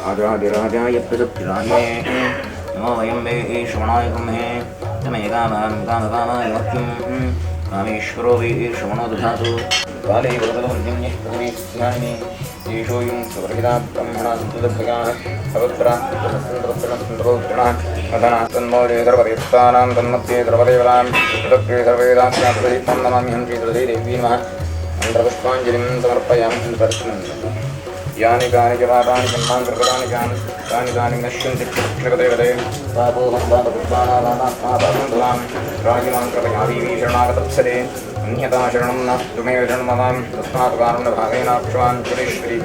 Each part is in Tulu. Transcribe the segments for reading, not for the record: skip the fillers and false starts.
राजाधिराजाय प्रसक्तिराजे नमो वयं वै श्रवणाय ब्रह्मे तमेकामां कामकामाय मह्यं कामेश्वरो वै श्रवणो दधातु काले वरदवन्यः प्रवीस्यानि येषोऽयं सुवर्हिता ब्रह्मणा सन्तुलभयाः तन्मौले सर्वदेवतानां तन्मध्ये सर्वदेवतां तदग्रे सर्वेदां नमाम्यहं श्रीतुलसीदेवी नमः मन्त्रपुष्पाञ्जलिं समर्पयामि। यानि कानि च पापानि जन्मान्तरकृतानि कानि तानि तानि नश्यन्ति क्षपते पापोऽहं पापकृत्वानामात्मा पापं भवामि राजिमां कृपया देवी शरणागतत्सरे अन्यथा शरणं नास्तु मे शरणमदां तस्मात् कारुण्यभावेनाक्षमां सुरेश्वरी।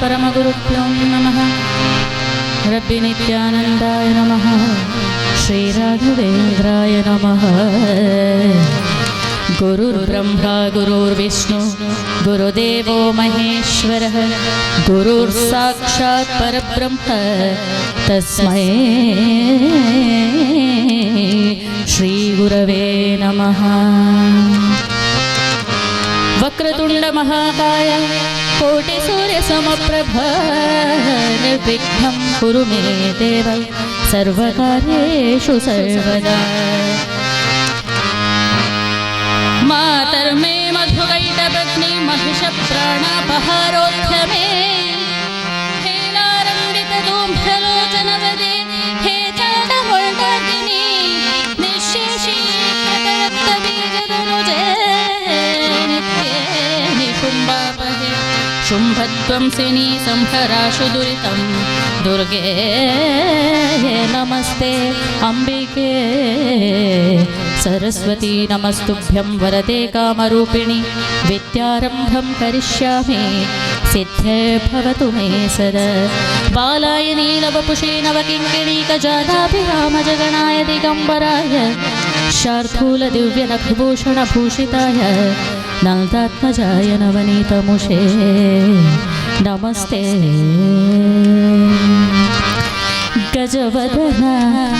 परमगुरुभ्यो नमः। रब्बि नित्यानन्दाय नमः। श्रीराघवेन्द्राय नमः। गुरुर्ब्रह्मा गुरुर्विष्णु गुरुदेवो महेश्वरः। गुरुर्साक्षात् परब्रह्म तस्मै श्रीगुरवे नमः। वक्रतुण्ड महाकाय कोटिसूर्यसमप्रभ निर्विघ्नं कुरु मे देव सर्वकार्येषु सर्वदा। मातर्मे मधुकैटभग्नि महिषप्राणापहारोद्यमे हेलारम्बितधूम्रलोचनवदे हे चण्डमुण्डर्दिनि निःशेषीकृतरक्तबीजधनुजे नित्ये निशुम्भापहे शुम्भध्वंसिनी संहराशु दुरितं दुर्गे नमस्ते अम्बिके। सरस्वती नमस्तुभ्यं वरदे कामरूपिणि विद्यारम्भं करिष्यामि सिद्धे भवतु मे सदा। बालाय नीलवपुषे नवकिङ्किणीकजानाभिरामजगणाय दिगम्बराय शार्दूलदिव्यनखभूषणभूषिताय नन्दात्मजाय नवनीतमुषे नमस्ते। गजवदन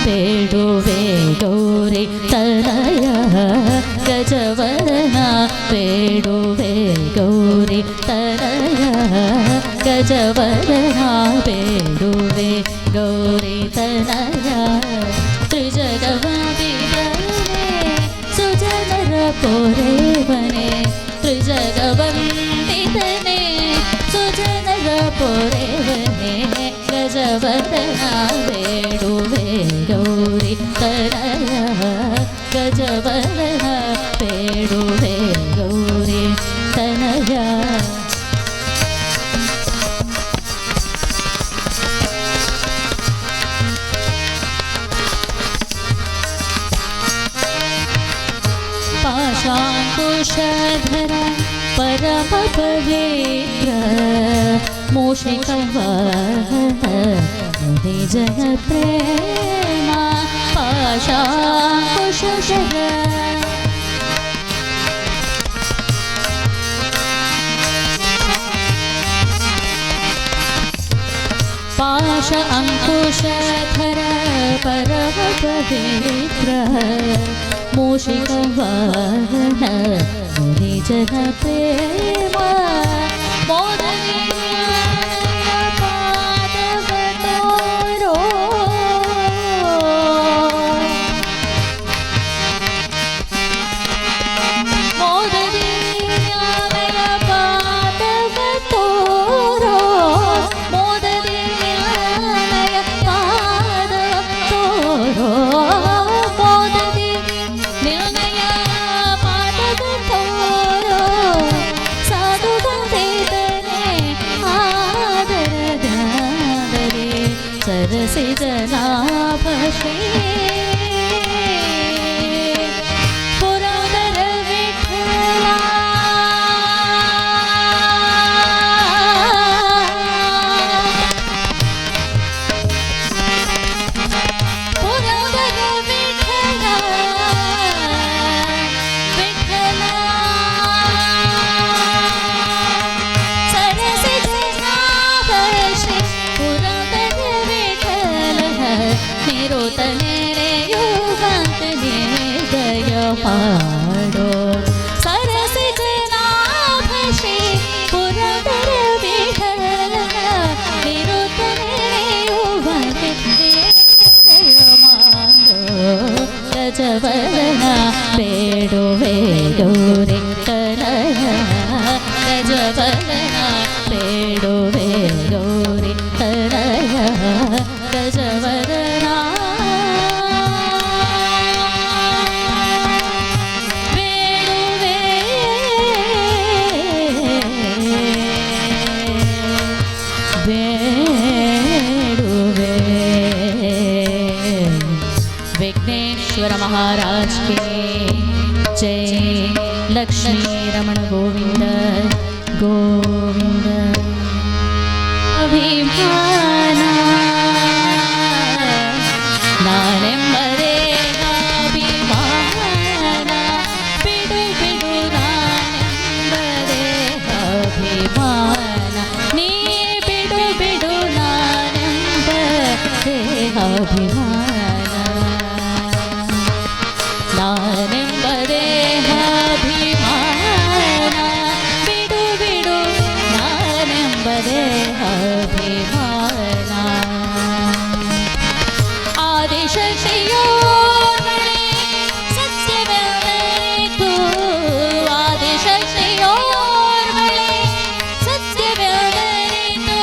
ಬೇಡುವೆ ಗೌರಿ ತನಯ ಗಜವದನ ಬೇಡುವೆ ಗೌರಿ ತನಯ ಗಜವದನ ಬೇಡುವೆ ಗೌರಿ ತನಯ ತ್ರಿಜಗವಂದಿತನೆ ಸುಜನರ ಪೊರೆವನೆ ತ್ರಿಜಗವಂದಿತನೆ ಸುಜನರ ಪೊರೆವನೆ ಗಜವದನ ಬೇಡುವೆ ಗೌರಿ ತನಯ ಗಜವದನ ಬೇಡುವೆ ಗೌರಿ ತನಯ. ಪಾಶಾಂಕುಶಧರ ಪರಮ ಪವಿತ್ರ ಮೂಷಿಕವಾಹನ ಮುನಿಜನ ಪ್ರೇಮ ಪಾಶಾಂಕುಶಧರ ಪಾಶ ಅಂಕುಶಧರ ಪರಮ ಪವಿತ್ರ ಮೂಷಿಕವಾಹನ ಮುನಿಜನ ಪ್ರೇಮ ಮೋದನಿ ಪಾದವ ತೋರೋ ಮೋದನಿ ಜ್ಞಾನಯ ಪಾದವ ತೋರೋ ಮೋದನಿ ಜ್ಞಾನಯ ಪಾದವ ತೋರೋ ಮೋದನಿ ನಿರ್ಣಯ ಪಾದವ ತೋರೋ ಸಾಧು ವಂದಿತನೆ ಆದರದಾದರೆ ಸರಸಿ ಜನಾಭಶ್ರೀ ಪುರಂದರ ವಿಠಲ ಪುರಂದರ ವಿಠಲ ವಿಠಲ ಸರಸಿ ಜನಾಭಶ್ರೀ ಪುರಂದರ ವಿಠಲ ನಿರುತ ನೆರೆಯುವಂತ ನಿರ್ದಯ ಮಾಡೋ ಸರಸಿ ಜನಾಭಶ್ರೀ ಪುರಂದರ ವಿಠಲ ನಿರುತ ನೆರೆಯುವಂತೆ ನಿರ್ದಯ ಮಾಡೋ ಗಜವದನ ಬೇಡುವೆ ಗೌರಿ ತನಯ ಗಜವದನ ಬೇಡುವೆ ಗೌರಿ ತನಯ ಗಜವದನ ಬೇಡುವೆ ಬೇಡುವೆ. विघ्नेश्वर महाराज के जय। लक्ष्मी रमण गोविंद गोविंद। ದೇಹಾಭಿಮಾನ, ನಾನೆಂಬ ದೇಹಾಭಿಮಾನ, ಬಿಡು ಬಿಡು ನಾನೆಂಬ ದೇಹಾಭಿಮಾನ, ನೀ ಬಿಡು ಬಿಡು ನಾನೆಂಬ ದೇಹಾಭಿಮಾನ, ನಾನೆಂಬ ದೇಹಾಭಿಮಾನ, ಬಿಡು ಬಿಡು ನಾನೆಂಬ ದೇಹಾಭಿಮಾನ. ಆದಿಶಕ್ತಿಯೋರ್ವಳೆ ಸತ್ಯವೆಂದರಿತು, ಆದಿಶಕ್ತಿಯೋರ್ವಳೆ ಸತ್ಯವೆಂದರಿತು,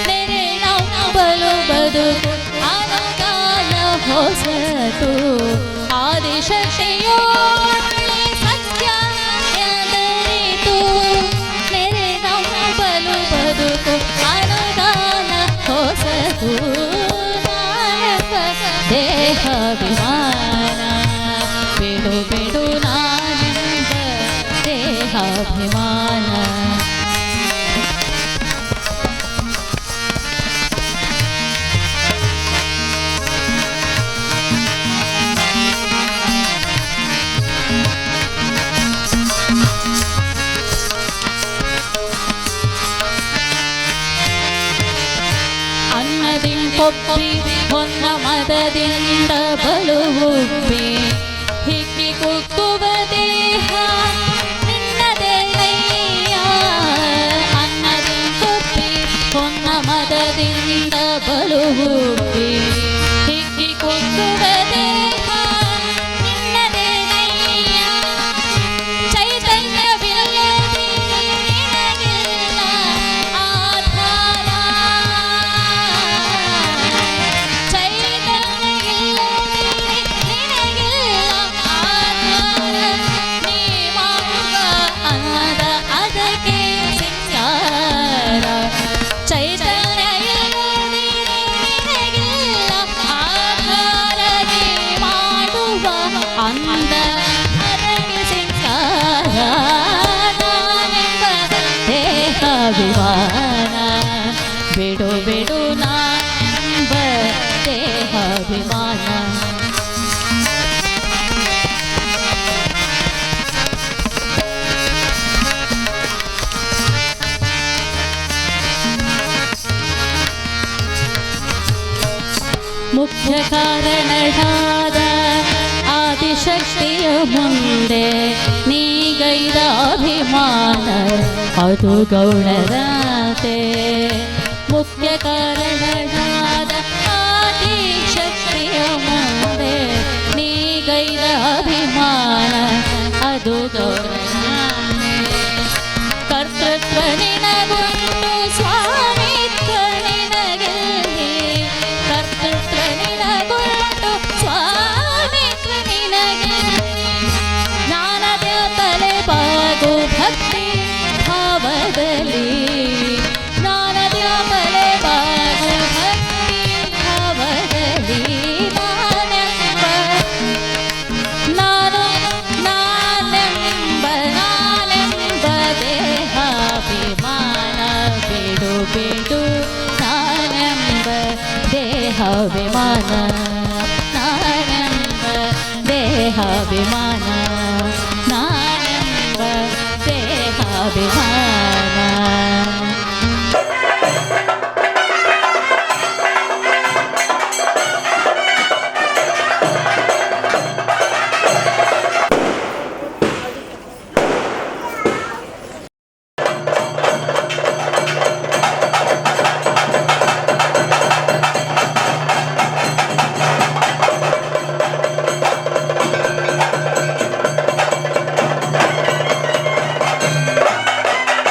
ನೆರೆ ನಂಬಲು ಬದುಕು ಅನುಗಾಲ ಹೊಸತು. ಆದಿಶಕ್ತಿಯೋರ್ವಳೆ ಸತ್ಯ ಎಂದರಿತು, ನೆರೆ ನಂಬಲು ಬದುಕು ಅನುಗಾಲ ಹೊಸತು. ನಾನೆಂಬ ದೇಹಾಭಿಮಾನ, ಬಿಡು ಬಿಡು ನಾನೆಂಬ ದೇಹಾಭಿಮಾನ. ಅನ್ನದಿಂ ಕೊಬ್ಬಿ ಹೊನ್ನ ಮದದಿಂದ ಬಲು ಉಬ್ಬಿ, ಹಿಕ್ಕಿ ಕುಕ್ಕುವ ದೇಹ ನಿನ್ನದೇನಯ್ಯ. ಅನ್ನದಿಂ ಕೊಬ್ಬಿ ಹೊನ್ನ ಮದದಿಂದ ಬಲು ಉಬ್ಬಿ, ಹಿಕ್ಕಿ ಕುಕ್ಕುವ ದೇಹ ನಿನ್ನದೇನಯ್ಯ. ಚೈತನ್ಯವಿಲ್ಲದೆ ನಿನಗಿಲ್ಲ ಆಧಾರ, ಚೈತನ್ಯವಿಲ್ಲದೆ ನಿನಗಿಲ್ಲ ಆಧಾರ, ನೀ ಮಾಡುವ ಅನ್ನದ ಅದಕ್ಕೆ ಸಿಂಗಾರ. ಚೈತನ್ಯ ಇಲ್ಲದೆ ನಿನಗಿಲ್ಲ ಆಧಾರ, ನೀ ಮಾಡುವ ಅಂದ ಅದಕ್ಕೆ ಸಿಂಗಾರ. ನಾನೆಂಬ ದೇಹಾಭಿಮಾನ, ಬಿಡು ಬಿಡು ನಾನೆಂಬ ದೇಹಾಭಿಮಾನ. ಮುಖ್ಯ ಕಾರಣನಾದ ಆದಿಶಕ್ತಿಯ ಮುಂದೆ ನೀಗೈದ ಅಭಿಮಾನ ಅದು ಗೌಣರಂತೆ. ಮುಖ್ಯ ಕಾರಣನಾದ ಆದಿಶಕ್ತಿಯ ಮುಂದೆ ನೀಗೈದ ಅಭಿಮಾನ ಅದು ಗೌಣರಂತೆ. ಕರ್ತೃತ್ವ ನಿನಗುಂಟು ಸ್ವಾಮಿತ್ವ ನಿನಗೆಲ್ಲಿ, ಕರ್ತೃತ್ವ ನಿನಗುಂಟು ಸ್ವಾಮಿತ್ವ ನಿನಗೆಲ್ಲಿ. ಜ್ಞಾನದ ತಲೆ ಬಾಗು ಭಕ್ತಿ ಭಾವದಲ್ಲಿ, ಜ್ಞಾನದ ತಲೆ ಬಾಗು ಭಕ್ತಿ ಭಾವದಲ್ಲಿ. ನಾನೆಂಬ ನಾನು ನಾನೆಂಬ ನಾನೆಂಬ ದೇಹಾಭಿಮಾನ, ಬಿಡು ಬಿಡು ನಾನೆಂಬ ದೇಹಾಭಿಮಾನ, ನಾನೆಂಬ ದೇಹಾಭಿಮಾನ, ನಾನೆಂಬ ದೇಹಾಭಿಮಾನ. ಿ.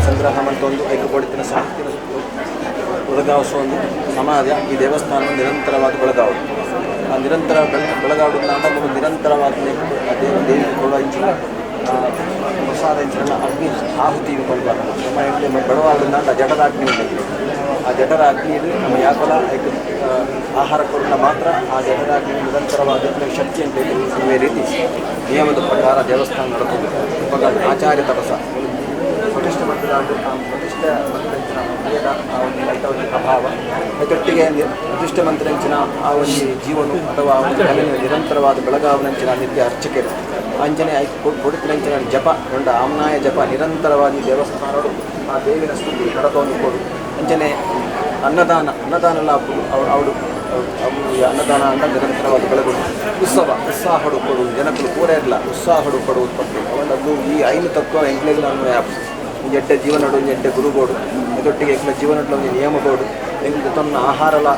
ಸಂಗ್ರಹ ಒಂದು ಐಕ್ಯ ಕೊಡುತ್ತಿನ ಸಾಹಿತ್ಯ ಒದಗಾವಿಸುವ ಒಂದು ಸಮಾಜ ಈ ದೇವಸ್ಥಾನ ನಿರಂತರವಾಗಿ ಬೆಳಗಾವುದು. ಆ ನಿರಂತರ ಬೆಳಗಾವುದನ್ನ ನಮ್ಮ ನಿರಂತರವಾಗಿ ದೇವಿ ಕೊಡುವ ಇಂಚಿನ ಪ್ರಸಾದ ಇಂಚಿನ ಅಗ್ನಿ ಆಹುತಿ ಕೊಡಬಾರ್ದು. ನಮ್ಮ ಇಲ್ಲಿ ಬಡವಾಗದಿಂದ ಜಠರ ಅಗ್ನಿ ಉಂಟು. ಆ ಜಠರ ಅಗ್ನಿ ಇದು ನಮ್ಮ ಯಾಕಲ ಐಕ್ ಆಹಾರ ಕೊಡೋಣ ಮಾತ್ರ ಆ ಜಠರ ಅಗ್ನಿ ನಿರಂತರವಾದ ಶಕ್ತಿ ಅಂತೇಳಿ ಇದೇ ರೀತಿ ನಿಯಮದ ಪ್ರಕಾರ ದೇವಸ್ಥಾನ ನಡ್ಕೊಂಡು ಇವಾಗ ಆಚಾರ್ಯ ತಪಸ ಪ್ರತಿಷ್ಠೆ ಮಂತ್ರದ ಪ್ರತಿಷ್ಠೆ ಮಂತ್ರಂಚಿನ ಕ್ರಿಯೆದ ಆ ಒಂದು ಐತ ಒಂದು ಪ್ರಭಾವ ಅದರೊಟ್ಟಿಗೆ ಪ್ರತಿಷ್ಠೆ ಮಂತ್ರಂಚಿನ ಆ ಒಂದು ಜೀವನ ಅಥವಾ ಆ ಒಂದು ಕಲೆ ನಿರಂತರವಾದ ಬೆಳಗಾವನಂಚಿನ ನಿತ್ಯ ಅರ್ಚಕರು ಅಂಜನೆ ಕೊಡುತ್ತಿನಂಚಿನ ಜಪ ಕೊಂಡ ಆಮ್ನಾಯ ಜಪ ನಿರಂತರವಾಗಿ ದೇವಸ್ಥಾನಗಳು ಆ ದೇವಿನ ಸ್ತುತಿ ನಡತವನ್ನು ಕೊಡು. ಅಂಜನೆ ಅನ್ನದಾನ ಅನ್ನದಾನ ಅವಳು ಅವಳು ಅವು ಅನ್ನದಾನ ಅಂತ ನಿರಂತರವಾಗಿ ಬೆಳಗುಡು ಉತ್ಸವ ಉತ್ಸಾಹಡು ಕೊಡು ಜನಕ್ಕಳು ಪೂರ ಇರಲ್ಲ ಉತ್ಸಾಹಡು ಕೊಡು ಪಟ್ಟು ಅವನದ್ದು ಈ ಐನು ತತ್ವ ಎಂಕ್ಲೆಗ್ಲ ಅನ್ವಯ ಆಪುಂಡು. ಒಂಜಿ ಎಡ್ಡೆ ಜೀವನಡು ಒಂಜಿ ಎಡ್ಡೆ ಗುರುಗೋಡು ಇದೊಟ್ಟಿಗೆ ಎಂಕ್ಲ ಜೀವನಡ್ಲ ಒಂಜಿ ನಿಯಮಗೋಡು ಎಂಕ್ಲ ದೆತೊನ್ನ ಆಹಾರಲ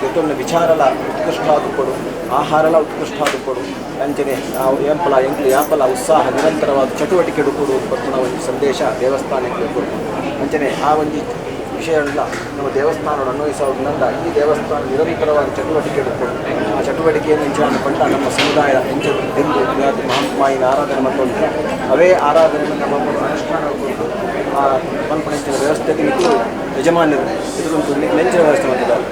ದೆತೊನ್ನ ವಿಚಾರಲ ಉತ್ಕೃಷ್ಟ ಆದುಕೊಡು ಆಹಾರಲ ಉತ್ಕೃಷ್ಟ ಆದುಕೊಡು ಅಂಚನೆ ನಾವು ಏಂಪಲ ಎಂಕ್ಲ ಯಾಪಲ ಉತ್ಸಾಹ ನಿರಂತರವಾದ ಚಟುವಟಿಕೆ ಕೊಡು ಪನ್ಪುನ ಒಂಜಿ ಸಂದೇಶ ದೇವಸ್ಥಾನ ಎಂಕ್ಲೆಗ್ ಕೊರ್ಪುಂಡು. ಅಂಚನೆ ಆ ಒಂಜಿ ವಿಷಯ ನಮ್ಮ ದೇವಸ್ಥಾನ ಅನ್ವಯಿಸೋದ್ರಿಂದ ಈ ದೇವಸ್ಥಾನ ನಿರಂತರವಾದ ಚಟುವಟಿಕೆ ಕೊಡು. ಆ ಚಟುವಟಿಕೆಯನ್ನು ಎಂಚಿನ ಪಂಡ ನಮ್ಮ ಸಮುದಾಯ ಎಂಚ ದಿಂದು ಮಹಾಮಾಯಿನ ಆರಾಧನೆ ಮತ್ತೊಂದು ಅವೇ ಆರಾಧನೆಯನ್ನು ನಮ್ಮ ಅನುಷ್ಠಾನ ಕೊಟ್ಟು ಆ ಮಲ್ಪನೆಂಚಿನ ವ್ಯವಸ್ಥೆಗೆ ಇದು ಯಜಮಾನರು ಇದರೊಂದು ನೆಂಚಿನ ವ್ಯವಸ್ಥೆ ಮಾಡಿದ್ದಾರೆ.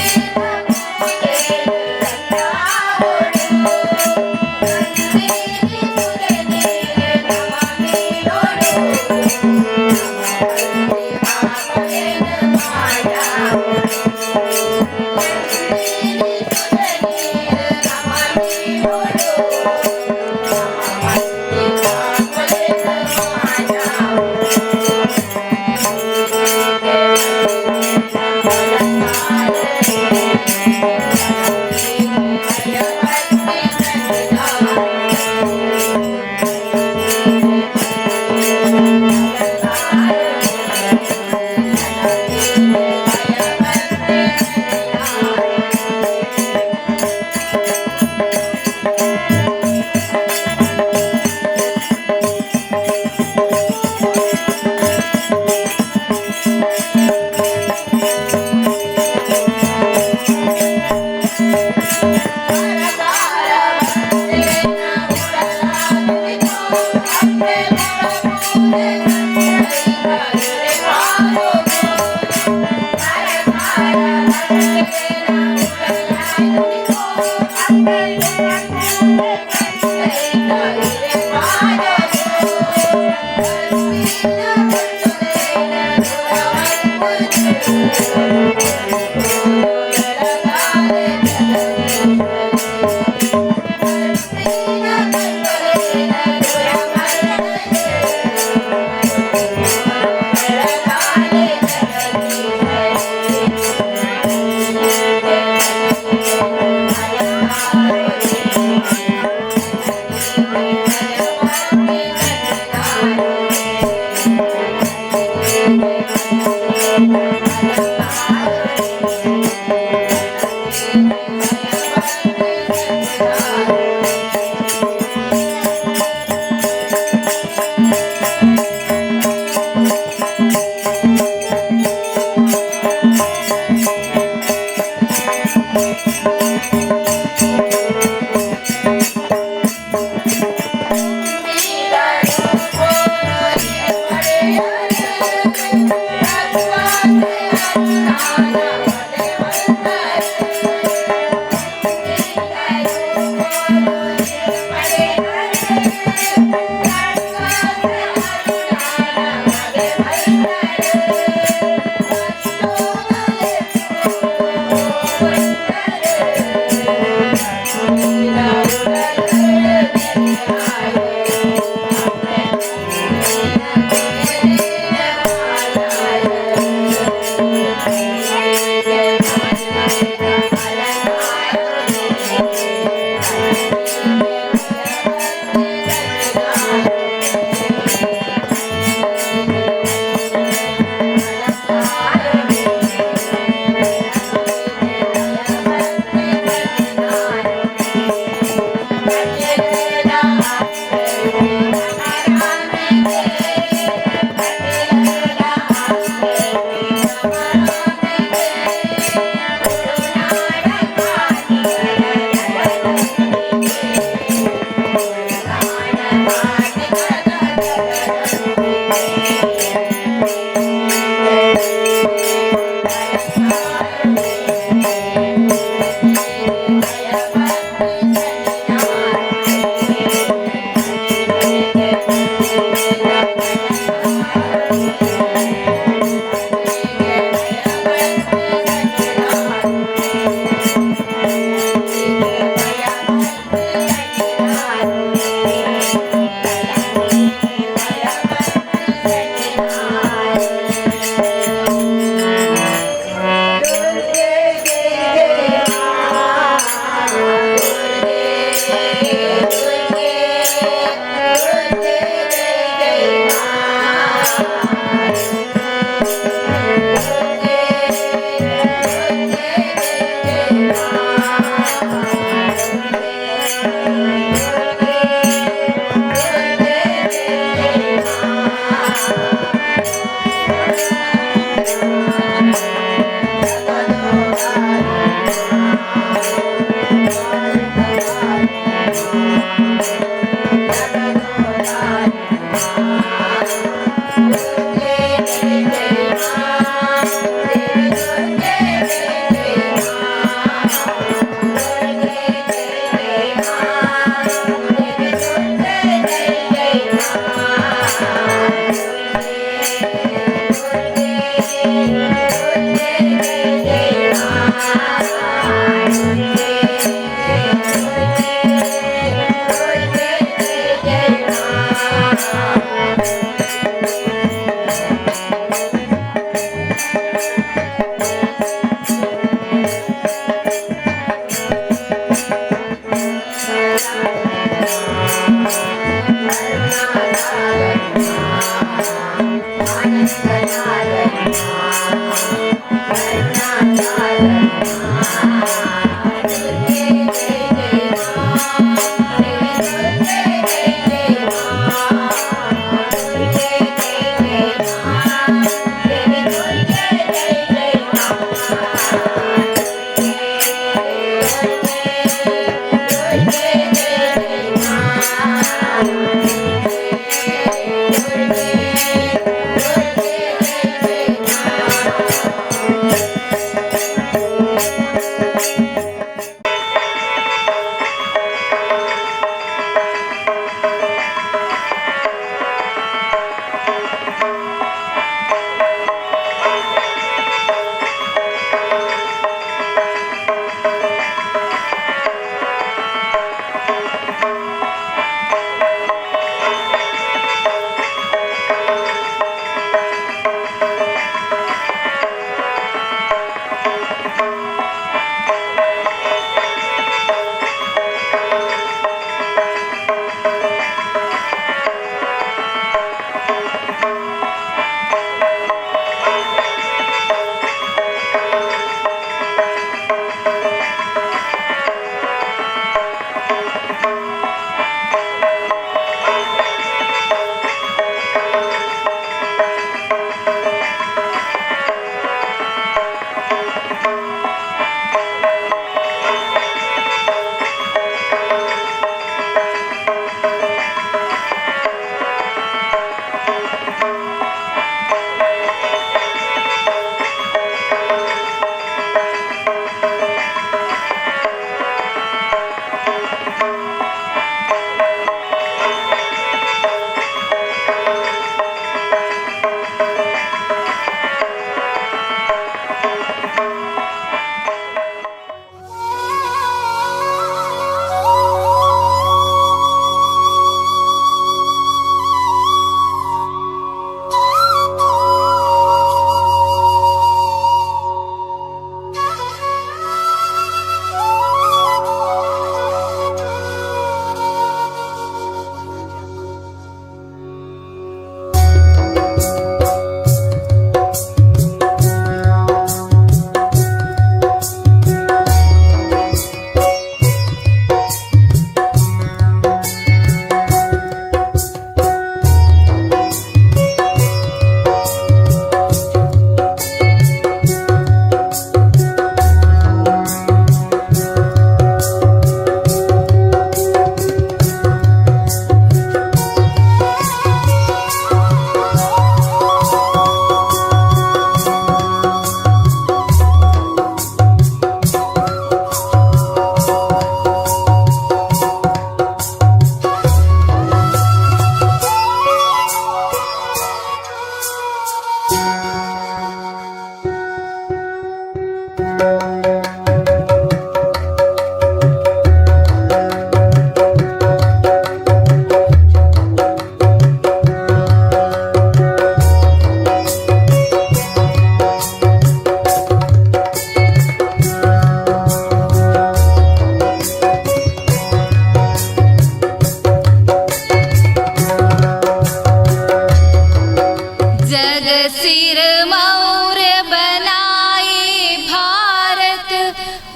Thank you.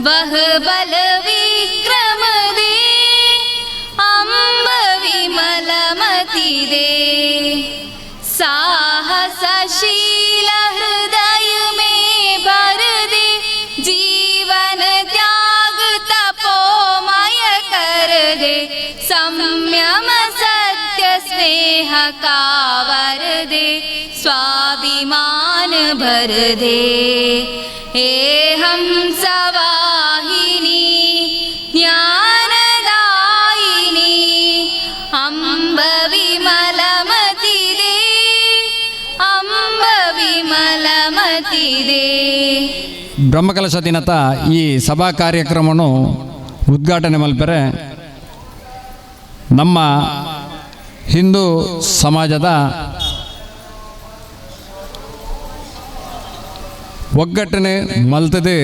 वह बल विक्रम दे, अम्ब विमलमति दे। साहसशील हृदय में भर दे, जीवन त्याग तपोमय कर दे। संयम सत्य स्नेह का वर दे, स्वाभिमान भर दे। हे हंसवाहिनी ज्ञानदायिनी, अम्ब विमलमति दे, अम्ब विमलमति दे। ಬ್ರಹ್ಮಕಲಶ ದಿನದ ಈ ಸಭಾ ಕಾರ್ಯಕ್ರಮವನ್ನು ಉದ್ಘಾಟನೆ ಮಲ್ಪೆರೆ ನಮ್ಮ ಹಿಂದೂ ಸಮಾಜದ ಒಗ್ಗಟ್ಟನೆ ಮಲ್ತದೆ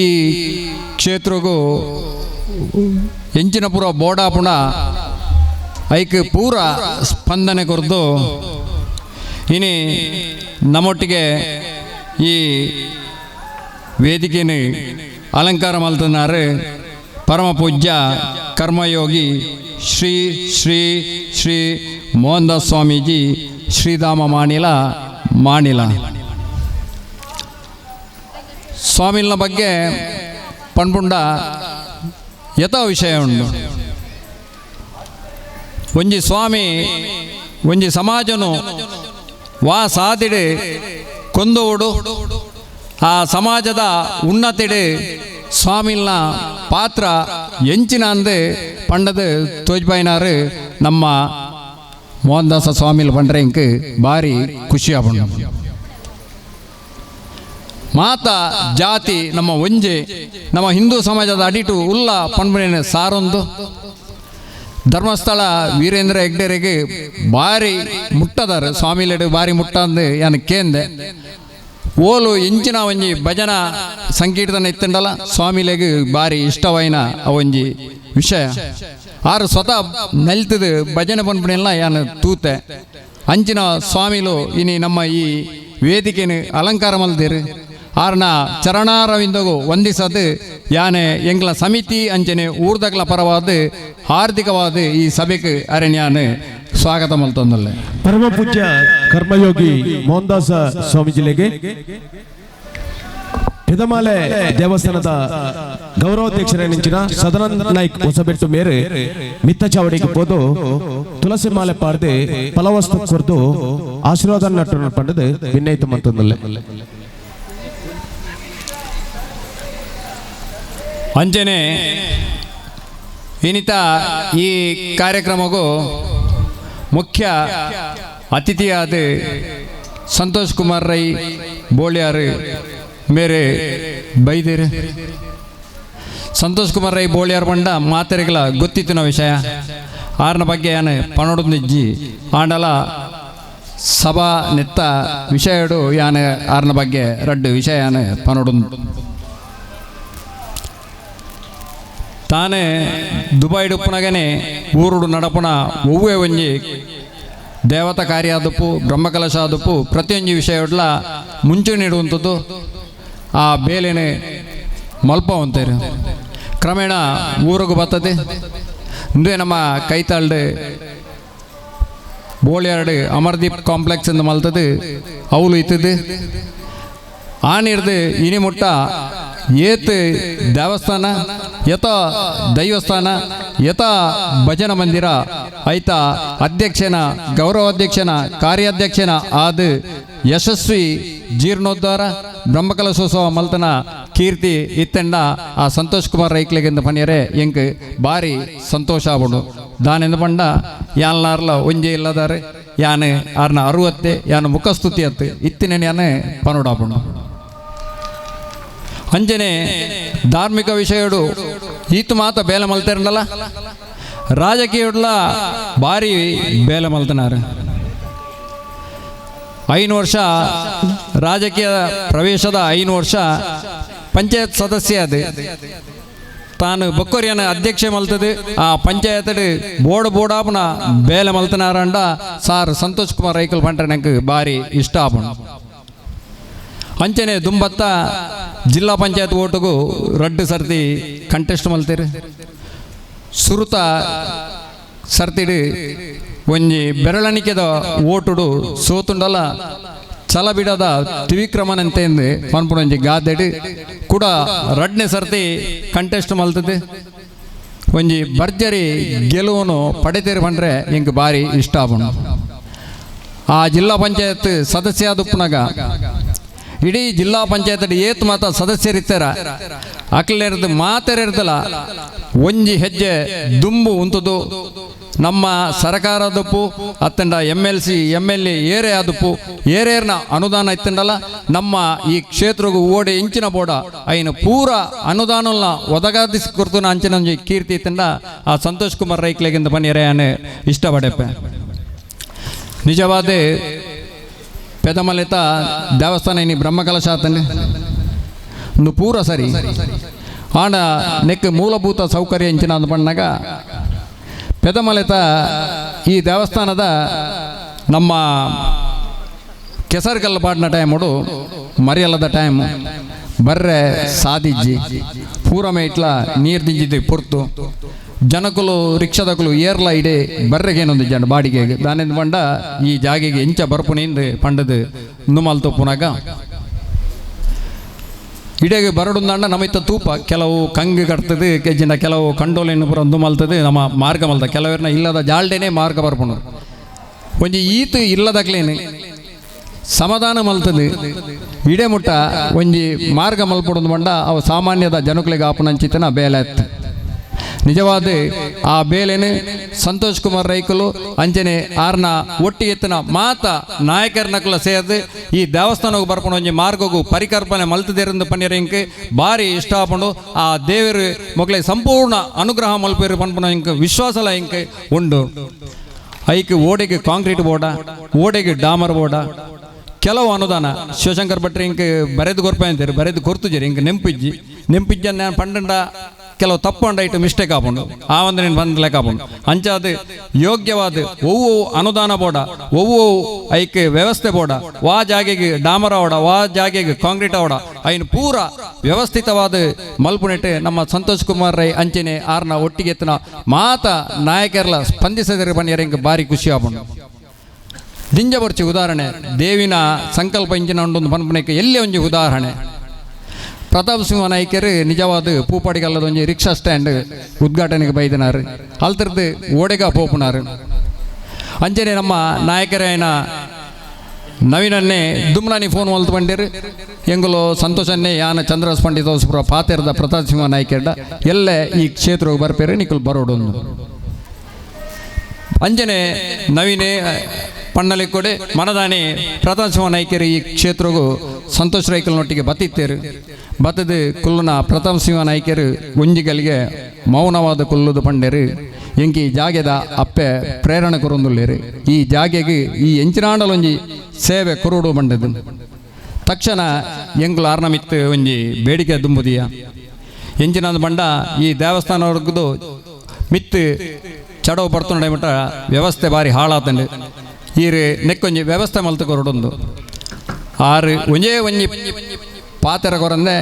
ಈ ಕ್ಷೇತ್ರಗೂ ಎಂಚಿನಪುರ ಬೋಡಾಪುಣ ಐಕ್ ಪೂರ ಸ್ಪಂದನೆ ಕೊರ್ದು ಇನಿ ನಮ್ಮೊಟ್ಟಿಗೆ ಈ ವೇದಿಕೆಯನ್ನು ಅಲಂಕಾರ ಮಲ್ತನಾರು ಪರಮ ಪೂಜ್ಯ ಕರ್ಮಯೋಗಿ ಶ್ರೀ ಶ್ರೀ ಶ್ರೀ ಮೋಹನದಾಸ್ ಸ್ವಾಮೀಜಿ ಶ್ರೀಧಾಮ ಮಾಣಿಲ ಮಾಣಿಲ ಸ್ವಾಮಿನ ಬಗ್ಗೆ ಪಣ್ಪುಂಡ ಯಥ ವಿಷಯ ಉಂಡು. ಒಂಜಿ ಸ್ವಾಮಿ ಒಂಜಿ ಸಮಾಜನು ವಾ ಸಾದಿಡೆ ಕೊಂದೋಡು ಆ ಸಮಾಜದ ಉನ್ನತಿಡೆ ಸ್ವಾಮಿನ ಪಾತ್ರ ಎಂಚಿನ ಅಂದೆ ಪಂಡದ ತೋಜ್ಬಾಯಿನಾರು ನಮ್ಮ ಮೋಹನದಾಸ ಸ್ವಾಮಿಲ್ ಪಂಡ್ರೆ ಇಂಕ್ ಭಾರಿ ಖುಷಿಯಾಪುಂಡು. ಮಾತ ಜಾತಿ ನಮ್ಮ ಒಂಜೆ ನಮ್ಮ ಹಿಂದೂ ಸಮಾಜದ ಅಡಿಟು ಉಲ್ಲ ಪಂಡ್ಬನೆ ಸಾರೊಂದು ಧರ್ಮಸ್ಥಳ ವೀರೇಂದ್ರ ಹೆಗ್ಡೆರಿಗೆ ಭಾರಿ ಮುಟ್ಟದಾರ ಸ್ವಾಮಿಲೆಡು ಭಾರಿ ಮುಟ್ಟ ಅಂದು ಯಾನು ಕೇಂದೆ ಓಲು ಎಂಚಿನ ಒಂಜಿ ಭಜನಾ ಸಂಕೀರ್ತನೆ ಇತ್ತಂಡಲ್ಲ ಸ್ವಾಮಿಲೆಗ್ ಭಾರಿ ಇಷ್ಟವಾಯಿನ ಒಂಜಿ ವಿಷಯ. ಆರು ಸ್ವತಃ ನಲ್ತದು ಭಜನೆ ಪನ್ಪುನೆಲ್ಲ ಯಾನು ತೂತೆ ಅಂಚಿನ ಸ್ವಾಮಿಲು ಇನಿ ನಮ್ಮ ಈ ವೇದಿಕೆನು ಅಲಂಕಾರ ಮಲ್ದಿರು ಆರ್ನ ಚರಣಾರವಿಂದಗೂ ವಂದಿಸದು ಯಾನೆ ಎಂಗ್ಲ ಸಮಿತಿ ಅಂಚನೆ ಊರ್ದಗ್ಲ ಪರವಾದ ಹಾರ್ದಿಕವಾದ ಈ ಸಭೆಗೆ ಅರಣ್ಯಾನು ಸ್ವಾಗತ ಮಲ್ತೊಂದಲ್ಲೆ. ಪರಮ ಪೂಜ್ಯ ಕರ್ಮಯೋಗಿ ಮೋಹನದಾಸ ಸ್ವಾಮೀಜಿಲೆಗೆ ಪೆದಮಾಲೆ ದೇವಸ್ಥಾನದ ಗೌರವಾಧ್ಯಕ್ಷರ ಸದಾನಂದ ನಾಯ್ಕ್ ಹೊಸಬೆಟ್ಟು ಮೇರೆ ಮಿತ್ತ ಚಾವಡಿಗೆ ಪೋದು ತುಳಸಿ ಮಾಲೆ ಪಾರ್ದೆ ಫಲವಸ್ತು ಕೊರ್ದು ಆಶೀರ್ವಾದ ನಟ್ಟು ಪಂಡದು ವಿನಯಿತ ಮಂತೊಂದಲ್ಲೆ. ಅಂಚನೆ ಇನಿತ ಈ ಕಾರ್ಯಕ್ರಮಕ್ಕೂ ಮುಖ್ಯ ಅತಿಥಿಯಾದ ಸಂತೋಷ್ ಕುಮಾರ್ ರೈ ಬೋಳ್ಯಾರು ಮೇರೆ ಬೈದಿರು. ಸಂತೋಷ್ ಕುಮಾರ್ ರೈ ಬೋಳ್ಯಾರ್ ಬಂಡ ಮಾತೆರೆಗಳ ಗೊತ್ತಿತ್ತಿನ ವಿಷಯ ಆರ್ನ ಬಗ್ಗೆ ಯಾನು ಪಣೊಡೊಂದಿಜ್ಜಿ ಆಂಡಲ ಸಭಾ ನೆತ್ತ ವಿಷಯಡು ಯಾನು ಆರ್ನ ಬಗ್ಗೆ ರಡ್ಡು ವಿಷಯ ಯಾನು ಪಣೊಡೊಂದು. ತಾನೇ ದುಬೈಡ್ ಉಪ್ಪುನಗನೆ ಊರುಡು ನಡಪುನ ಒವ್ವೇ ಒಂಜಿ ದೇವತಾ ಕಾರ್ಯ ಆದಪ್ಪು ಬ್ರಹ್ಮಕಲಶ ಆದಪ್ಪು ಪ್ರತಿಯೊಂಜಿ ವಿಷಯಡ್ಲ ಮುಂಚೂಣಿ ಇಡುವಂಥದ್ದು ಆ ಬೇಲೆನೆ ಮಲ್ಪ ಅಂತಾರೆ. ಕ್ರಮೇಣ ಊರಿಗೂ ಬರ್ತದೆ. ಇಂದೇ ನಮ್ಮ ಕೈತಾಳ್ಡು ಬೋಳ್ಯಾರ್ಡು ಅಮರ್ದೀಪ್ ಕಾಂಪ್ಲೆಕ್ಸ್ ಎಂದು ಮಲ್ತದೆ ಅವಳು ಇತ್ತದು ಆನಿರ್ದು ಇನಿ ಮುಟ್ಟ ಏತ್ ದೇವಸ್ಥಾನ ಯಥ ದೈವಸ್ಥಾನ ಯಥ ಭಜನ ಮಂದಿರ ಐತ ಅಧ್ಯಕ್ಷನ ಗೌರವಾಧ್ಯಕ್ಷನ ಕಾರ್ಯಾಧ್ಯಕ್ಷನ ಆದ ಯಶಸ್ವಿ ಜೀರ್ಣೋದ್ಧಾರ ಬ್ರಹ್ಮಕಲಶೋತ್ಸವ ಮಲ್ತನ ಕೀರ್ತಿ ಇತ್ತೆಂಡ ಆ ಸಂತೋಷ್ ಕುಮಾರ್ ರೈಕ್ಲೆಗೆಂದು ಪನಿಯರೆ ಎಂಕ್ ಭಾರಿ ಸಂತೋಷ ಆವಡು. ದಾನೆಂದು ಪಂಡ ಯಾನ್ಲಾರ್ಲ ಒಂಜೆ ಇಲ್ಲದಾರೆ ಯಾನು ಆರ್ನ ಅರುವತ್ತೆ ಯಾನು ಮುಖಸ್ತುತಿ ಅತ್ತು ಇತ್ತಿನ ಯಾನು ಪನುಡಾಪುಂಡು. ಅಂಜನೆ ಧಾರ್ಮಿಕ ವಿಷಯಡು ಈತು ಮಾತ ಬೇಲೆ ಮಲ್ತಿರಂಡಲ್ಲ ರಾಜಕೀಯಡ್ಲ ಭಾರಿ ಬೇಲೆ ಮಲ್ತನಾರು. 5 ವರ್ಷ ರಾಜಕೀಯ ಪ್ರವೇಶದ 5 ವರ್ಷ ಪಂಚಾಯತ್ ಸದಸ್ಯ ಅದು ತಾನು ಬೊಕ್ಕೊರಿಯನ ಅಧ್ಯಕ್ಷ ಮಲ್ತದೆ ಆ ಪಂಚಾಯತ್ ಬೋರ್ಡ್ ಬೋರ್ಡಾಪನ ಬೇಲೆ ಮಲ್ತನಾರಂಡ ಸಾರ್ ಸಂತೋಷ್ ಕುಮಾರ್ ರೈಕಲ್ ಪಂಡ್ರೆ ನಂಗೆ ಭಾರಿ ಇಷ್ಟ ಆಪುಂಡು. ಅಂಚನೆ ದುಂಬತ್ತ ಜಿಲ್ಲಾ ಪಂಚಾಯತ್ ಓಟುಗು ರಡ್ಡು ಸರ್ತಿ ಕಂಟೆಸ್ಟ್ ಮಲ್ತೇರು. ಸುರುತ ಸರ್ತಿಡು ಒಂಜಿ ಬೆರಳಣಿಕೆದ ಓಟುಡು ಸೋತುಂಡಲ ಚಲಬಿಡದ ತ್ರಿವಿಕ್ರಮನಂತೆಂದು ಪನ್ಪುನ ಒಂಜಿ ಗಾದೆಡು ಕೂಡ ರಡ್ನೇ ಸರ್ತಿ ಕಂಟೆಸ್ಟ್ ಮಲ್ತದೆ ಒಂಜಿ ಭರ್ಜರಿ ಗೆಲುವನ್ನು ಪಡೆತೇರು ಪಂಡ್ರೆ ಇಂಕ್ ಬಾರಿ ಇಷ್ಟ ಆಪುಂಡು. ಆ ಜಿಲ್ಲಾ ಪಂಚಾಯತ್ ಸದಸ್ಯ ಆದುಪ್ಪುನಗ ಇಡೀ ಜಿಲ್ಲಾ ಪಂಚಾಯತ್ ಏತ್ ಮಾತ ಸದಸ್ಯರಿತ್ತಾರ ಅಕ್ಲೆರ್ದು ಮಾತೆರೆರ್ದಲ ಒಂಜಿ ಹೆಜ್ಜೆ ದುಂಬು ಉಂತುದು ನಮ್ಮ ಸರಕಾರದಪ್ಪು ಅತ್ತಂಡ M L C M L A ಏರೇ ಆದಪ್ಪು ಏರೇರ್ನ ಅನುದಾನ ಇತ್ತಂಡಲ್ಲ ನಮ್ಮ ಈ ಕ್ಷೇತ್ರಗೂ ಓಡೆ ಇಂಚಿನ ಬೋಡ ಐನ ಪೂರ ಅನುದಾನಲ್ನ ಒದಗಾದಿಸಿ ಕೊರ್ತುನ ಅಂಚಿನ ಒಂಜಿ ಕೀರ್ತಿ ಇತ್ತಂಡ ಆ ಸಂತೋಷ್ ಕುಮಾರ್ ರೈಕ್ಲೆಗಿಂದ ಪನ್ನಿರೆ ಇಷ್ಟಪಡೆಪ್ಪೆ. ನಿಜವಾದ ಪೆದಮಲಿತ ದೇವಸ್ಥಾನ ಇನಿ ಬ್ರಹ್ಮಕಲಶ ಆತಂಡೆ ಒಂದು ಪೂರ ಸರಿ ಆಂಡ ನೆಕ್ ಮೂಲಭೂತ ಸೌಕರ್ಯ ಇಂಚಿನ ಅಂದ್ ಪಣ್ಣಾಗ ಪೆದಮಲಿತ ಈ ದೇವಸ್ಥಾನದ ನಮ್ಮ ಕೆಸರುಕಲ್ಲು ಪಾಡಿನ ಟೈಮುಡು ಮರಿಯಲ್ಲದ ಟೈಮ್ ಬರ್ರೆ ಸಾದಿಜ್ಜಿ ಪೂರ ಮೇಟ್ಲ ನೀರು ದಿಂಜಿದ್ದು ಪೊರ್ತು ಜನಕುಲು ರಿಕ್ಷಾದಕುಲು ಏರ್ಲ ಇಡೇ ಬರ್ರೆಗೇನೊಂದು ಜನ ಬಾಡಿಗೆ ದಾನಿಂದ ಪಂಡ ಈ ಜಾಗೆಗೆ ಎಂಚ ಬರ್ಪುನಿಂದು ಪಂಡದು ನುಮಲ್ ತೊಪ್ಪುನಾಗ ಇಡೀ ಬರಡುಂದಾಂಡ ನಮಿತ್ತ ತೂಪ ಕೆಲವು ಕಂಗು ಕಟ್ತದೆ ಕೆಜ್ಜಿನ ಕೆಲವು ಕಂಡೋಲೆಯನ್ನು ಪೂರ ಮಲ್ತದೆ ನಮ್ಮ ಮಾರ್ಗ ಮಲ್ತ ಕೆಲವರನ್ನ ಇಲ್ಲದ ಜಾಲ್ಡೆನೇ ಮಾರ್ಗ ಬರ್ಪುಣು ಒಂಜಿ ಈತು ಇಲ್ಲದಕ್ಲೇನು ಸಮಾಧಾನ ಮಲ್ತದೆ ಇಡೇ ಮುಟ್ಟ ಒಂಜಿ ಮಾರ್ಗ ಮಲ್ಪಡೊಂದು ಬಂಡ ಅವು ಸಾಮಾನ್ಯದ ಜನಕುಲಿಗೆ ಆಪುನಂಚಿತನ ಬೇಲೆ ಆಯ್ತು. ನಿಜವಾದ ಆ ಬೇಲೆನೆ ಸಂತೋಷ್ ಕುಮಾರ್ ರೈಕುಲು ಅಂಚನೆ ಆರ್ನ ಒಟ್ಟಿ ಎತ್ತನ ಮಾತ ನಾಯಕರ್ನಕುಲ ಸೇರ್ದು ಈ ದೇವಸ್ಥಾನಕ್ಕೆ ಬರ್ಪುಣ ಒಂಜಿ ಮಾರ್ಗಗೂ ಪರಿಕಲ್ಪನೆ ಮಲ್ತದೇರಂದು ಪನ್ನಿರ ಇಂಕ್ ಭಾರಿ ಇಷ್ಟ ಆಪುಂಡು. ಆ ದೇವರು ಮೊಗಲೆ ಸಂಪೂರ್ಣ ಅನುಗ್ರಹ ಮಲ್ಪೇರು ಪನ್ಪುನ ಇಂಕ್ ವಿಶ್ವಾಸಲ ಇಂಕ್ ಉಂಡು. ಐಕ್ ಓಡೆಗೆ ಕಾಂಕ್ರೀಟ್ ಬೋರ್ಡ ಓಡೆಗೆ ಡಾಮರ್ ಬೋರ್ಡ ಕೆಲವು ಅನುದಾನ ಶಿವಶಂಕರ್ ಭಟ್ರು ಇಂಕ್ ಬರೆದು ಕೊರ್ಪ ಅಂತಾರೆ ಬರೆದು ಕೊರ್ತುಜರಿ ಇಂಕ್ ನೆಂಪಿಜ್ಜಿ ನೆಂಪಿಜ್ಜ ನಾನು ಪಂಡಂಡ ಕೆಲವು ತಪ್ಪು ಅಂಡ ಮಿಸ್ಟೇಕ್ ಆಪುಂಡು ಆ ಒಂದು ನೀನು ಬಂದು ಲೆಕ್ಕ ಆಪುಂಡು. ಅಂಚಾದ ಯೋಗ್ಯವಾದ ಒವ್ವು ಅನುದಾನ ಬೋಡ ಒವ್ವು ಐಕ್ ವ್ಯವಸ್ಥೆ ಬೋಡ ವಾ ಜಾಗೆಗೆ ಡಾಮರ ಅವಡ ವಾ ಜಾಗೆಗೆ ಕಾಂಕ್ರೀಟ್ ಅವಡ ಐನು ಪೂರ ವ್ಯವಸ್ಥಿತವಾದ ಮಲ್ಪುನೆಟ್ಟು ನಮ್ಮ ಸಂತೋಷ್ ಕುಮಾರ್ ರೈ ಅಂಚನೆ ಆರ್ನ ಒಟ್ಟಿಗೆ ಎತ್ತನ ಮಾತ ನಾಯಕರ್ಲ ಸ್ಪಂದಿಸದಿರ ಬನ್ನಿಯರ ಇಂಕ್ ಭಾರಿ ಖುಷಿ ಆಪುಂಡು. ದಿಂಜಬರ್ಚಿ ಉದಾಹರಣೆ ದೇವಿನ ಸಂಕಲ್ಪ ಇಂಚಿನ ಉಂಡೊಂದು ಪನ್ಪುನೆಕ್ ಎಲ್ಲೇ ಒಂಜಿ ಉದಾಹರಣೆ. ಪ್ರತಾಪ್ ಸಿಂಹ ನಾಯ್ಕರು ನಿಜವಾದ ಪೂಪಾಡಿಗಲ್ಲದ ಒಂಜಿ ರಿಕ್ಷಾ ಸ್ಟ್ಯಾಂಡ್ ಉದ್ಘಾಟನೆಗೆ ಬೈದನಾರು ಅಲ್ತರದ್ದು ಓಡೆಗ ಪೋಪುನಾರು. ಅಂಚನೆ ನಮ್ಮ ನಾಯಕರಾಯನ ನವೀನನ್ನೇ ದುಮ್ನಾನಿ ಫೋನ್ ಮಲ್ತು ಬಂದಿರು ಎಂಗುಲೋ ಸಂತೋಷನ್ನೇ ಯಾನ ಚಂದ್ರಸ್ ಪಂಡಿತ ಪಾತೆರದ ಪ್ರತಾಪ್ ಸಿಂಹ ನಾಯ್ಕರ್ಡ ಎಲ್ಲೇ ಈ ಕ್ಷೇತ್ರಕ್ಕೆ ಬರ್ಪೇರು ನಿಕುಲ್ ಬರೋಡೊಂದು. ಅಂಜನೆ ನವೀನೇ ಪಣ್ಣಲಿ ಕೊಡೆ ಮನದಾನಿ ಪ್ರತಾಪ್ ಸಿಂಹ ನಾಯ್ಕರು ಈ ಕ್ಷೇತ್ರಗೂ ಸಂತೋಷ್ ರೈಕಲ್ನೊಟ್ಟಿಗೆ ಬತ್ತಿತ್ತೇರು ಬತ್ತದ ಕುಲ್ಲುನ ಪ್ರತಾಪ್ ಸಿಂಹ ನಾಯ್ಕರು ಒಂಜಿಗಲಿಗೆ ಮೌನವಾದ ಕುಲ್ಲುದು ಪಂಡೇರು ಎಂಕಿ ಈ ಜಾಗೆದ ಅಪ್ಪೆ ಪ್ರೇರಣೆ ಕೊರೊಂದುಲ್ಲೇರು ಈ ಜಾಗೆಗೆ ಈ ಎಂಚಿನಾಂಡಲೊಂಜಿ ಸೇವೆ ಕೊರುಡು ಬಂಡದು. ತಕ್ಷಣ ಎಂಗುಲ ಆರ್ನಮಿತ್ತು ಒಂಜಿ ಬೇಡಿಕೆ ದುಂಬುದಿಯ ಎಂಚಿನಂದು ಬಂಡ ಈ ದೇವಸ್ಥಾನವರ್ಗದು ಮಿತ್ತು ಚಡವು ಬರ್ತುಂಡ ಮಟ್ಟ ವ್ಯವಸ್ಥೆ ಭಾರಿ ಹಾಳಾತಂಡು ಈರು ನೆಕ್ಕೊಂಜಿ ವ್ಯವಸ್ಥೆ ಮಲ್ತು ಕೊರಡೊಂದು ಆರು ಒಂಜೇ ಒಂಜಿ ಪಾತೆರ ಕೊರಂದೆ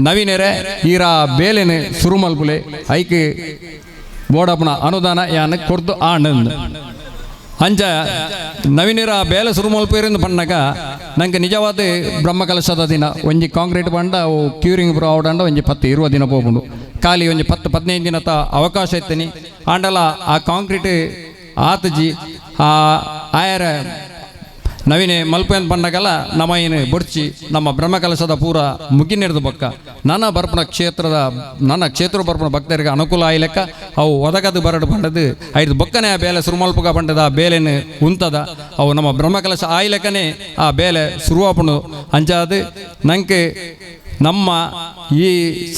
ನವೀನೆರೆ ಈರ ಬೇಲೆನು ಸುರು ಮಲ್ಪುಲೆ ಐಕ್ ಬೋಡಪ್ಪನ ಅನುದಾನ ಯಾನ ಕೊರ್ದು ಆಂಡಂದು. ಅಂಚ ನವೀನರ ಬೇಲೆ ಸುರು ಮಲ್ಪೇರಿಂದ ಪಣ್ಣಾಗ ನಂಗೆ ನಿಜವಾದ ಬ್ರಹ್ಮಕಲಶದ ದಿನ ಒಂಜಿ ಕಾಂಕ್ರೀಟ್ ಬಂಡ ಅವು ಕ್ಯೂರಿಂಗ್ ಪೂರ ಆವಡಂಡ ಒಂಜಿ 10-20 ದಿನ ಪೋಪುಂಡು ಖಾಲಿ ಒಂಜಿ 10-15 ದಿನ ತ ಅವಕಾಶ ಇತ್ತನಿ ಆಂಡಲ ಆ ಕಾಂಕ್ರೀಟ್ ಆತಜಿ ಆ ಆಯರ ನವೀನೆ ಮಲ್ಪೆ ಅಂತ ಬಂದಾಗಲ್ಲ ನಮ್ಮ ಏನು ಬೊಡ್ಚಿ ನಮ್ಮ ಬ್ರಹ್ಮಕಲಶದ ಪೂರ ಮುಗಿನೆರೆದು ಬೊಕ್ಕ ನನ್ನ ಬರ್ಪಣ ಕ್ಷೇತ್ರದ ನನ್ನ ಕ್ಷೇತ್ರ ಬರ್ಪಣ ಭಕ್ತರಿಗೆ ಅನುಕೂಲ ಆಯ್ಲೆಕ್ಕ ಅವು ಒದಗದು ಬರಡು ಬಂಡದು ಐದು ಬೊಕ್ಕನೆ ಆ ಬೇಲೆ ಸುರುಮಲ್ಪುಗ ಬಂಡದ ಆ ಬೇಲೆನು ಉಂತದ ಅವು ನಮ್ಮ ಬ್ರಹ್ಮಕಲಶ ಆಯ್ಲೆಕ್ಕನೆ ಆ ಬೇಲೆ ಸುರುವಾಪುಂಡು. ಅಂಚಾದ ನಂಗೆ ನಮ್ಮ ಈ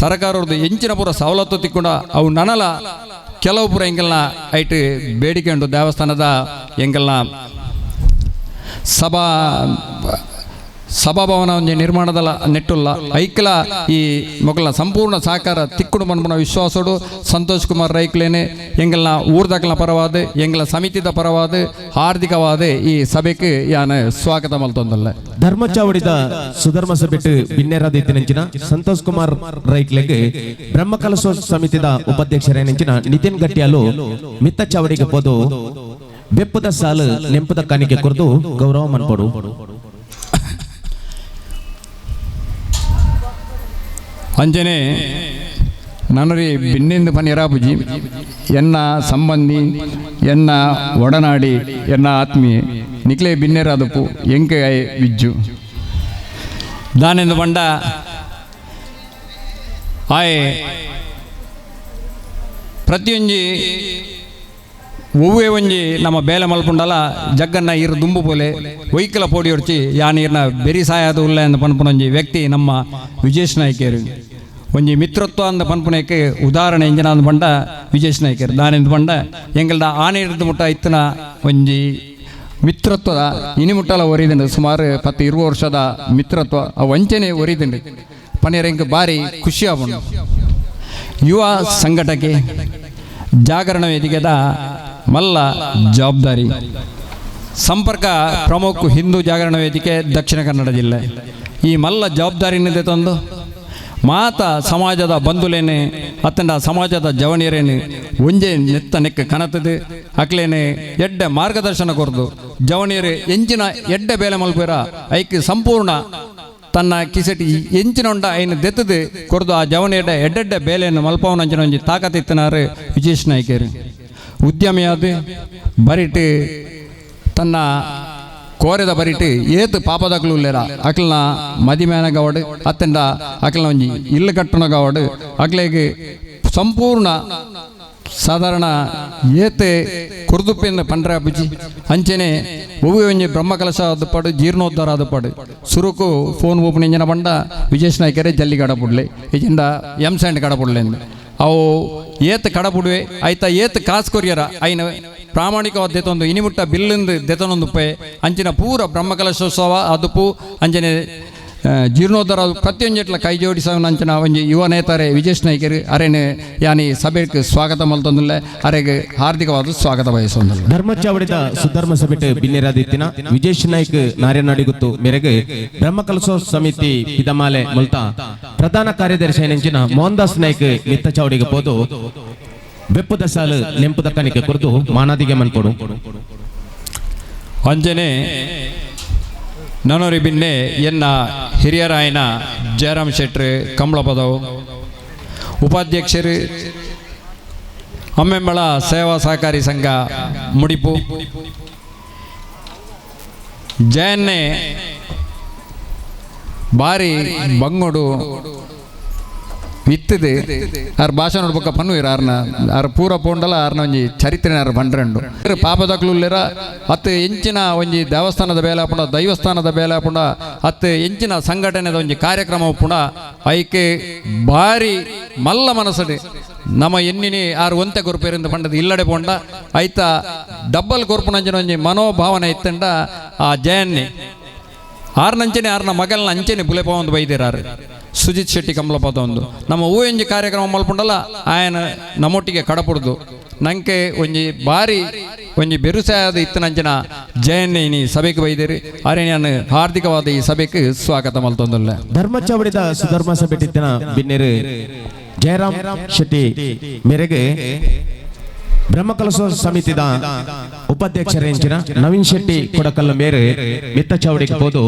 ಸರಕಾರದ್ದು ಎಂಚಿನ ಪೂರ ಸವಲತ್ತು ತಿಕ್ಕೊಂಡ ಅವು ನನಲ ಕೆಲವು ಪೂರ ಎಂಗಲ್ನ ಐಟ್ ಬೇಡಿಕೆ ಉಂಟು ದೇವಸ್ಥಾನದ ಎಂಗಲ್ನ ಸಭಾ ಸಭಾಭವನ ಒಂಜಿ ನಿರ್ಮಾಣದಲ್ಲ ನೆಟ್ಟುಲ್ಲ ಐಕ್ಲ ಈ ಮೊಕಲ್ನ ಸಂಪೂರ್ಣ ಸಹಕಾರ ತಿಕ್ಕುಡು ಮನ್ಪುನ ವಿಶ್ವಾಸೋಡು ಸಂತೋಷ್ ಕುಮಾರ್ ರೈಕ್ಲೇನೆ ಎಂಗಲ್ನ ಊರ್ದಕ್ಲ ಪರವಾದ ಎಂಗಲ ಸಮಿತಿದ ಪರವಾದ ಹಾರ್ದಿಕವಾದ ಈ ಸಭೆಗೆ ಯಾನ ಸ್ವಾಗತ ಮಲ್ತೊಂದಲ್ಲ. ಧರ್ಮಚಾವಡಿದ ಸುಧರ್ಮ ಸಭೆಟ್ ಬಿನ್ನೆರಾದಿತ್ತಿನಂಚಿನ ಸಂತೋಷ್ ಕುಮಾರ್ ರೈಕ್ಲೆಗ್ ಬ್ರಹ್ಮಕಲಶ ಸಮಿತಿದ ಉಪಾಧ್ಯಕ್ಷರೇನಂಚಿನ ನಿತಿನ್ ಗಟ್ಟಿಯಾಲು ಮಿತ್ತ ಚಾವಡಿಗೆ ಪೋದು ಬೆಪ್ಪದ ಸಾಲು ನೆಂಪದ ಕಾಣಿಕೆ ಕೊರದು ಗೌರವ ಮನ್ಪಡು. ಅಂಜನೆ ನನರಿ ಬಿನ್ನಿಂದ ಪನಿರಾಪುಜಿ ಎನ್ನ ಸಂಬಂಧಿ ಎನ್ನ ಒಡನಾಡಿ ಎನ್ನ ಆತ್ಮೀಯ ನಿಕ್ಲೆ ಬಿನ್ನೆರಾದಪ್ಪು ಎಂಕೆ ವಿಜ್ಜು ದಾನೆಂದು ಬಂಡ ಆಯ್ ಪ್ರತಿಯೊಂಜಿ ಒವ್ವೇ ಒಂಜಿ ನಮ್ಮ ಬೇಲೆ ಮಲ್ಪುಂಡಲ ಜಗ್ಗನ್ನ ಇರು ದುಂಬು ಪೋಲೆ ಒಯ್ಕಲ ಪೋಡಿ ಹೊಡ್ಚಿ ಯಾ ನೀರ್ನ ಬೆರಿ ಸಾಯದ ಉಲ್ಲ ಎಂದು ಪನ್ಪುನೊಂಜಿ ವ್ಯಕ್ತಿ ನಮ್ಮ ವಿಜೇಶ್ ನಾಯ್ಕರು. ಒಂಜಿ ಮಿತ್ರತ್ವ ಅಂದ ಪನ್ಪುನಕ್ಕೆ ಉದಾಹರಣೆ ಎಂಜಿನ ಅಂದ್ ಬಂಡ ವಿಜೇಶ್ ನಾಯ್ಕರು. ದಾನೆಂದು ಬಂಡ ಎಂಗಲ್ದ ಆನೆ ಹಿಡಿದು ಮುಟ್ಟ ಇತ್ತನ ಒಂಜಿ ಮಿತ್ರತ್ವದ ಇನಿ ಮುಟ್ಟಲ ಒರಿದಿಂಡು ಸುಮಾರು 10-20 ವರ್ಷದ ಮಿತ್ರತ್ವ ಆ ವಂಚನೆ ಒರಿದಿಂಡು ಪನ್ನೀರ್ ಎಂಕ್ ಭಾರಿ ಖುಷಿ ಆಪುಂಡು. ಯುವ ಸಂಘಟಕೆ ಜಾಗರಣ ವೇದಿಕೆದ ಮಲ್ಲ ಜವಾಬ್ದಾರಿ ಸಂಪರ್ಕ ಪ್ರಮುಖ ಹಿಂದೂ ಜಾಗರಣ ವೇದಿಕೆ ದಕ್ಷಿಣ ಕನ್ನಡ ಜಿಲ್ಲೆ ಈ ಮಲ್ಲ ಜವಾಬ್ದಾರಿನಿದೆ ತಂದು ಮಾತ ಸಮಾಜದ ಬಂಧುಲೇನೆ ಅತ್ತಂಡ ಸಮಾಜದ ಜವನಿಯರೇನೆ ಒಂಜೆ ನೆತ್ತ ನೆಕ್ಕ ಕನತದು ಅಕ್ಲೇನೆ ಎಡ್ಡೆ ಮಾರ್ಗದರ್ಶನ ಕೊರ್ದು ಜವನಿಯರು ಎಂಚಿನ ಎಡ್ಡೆ ಬೇಲೆ ಮಲ್ಪೇರ ಐಕ್ ಸಂಪೂರ್ಣ ತನ್ನ ಕಿಸೆಟಿ ಎಂಚಿನ ಉಂಡ ಐನ ದೆತ್ತದು ಕೊರ್ದು ಆ ಜವನಿಯಡ್ಡ ಎಡ್ಡೆಡ್ಡೆ ಬೇಲೆಯನ್ನು ಮಲ್ಪವನಂಚಿನ ಒಂಜಿ ತಾಕತ್ತಿತ್ತನಾರು ವಿಜೇಶ್ ನಾಯ್ಕರು. ಉದ್ಯಮಿಯಾದ ಬರಿಟ್ ತನ್ನ ಕೋರೆದ ಬರಿಟ್ ಏತು ಪಾಪದಕ್ಲು ಉಲ್ಲೇರ ಅಕ್ಲನ ಮದಿಮೇನ ಗವಡು ಅತ್ತಂಡ ಅಕ್ಲನ ಒಂಜಿ ಇಲ್ಲು ಕಟ್ಟಣ ಗವಡು ಅಕ್ಲೆಗ್ ಸಂಪೂರ್ಣ ಸಾಧಾರಣ ಏತೆ ಕುರ್ದುಪ್ಪಿಂದ ಪಂಡ್ರೆ ಬುಜ್ಜಿ ಅಂಚೆನೆ ಒವ್ವೆ ಒಂಜಿ ಬ್ರಹ್ಮಕಲಶ ಆದಪಾಡು ಜೀರ್ಣೋದ್ಧಾರ ಆದಪಾಡು ಸುರುಕು ಫೋನ್ ಓಪನ್ ಇಂಜಿನ ಬಂಡ ವಿಜೇಶ್ ನಾಯ್ಕರೇ ಜಲ್ಲಿ ಕಡಪುಡ್ಲೆ ಇಜಿಂದ ಎಮ್ ಸ್ಯಾಂಡ್ ಕಡಪುಡ್ಲೆ ಅವು ಏತ್ ಕಡಪುಡುವೆ ಆಯ್ತಾ ಏತ್ ಕಾಸು ಕೊರಿಯರ ಐನ ಪ್ರಾಮಾಣಿಕವಾದ ದೆತೊಂದು ಇನಿಮುಟ್ಟ ಬಿಲ್ಲಿಂದು ದೆತನೊಂದು ಪೆ ಅಂಚಿನ ಪೂರ ಬ್ರಹ್ಮಕಲಶೋತ್ಸವ ಅದುಪು ಅಂಚನೆ ಜೀರ್ಣೋದ್ಧಾರ ಪ್ರತಿಯೊಂಜೆಟ್ಲ ಕೈ ಜೋಡಿಸವನ ಅಂಚಿನ ಒಂಜಿ ಯುವ ನೇತಾರೆ ವಿಜೇಶ್ ನಾಯ್ಕರು ಅರೇನೆ ಯಾನಿ ಸಭೆಗೆ ಸ್ವಾಗತ ಮಲ್ತೊಂದಿಲ್ಲ ಅರೆಗೆ ಹಾರ್ದಿಕವಾದ ಸ್ವಾಗತ ಬಯಸೊಂದಿಲ್ಲ. ಧರ್ಮಚಾವಡಿದ ಸುಧರ್ಮ ಸಭೆಟ್ ಬಿನ್ನೆರಾದಿತ್ತಿನ ವಿಜೇಶ್ ನಾಯ್ಕ್ ನಾರ್ಯನಾಡಿಗುತ್ತು ಮೇರೆಗೆ ಬ್ರಹ್ಮಕಲಶೋ ಸಮಿತಿ ಪಿದಮಾಲೆ ಮುಲ್ತ ಪ್ರಧಾನ ಕಾರ್ಯದರ್ಶಿ ನೆಂಚಿನ ಮೋಹನ್ ದಾಸ್ ನಾಯ್ಕ್ ಮಿತ್ತ ಚಾವಡಿಗೆ ಪೋದು ಬೆಪ್ಪುದ ಸಾಲು ನೆಂಪುದ ಕಣಿಕೆ ಕೊರದು ಮಾನಾದಿಗೆ ಮನ್ಪೊಡು. ಅಂಜನೆ ನನೋರಿ ಬಿನ್ನೆ ಎನ್ನ ಹಿರಿಯರಾಯನ ಜಯರಾಮ್ ಶೆಟ್ರು ಕಮಲಪದವು ಉಪಾಧ್ಯಕ್ಷರು ಅಮ್ಮೆಂಬಳ ಸೇವಾ ಸಹಕಾರಿ ಸಂಘ ಮುಡಿಪು ಜಯನ್ನೇ ಬಾರಿ ಬಂಗೋಡು ಇತ್ತದೆ ಆರ್ ಭಾಷೆ ನೋಡ್ಬೇಕ ಪನ್ನುವಿರ ಆರ್ನ ಆರ್ ಪೂರ ಪೋಂಡಲ ಆರ್ನ ಒಂಜಿ ಚರಿತ್ರೆ ಆರ್ ಬಂಡ್ರಂಡು ಪಾಪದಕ್ಲುಲ್ಲೆರ ಅತ್ತು ಎಂಚಿನ ಒಂಜಿ ದೇವಸ್ಥಾನದ ಬೇಲೆ ಪುಂಡ ದೈವಸ್ಥಾನದ ಬೇಲೆ ಪುಂಡ ಅತ್ತು ಎಂಚಿನ ಸಂಘಟನೆದ ಒಂಜಿ ಕಾರ್ಯಕ್ರಮ ಪುಂಡ ಐಕೆ ಭಾರಿ ಮಲ್ಲ ಮನಸ್ಸು ನಮ್ಮ ಎನ್ನಿನಿ ಆರ್ ಒಂತೆ ಕೊರ್ಪೇರಿಂದ ಪಂಡದ ಇಲ್ಲಡೆ ಪೋಂಡ ಐತ ಡಬ್ಬಲ್ ಕೊರ್ಪುನಂಚಿನ ಒಂಜಿ ಮನೋಭಾವನೆ ಇತ್ತಂಡ ಆ ಜಯನ್ನಿ ಆರ್ನಂಚನೆ ಆರ್ನ ಮಗಲ್ನ ಅಂಚನೆ ಬುಲೆಪವಂದು ಬೈದಿರಾರು ಸುಜಿತ್ ಶೆಟ್ಟಿ ಕಮಲಪದ ಒಂದು ನಮ್ಮ ಹೂವೆಂಜಿ ಕಾರ್ಯಕ್ರಮ ಮಲ್ಪುಂಡಲ್ಲ ಆಯನ ನಮ್ಮೊಟ್ಟಿಗೆ ಕಡಪುಡ್ದು ನಂಗೆ ಒಂಜಿ ಬಾರಿ ಒಂಜಿ ಬೆರುಸಾಯದ ಇತ್ತನಂಚಿನ ಜಯನ್ನಿ ಸಭೆಗೆ ಬೈದಿರಿ ಅರೆ ನಾನು ಹಾರ್ದಿಕವಾದ ಈ ಸಭೆಗೆ ಸ್ವಾಗತ ಮಲ್ತೊಂದಲ್ಲ. ಧರ್ಮಚಾವಡಿದ ಸುಧರ್ಮ ಸಭೆಟಿತ್ತಿನ ಬಿನ್ನೆರು ಜಯರಾಮ್ ಶೆಟ್ಟಿ ಮೇರೆಗೆ ಬ್ರಹ್ಮಕಲಶ ಸಮಿತಿದ ಉಪಾಧ್ಯಕ್ಷರೇಂಚಿನ ನವೀನ್ ಶೆಟ್ಟಿ ಕೊಡಕಲ್ಲ ಮೇರೆ ಮಿತ್ತ ಚಾವಡಿಗೆ ಪೋದು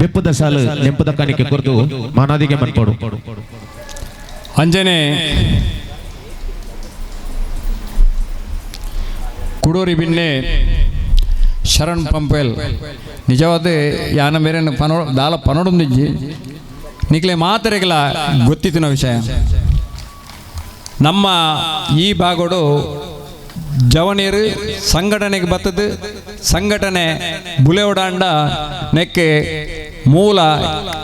ಬೆಪ್ಪುದ ಸಾಲು ನೆಂಪುದ ಕಾಣಿಕೆ ಕೊರದು ಮಾನಾದಿಗೆ ಮನ್ಪೊಡು. ಅಂಜನೆ ಕುಡೂರಿ ಬಿನ್ನೆ ಶರಣ್ ಪಂಪೆಲ್ ನಿಜವಾದ ಯಾನ ಮೇರೆ ಪನೋ ದಾಲ ಪನೊಡೊಂದಿಜ್ಜಿ ನಿಕ್ಲೆ ಮಾತರೆಗಲ ಗೊತ್ತಿತ್ತಿನ ವಿಷಯ. ನಮ್ಮ ಈ ಭಾಗಡು ಜವನೀರು ಸಂಘಟನೆಗೆ ಬತ್ತದು ಸಂಘಟನೆ ಬುಲೆವಡಾಂಡ ನೆಕ್ಕೆ ಮೂಲ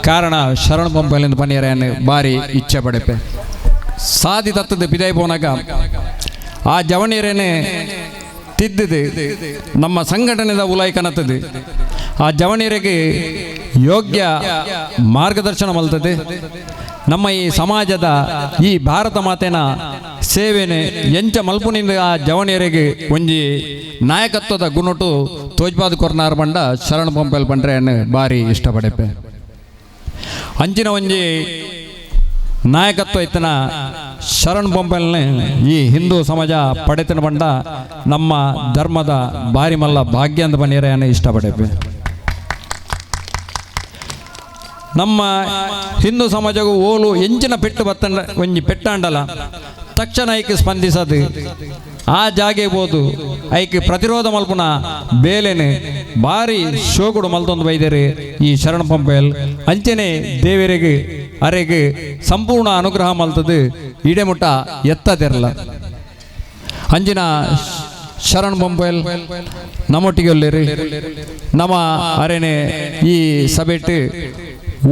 ಕಾರಣ ಶರಣ್ ಪಂಪೆಲಿಂದ ಪನ್ನೀರನ್ನು ಭಾರಿ ಇಚ್ಛೆ ಪಡೆಪೆ ಸಾದಿ ತತ್ತದ ಬಿದಾಯಿ ಪೋನಾಗ ಆ ಜವನೀರೇನೆ ತಿದ್ದಿದೆ ನಮ್ಮ ಸಂಘಟನೆದ ಉಲಾಯಿ ಕನತದೆ ಆ ಜವನಿಯರಿಗೆ ಯೋಗ್ಯ ಮಾರ್ಗದರ್ಶನ ಮಲ್ತದೆ. ನಮ್ಮ ಈ ಸಮಾಜದ ಈ ಭಾರತ ಮಾತೆನ ಸೇವೆನೆ ಎಂಚ ಮಲ್ಪುನಿಂದ ಆ ಜವನಿಯರಿಗೆ ಒಂಜಿ ನಾಯಕತ್ವದ ಗುಣಟು ತೋಜ್ಪಾದ ಕೊರ್ನಾರ್ ಬಂಡ ಶರಣ ಪಂಪೆಲ್ ಪಂಡ್ರೆ ಭಾರಿ ಇಷ್ಟಪಡೆಪೆ. ಅಂಚಿನ ಒಂಜಿ ನಾಯಕತ್ವ ಇತ್ತನ ಶರಣ್ ಬೊಂಬೆಲ್ನೆ ಈ ಹಿಂದೂ ಸಮಾಜ ಪಡೆತನ ಬಂಡ ನಮ್ಮ ಧರ್ಮದ ಬಾರಿ ಮಲ್ಲ ಭಾಗ್ಯ ಅಂತ ಬನ್ನಿರ ಇಷ್ಟಪಡೆಪೆ. ನಮ್ಮ ಹಿಂದೂ ಸಮಾಜಕ್ಕೂ ಓಲು ಎಂಚಿನ ಪೆಟ್ಟು ಬತ್ತಂಡ ಒಂಜಿ ಪೆಟ್ಟಾಂಡಲ ತಕ್ಷಣ ಐಕೆ ಸ್ಪಂದಿಸದು ಆ ಜಾಗೆ ಬೋದು ಐಕೆ ಪ್ರತಿರೋಧ ಮಲ್ಪುನ ಬೇಲೆನೆ ಭಾರಿ ಶೋಕುಡು ಮಲ್ತೊಂದು ಬೈದರೆ ಈ ಶರಣ ಪಂಪೆಲ್. ಅಂಚನೆ ದೇವರಿಗೆ ಅರೆಗೆ ಸಂಪೂರ್ಣ ಅನುಗ್ರಹ ಮಲ್ತದು ಇಡೆಮುಟ್ಟ ಎತ್ತದಿರಲ್ಲ. ಅಂಜಿನ ಶರಣ್ ಪಂಪೆಲ್ ನಮ್ಮೊಟ್ಟಿಗೆ ಒಲ್ಲೇರಿ ನಮ್ಮ ಅರೆನೆ ಈ ಸಭೆಟ್ಟು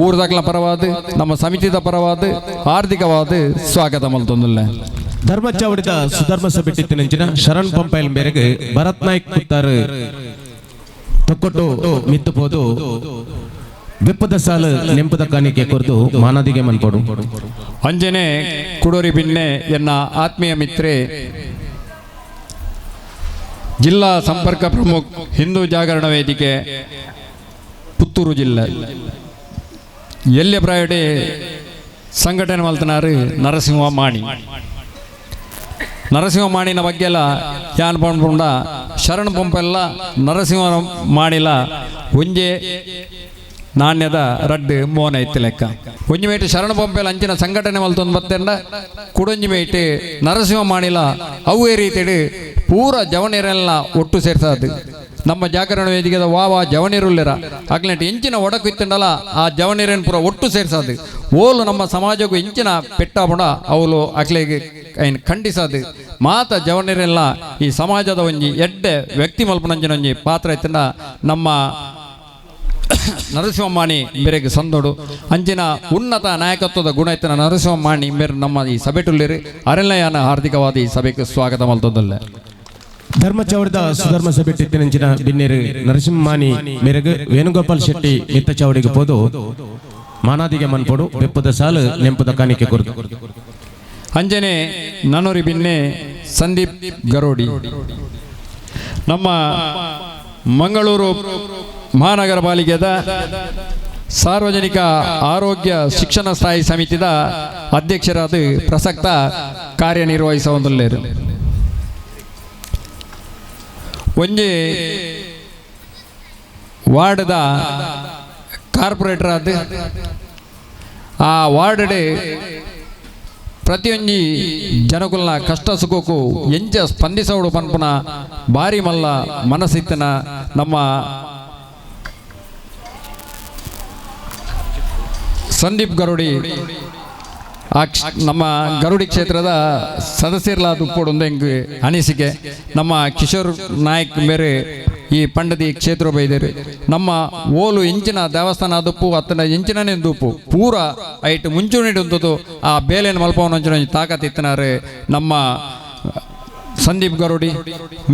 ಊರ್ದಾಗ್ಲ ಪರವಾದ ನಮ್ಮ ಸಮಿತಿದ ಪರವಾದ ಆರ್ಥಿಕವಾದ ಸ್ವಾಗತ ಮಲ್ತೊಂದಿಲ್ಲ. ಧರ್ಮಚಾವಡಿದ ಸುಧರ್ಮ ಸಭೆಟ್ಟಿತ್ತಿನಂಚಿನ ಶರಣ್ ಪಂಪೈಲ್ ಮೇರೆಗೆ ಭರತ್ ನಾಯ್ಕ್ ಪುತ್ತಾರು ತೊಕ್ಕೊಟ್ಟು ಮಿತ್ತು ಪೋದು ಬೆಪ್ಪದ ಸಾಲು ನೆಂಪದ ಕಾಣಿಕೆ ಕೊರದು ಮಾನದಿಗೆ ಮನ್ಪಡು. ಅಂಜನೆ ಕುಡೋರಿ ಬಿನ್ನೆ ಎನ್ನ ಆತ್ಮೀಯ ಮಿತ್ರೆ ಜಿಲ್ಲಾ ಸಂಪರ್ಕ ಪ್ರಮುಖ ಹಿಂದೂ ಜಾಗರಣ ವೇದಿಕೆ ಪುತ್ತೂರು ಜಿಲ್ಲೆ ಎಲ್ಯ ಪ್ರಾಯಡೆ ಸಂಘಟನೆ ಮಲ್ತನಾರು ನರಸಿಂಹ ಮಾಣಿ. ನರಸಿಂಹ ಮಾಣಿನ ಬಗ್ಗೆ ಎಲ್ಲ ಯಾನ್ ಪಂಡ ಶರಣ ಪಂಪೆಲ್ಲ ನರಸಿಂಹ ಮಾಣಿಲ ಒಂಜೆ ನಾಣ್ಯದ ರಡ್ಡು ಮೋನ ಇತ್ತು ಲೆಕ್ಕ. ಒಂಜಿ ಮೇಟು ಶರಣ ಪಂಪೆಲ್ಲ ಅಂಚಿನ ಸಂಘಟನೆ ಮಲ್ತೊಂದು ಬತ್ತೆಂಡ ಕುಡೊಂಜಿ ಮೇಟು ನರಸಿಂಹ ಮಾಣಿಲ ಅವೇ ರೀತಿಡು ಪೂರ ಜವನಿರೆಲ್ಲ ಒಟ್ಟು ಸೇರ್ಸದು. ನಮ್ಮ ಜಾಗರಣ ವೇದಿಕೆದ ವಾ ವಾ ಜವನಿರುಲ್ಲಿರ ಅಗ್ಲೆಂಟು ಎಂಚಿನ ಒಡಕು ಇತ್ತಂಡಲ್ಲ ಆ ಜವನಿರನ್ನು ಪೂರ ಒಟ್ಟು ಸೇರ್ಸದು. ಓಲು ನಮ್ಮ ಸಮಾಜಕ್ಕೂ ಎಂಚಿನ ಪೆಟ್ಟಾಪುಣ ಅವಳು ಅಕ್ಲೆಗೆ ಐನ್ ಖಂಡಿಸದು. ಮಾತ ಜವನಿರೆಲ್ಲ ಈ ಸಮಾಜದ ಒಂಜಿ ಎಡ್ಡೆ ವ್ಯಕ್ತಿ ಮಲ್ಪನಂಚಿನ ಒಂಜಿ ಪಾತ್ರ ಇತ್ತಂಡ ನಮ್ಮ ನರಸಿಂಹಮಾಣಿ ಮೇರೆಗೆ ಸಂದೋಡು. ಅಂಚಿನ ಉನ್ನತ ನಾಯಕತ್ವದ ಗುಣ ಇತ್ತನ ನರಸಿಂಹಮಾಣಿ ಮೇರೆ ನಮ್ಮ ಈ ಸಭೆಟುಲ್ಲಿರಿ ಅರಣ್ಯಯಾನ ಹಾರ್ದಿಕವಾದ ಈ ಸಭೆಗೆ ಸ್ವಾಗತ ಮಲ್ತದಲ್ಲೇ. ಧರ್ಮಚಾವಡಿದ ಸುಧರ್ಮ ಸಭೆಟ್ಟಿತ್ತಿನಂಚಿನ ಬಿನ್ನೇರು ನರಸಿಂಹಮಾನಿ ಮೇರೆಗೆ ವೇಣುಗೋಪಾಲ್ ಶೆಟ್ಟಿ ಮಿತ್ತ ಚಾವಡಿಗೆ ಪೋದು ಮಾನಾದಿಗೆ ಮನ್ಪೊಡು ಬೆಪ್ಪದ ಸಾಲು ನೆಂಪದ ಕಾಣಿಕೆ ಕೊರದು. ಅಂಜನೆ ನನೋರಿ ಬಿನ್ನೆ ಸಂದೀಪ್ ಗರೋಡಿ ನಮ್ಮ ಮಂಗಳೂರು ಮಹಾನಗರ ಪಾಲಿಕೆದ ಸಾರ್ವಜನಿಕ ಆರೋಗ್ಯ ಶಿಕ್ಷಣ ಸ್ಥಾಯಿ ಸಮಿತಿದ ಅಧ್ಯಕ್ಷರಾದ ಪ್ರಸಕ್ತ ಕಾರ್ಯನಿರ್ವಹಿಸುವಂತಲ್ಲೇರು. ಒಂಜಿ ವಾರ್ಡ್ದ ಕಾರ್ಪೊರೇಟರ್ ಆದ ಆ ವಾರ್ಡ್ ಪ್ರತಿಯೊಂಜಿ ಜನಕುಲ್ನ ಕಷ್ಟ ಸುಖಕ್ಕೂ ಎಂಚ ಸ್ಪಂದಿಸೋಡು ಪನ್ಪುನ ಭಾರಿ ಮಲ್ಲ ಮನಸ್ಸಿತ್ತನ ನಮ್ಮ ಸಂದೀಪ್ ಗರುಡಿ ಆ ನಮ್ಮ ಗರುಡಿ ಕ್ಷೇತ್ರದ ಸದಸ್ಯರ್ಲಾದ ಉಪ್ಪೊಡೊಂದು ಎಂಕ್ ಅನಿಸಿಕೆ. ನಮ್ಮ ಕಿಶೋರ್ ನಾಯ್ಕ್ ಮೇರೆ ಈ ಪಂಡದಿ ಕ್ಷೇತ್ರ ಬೈದೇರು. ನಮ್ಮ ಓಲು ಇಂಚಿನ ದೇವಸ್ಥಾನ ದುಪ್ಪು ಅತ್ತನ ಇಂಚಿನನೇ ದುಪ್ಪು ಪೂರ ಐಟ್ ಮುಂಚೂಣಿ ಉಂಟು ಆ ಬೇಲೆನ ಮಲ್ಪವನ ತಾಕತ್ ಇತ್ತನಾರೆ ನಮ್ಮ ಸಂದೀಪ್ ಗರುಡಿ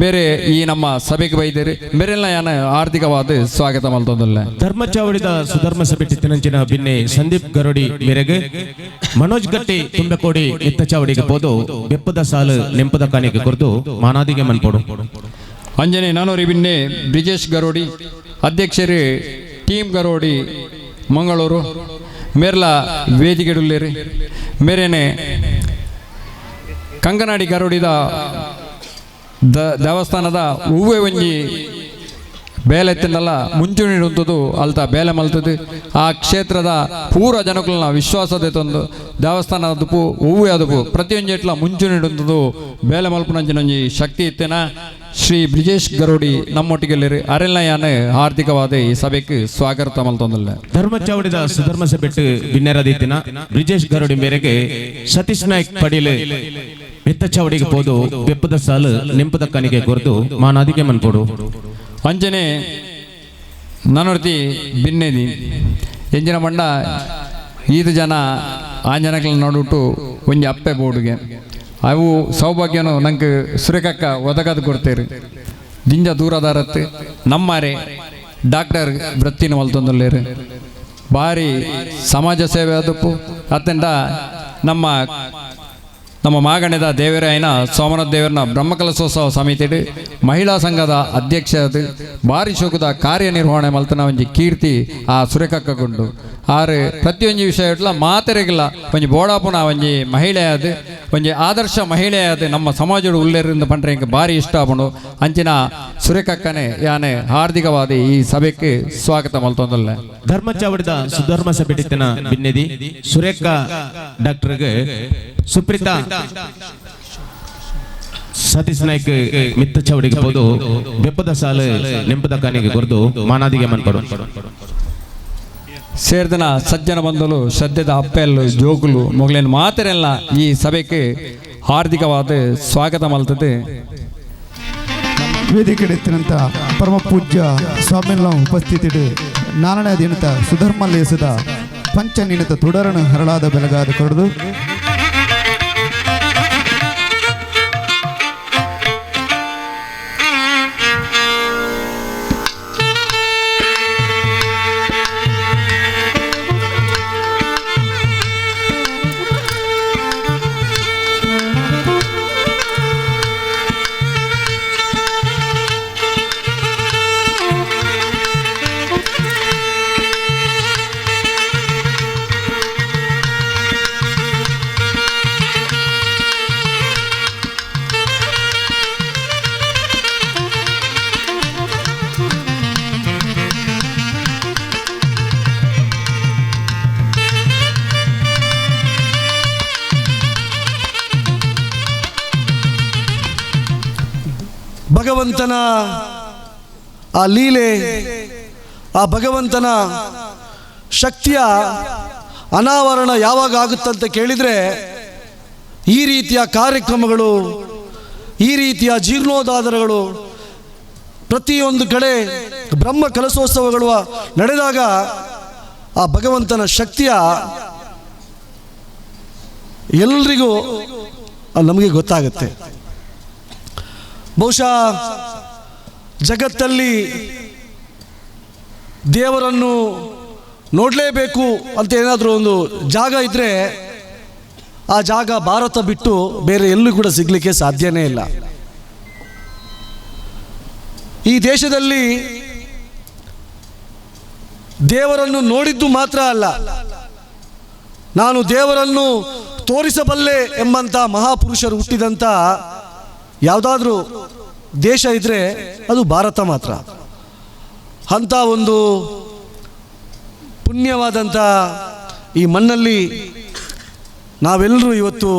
ಮೇರೆ ಈ ನಮ್ಮ ಸಭೆಗೆ ಬೈದೇರಿ ಮೇರೆಲ್ಲ ಯಾನ ಆರ್ಥಿಕವಾದ ಸ್ವಾಗತ ಮಲ್ತೊಂದಲ್ಲ. ಧರ್ಮಚಾವಡಿದ ಸುಧರ್ಮ ಸಭೆಟ್ಟಿತ್ತಿನಂಚಿನ ಬಿನ್ನೆ ಸಂದೀಪ್ ಗರುಡಿ ಮೇರೆಗೆ ಮನೋಜ್ ಗಟ್ಟಿ ತುಂಬೆಕೋಡಿ ಮಿತ್ತ ಚಾವಡಿಗೆ ಪೋದು ಬೆಪ್ಪದ ಸಾಲು ನೆಂಪದ ಕಾಣಿಕೆ ಕೊರದು ಮಾನಾದಿಗೆ ಮನ್ಪೊಡು. ಅಂಜನೆ ನಾನೂರಿ ಬಿನ್ನೆ ಬ್ರಿಜೇಶ್ ಗರೋಡಿ ಅಧ್ಯಕ್ಷರು ಟೀಮ್ ಗರೋಡಿ ಮಂಗಳೂರು ಮೇರ್ಲ ವೇದಿಕೆಡುಲ್ಲೇರಿ ಮೇರೇನೆ ಕಂಗನಾಡಿ ಗರುಡಿದ ದೇವಸ್ಥಾನದ ಹೂವೆ ಒಂಜಿ ಬೇಲೆ ತಿನ್ನಲ್ಲ ಮುಂಚೂಣಿ ಉಂಟುದು ಅಲ್ತ ಬೇಲೆ ಮಲ್ತದು ಆ ಕ್ಷೇತ್ರದ ಪೂರ ಜನಕುಲ್ನ ವಿಶ್ವಾಸದ ತಂದು ದೇವಸ್ಥಾನದ ದುಪ್ಪು ಹೂವೆ ಅದಪ್ಪು ಪ್ರತಿಯೊಂಜಿ ಎಟ್ಲ ಮುಂಚೂಣಿ ಉಂಟುದು ಬೇಲೆ ಮಲ್ಪನಂಚಿನೊಂಜಿ ಶಕ್ತಿ ಇತ್ತೇನ ಶ್ರೀ ಬ್ರಿಜೇಶ್ ಗರುಡಿ ನಮ್ಮೊಟ್ಟಿಗೆ ಅರೆಲ್ಲಯಾನ ಆರ್ಥಿಕವಾದ ಈ ಸಭೆಗೆ ಸ್ವಾಗತ ಮಲ್ತೊಂದಲ್ಲ. ಧರ್ಮಚಾವಡಿದ ಸುಧರ್ಮ ಸಭೆಟ್ಟು ಬಿನ್ನೆರದಿತ್ತಿನ ಬ್ರಿಜೇಶ್ ಗರುಡಿ ಮೇರೆಗೆ ಸತೀಶ್ ನಾಯ್ಕ್ ಪಡೀಲ್ ಮಿತ್ತ ಚಾವಡಿಗೆ ಪೋದು ಬೆಪ್ಪದ ಸಾಲು ನೆಂಪದ ಕನಿಗೆ ಕೊರದು ಮಾನಾದಿಗೆ ಮನ್ಪೊಡು. ಅಂಜನೆ ನಾನೊರ್ತಿ ಬಿನ್ನೆದಿ ಎಂಜಿನ ಮಂಡ ಈದು ಜನ ಆಂಜನಕ್ಲ ನೋಡ್ಬಿಟ್ಟು ಒಂಜಿ ಅಪ್ಪೆ ಬೋರ್ಡ್ಗೆ ಅವು ಸೌಭಾಗ್ಯನು ನಂಗೆ ಸುರೇಖಕ್ಕ ಒದಗದು ಕೊಡ್ತೇರಿ. ದಿಂಜ ದೂರದಾರತ್ತು ನಮ್ಮಾರೆ ಡಾಕ್ಟರ್ ವೃತ್ತಿನ ಮಲ್ತೊಂದುಲ್ಲೇರು ಬಾರಿ ಸಮಾಜ ಸೇವೆ ಅದಪ್ಪು ಅತ್ತಂಡ ನಮ್ಮ ನಮ್ಮ ಮಾಗಣದ ದೇವರಾಯನ ಸೋಮನಾಥ ದೇವರನ ಬ್ರಹ್ಮಕಲಶೋತ್ಸವ ಸಮಿತಿ ಮಹಿಳಾ ಸಂಘದ ಅಧ್ಯಕ್ಷ ಬಾರಿ ಶೋಕದ ಕಾರ್ಯನಿರ್ವಹಣೆ ಮಲ್ತನ ಒಂಜಿ ಕೀರ್ತಿ ಆ ಸುರೇಖಕ್ಕೊಂಡು ಆರು ಪ್ರತಿಯೊಂಜಿ ವಿಷಯ ಇಟ್ಲ ಮಾತೆರೆಗಿಲ್ಲ ಒಂಜಿ ಬೋಡಾಪುನ ಒಂಜಿ ಮಹಿಳೆ ಅದು ಒಂಜಿ ಆದರ್ಶ ಮಹಿಳೆ ಅದು ನಮ್ಮ ಸಮಾಜದ ಉಲ್ಲೇರಿಂದ ಪಂಡ್ರೆ ಇಂಕ ಭಾರಿ ಇಷ್ಟ ಆಪುಂಡು. ಅಂಚಿನ ಸುರೇಖಕ್ಕನೆ ಯಾನೆ ಹಾರ್ದಿಕವಾದ ಈ ಸಭೆಗೆ ಸ್ವಾಗತ ಮಲ್ತೊಂದಲ್ಲ. ಧರ್ಮಚಾವಡಿದ ಸುಧರ್ಮ ಸಭೆಟಿತ್ತಿನ ಬಿನ್ನೆದಿ ಸುರೇಖ ಡಾಕ್ಟರ್ಗೆ ಸುಪ್ರೀತಾ ಸತೀಶ್ ನಾಯ್ಕ್ ಮಿತ್ತ ಚಾವಡಿಗೆ ಹೋದು ಬೆಪ್ಪದ ಸಾಲು ನೆಂಪದ ಕಾನಿಗೆ ಕೊರದು ಮಾನಾದಿಗೆ ಮನ್ಪಡು. ಸೇರ್ದನ ಸಜ್ಜನ ಬಂಧುಲು ಶ್ರದ್ಧೆದ ಅಪ್ಪೆಲ್ಲು ಜೋಕುಲು ಮೊಗಲೇನು ಮಾತೆರೆಲ್ಲ ಈ ಸಭೆಗೆ ಹಾರ್ದಿಕವಾದ ಸ್ವಾಗತ ಮಲ್ತದೆ. ವೇದಿಕೆಡೆತ್ತಿನಂತ ಪರಮ ಪೂಜ್ಯ ಸ್ವಾಮಿಗಳ ಉಪಸ್ಥಿತಿ ನಾರಾಯಣ ದಿನತ ಸುಧರ್ಮ ಲೇಸದ ಪಂಚ ನಿನತ ತುಡರಣ ಹರಳಾದ ಬೆಲಗಾದ ಕೊರದು ಭಗವಂತನ ಆ ಲೀಲೆ, ಆ ಭಗವಂತನ ಶಕ್ತಿಯ ಅನಾವರಣ ಯಾವಾಗ ಆಗುತ್ತಂತ ಕೇಳಿದರೆ ಈ ರೀತಿಯ ಕಾರ್ಯಕ್ರಮಗಳು, ಈ ರೀತಿಯ ಜೀರ್ಣೋದ್ಧಾರಗಳು ಪ್ರತಿಯೊಂದು ಕಡೆ ಬ್ರಹ್ಮ ಕಲಶೋತ್ಸವಗಳು ನಡೆದಾಗ ಆ ಭಗವಂತನ ಶಕ್ತಿಯ ಎಲ್ರಿಗೂ ನಮಗೆ ಗೊತ್ತಾಗುತ್ತೆ. ಬಹುಶಃ ಜಗತ್ತಲ್ಲಿ ದೇವರನ್ನು ನೋಡಲೇಬೇಕು ಅಂತ ಏನಾದರೂ ಒಂದು ಜಾಗ ಇದ್ದರೆ ಆ ಜಾಗ ಭಾರತ ಬಿಟ್ಟು ಬೇರೆ ಎಲ್ಲೂ ಕೂಡ ಸಿಗಲಿಕ್ಕೆ ಸಾಧ್ಯನೇ ಇಲ್ಲ. ಈ ದೇಶದಲ್ಲಿ ದೇವರನ್ನು ನೋಡಿದ್ದು ಮಾತ್ರ ಅಲ್ಲ, ನಾನು ದೇವರನ್ನು ತೋರಿಸಬಲ್ಲೆ ಎಂಬಂಥ ಮಹಾಪುರುಷರು ಹುಟ್ಟಿದಂಥ ಯಾವುದಾದ್ರೂ ದೇಶ ಇದ್ದರೆ ಅದು ಭಾರತ ಮಾತ್ರ. ಅಂಥ ಒಂದು ಪುಣ್ಯವಾದಂಥ ಈ ಮಣ್ಣಲ್ಲಿ ನಾವೆಲ್ಲರೂ ಇವತ್ತು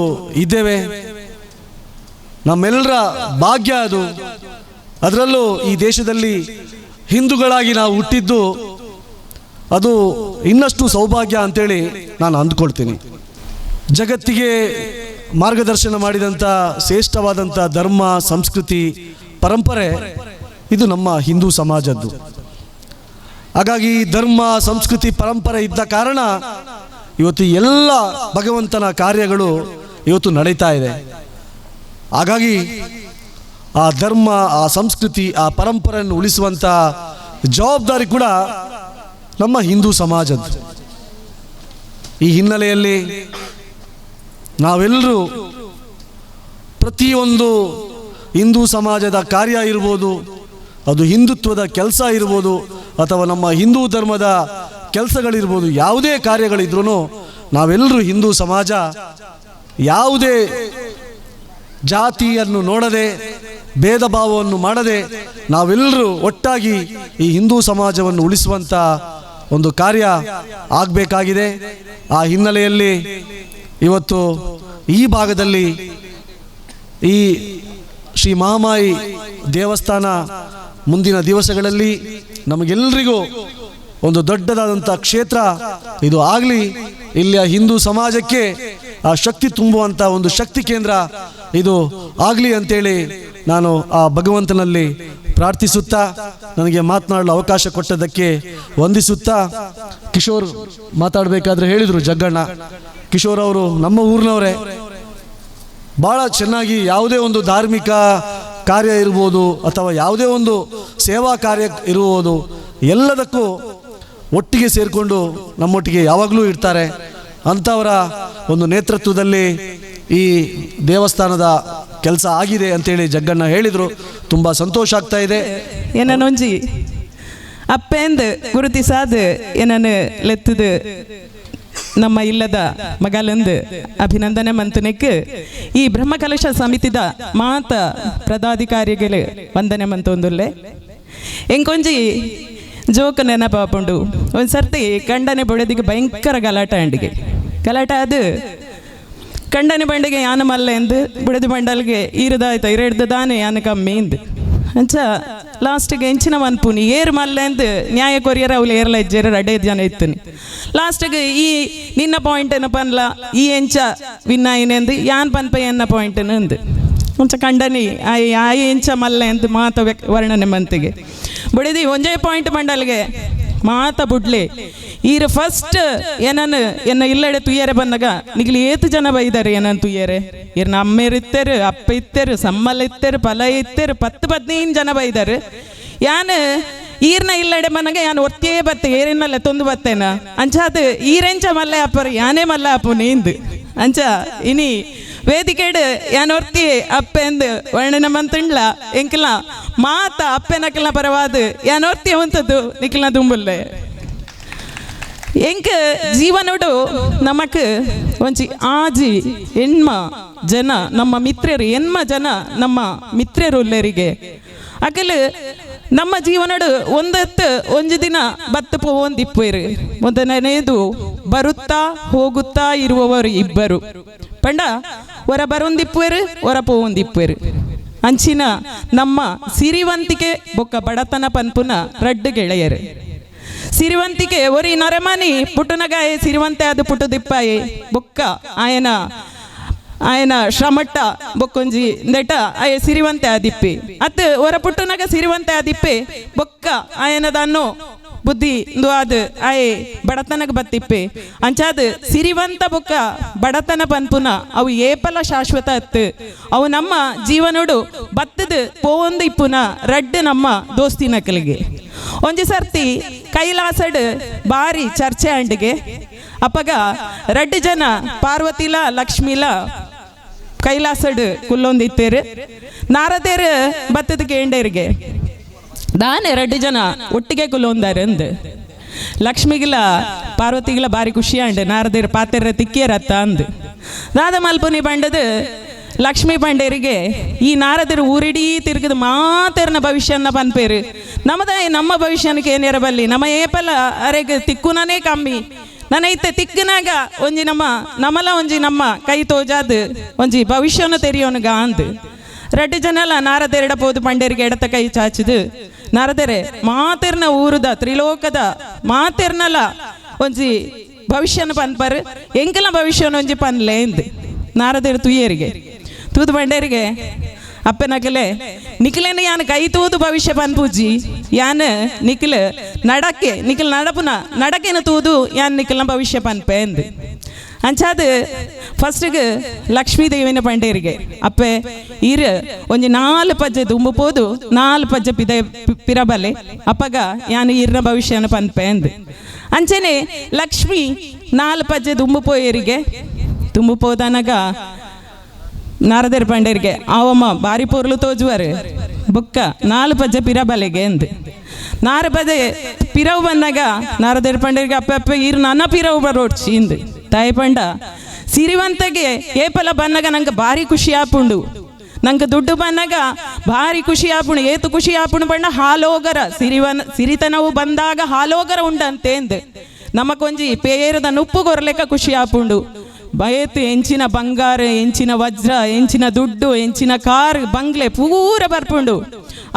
ಇದ್ದೇವೆ. ನಮ್ಮೆಲ್ಲರ ಭಾಗ್ಯ ಅದು. ಅದರಲ್ಲೂ ಈ ದೇಶದಲ್ಲಿ ಹಿಂದೂಗಳಾಗಿ ನಾವು ಹುಟ್ಟಿದ್ದು ಅದು ಇನ್ನಷ್ಟು ಸೌಭಾಗ್ಯ ಅಂಥೇಳಿ ನಾನು ಅಂದ್ಕೊಳ್ತೀನಿ. ಜಗತ್ತಿಗೆ ಮಾರ್ಗದರ್ಶನ ಮಾಡಿದಂಥ ಶ್ರೇಷ್ಠವಾದಂಥ ಧರ್ಮ, ಸಂಸ್ಕೃತಿ, ಪರಂಪರೆ ಇದು ನಮ್ಮ ಹಿಂದೂ ಸಮಾಜದ್ದು. ಹಾಗಾಗಿ ಧರ್ಮ, ಸಂಸ್ಕೃತಿ, ಪರಂಪರೆ ಇದ್ದ ಕಾರಣ ಇವತ್ತು ಎಲ್ಲ ಭಗವಂತನ ಕಾರ್ಯಗಳು ಇವತ್ತು ನಡೀತಾ ಇದೆ. ಹಾಗಾಗಿ ಆ ಧರ್ಮ, ಆ ಸಂಸ್ಕೃತಿ, ಆ ಪರಂಪರೆಯನ್ನು ಉಳಿಸುವಂಥ ಜವಾಬ್ದಾರಿ ಕೂಡ ನಮ್ಮ ಹಿಂದೂ ಸಮಾಜದ್ದು. ಈ ಹಿನ್ನೆಲೆಯಲ್ಲಿ ನಾವೆಲ್ಲರೂ ಪ್ರತಿಯೊಂದು ಹಿಂದೂ ಸಮಾಜದ ಕಾರ್ಯ ಇರ್ಬೋದು, ಅದು ಹಿಂದುತ್ವದ ಕೆಲಸ ಇರ್ಬೋದು, ಅಥವಾ ನಮ್ಮ ಹಿಂದೂ ಧರ್ಮದ ಕೆಲಸಗಳಿರ್ಬೋದು, ಯಾವುದೇ ಕಾರ್ಯಗಳಿದ್ರೂ ನಾವೆಲ್ಲರೂ ಹಿಂದೂ ಸಮಾಜ ಯಾವುದೇ ಜಾತಿಯನ್ನು ನೋಡದೆ, ಭೇದ ಭಾವವನ್ನು ಮಾಡದೆ ನಾವೆಲ್ಲರೂ ಒಟ್ಟಾಗಿ ಈ ಹಿಂದೂ ಸಮಾಜವನ್ನು ಉಳಿಸುವಂಥ ಒಂದು ಕಾರ್ಯ ಆಗಬೇಕಾಗಿದೆ. ಆ ಹಿನ್ನೆಲೆಯಲ್ಲಿ ಇವತ್ತು ಈ ಭಾಗದಲ್ಲಿ ಈ ಶ್ರೀ ಮಹಾಮಾಯಿ ದೇವಸ್ಥಾನ ಮುಂದಿನ ದಿವಸಗಳಲ್ಲಿ ನಮಗೆಲ್ಲರಿಗೂ ಒಂದು ದೊಡ್ಡದಾದಂಥ ಕ್ಷೇತ್ರ ಇದು ಆಗಲಿ. ಇಲ್ಲಿಯ ಹಿಂದೂ ಸಮಾಜಕ್ಕೆ ಆ ಶಕ್ತಿ ತುಂಬುವಂಥ ಒಂದು ಶಕ್ತಿ ಕೇಂದ್ರ ಇದು ಆಗಲಿ ಅಂತೇಳಿ ನಾನು ಆ ಭಗವಂತನಲ್ಲಿ ಪ್ರಾರ್ಥಿಸುತ್ತಾ, ನನಗೆ ಮಾತನಾಡಲು ಅವಕಾಶ ಕೊಟ್ಟದ್ದಕ್ಕೆ ವಂದಿಸುತ್ತಾ, ಕಿಶೋರ್ ಮಾತಾಡಬೇಕಾದ್ರೆ ಹೇಳಿದರು ಜಗ್ಗಣ್ಣ, ಕಿಶೋರ್ ಅವರು ನಮ್ಮ ಊರಿನವರೇ, ಭಾಳ ಚೆನ್ನಾಗಿ ಯಾವುದೇ ಒಂದು ಧಾರ್ಮಿಕ ಕಾರ್ಯ ಇರ್ಬೋದು ಅಥವಾ ಯಾವುದೇ ಒಂದು ಸೇವಾ ಕಾರ್ಯ ಇರ್ಬೋದು, ಎಲ್ಲದಕ್ಕೂ ಒಟ್ಟಿಗೆ ಸೇರಿಕೊಂಡು ನಮ್ಮೊಟ್ಟಿಗೆ ಯಾವಾಗಲೂ ಇರ್ತಾರೆ. ಅಂಥವರ ಒಂದು ನೇತೃತ್ವದಲ್ಲಿ ಈ ದೇವಸ್ಥಾನದ ಕೆಲಸ ಆಗಿದೆ ಅಂತೇಳಿ ಜಗ್ಗಣ್ಣ ಹೇಳಿದರು. ತುಂಬ ಸಂತೋಷ ಆಗ್ತಾ ಇದೆ. ಏನನ್ನೊಂಜಿ ಅಪ್ಪೆಂದು ಗುರುತಿಸಾದು ಏನನ್ನು ಲೆತ್ತದು ನಮ್ಮ ಇಲ್ಲದ ಮಗಲಂದು ಅಭಿನಂದನೆ ಮಂತನಕ್ಕೆ ಈ ಬ್ರಹ್ಮಕಲಶ ಸಮಿತಿದ ಮಾತ ಪದಾಧಿಕಾರಿಗಳು ವಂದನೆ ಮಂತೊಂದುಲ್ಲೆ. ಎಂಕೊಂಜಿ ಜೋಕ ನೆನಪಾಪುಂಡು. ಒಂದು ಸರ್ತಿ ಕಂಡನೆ ಬೊಡೆದಿಗೆ ಭಯಂಕರ ಗಲಾಟೆ ಅಂಡಿಗೆ ಗಲಾಟೆ ಅದು ಕಂಡನೆ ಬಂಡಿಗೆ ಯಾನ ಮಲ್ಲ ಎಂದು ಬುಡದಿ ಬಂಡಲ್ಗೆ ಈರದಾಯ್ತ ಇರೆಡ್ದು ದಾನೆ ಯಾನ ಕಮ್ಮಿ ಇಂದು ಅಂಚ ಲಾಸ್ಟಿಗೆ ಎಂಚಿನ ಮನ್ಪುನಿ ಏರು ಮಲ್ಲ ಎಂದು ನ್ಯಾಯ ಕೊರಿಯರ್ ಅವಳು ಏರ್ಲ ಇಜ್ಜೇರು ರಡ್ಡೆ ಜನ ಇತ್ತನಿ. ಲಾಸ್ಟಿಗೆ ಈ ನಿನ್ನ ಪಾಯಿಂಟ್ ಪನ್ಲ ಈ ಎಂಚ ವಿನ್ನಾಯಿನೆಂದು ಯಾನ್ ಪನ್ಪ ಎನ್ನ ಪಾಯಿಂಟ್ ಅಂದು ಅಂಚ ಕಂಡನಿ ಆಯ್ ಆಯ್ ಎಂಚ ಮಲ್ಲ ಎಂದು ಮಾತ ವರ್ಣನೆ ಮಂತಿಗೆ ಬುಡದಿ ಒಂಜೇ ಪಾಯಿಂಟ್ ಮಂಡಲ್ಗೆ ಮಾತ ಬುಡ್ಲೆ ಈರು ಫಸ್ಟ್ ಏನನ್ನು ಎನ್ನ ಇಲ್ಲಡೆ ತುಯ್ಯರೆ ಬಂದಾಗ ನಿಗ್ಲಿ ಏತು ಜನ ಬೈದಾರೆ ಏನನ್ ತುಯ್ಯರೆ ಇರ್ ನಮ್ಮೇರು ಇತ್ತೇರು ಅಪ್ಪ ಇತ್ತೇರು ಸಮ್ಮಲ್ ಇತ್ತೇರು ಫಲ ಇತ್ತೇರು 10 15 ಜನ ಬೈದಾರೆ. ಯಾನ್ ಈರ್ನ ಇಲ್ಲಡೆ ಬಂದಾಗ ಯಾನ್ ಒತ್ತೇ ಬತ್ತೆ ಏರಿನಲ್ಲ ತೊಂದು ಬತ್ತೇನ ಅಂಚಾದ ಈರೆಂಚ ಮಲ್ಲೆ ಅಪ್ಪರು ಯಾನೇ ಮಲ್ಲ ಅಪ್ಪು ನೀಂದು ಅಂಚ ಇನಿ ವೇದಿಕೆಡು ಯಾನ್ ಒರ್ತಿ ಅಪ್ಪೆಂದು ವರ್ಣನೆ ಮಂತುಂಡ್ಲ ಎಂಕಲ ಮಾತ ಅಪ್ಪೆನಕಲ್ನ ಪರವಾದ ಯಾನ್ ಒರ್ತಿ ಉಂತದ್ದು ನಿಖಿಲ್ನ ದುಂಬುಲ್ಲೆ. ಎಂಕ ಜೀವನೋಡು ನಮಕ್ ಒಂಜಿ ಆಜಿ ಎಣ್ಮ ಜನ ನಮ್ಮ ಮಿತ್ರರು ಎಣ್ಮ ಜನ ನಮ್ಮ ಮಿತ್ರರು ಉಲ್ಲೇರಿಗೆ ಅಕಲ್ ನಮ್ಮ ಜೀವನಡು ಒಂದತ್ತು ಒಂಜಿ ದಿನ ಬತ್ತು ಪೋವೊಂದಿಪ್ಪೇರು ಮೊದಲನೇದು ಬರುತ್ತಾ ಹೋಗುತ್ತಾ ಇರುವವರು ಇಬ್ಬರು ಪಂಡ ಹೊರ ಬರೊಂದಿಪ್ಪೇರು ಹೊರ ಪೋವೊಂದಿಪ್ಪೇರು ಅಂಚಿನ ನಮ್ಮ ಸಿರಿವಂತಿಕೆ ಬೊಕ್ಕ ಬಡತನ ಪನ್ಪುನ ರಡ್ಡು ಗೆಳೆಯರು. ಸಿರಿವಂತಿಕೆ ಒರಿ ನರಮನಿ ಪುಟ್ಟನಗಾಯ ಸಿರಿವಂತೆ ಅದು ಪುಟ್ಟದಿಪ್ಪಾಯಿ ಬೊಕ್ಕ ಆಯನ ಆಯನ ಶ್ರಮಟ್ಟ ಬೊಕ್ಕೊಂಜಿ ನೆಟ ಆಯ ಸಿರಿವಂತೆ ಆದಿಪ್ಪಿ ಅತ್ ಒರ ಪುಟ್ಟನಗ ಸಿರಿವಂತೆ ಆದಿಪ್ಪೆ ಬೊಕ್ಕ ಆಯನದನ್ನು ಬುದ್ಧಿ ಅದು ಆಯೆ ಬಡತನಗ ಬತ್ತಿಪ್ಪೆ ಅಂಚಾದ ಸಿರಿವಂತ ಬೊಕ್ಕ ಬಡತನ ಪನ್ಪುನ ಅವು ಏಪಲ ಶಾಶ್ವತ ಅತ್ತು ಅವು ನಮ್ಮ ಜೀವನೋಡು ಬತ್ತದ ಪೋವೊಂದು ಇಪ್ಪುನ ರಡ್ಡು ನಮ್ಮ ದೋಸ್ತಿನಕಲಿಗೆ. ಒಂಜಿ ಸರ್ತಿ ಕೈಲಾಸಡ್ ಬಾರಿ ಚರ್ಚೆ ಅಂಡಿಗೆ ಅಪ್ಪಗ ರಡ್ಡು ಜನ ಪಾರ್ವತಿಲ ಲಕ್ಷ್ಮೀಲ ಕೈಲಾಸಡ್ ಕುಲ್ಲೊಂದಿತ್ತೇರು ನಾರದೇರು ಬತ್ತದ ಕೇಂಡೇರಿಗೆ ದಾನೆ ರಡ್ಡು ಜನ ಒಟ್ಟಿಗೆ ಕುಲ್ಲೊಂದಾರೆ ಅಂದು ಲಕ್ಷ್ಮಿಗಿಲ ಪಾರ್ವತಿಗಿಲ ಬಾರಿ ಖುಷಿ ಅಂಡು ನಾರದೇರು ಪಾತೆರ ತಿಕ್ಕಿಯರತ್ತ ಅಂದು ದಾದ ಮಲ್ಪುನಿ ಬಂಡದು ಲಕ್ಷ್ಮೀ ಪಂಡೇರಿಗೆ ಈ ನಾರದರು ಊರಿಡೀ ತಿರುಗದ ಮಾತೆರ್ನ ಭವಿಷ್ಯನ ಪನ್ಪೇರು ನಮ್ಮದಾಯ ನಮ್ಮ ಭವಿಷ್ಯನಕ್ಕೆ ಏನೇರಬಲ್ಲಿ ನಮ್ಮ ಏಪಲ ಅರೆಗೆ ತಿಕ್ಕುನನೇ ಕಮ್ಮಿ ನನೈತೆ ತಿಕ್ಕನಾಗ ಒಂಜಿ ನಮ್ಮ ನಮಲ ಒಂಜಿ ನಮ್ಮ ಕೈ ತೋಜಾದು ಒಂಜಿ ಭವಿಷ್ಯನ ತೆರಿಯೋನು ಗಾಂದು ರಡ್ಡು ಜನಲ ನಾರದೆರಡ ಪೋದು ಪಂಡೇರಿಗೆ ಎಡತ ಕೈ ಚಾಚಿದು ನಾರದೆರೆ ಮಾತೆರ್ನ ಊರುದ ತ್ರಿಲೋಕದ ಮಾತೆರ್ನಲ ಒಂಜಿ ಭವಿಷ್ಯನ ಪನ್ಪರ್ ಎಂಕಲ ಭವಿಷ್ಯನ ಒಂಜಿ ಪನ್ಲೆ ಎಂದು ನಾರದೇರು ತುಯ್ಯರಿಗೆ ತೂದು ಬಂಡೇರಿಗೆ ಅಪ್ಪನಕಲೆ ನಿಖಿಲೇನ ಯಾನ್ ಕೈ ತೂದು ಭವಿಷ್ಯ ಪನ್ಪೂಜಿ ಯಾನ್ ನಿಖಿಲ್ ನಡಕ್ಕೆ ನಿಖಿಲ್ ನಡಪುನ ನಡಕೇನು ತೂದು ಯಾನ್ ನಿಖಿಲ್ನ ಭವಿಷ್ಯ ಪನ್ಪೆ ಎಂದು ಅಂಚಾದ ಫಸ್ಟಿಗೆ ಲಕ್ಷ್ಮೀ ದೇವಿನ ಪಂಡೇರಿಗೆ ಅಪ್ಪೆ ಇರು ಒಂಜಿ 4 ಪಜ್ಜೆ ದುಂಬು ಪೋದು 4 ಪಜ್ಜೆ ಪಿದ ಪಿರಬಲೆ ಅಪ್ಪಗ ಯಾನ್ ಇರ್ನ ಭವಿಷ್ಯನ ಪನ್ಪೆ ಎಂದು ಅಂಚನೆ ಲಕ್ಷ್ಮಿ 4 ಪಜ್ಜೆ ದುಂಬು ಪೋಯರಿಗೆ ದುಂಬು ಪೋದನಗ ನಾರದೇರ್ ಪಂಡೇರಿಗೆ ಆವಮ್ಮ ಬಾರಿ ಪೊರ್ಲು ತೋಜುವರು ಬುಕ್ಕ 4 ಪಜ್ಜೆ ಪಿರಬಲೆಗೆ ಎಂದು 4 ಪಜ್ಜೆ ಪಿರವು ಬಂದಾಗ ನಾರದೇರ್ ಪಂಡೇರಿಗೆ ಅಪ್ಪ ಅಪ್ಪ ಇರು ನನ್ನ ಪಿರವು ಬರೋಡ್ಚಿ ಇಂದು ತಾಯಿ ಪಂಡ ಸಿರಿವಂತಗೆ ಏಪಲ ಬನ್ನಗ ನಂಗೆ ಭಾರಿ ಖುಷಿ ಆಪುಂಡು ನಂಗೆ ದುಡ್ಡು ಬಂದಾಗ ಭಾರಿ ಖುಷಿ ಆಪುಣು ಏತು ಖುಷಿ ಆಪುಣು ಬಣ್ಣ ಹಾಲೋಗರ ಸಿರಿತನವು ಬಂದಾಗ ಹಾಲೋಗರ ಉಂಡಂತೆ ಎಂದು ನಮಕೊಂಜಿ ಪೇರದ ನುಪ್ಪು ಕೊರಲೆಕ್ಕ ಖುಷಿ ಆಪುಂಡು ಬಯತು ಎಂಚಿನ ಬಂಗಾರ ಎಂಚಿನ ವಜ್ರ ಎಂಚಿನ ದುಡ್ಡು ಎಂಚಿನ ಕಾರ್ ಬಂಗ್ಲೆ ಪೂರ ಬರ್ಪುಂಡು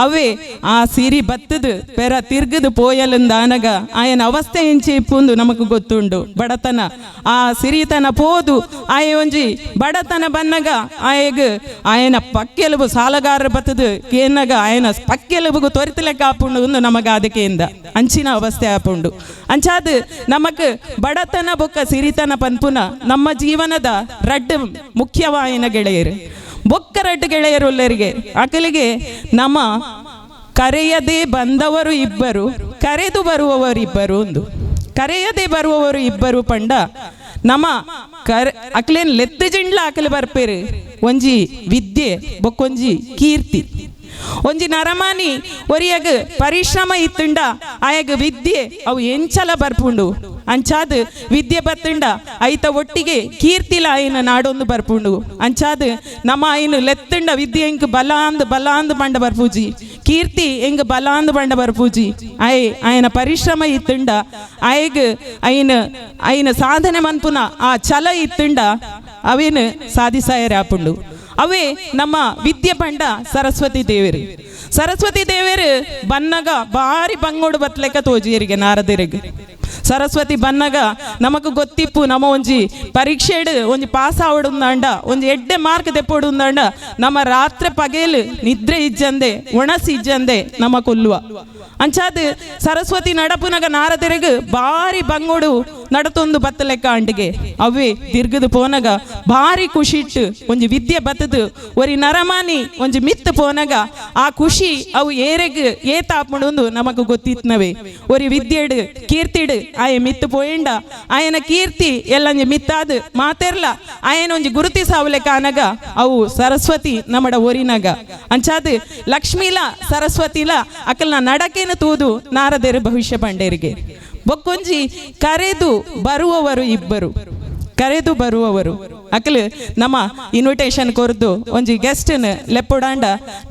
ಅವೇ ಆ ಸಿರಿ ಬತ್ತದು ಪೆರ ತಿರ್ಗದು ಪೋಯಲಂದಾನಗ ಆಯನ ಅವಸ್ಥೆ ಎಂಚಿ ಇಪ್ಪುಂದು ನಮಕ್ ಗೊತ್ತುಂಡು ಬಡತನ ಆ ಸಿರಿತನ ಪೋದು ಆಯ ಒಂಜಿ ಬಡತನ ಬನ್ನಗ ಆಯಗ್ ಆಯನ ಪಕ್ಕೆಲುಬು ಸಾಲಗಾರ ಬತ್ತದು ಕೇನಗ ಆಯನ ಪಕ್ಕೆಲುಬುಗು ತೊರಿತಲೆಕ್ಕ ಆಪುಂಡು ಒಂದು ನಮಗ ಅದಕ್ಕೆಯಿಂದ ಅಂಚಿನ ಅವಸ್ಥೆ ಆಪುಂಡು ಅಂಚಾದ ನಮಕ್ ಬಡತನ ಬೊಕ್ಕ ಸಿರಿತನ ಪನ್ಪುನ ನಮ್ಮ ಜೀವನದ ರಡ್ಡು ಮುಖ್ಯವಾಯಿನ ಗೆಳೆಯರು. ಬೊಕ್ಕ ರಡ್ಡು ಗೆಳೆಯರುಲ್ಲರಿಗೆ ಅಕಲಿಗೆ ನಮ್ಮ ಕರೆಯದೇ ಬಂದವರು ಇಬ್ಬರು ಕರೆದು ಬರುವವರಿಬ್ಬರು ಒಂದು ಕರೆಯದೇ ಬರುವವರು ಇಬ್ಬರು ಪಂಡ ನಮ್ಮ ಕರೆ ಅಕ್ಲೇನ್ ಲೆತ್ತು ಜಿಂಡ್ಲ ಅಕಲು ಬರ್ಪೇರು ಒಂಜಿ ವಿದ್ಯೆ ಬೊಕ್ಕೊಂಜಿ ಕೀರ್ತಿ ಒಂಜಿ ನರಮಾನಿ ಒರಿಯಗ ಪರಿಶ್ರಮ ಇತ್ತುಂಡ ಆಯಗ ವಿದ್ಯೆ ಅವು ಎಂಚಲ ಬರ್ಪುಂಡು ಅಂಚಾದ್ ವಿದ್ಯೆ ಬತ್ತುಂಡ ಐತ ಒಟ್ಟಿಗೆ ಕೀರ್ತಿಲ ಆಯ್ನ ನಾಡೊಂದು ಬರ್ಪುಂಡು ಅಂಚಾದ್ ನಮ್ಮ ಆಯ್ನ ಲೆತ್ತುಂಡ ವಿದ್ಯೆ ಎಂಕ್ ಬಲಾಂದ್ ಬಲಾಂದ್ ಬಂಡ ಬರ್ಪೂಜಿ ಕೀರ್ತಿ ಎಂಗ್ ಬಲಾಂದ್ ಬಂಡ ಬರ್ಪೂಜಿ ಆಯ್ ಆಯನ ಪರಿಶ್ರಮ ಇತ್ತುಂಡ ಆಯಗ್ ಐನ ಐನ ಸಾಧನೆ ಮನ್ಪುನ ಆ ಛಲ ಇತ್ತುಂಡ ಅವೇನು ಸಾಧಿಸಾಯರೆ ಆಪುಂಡು. ಅವೇ ನಮ್ಮ ವಿದ್ಯೆ ಪಂಡ ಸರಸ್ವತಿ ದೇವರು. ಸರಸ್ವತಿ ದೇವರು ಬನ್ನಗ ಭಾರಿ ಬಂಗೋಡು ಬತ್ಲೆಕ್ಕ ತೋಜಿಯರಿಗೆ ನಾರದರಿಗೆ. ಸರಸ್ವತಿ ಬನ್ನಗ ನಮಕ್ ಗೊತ್ತಿಪ್ಪು ನಮ್ಮ ಒಂಜಿ ಪರೀಕ್ಷೆಡ್ ಒಂಜಿ ಪಾಸ್ ಆವಡುಂದಾಂಡ ಒಂಜಿ ಎಡ್ಡೆ ಮಾರ್ಕ್ ದೆಪ್ಪೊಡುಂದಾಂಡ ನಮ್ಮ ರಾತ್ರಿ ಪಗೇಲು ನಿದ್ರೆ ಇಜ್ಜಂದೆ ಒಣಸಿ ಇಜ್ಜಂದೆ ನಮ್ಮ ಕೊಲ್ಲುವ ಅಂಚಾದ್ ಸರಸ್ವತಿ ನಡಪುನಗ ನಾರದೆರೆಗ್ ಭಾರಿ ಬಂಗೋಡು ನಡತೊಂದು ಬತ್ತಲೆಕ್ಕ ಅಂಡಿಗೆ. ಅವೇ ತಿರ್ಗದು ಪೋನಗ ಭಾರಿ ಖುಷಿ ಇಟ್ಟು ಒಂಜಿ ವಿದ್ಯೆ ಬತ್ತದು ಒರಿ ನರಮಾನಿ ಒಂಜಿ ಮಿತ್ತು ಪೋನಗ ಆ ಖುಷಿ ಅವು ಏರೆಗ್ ಏತಾಪುಂಡು ನಮಕ್ ಗೊತ್ತಿತ್ನವೇ. ಒರಿ ವಿದ್ಯೆಡು ಕೀರ್ತಿಡು ಆಯ ಮಿತ್ತು ಪೋಯಂಡ ಆಯನ ಕೀರ್ತಿ ಎಲ್ಲಂಜಿ ಮಿತ್ತಾದು ಮಾತೆರ್ಲ ಆಯನ ಒಂಜಿ ಗುರುತಿ ಸಾವಲೆಕ್ಕ ಅನಗ ಅವು ಸರಸ್ವತಿ ನಮ್ಮಡ ಒರಿನಗ. ಅಂಚಾದ್ ಲಕ್ಷ್ಮೀಲ ಸರಸ್ವತಿಲ ಅಕಲ್ನ ನಡಕೇನು ತೂದು ನಾರದೇರು ಭವಿಷ್ಯ ಪಂಡೇರಿಗೆ. ಬೊಕ್ಕೊಂಜಿ ಕರೆದು ಬರುವವರು ಇಬ್ಬರು ಕರೆದು ಬರುವವರು ಅಕಲ್ ನಮ್ಮ ಇನ್ವಿಟೇಷನ್ ಕೊರ್ದು ಒಂಜಿ ಗೆಸ್ಟ್ನ ಲೆಪ್ಪುಡಾಂಡ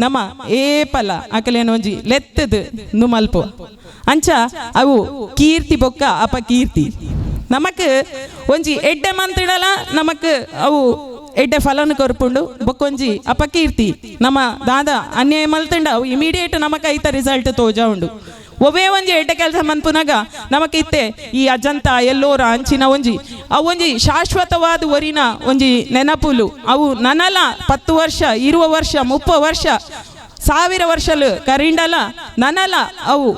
ನಮ್ಮ ಏಪಲ ಅಕಲೇನು ಒಂಜಿ ಲೆತ್ತದು ನುಮಲ್ಪು ಅಂಚ ಅವು ಕೀರ್ತಿ ಬೊಕ್ಕ ಅಪಕೀರ್ತಿ ನಮಕ್ ಒಂಜಿ ಎಡ್ಡೆ ಮಂತಿಡಲ ನಮಕ್ ಅವು ಎಡ್ಡೆ ಫಲನ ಕೊರ್ಪುಂಡು. ಬೊಕ್ಕೊಂಜಿ ಅಪಕೀರ್ತಿ ನಮ್ಮ ದಾದ ಅನ್ಯಾಯ ಮಲ್ತಂಡ ಅವು ಇಮಿಡಿಯೇಟ್ ನಮಕ್ ಐತ ರಿಸಲ್ಟ್ ತೋಜಾ ಉಂಡು. ಒವೇ ಒಂಜಿ ಎಡ್ಡೆ ಕೆಲಸ ಮನ್ಪುನಾಗ ನಮಕಿತ್ತೆ ಈ ಅಜಂತ ಎಲ್ಲೋರ ಅಂಚಿನ ಒಂಜಿ ಅವು ಒಂಜಿ ಶಾಶ್ವತವಾದ ಒರಿನ ಒಂಜಿ ನೆನಪುಲು ಅವು ನನಲ 10 ವರ್ಷ 20 ವರ್ಷ 30 ವರ್ಷ 1000 ವರ್ಷಲು ಕರಿಂಡಲ ನನಲ ಅವು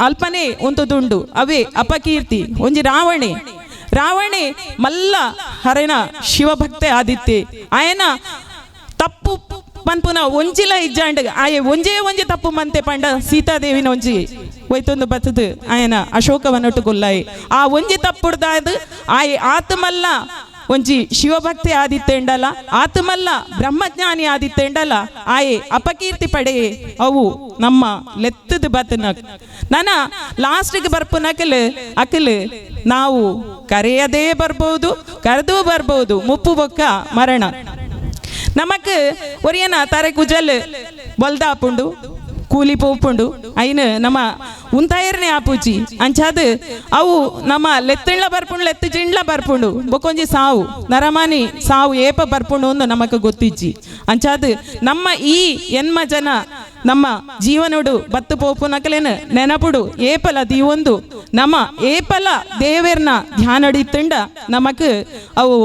ಅಲ್ಪನೇ ಉಂಟುದುಂಡು. ಅವೇ ಅಪಕೀರ್ತಿ. ಒಂಜಿ ರಾವಣೆ ರಾವಣೆ ಮಲ್ಲ ಹರೇನ ಶಿವಭಕ್ತೆ ಆದಿತ್ತೆ ಆಯನ ತಪ್ಪು ಪನ್ಪುನ ಒಂಜಿಲ ಇಜ್ಜಾಂಡ್ ಆಯೆ ಒಂಜೇ ಒಂಜಿ ತಪ್ಪು ಮಂತೆ ಪಂಡ ಸೀತಾದೇವಿನ ಒಂಜಿ ಒಯ್ತೊಂದು ಬತ್ತದು ಆಯನ ಅಶೋಕವನ್ನೊಟ್ಟು ಕೊಲ್ಲಾಯಿ ಆ ಒಂಜಿ ತಪ್ಪುಡ್ದಾದು ಆಯೆ ಆತಮಲ್ಲ ಒಂಜಿ ಶಿವಭಕ್ತಿ ಆದಿತ್ತೆಂಡಲ ಆತಮಲ್ಲ ಬ್ರಹ್ಮಜ್ಞಾನಿ ಆದಿತ್ತೆಂಡಲ ಆಯೆ ಅಪಕೀರ್ತಿ ಪಡೆಯೇ ಅವು ನಮ್ಮ ಲೆತ್ತದ ಬತ್ತನ ನನ್ನ ಲಾಸ್ಟಿಗೆ ಬರ್ಪುನಕಲ್ ಅಕಲ್ ನಾವು ಕರೆಯದೇ ಬರ್ಬೋದು ಕರೆದೂ ಬರ್ಬೋದು ಮುಪ್ಪು ಬೊಕ್ಕ ಮರಣ ನಮಕ್ ಒರಿಯನ ತಾರೆ ಕುಜಲ್ ಬಲ್ದಾಪುಂಡು ಕೂಲಿ ಪೋಪುಂಡು ಐನು ನಮ್ಮ ಉಂತಾಯರ್ನೆ ಆಪೂಜಿ ಅಂಚಾದ್ ಅವು ನಮ್ಮ ಲೆತ್ತಿಂಡ್ಲ ಬರ್ಪುಂಡು ಲೆತ್ತು ಜಿಂಡ್ಲ ಬರ್ಪುಂಡು ಬೊಕ್ಕೊಂಜಿ ಸಾವು ನರಮಾನಿ ಸಾವು ಏಪ ಬರ್ಪುಂಡು ಅಂದು ನಮಕ್ ಗೊತ್ತಿಜ್ಜಿ. ಅಂಚಾದ್ ನಮ್ಮ ಈ ಎನ್ಮ ಜನ ನಮ್ಮ ಜೀವನೋಡು ಬತ್ತು ಪೋಪುನಕಲೇನು ನೆನಪುಡು ಏಪಲ ದೀವೊಂದು ನಮ್ಮ ಏಪಲ ದೇವೆರ್ನ ಧ್ಯಾನಡಿತ್ತುಂಡ ನಮಕ್ ಅವು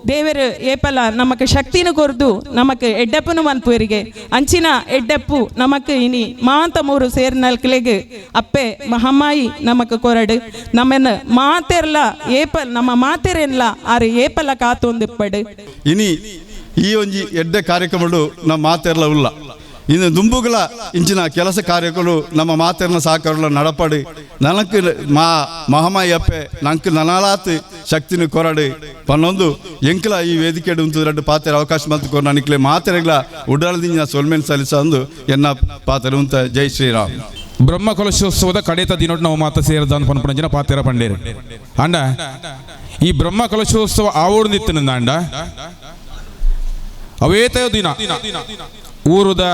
ದೇವರು ಏಪಲ ನಮಕ್ ಶಕ್ತಿನ ಕೊರ್ದು ನಮಕ್ ಎಡ್ಡಪ್ಪನು ಮನ್ಪುವರಿಗೆ ಅಂಚಿನ ಎಡ್ಡಪ್ಪು ನಮಕ್ ಇನಿ ಮಾತ ಮೂರು ಸೇರ್ನಲ್ಕಲೆಗ್ ಅಪ್ಪೆ ಮಹಮ್ಮಾಯಿ ನಮಕ್ ಕೊರಡು ನಮ್ಮನ್ನ ಮಾತೆರ್ಲ ಏಪಲ್ ನಮ್ಮ ಮಾತೆರೆನ್ಲ ಆರು ಏಪಲ ಕಾತೊಂದಿಪ್ಪಡು. ಇನಿ ಈ ಒಂಜಿ ಎಡ್ಡೆ ಕಾರ್ಯಕ್ರಮಗಳು ನಮ್ಮ ಮಾತೆರ್ಲ ಉಲ್ಲ ಇನ್ನು ದುಂಬುಗಳ ಇಂಚಿನ ಕೆಲಸ ಕಾರ್ಯಗಳು ನಮ್ಮ ಮಾತೆರ್ನ ಸಹಕಾರಗಳ ನಡಪಡಿ ನನಕ್ಕೆ ಮಾ ಮಹಮಾಯಿ ಅಪ್ಪೆ ನಂಗೆ ನನಲಾತ್ ಶಕ್ತಿನ ಕೊರಡು ಪನ್ನೊಂದು ಎಂಕಲ ಈ ವೇದಿಕೆ ಉಂಟು ಎರಡು ಪಾತ್ರೆ ಅವಕಾಶ ಮತ್ತು ಕೊರ ನನಕ್ಲೆ ಮಾತೆರೆಗಳ ಉಡಾಳದಿಂದ ಸೊಲ್ಮೆನ್ ಸಲ್ಲಿಸಂದು ಎನ್ನ ಪಾತ್ರೆ ಉಂತ. ಜೈ ಶ್ರೀರಾಮ್. ಬ್ರಹ್ಮ ಕಲಶೋತ್ಸವದ ಕಡೇತ ದಿನೊಟ್ಟು ನಾವು ಮಾತ ಸೇರಿದ ಪನ್ಪುಣಂಜಿನ ಪಾತೆರ ಪಂಡೇರು ಅಂಡ ಈ ಬ್ರಹ್ಮ ಕಲಶೋತ್ಸವ ಆವೋಡು ನಿತ್ತಿನ ಅಂಡ ಅವೇತ ದಿನ ಊರುದ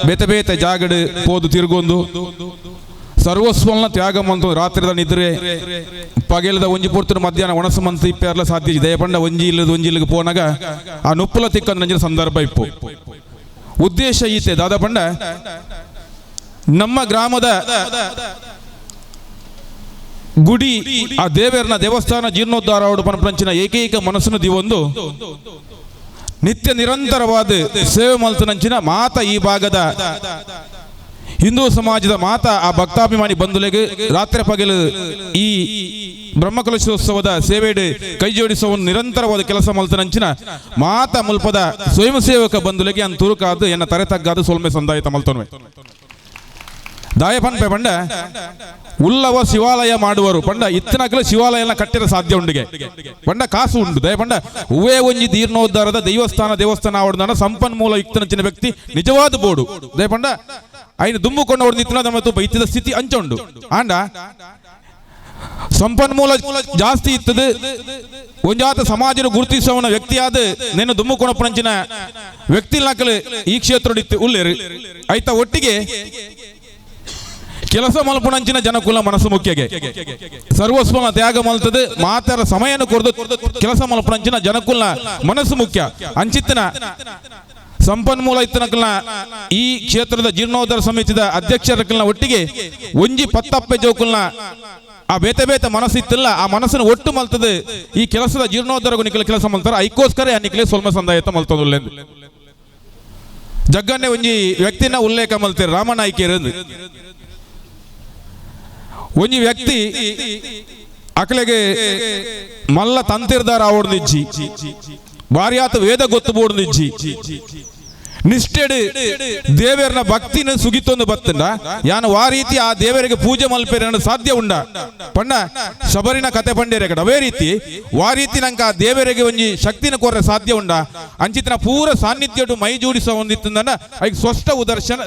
ಬೇತೆ ಬೇತೆ ಜಾಗಡು ಪೋದು ತಿರುಗೊಂದು ಸರ್ವಸ್ವಲ್ನ ತ್ಯಾಗ ಮಂತು ರಾತ್ರಿದ ನಿದ್ರೆ ಪಗೆಲದ ಒಂಜಿ ಪೊರ್ತುಡು ಮಧ್ಯಾಹ್ನ ಒಣಸು ಮಂತು ಇಪ್ಪೆರ್ಲ ಸಾಧ್ಯ ದಯಪಂಡ ಒಂಜಿ ಇಲ್ಲದ ಒಂಜಿ ಇಲ್ಲಿಗೆ ಪೋನಾಗ ಆ ನುಪ್ಪುಲ ತಿಕ್ಕಂದ ಸಂದರ್ಭ ಇಪ್ಪು. ಉದ್ದೇಶ ಈತೆ ದಾದ ಪಂಡ ನಮ್ಮ ಗ್ರಾಮದ ಗುಡಿ ಆ ದೇವರನ ದೇವಸ್ಥಾನ ಜೀರ್ಣೋದ್ಧಾರ ಪನಪಂಚಿನ ಏಕೈಕ ಮನಸ್ಸನ್ನು ದಿವೊಂದು ನಿತ್ಯ ನಿರಂತರವಾದ ಸೇವೆ ಮಲ್ತನಂಚಿನ ಮಾತ ಈ ಭಾಗದ Hindu ಸಮಾಜದ ಮಾತಾ ಆ ಭಕ್ತಾಭಿಮಾನಿ ಬಂಧುಲೆಗ್ ರಾತ್ರಿ ಪಗಲು ಈ ಬ್ರಹ್ಮಕಲಶೋತ್ಸವದ ಸೇವೆಡ್ ಕೈ ಜೋಡಿಸುವ ನಿರಂತರವಾದ ಕೆಲಸ ಮಲ್ತನಂಚಿನ ಮಾತಾ ಮುಲ್ಪದ ಸ್ವಯಂ ಸೇವಕ ಬಂಧುಲೆಗೆ ಅನ್ ತುರುಕಾದು ಎನ್ನ ತರೆ ತಗ್ಗಾದು ಸೊಲ್ಮೆ ಸಂದಾಯಿತ ಮಲ್ತೊನ್ವೆ. ದಾಯ ಪನ್ಪೆ ಪಂಡ ಉಲ್ಲವ ಶಿವಾಲಯ ಮಾಡುವರು ಪಂಡ ಇತ್ತನಕಲು ಶಿವಾಲಯನ ಕಟ್ಟಿರ ಸಾಧ್ಯ ಉಂಡಿಗೆ ಪಂಡ ಕಾಸು ಉಂಡು. ದಯ ಪಂಡ ಉವೇ ಒಂಜಿ ದೀರ್ಣೋದ್ಧಾರದ ದೇವಸ್ಥಾನ ದೇವಸ್ಥಾನ ಆವಡ್ದಾನ ಸಂಪನ್ಮೂಲ ಯುಕ್ತನಂಚಿನ ವ್ಯಕ್ತಿ ನಿಜವಾದ ಬೋಡು. ದಯ ಪಂಡ ಐನು ದುಂಬುಕೊಂಡು ಹೊಡೆದಿತ್ತು ನಮ್ಮ ತುಪ್ಪ ಇತ್ತಿದ ಸ್ಥಿತಿ ಅಂಚ ಉಂಡು. ಆಂಡ ಸಂಪನ್ಮೂಲ ಜಾಸ್ತಿ ಇತ್ತದು ಒಂಜಾತ ಸಮಾಜದ ಗುರುತಿಸುವವನ ವ್ಯಕ್ತಿಯಾದ ನೆನ್ನು ದುಮ್ಮುಕೊಣಪನಂಚಿನ ವ್ಯಕ್ತಿ ನಕಲು ಈ ಕ್ಷೇತ್ರ ಇತ್ತು ಉಲ್ಲೇರು. ಐತ ಒಟ್ಟಿಗೆ ಕೆಲಸ ಮಲ್ಪುನಂಚಿನ ಜನಕುಲ ಮನಸ್ಸು ಮುಖ್ಯಗೆ ಸರ್ವಸ್ವನ ತ್ಯಾಗ ಮಲ್ತದೆ ಮಾತರ ಸಮಯನ ಕೊರದು ಕೆಲಸ ಮಲ್ಪುನಂಚಿನ ಜನಕುಲ ಮನಸ್ಸು ಮುಖ್ಯ. ಅಂಚಿತ್ತನ ಸಂಪನ್ಮೂಲ ಇತ್ತನಕಲ್ನ ಈ ಕ್ಷೇತ್ರದ ಜೀರ್ಣೋದ್ಧಾರ ಸಮಿತಿದ ಅಧ್ಯಕ್ಷರಕಲ್ನ ಒಟ್ಟಿಗೆ ಒಂಜಿ ಪತ್ತಪ್ಪೆ ಜೋಕುಲ್ನ ಆ ಬೇತೆ ಬೇತೆ ಮನಸ್ಸು ಇತ್ತಿಲ್ಲ, ಆ ಮನಸ್ಸನ್ನು ಒಟ್ಟು ಮಲ್ತದೆ ಈ ಕೆಲಸದ ಜೀರ್ಣೋದ್ಧಾರ ನಿಖಲ ಕೆಲಸ ಮಲ್ತಾರೆ. ಐಕೋಸ್ಕರ ನಿಖಲೆ ಸೊಲ್ಮ ಸಂದಾಯತ ಮಲ್ತದುಲ್ಲೆಂದು ಜಗ್ಗನ್ನೇ ಒಂಜಿ ವ್ಯಕ್ತಿನ ಉಲ್ಲೇಖ ಮಲ್ತಾರೆ ರಾಮನಾಯ್ಕೇರು. ಒಂಜಿ ವ್ಯಕ್ತಿ ಅಕಲೆಗೆ ಮಲ್ಲ ತಂತಿರ್ದಾರ ಆವಡ್ದಿಜ್ಜಿ, ಬಾರಿಯಾತ ವೇದ ಗೊತ್ತು ಬೋಡ್ದಿಜ್ಜಿ, ನಿಷ್ಠೆಡು ದೇವರನ ಭಕ್ತಿನ ಸುಗಿತೊಂದು ಬತ್ತಂಡ ಯಾನು ಆ ರೀತಿ ಆ ದೇವರಿಗೆ ಪೂಜೆ ಮಲ್ಪೇರ ಸಾಧ್ಯ ಉಂಡ ಪಂಡ ಶಬರಿನ ಕತೆ ಪಂಡೇರೆ ಕಡೆ ಅವೇ ರೀತಿ ವಾ ರೀತಿ ನಂಗೆ ಆ ದೇವರಿಗೆ ಒಂಜಿ ಶಕ್ತಿನ ಕೋರ ಸಾಧ್ಯ ಉಂಡ ಅಂಚಿತನ ಪೂರ ಸಾನ್ನಿಧ್ಯಡು ಮೈ ಜೋಡಿಸ ಒಂದಿತ್ತಂದ ಐಕ್ ಸ್ವಷ್ಟ ಉದರ್ಶನ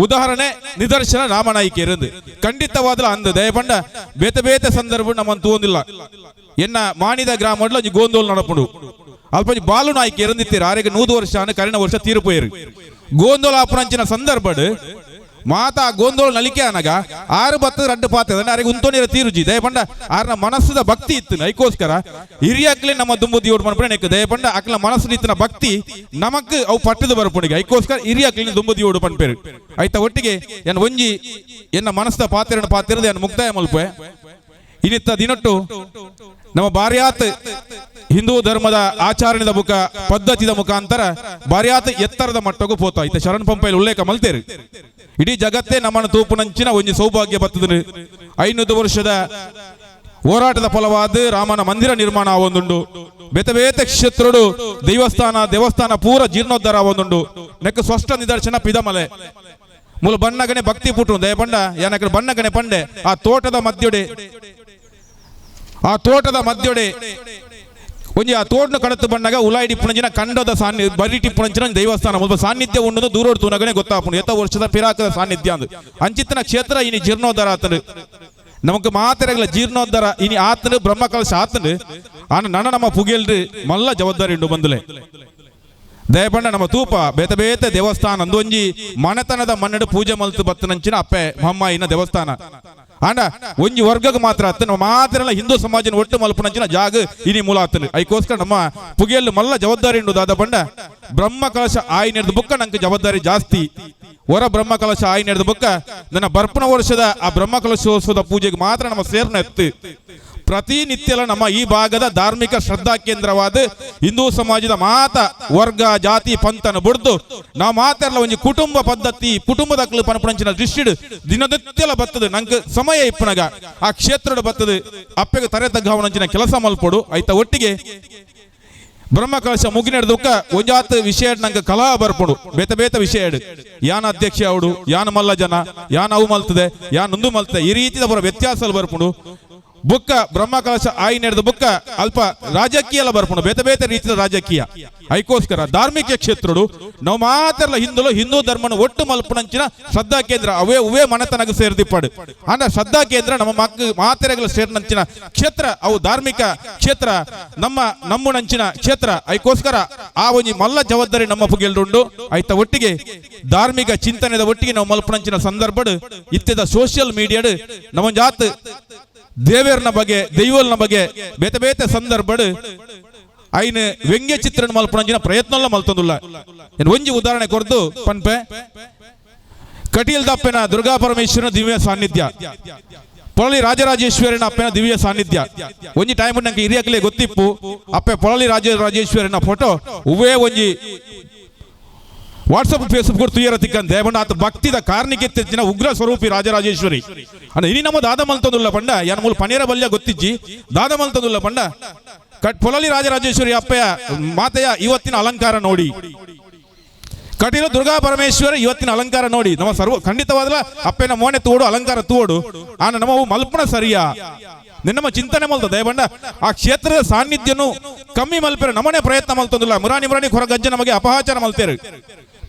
ಉದಾಹರಣೆ ನಿದರ್ಶನ ರಾಮನಾಯ್ಕೇರಂದು ಖಂಡಿತವಾದಲ ಅಂದ ದಯಪಂಡ ಬೇತೆ ಬೇತೆ ಸಂದರ್ಭ ನಮ್ಮನ್ನು ತೂಂದಿಲ್ಲ. ಎನ್ನ ಮಾಣಿದ ಗ್ರಾಮ ಒಂಜಿ ಗೋಂದೋಲ್ ನಡಪುಂಡು ಅಲ್ಪ ಬಾಲು ನಾಯ್ಕ ಎರಂದಿತ್ತೀರ ಆರೆಗೆ 100 ವರ್ಷ ಕರಿನ ವರ್ಷ ತೀರ್ಪೋಯರು. ಗೋಂದೋಲ ಅಪರಂಚಿನ ಸಂದರ್ಭಡ್ ಮಾತಾ ಗೋಂದೋಳ ನಲಿಕೆ ಅನಗ ಆರು ಬತ್ತ ರಡ್ಡು ಪಾತ್ರ ಆರೆಗೆ ಉಂತೋನಿರ ತೀರುಜಿ. ದಯಪಂಡ ಆರ್ನ ಮನಸ್ಸದ ಭಕ್ತಿ ಇತ್ತು ಐಕೋಸ್ಕರ ಹಿರಿಯಾಕ್ಲೆ ನಮ್ಮ ದುಂಬು ದಿಯೋಡ್ ಮನ್ಪುಣೆ ನೆಕ್ ದಯಪಂಡ ಅಕ್ಲ ಮನಸ್ಸು ಇತ್ತಿನ ಭಕ್ತಿ ನಮಕ್ ಅವು ಪಟ್ಟದ ಬರಪುಣಿಗೆ ಐಕೋಸ್ಕರ ಹಿರಿಯಾಕ್ಲಿ ದುಂಬು ದಿಯೋಡು ಪನ್ಪೇರು. ಐತ ಒಟ್ಟಿಗೆ ಎನ್ನ ಒಂಜಿ ಎನ್ನ ಮನಸ್ಸದ ಪಾತ್ರನ ಪಾತಿರದ ಎನ್ನ ಮುಕ್ತಾಯ ಮಲ್ಪೆ. ಇನ್ನಿತ್ತ ದಿನಟ್ಟು ನಮ್ಮ ಬಾರ್ಯಾತ್ ಹಿಂದೂ ಧರ್ಮದ ಆಚರಣೆದ ಮುಖ ಪದ್ಧತಿದ ಮುಖಾಂತರ ಬಾರ್ಯಾತ್ ಎತ್ತರದ ಮಟ್ಟಕ್ಕೂ ಪೋತ ಇತ್ತ ಶರಣ್ ಪಂಪೆಯಲ್ಲಿ ಉಲ್ಲೇಖ ಮಲ್ತೇರು. ಇಡೀ ಜಗತ್ತೇ ನಮ್ಮನ್ನು ತೂಪುನಂಚಿನ ಒಂಜಿ ಸೌಭಾಗ್ಯ ಬರ್ತದೆ. 500 ವರ್ಷದ ಹೋರಾಟದ ಫಲವಾದ ರಾಮನ ಮಂದಿರ ನಿರ್ಮಾಣ ಆವೊಂದುಂಡು. ಬೇತೆ ಬೇತೆ ಕ್ಷೇತ್ರಡು ದೇವಸ್ಥಾನ ದೇವಸ್ಥಾನ ಪೂರ ಜೀರ್ಣೋದ್ಧಾರ ಆವೊಂದುಂಡು. ನೆಕ್ ಸ್ಪಷ್ಟ ನಿದರ್ಶನ ಪಿದಮಲೆ ಮೂಲ ಬಣ್ಣಗಣೆ ಭಕ್ತಿ ಪುಟ್ಟು ದಯಪಂಡ ಏನಕ್ಕೆ ಬಣ್ಣಗಣೆ ಪಂಡೆ ಆ ತೋಟದ ಮಧ್ಯೊಡೆ ಆ ತೋಟದ ಮಧ್ಯೊಡೆ ಒಂಜಿ ಆ ತೋಟನ ಕಡತು ಬಣ್ಣಗ ಉಲಾಯಿಡಿ ಪುಣಂಚಿನ ಕಂಡದ ಸಾನ್ನಿ ಬರಿಟಿ ಪುಣಂಚಿನ ದೇವಸ್ಥಾನ ಮುಲ್ಪ ಸಾನ್ನಿಧ್ಯ ಉಂಡು ದೂರೋಡು ತೂನಗನೆ ಗೊತ್ತಾಪುಂಡು ಎತ್ತ ವರ್ಷದ ಪಿರಾಕದ ಸಾನ್ನಿಧ್ಯ ಅಂದು ಅಂಚಿತ್ತನ ಕ್ಷೇತ್ರ ಇನಿ ಜೀರ್ಣೋದ್ಧಾರ ಆತನು. ನಮಕ್ ಮಾತೆರಗಲ ಜೀರ್ಣೋದ್ಧಾರ ಇನಿ ಆತನು ಬ್ರಹ್ಮಕಲಶ ಆತನು ಆನ ನನ ನಮ್ಮ ಪುಗೆಲ್ರಿ ಮಲ್ಲ ಜವಾಬ್ದಾರಿ ಉಂಡು ಬಂದುಲೆ. ದಯಪಂಡ ನಮ್ಮ ತೂಪ ಬೇತೆ ಬೇತೆ ದೇವಸ್ಥಾನ ಅಂದು ಒಂಜಿ ಮನೆತನದ ಮನ್ನಡು ಪೂಜೆ ಮಲ್ತು ಬತ್ತನಂಚಿನ ಅಪ್ಪೆ ಮಮ್ಮಾಯಿನ ದೇವಸ್ಥಾನ ಆಂಡ ಒಂಜಿ ವರ್ಗಕ್ಕೆ ಮಾತ್ರ ಅತ್ತ ನಮ್ಮ ಮಾತ್ರ ಹಿಂದೂ ಸಮಾಜನ ಒಟ್ಟು ಮಲ್ಪನಂಚಿನ ಜಾಗ ಇನಿ ಮೂಲ ಆತನು. ಐಕೋಸ್ಕರ ನಮ್ಮ ಪುಗೆಯಲ್ಲಿ ಮಲ್ಲ ಜವಾಬ್ದಾರಿ ಉಂಡು ದಾದ ಬಂಡ ಬ್ರಹ್ಮ ಕಲಶ ಆಯಿ ನಡೆದ ಬುಕ್ಕ ನಂಗೆ ಜವಾಬ್ದಾರಿ ಜಾಸ್ತಿ. ಹೊರ ಬ್ರಹ್ಮ ಕಲಶ ಆಯಿ ನಡೆದ ಬುಕ್ಕ ನನ್ನ ಬರ್ಪಣ ವರ್ಷದ ಆ ಬ್ರಹ್ಮ ಕಲಶೋತ್ಸವದ ಪೂಜೆಗೆ ಮಾತ್ರ ನಮ್ಮ ಸೇರ್ನ ಎತ್ತು. ಪ್ರತಿನಿತ್ಯಲ ನಮ್ಮ ಈ ಭಾಗದ ಧಾರ್ಮಿಕ ಶ್ರದ್ಧಾ ಕೇಂದ್ರವಾದ ಹಿಂದೂ ಸಮಾಜದ ಮಾತ ವರ್ಗ ಜಾತಿ ಪಂಥನ ಬುಡ್ದು ನಾವು ಮಾತಾಡಲ ಒಂಜಿ ಕುಟುಂಬ ಪದ್ಧತಿ ಕುಟುಂಬದ ಪನಪುಣಂಚಿನ ದೃಷ್ಟಿಡ್ ದಿನನಿತ್ಯಲ ಬರ್ತದೆ. ನಂಗೆ ಸಮಯ ಇಪ್ಪನಗ ಆ ಕ್ಷೇತ್ರದ ಬರ್ತದೆ ಅಪ್ಪೆಗೆ ತರೆ ತಗ್ಗಾವನಂಚಿನ ಕೆಲಸ ಮಲ್ಪೊಡು. ಐತ ಒಟ್ಟಿಗೆ ಬ್ರಹ್ಮಕಲಶ ಮುಗಿನೆಡ್ದುಕ್ಕ ಒಂಜಾತ್ ವಿಷಯ ನಂಗೆ ಕಲಾ ಬರ್ಪುಂಡು ಬೇತೆ ಬೇತೆ ವಿಷಯ ಯಾನ ಅಧ್ಯಕ್ಷ ಅವಡು ಯಾನ ಮಲ್ಲ ಜನ ಯಾನ ಅವು ಮಲ್ತದೆ ಯಾನ್ ಉಂದು ಮಲ್ತದೆ ಈ ರೀತಿದ ಬರೋ ವ್ಯತ್ಯಾಸ ಬರ್ಪುಂಡು. ಬುಕ್ಕ ಬ್ರಹ್ಮಕಲಶ ಆಯಿ ನಡೆದ ಬುಕ್ಕ ಅಲ್ಪ ರಾಜಕೀಯ ಎಲ್ಲ ಬರ್ಪುಂಡು ಬೇತೆ ಬೇತೆ ರೀತಿಯ ರಾಜಕೀಯ. ಐಕೋಸ್ಕರ ಧಾರ್ಮಿಕ ಕ್ಷೇತ್ರಡು ನಾವು ಮಾತ್ರ ಹಿಂದೂ ಹಿಂದೂ ಧರ್ಮನ ಒಟ್ಟು ಮಲ್ಪುನಂಚಿನ ಶ್ರದ್ಧಾ ಕೇಂದ್ರ ಅವೇ ಉವೇ ಮನೆತನಗ ಸೇರ್ದಿಪ್ಪಾಡು. ಅಂದ್ರೆ ಶ್ರದ್ಧಾ ಕೇಂದ್ರ ನಮ್ಮ ಮಕ್ಕ ಮಾತೆರೆಗಳ ಸೇರಿನಂಚಿನ ಕ್ಷೇತ್ರ ಅವು ಧಾರ್ಮಿಕ ಕ್ಷೇತ್ರ ನಮ್ಮ ನಮ್ಮುನಂಚಿನ ಕ್ಷೇತ್ರ. ಐಕೋಸ್ಕರ ಆ ಒಂಜಿ ಮಲ್ಲ ಜವಾಬ್ದಾರಿ ನಮ್ಮ ಪುಗೆಲ್ರುಂಡು. ಐತ ಒಟ್ಟಿಗೆ ಧಾರ್ಮಿಕ ಚಿಂತನೆದ ಒಟ್ಟಿಗೆ ನಾವು ಮಲ್ಪುನಂಚಿನ ಸಂದರ್ಭಡ್ ಇತ್ಯದ ಸೋಷಿಯಲ್ ಮೀಡಿಯಾಡ್ ನಮ್ಮ ಜಾತ್ ದೇವೇರ್ನ ಬಗ್ಗೆ ದೈವಲ್ನ ಬಗ್ಗೆ ಬೇತೆ ಬೇತೆ ಸಂದರ್ಭಡ್ ಐನ ವ್ಯಂಗ್ಯ ಚಿತ್ರಣ ಮಲ್ಪುನಂಚಿನ ಪ್ರಯತ್ನ ಮಲ್ತೊಂದುಲ್ಲ. ಒಂಜಿ ಉದಾಹರಣೆ ಕೊರ್ದು ಪನ್ಪೆ ಕಟೀಲ್ ದಪ್ಪೆನ ದುರ್ಗಾ ಪರಮೇಶ್ವರನ ದಿವ್ಯ ಸಾನ್ನಿಧ್ಯ, ಪೊಳಲಿ ರಾಜರಾಜೇಶ್ವರಿನ ಅಪ್ಪೆನ ದಿವ್ಯ ಸಾನ್ನಿಧ್ಯ. ಒಂಜಿ ಟೈಮ್ ನಂಗೆ ಹಿರಿಯಕಲೆ ಗೊತ್ತಿಪ್ಪು ಅಪ್ಪೆ ಪೊಳಲಿ ರಾಜರಾಜೇಶ್ವರಿನ ಫೋಟೋ ಉವೇ ಒಂಜಿ WhatsApp Facebook ತುಯ್ಯರ ತಿಕ್ಕಂತೆ ಪಂಡ ಆತ ಭಕ್ತಿದ ಕಾರ್ಣಿಕೆ ತೆಚ್ಚಿನ ಉಗ್ರ ಸ್ವರೂಪಿ ರಾಜರಾಜೇಶ್ವರಿ ಅಂದ್ರೆ ಇನಿ ನಮ್ಮ ದಾದ ಮಲ್ತೊಂದುಲ್ಲ ಪಂಡ ಯಾನ ಮೂಲ ಪನೇರ ಬಲ್ಯ ಗೊತ್ತಿಜ್ಜಿ ದಾದ ಮಲ್ತೊಂದುಲ್ಲ ಪಂಡ ಕಟ್ ಪೊಲಲಿ ರಾಜರಾಜೇಶ್ವರಿ ಅಪ್ಪೆಯ ಮಾತೆಯ ಇವತ್ತಿನ ಅಲಂಕಾರ ನೋಡಿ ಕಟೀಲು ದುರ್ಗಾ ಪರಮೇಶ್ವರ ಇವತ್ತಿನ ಅಲಂಕಾರ ನೋಡಿ ನಮ್ಮ ಸರ್ವ ಖಂಡಿತವಾದಲ ಅಪ್ಪನ ಮೋನೆ ತೋಡು ಅಲಂಕಾರ ತೋಡು ಆನ ನಮ್ಮ ಮಲ್ಪನ ಸರಿಯಾ ನಿನ್ನಮ್ಮ ಚಿಂತನೆ ಮಲ್ತ ದಯಬಂಡ ಆ ಕ್ಷೇತ್ರದ ಸಾನ್ನಿಧ್ಯನು ಕಮ್ಮಿ ಮಲ್ಪೆರ ನಮ್ಮನೆ ಪ್ರಯತ್ನ ಮಲ್ತೊಂದಿಲ್ಲ ಮುರಾನಿ ಮುರಾನಿ ಹೊರಗಜ್ಜೆ ನಮಗೆ ಅಪಹಾಚಾರ ಮಲ್ತೇರು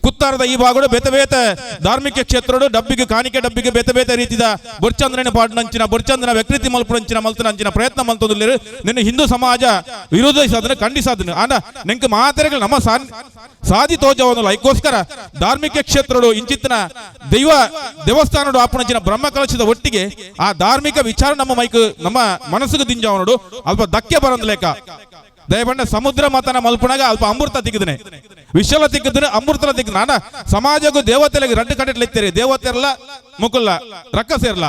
ಕುತ್ತಾರದ ಈ ಭಾಗಡು ಬೇತೆ ಬೇತೆ ಧಾರ್ಮಿಕ ಕ್ಷೇತ್ರಡು ಡಬ್ಬಿಗೆ ಕಾಣಿಕೆ ಡಬ್ಬಿಗೆ ಬೇತೆ ಬೇತೆ ರೀತಿದ ಬೊರ್ಚಂದ್ರನ ಪಾಡ್ನಂಚಿನ ಬೊರ್ಚಂದ್ರನ ವ್ಯಕ್ತಿ ಮಲ್ಪುನಂಚಿನ ಮಲ್ತನಂಚಿನ ಪ್ರಯತ್ನ ಮಲ್ತೊಂದಿಲ್ಲ ನಿನ್ನ ಹಿಂದೂ ಸಮಾಜ ವಿರೋಧಿಸಾದನು ಖಂಡಿಸಾದನು ಆಂಡ ನಿಂಗೆ ಮಾತೆರೆಗಳು ನಮ್ಮ ಸಾಧಿ ತೋಜವನು ಐಕ್ಕೋಸ್ಕರ ಧಾರ್ಮಿಕ ಕ್ಷೇತ್ರಡು ಇಂಚಿತ್ತಿನ ದೈವ ದೇವಸ್ಥಾನಡು ಆಪಣಂಚಿನ ಬ್ರಹ್ಮ ಕಲಶದ ಒಟ್ಟಿಗೆ ಆ ಧಾರ್ಮಿಕ ವಿಚಾರ ನಮ್ಮ ಮೈಕ್ ನಮ್ಮ ಮನಸ್ಸಿಗೆ ದಿಂಜವನಡು ಅಲ್ಪ ಧಕ್ಕೆ ಬರಂದ್ ಲೇಖ ದಯಬಂಡ ಸಮುದ್ರ ಮತನ ಮಲ್ಪುಣಗ ಅಲ್ಪ ಅಮೃತ ತಿಕ್ಕದನೆ ವಿಶಲ ತಿಕ್ಕದನೆ ಅಮೃತಲ ತಿಕ್ಕ ನಾನ ಸಮಾಜಕ್ಕೂ ದೇವತೆಲೆಗೆ ರಡ್ಡು ಕಡೆಟ್ಲಿತ್ತೀರಿ ದೇವತೆರ್ಲ ಮುಕುಲ್ಲ ರಕ್ಕಸೇರ್ಲ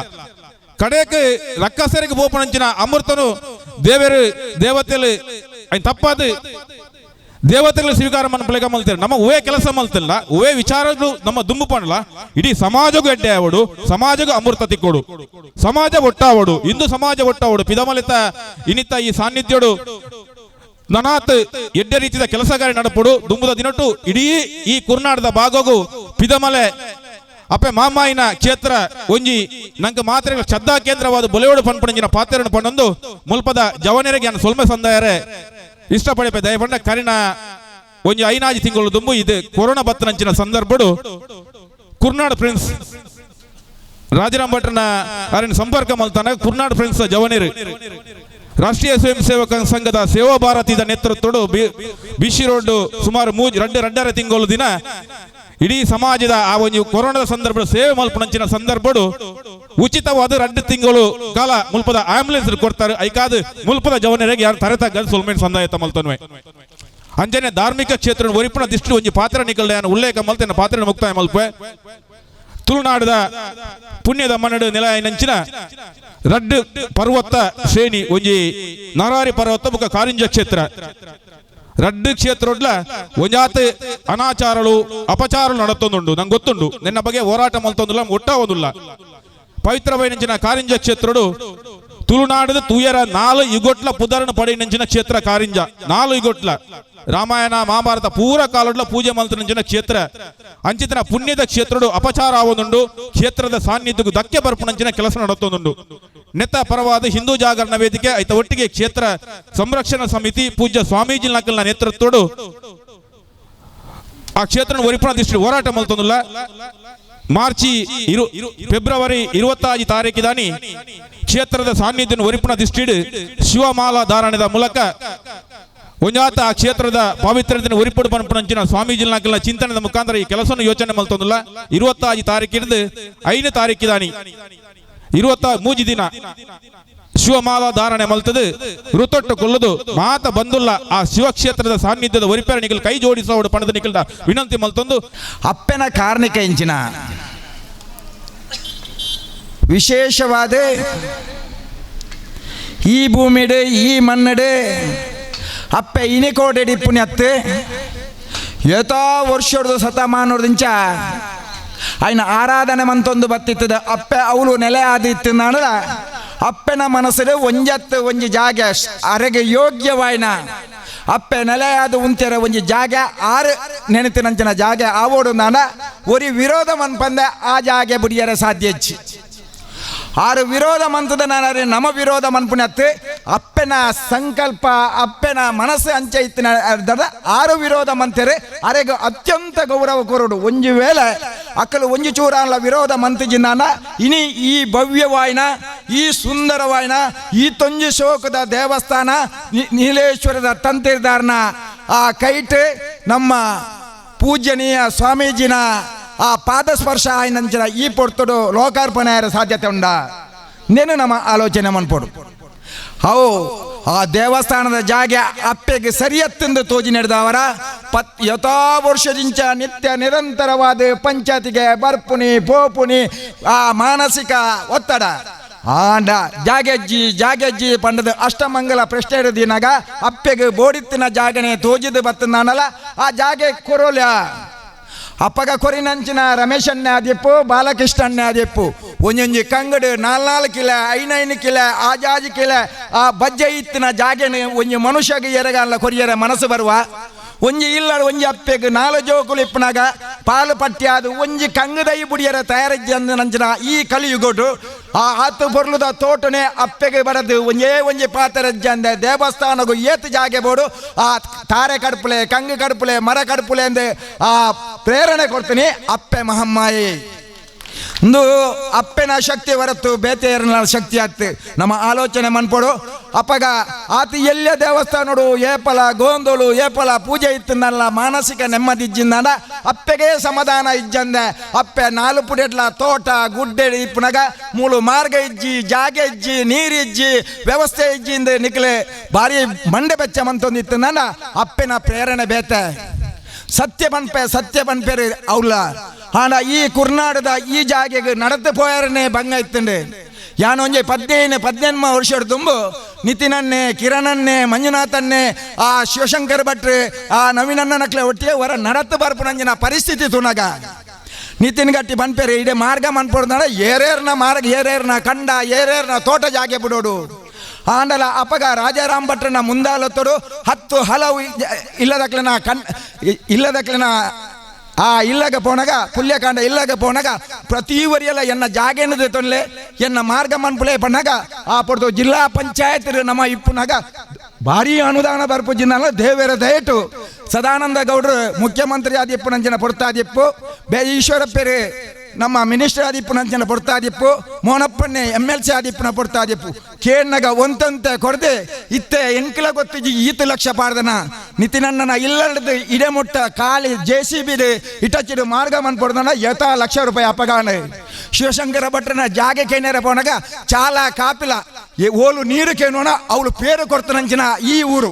ಕಡೆಗೆ ರಕ್ಕಸರಿಗೆ ಬೋಪಣಂಚಿನ ಅಮೃತನು ದೇವರು ದೇವತೆಲಿ ತಪ್ಪಾದ ದೇವತೆಗಳು ಸ್ವೀಕಾರ ಮನ್ಪಲೆಗ ಮಲ್ತಾರೆ ನಮ್ಮ ಹೂವೇ ಕೆಲಸ ಮಲ್ತಿಲ್ಲ ಹೂವೇ ವಿಚಾರಗಳು ನಮ್ಮ ದುಂಬು ಪಣಲ ಇಡೀ ಸಮಾಜಕ್ಕೂ ಎಡ್ಡೆ ಆವಡು ಸಮಾಜಕ್ಕೂ ಅಮೃತ ತಿಕ್ಕೋಡು ಸಮಾಜ ಒಟ್ಟಾವಡು ಹಿಂದೂ ಸಮಾಜ ಒಟ್ಟಾವಡು ಪಿದಮಲಿತ ಇನಿತ ಈ ಸಾನ್ನಿಧ್ಯೋಡು ನನಾತ್ ಎಡ್ಡೆ ರೀತಿಯ ಕೆಲಸ ಕಾರ್ಯ ನಡಪಡು ದುಂಬುದ ದಿನಟು ಇಡೀ ಈ ಕುರ್ನಾಡದ ಭಾಗಗೂ ಪಿದಮಲೆ ಅಪ್ಪೆ ಮಾಮಾಯಿನ ಕ್ಷೇತ್ರ ಒಂಜಿ ನಂಗೆ ಮಾತ್ರೆ ಶ್ರದ್ಧಾ ಕೇಂದ್ರವಾದ ಬೊಲೆಯೋಡು ಪನ್ಪಣಂಜಿನ ಪಾತ್ರೆಯನ್ನು ಪಣ್ಣೊಂದು ಮುಲ್ಪದ ಜವನರಿಗೆ ಸೊಲ್ಮೆ ಸಂದಾಯರೆ ಇಷ್ಟಪಡಿಪೆ ದಯಪಂಡ ಕರಿನ ಒಂಜಿ ಐನಾಜಿ ತಿಂಗಳು ದುಂಬು ಇದು ಕೊರೋನಾ ಬತ್ತನಂಚಿನ ಸಂದರ್ಭಡು ಕುರ್ನಾಡ್ ಪ್ರಿನ್ಸ್ ರಾಜರಾಮ್ ಭಟ್ರನ ಅವರನ್ನು ಸಂಪರ್ಕ ಮಲ್ತಾನ ಕುರ್ನಾಡ್ ಪ್ರಿನ್ಸ್ ಜವನೇರು ರಾಷ್ಟ್ರೀಯ ಸ್ವಯಂ ಸೇವಕ ಸಂಘದ ಸೇವಾ ಭಾರತಿದ ನೇತೃತ್ವಡು ಬಿಸಿ ರೋಡ್ ಸುಮಾರು 3.5 ತಿಂಗಳು ದಿನ ಇಡೀ ಸಮಾಜದ ಆ ಒಂದು ಕೊರೋನಾದ ಸಂದರ್ಭ ಸೇವೆ ಮಲ್ಪನಂಚಿನ ಸಂದರ್ಭಡು ಉಚಿತವಾದ 2 ತಿಂಗಳು ಕಾಲ ಮುಲ್ಪದ ಆಂಬುಲೆನ್ಸ್ ಕೊಡ್ತಾರೆ. ಐಕಾದ ಮುಲ್ಪದ ಜವನರಿಗೆ ಯಾರು ತರತಕ್ಕ ಸೊಲ್ಮೇನ್ ಸಂದಾಯತ ಮಲ್ತನ್ವೆ ಅಂಜನೆ ಧಾರ್ಮಿಕ ಕ್ಷೇತ್ರ ಒರಿಪುಣ ದಿಷ್ಟಿ ಒಂಜಿ ಪಾತ್ರ ನಿಕಲ್ದ ಉಲ್ಲೇಖ ಮಲ್ತೆನ ಪಾತ್ರ ಮುಕ್ತಾಯ ಮಲ್ಪೆ. ತುಳುನಾಡದ ಪುಣ್ಯದ ಮನ್ನಡು ನೆಲ ರಡ್ಡು ಪರ್ವತ ಶ್ರೇಣಿ ಒಂಜಿ ನರಾರಿ ಪರ್ವತ ಬುಕ್ಕ ಕಾರಿಂಜ ಕ್ಷೇತ್ರ ರಡ್ಡು ಕ್ಷೇತ್ರೊಡ್ಲ ಒಂಜಾತ ಅನಾಚಾರಳು ಅಪಚಾರಳು ನಡತೊಂದುಂಡು ನಂಗೆ ಗೊತ್ತುಂಡು ನಿನ್ನ ಬಗ್ಗೆ ಹೋರಾಟ ಮಲ್ತೊಂದಿಲ್ಲ ಒಟ್ಟ ಒಂದುಲ್ಲ. ಪವಿತ್ರವೈನಂಚಿನ ಕಾರಿಂಜ ಕ್ಷೇತ್ರಡು ತುಳುನಾಡದ ತೂಯರ 4 ಯುಗೊಟ್ಲ ಪುದರಣ ಪಡೆಯಿನಂಚಿನ ಕ್ಷೇತ್ರ ಕಾರಿಂಜ 4 ಯುಗೊಟ್ಲ ರಾಮಾಯಣ ಮಹಾಭಾರತ ಪೂರ ಕಾಲೊಡ್ಲ ಪೂಜೆ ಮಲ್ತನಂಚಿನ ಕ್ಷೇತ್ರ ಅಂಚಿತನ ಪುಣ್ಯದ ಕ್ಷೇತ್ರಡು ಅಪಚಾರ ಆವೊಂದುಂಡು ಕ್ಷೇತ್ರದ ಸಾನ್ನಿಧ್ಯಕ್ಕೂ ಧಕ್ಕೆ ಬರ್ಪುನಂಚಿನ ಕೆಲಸ ನಡತೊಂದುಂಡು. ನೆತ್ತ ಪರವಾದ ಹಿಂದೂ ಜಾಗರಣ ವೇದಿಕೆ ಐತ ಒಟ್ಟಿಗೆ ಕ್ಷೇತ್ರ ಸಂರಕ್ಷಣಾ ಸಮಿತಿ ಪೂಜ್ಯ ಸ್ವಾಮೀಜಿ ನಕಲ್ನ ನೇತೃತ್ವಡು ಆ ಕ್ಷೇತ್ರ ಒರಿಪುಣ ದಿಷ್ಟಿ ಹೋರಾಟ ಮಲ್ತೊಂದುಲ್ಲ. ಫೆಬ್ರವರಿ 25 ತಾರೀಕಿದಾನಿ ಕ್ಷೇತ್ರದ ಸಾನ್ನಿಧ್ಯ ಒರಿಪುಣ ದಿಷ್ಟಿಡು ಶಿವಮಾಲಾ ಧಾರಣದ ಮೂಲಕ ಒಂಜಾತ ಆ ಕ್ಷೇತ್ರದ ಪಾವಿತ್ರ್ಯತೆಯನ್ನು ಒರಿಪಡು ಪನ್ಪುನಂಚಿನ ಸ್ವಾಮೀಜಿ ನಕಲ್ನ ಚಿಂತನೆದ ಮುಖಾಂತರ ಈ ಕೆಲಸವನ್ನು ಯೋಚನೆ ಮಲ್ತೊಂದುಲ್ಲ. 25 ತಾರೀಕಿಡ್ದು 5 ತಾರೀಕಿದಾನಿ 23 ದಿನ ಶಿವಮಾಲಾ ಧಾರಣೆ ಮಲ್ತದು ಋತೊಟ್ಟು ಕೊಲ್ಲದು ಮಾತ ಬಂದುಲ್ಲ ಆ ಶಿವಕ್ಷೇತ್ರದ ಸಾನ್ನಿಧ್ಯದ ಒರಿಪೇರ ನಿಕಲ್ ಕೈ ಜೋಡಿಸೋಡು ಪಣದ ನಿಕಲ್ದ ವಿನಂತಿ ಮಲ್ತೊಂದು. ಅಪ್ಪನ ಕಾರ್ಣಿಕ ಇಂಚಿನ ವಿಶೇಷವಾದ ಈ ಭೂಮಿಡು ಈ ಮಣ್ಣಡು ಅಪ್ಪೆ ಇನಿಕೋಟೆಡಿ ಪುಣ್ಯತ್ತು ಯಥಾ ವರ್ಷದ ಶತಮಾನದಿಂಚ ಆಯ್ನ ಆರಾಧನೆ ಮಂತೊಂದು ಬತ್ತಿತ್ತದ ಅಪ್ಪೆ ಅವಳು ನೆಲೆ ಆದಿತ್ತು ನಾಡದ ಅಪ್ಪನ ಮನಸ್ಸು ಒಂಜತ್ತು ಒಂಜಿ ಜಾಗ ಅರೆಗೆ ಯೋಗ್ಯವಾಯ್ನ ಅಪ್ಪೆ ನೆಲೆಯಾದ ಉಂತೆರ ಒಂಜಿ ಜಾಗ ಆರು ನೆನತಿನಂಚಿನ ಜಾಗ ಆವೋಡು ನಾಡ ಒರಿ ವಿರೋಧ ಮನ್ಪಂದೆ ಆ ಜಾಗೆ ಬುಡಿಯರ ಸಾಧ್ಯ ಹೆಚ್ಚು ಆರು ವಿರೋಧ ಮಂತದ ನಾನು ನಮ ವಿರೋಧ ಮನ್ಪುನತ್ತು ಅಪ್ಪನ ಸಂಕಲ್ಪ ಅಪ್ಪನ ಮನಸ್ಸು ಅಂಚೆ ಇತ್ತಿನ ಆರು ವಿರೋಧ ಮಂತರೆ ಅರೆಗೆ ಅತ್ಯಂತ ಗೌರವ ಕೊರಡು. ಒಂಜಿ ವೇಳೆ ಅಕ್ಕಲು ಒಂಜಿ ಚೂರಾನ್ಲ ವಿರೋಧ ಮಂತಿಜಿನಾನ ಇನಿ ಈ ಭವ್ಯವಾಯ್ನ ಈ ಸುಂದರವಾಯ್ನ ಈ ತೊಂಜಿ ಶೋಕದ ದೇವಸ್ಥಾನ ನೀಲೇಶ್ವರದ ತಂತಿರ್ದಾರ್ನ ಆ ಕೈಟ್ ನಮ್ಮ ಪೂಜ್ಯನೀಯ ಸ್ವಾಮೀಜಿನ ಆ ಪಾದಸ್ಪರ್ಶ ಆಯ್ನಂಚಿನ ಈ ಪೊರ್ತುಡು ಲೋಕಾರ್ಪಣೆ ಸಾಧ್ಯತೆ ಉಂಡ ನೇನು ನಮ್ಮ ಆಲೋಚನೆ ಮನ್ಪೊಡು. ಅವು ಆ ದೇವಸ್ಥಾನದ ಜಾಗೆ ಅಪ್ಪೆಗೆ ಸರಿಯತ್ತೆಂದು ತೋಜಿ ನಡೆದವರ ಯಥಾ ವರ್ಷದಿಂಚ ನಿತ್ಯ ನಿರಂತರವಾದ ಪಂಚಾಯತಿಗೆ ಬರ್ಪುನಿ ಪೋಪುನಿ ಆ ಮಾನಸಿಕ ಒತ್ತಡ ಆಂಡ ಜಾಗೆಜ್ಜಿ ಜಾಗೆಜ್ಜಿ ಪಂಡದ ಅಷ್ಟಮಂಗಲ ಪ್ರಶ್ನೆ ದಿನಾಗ ಅಪ್ಪೆಗೆ ಬೋಡಿತ್ತಿನ ಜಾಗನೆ ತೋಜಿದು ಬತ್ತನಾನಲ್ಲ ಆ ಜಾಗೆ ಕೊರೋಲ್ಯ ಅಪ್ಪಗ ಕೊರಿನಂಚಿನ ರಮೇಶನ್ನೇ ಆದಿಪ್ಪು ಬಾಲಕೃಷ್ಣನ್ನೇ ಆದಿಪ್ಪು ಒಂಜೊಂಜಿ ಕಂಗಡು ನಾಲ್ನಾಲ್ ಕಿಲ ಐನೈನು ಕಿಲ ಆಜಾಜಿ ಕಿಲ ಆ ಬಜ್ಜೆ ಇತ್ತಿನ ಜಾಗೆನ ಒಂಜಿ ಮನುಷ್ಯಗೆ ಎರಗಾಲ ಕೊರಿಯರ ಮನಸ್ಸು ಬರುವ ಒಂಜಿ ಇಲ್ಲ ಒಂಜಿ ಅಪ್ಪೆಗ್ ನಾಲು ಜೋಕುಲು ಇಪ್ಪನಾಗ ಪಾಲು ಪಟ್ಟಿ ಅದು ಒಂಜಿ ಕಂಗದೈ ಬುಡಿಯರ ತಯಾರಿಜ್ಜಂದಿನ ಈ ಕಲಿಯುಗೊಡು ಆ ಆತು ಪೊರ್ಲುದ ತೋಟನೆ ಅಪ್ಪೆಗೆ ಬರದು ಒಂಜೇ ಒಂಜಿ ಪಾತರಜ್ಜಂದೆ ದೇವಸ್ಥಾನಗು ಏತು ಜಾಗೆ ಬೋಡು ಆ ತಾರೆ ಕಡ್ಪುಲೆ ಕಂಗು ಕಡ್ಪುಲೆ ಮರ ಕಡ್ಪುಲೆ ಅಂದೆ ಆ ಪ್ರೇರಣೆ ಕೊಡ್ತೀನಿ ಅಪ್ಪೆ ಮಹಮ್ಮಾಯಿ. ಇಂದು ಅಪ್ಪೆನ ಶಕ್ತಿ ಹೊರತು ಬೇತೆಯರನ ಶಕ್ತಿ ಆಯ್ತು ನಮ್ಮ ಆಲೋಚನೆ ಮನ್ಪೋಡು. ಅಪ್ಪಗ ಆತ ಎಲ್ಲ ದೇವಸ್ಥಾನಡು ಏಪಲ ಗೋಂದೋಳು ಏಪಲ ಪೂಜೆ ಇತ್ತಿನಲ್ಲ ಮಾನಸಿಕ ನೆಮ್ಮದಿ ಇಜ್ಜಿಂದ ಅಪ್ಪೆಗೆ ಸಮಾಧಾನ ಇಜ್ಜಂದೆ ಅಪ್ಪೆ ನಾಲು ಪುಡೆಟ್ಲ ತೋಟ ಗುಡ್ಡೆ ಇಪ್ಪನಾಗ ಮೂಲು ಮಾರ್ಗ ಇಜ್ಜಿ ಜಾಗೆ ಇಜ್ಜಿ ನೀರಿಜ್ಜಿ ವ್ಯವಸ್ಥೆ ಇಜ್ಜಿ ಇಂದ ನಿಕ್ಲೆ ಭಾರಿ ಮಂಡೆ ಬೆಚ್ಚ ಮಂತೊಂದು ಇತ್ತಿನ ಅಪ್ಪೆನ ಪ್ರೇರಣೆ ಬೇತೆ. ಸತ್ಯ ಬನ್ಪೆ ಸತ್ಯ ಬನ್ಪೆರು ಅವಲ್ಲ ಆಂಡ ಈ ಕುರ್ನಾಡದ ಈ ಜಾಗೆಗೆ ನಡತೆ ಪೋಯರನೆ ಭಂಗ ಇತ್ತುಂಡು. ಯಾನೊಂಜೆ 15 18 ವರ್ಷದ ತುಂಬು ನಿತಿನನ್ನೇ ಕಿರಣನ್ನೇ ಮಂಜುನಾಥನ್ನೇ ಆ ಶಿವಶಂಕರ್ ಭಟ್ರು ಆ ನವೀನನ್ನ ನಕ್ಲೆ ಒಟ್ಟಿಗೆ ಹೊರ ನಡತು ಬರ್ಪುನಂಜಿನ ಪರಿಸ್ಥಿತಿ ತುನಗ ನಿತಿನ್ ಗಟ್ಟಿ ಬನ್ಪೆರು ಇಡೀ ಮಾರ್ಗ ಮನ್ಪೊಡ್ದಾಡ ಏರೇರ್ನ ಮಾರ್ಗ ಏರೇರ್ನ ಕಂಡ ಏರೇರ್ನ ತೋಟ ಜಾಗೆ ಬಿಡೋಡು. ಆಂಡಲ ಅಪಗ ರಾಜಾರಾಮ್ ಭಟ್ರನ ಮುಂದಾಲತ್ತರು 10 ಹಲವು ಇಲ್ಲದಕ್ಲೆನ ಕಣ್ ಇಲ್ಲದಕ್ಲೆನ ಆ ಇಲ್ಲಗ ಪೋಣಗ ಪುಲ್ಯಕಾಂಡ ಇಲ್ಲಗ ಪೋಣಗ ಪ್ರತಿ ವರಿಯಲ್ಲ ಎನ್ನ ಜಾಗೇನದು ತೊನ್ಲೆ ಎನ್ನ ಮಾರ್ಗ ಮನ್ಪುಲೆ ಪಣ್ಣಗ ಆ ಪೊಡ್ದು ಜಿಲ್ಲಾ ಪಂಚಾಯತ್ ನಮ್ಮ ಇಪ್ಪುನಾಗ ಭಾರಿ ಅನುದಾನ ಬರ್ಪು ಜಿನ್ನಲ್ಲ ದೇವರ ದಯಟು ಸದಾನಂದ ಗೌಡರು ಮುಖ್ಯಮಂತ್ರಿ ಆದಿಪ್ಪು ನಂಜನ ಪೊರ್ತಾದಿಪ್ಪು ಬೇ ಈಶ್ವರಪ್ಪರು ನಮ್ಮ ಮಿನಿಸ್ಟರ್ ಆದಿಪ್ಪು ನಂಜನ ಪೊರ್ತಾದಿಪ್ಪು ಮೋನಪ್ಪನ್ನೇ MLC ಆದಿಪ್ಪುನ ಪೊರ್ತಾದಿಪ್ಪು ಕೇಣ್ಣಗ ಒಂತಂತೆ ಕೊಡದೆ ಇತ್ತೆ ಎಂಕ್ಲ ಗೊತ್ತಿಜಿ ಈತು ಲಕ್ಷ ಪಾಡ್ದನ ನಿತಿನಣ್ಣನ ಇಲ್ಲದ ಇಡೆ ಮುಟ್ಟ ಖಾಲಿ JCB ಇಟಚಿಡು ಮಾರ್ಗ ಮನ್ಪೊಡ್ದನ ಯಥಾ ಲಕ್ಷ ರೂಪಾಯಿ ಅಪಗಾಣ. ಶಿವಶಂಕರ ಭಟ್ರನ ಜಾಗೆ ಕೇನೇರ ಪೋನಗ ಚಾಲ ಕಾಪಿಲ ಓಲು ನೀರು ಕೇನೋಣ ಅವಳು ಪೇರು ಕೊಡ್ತನಂಚಿನ ಈ ಊರು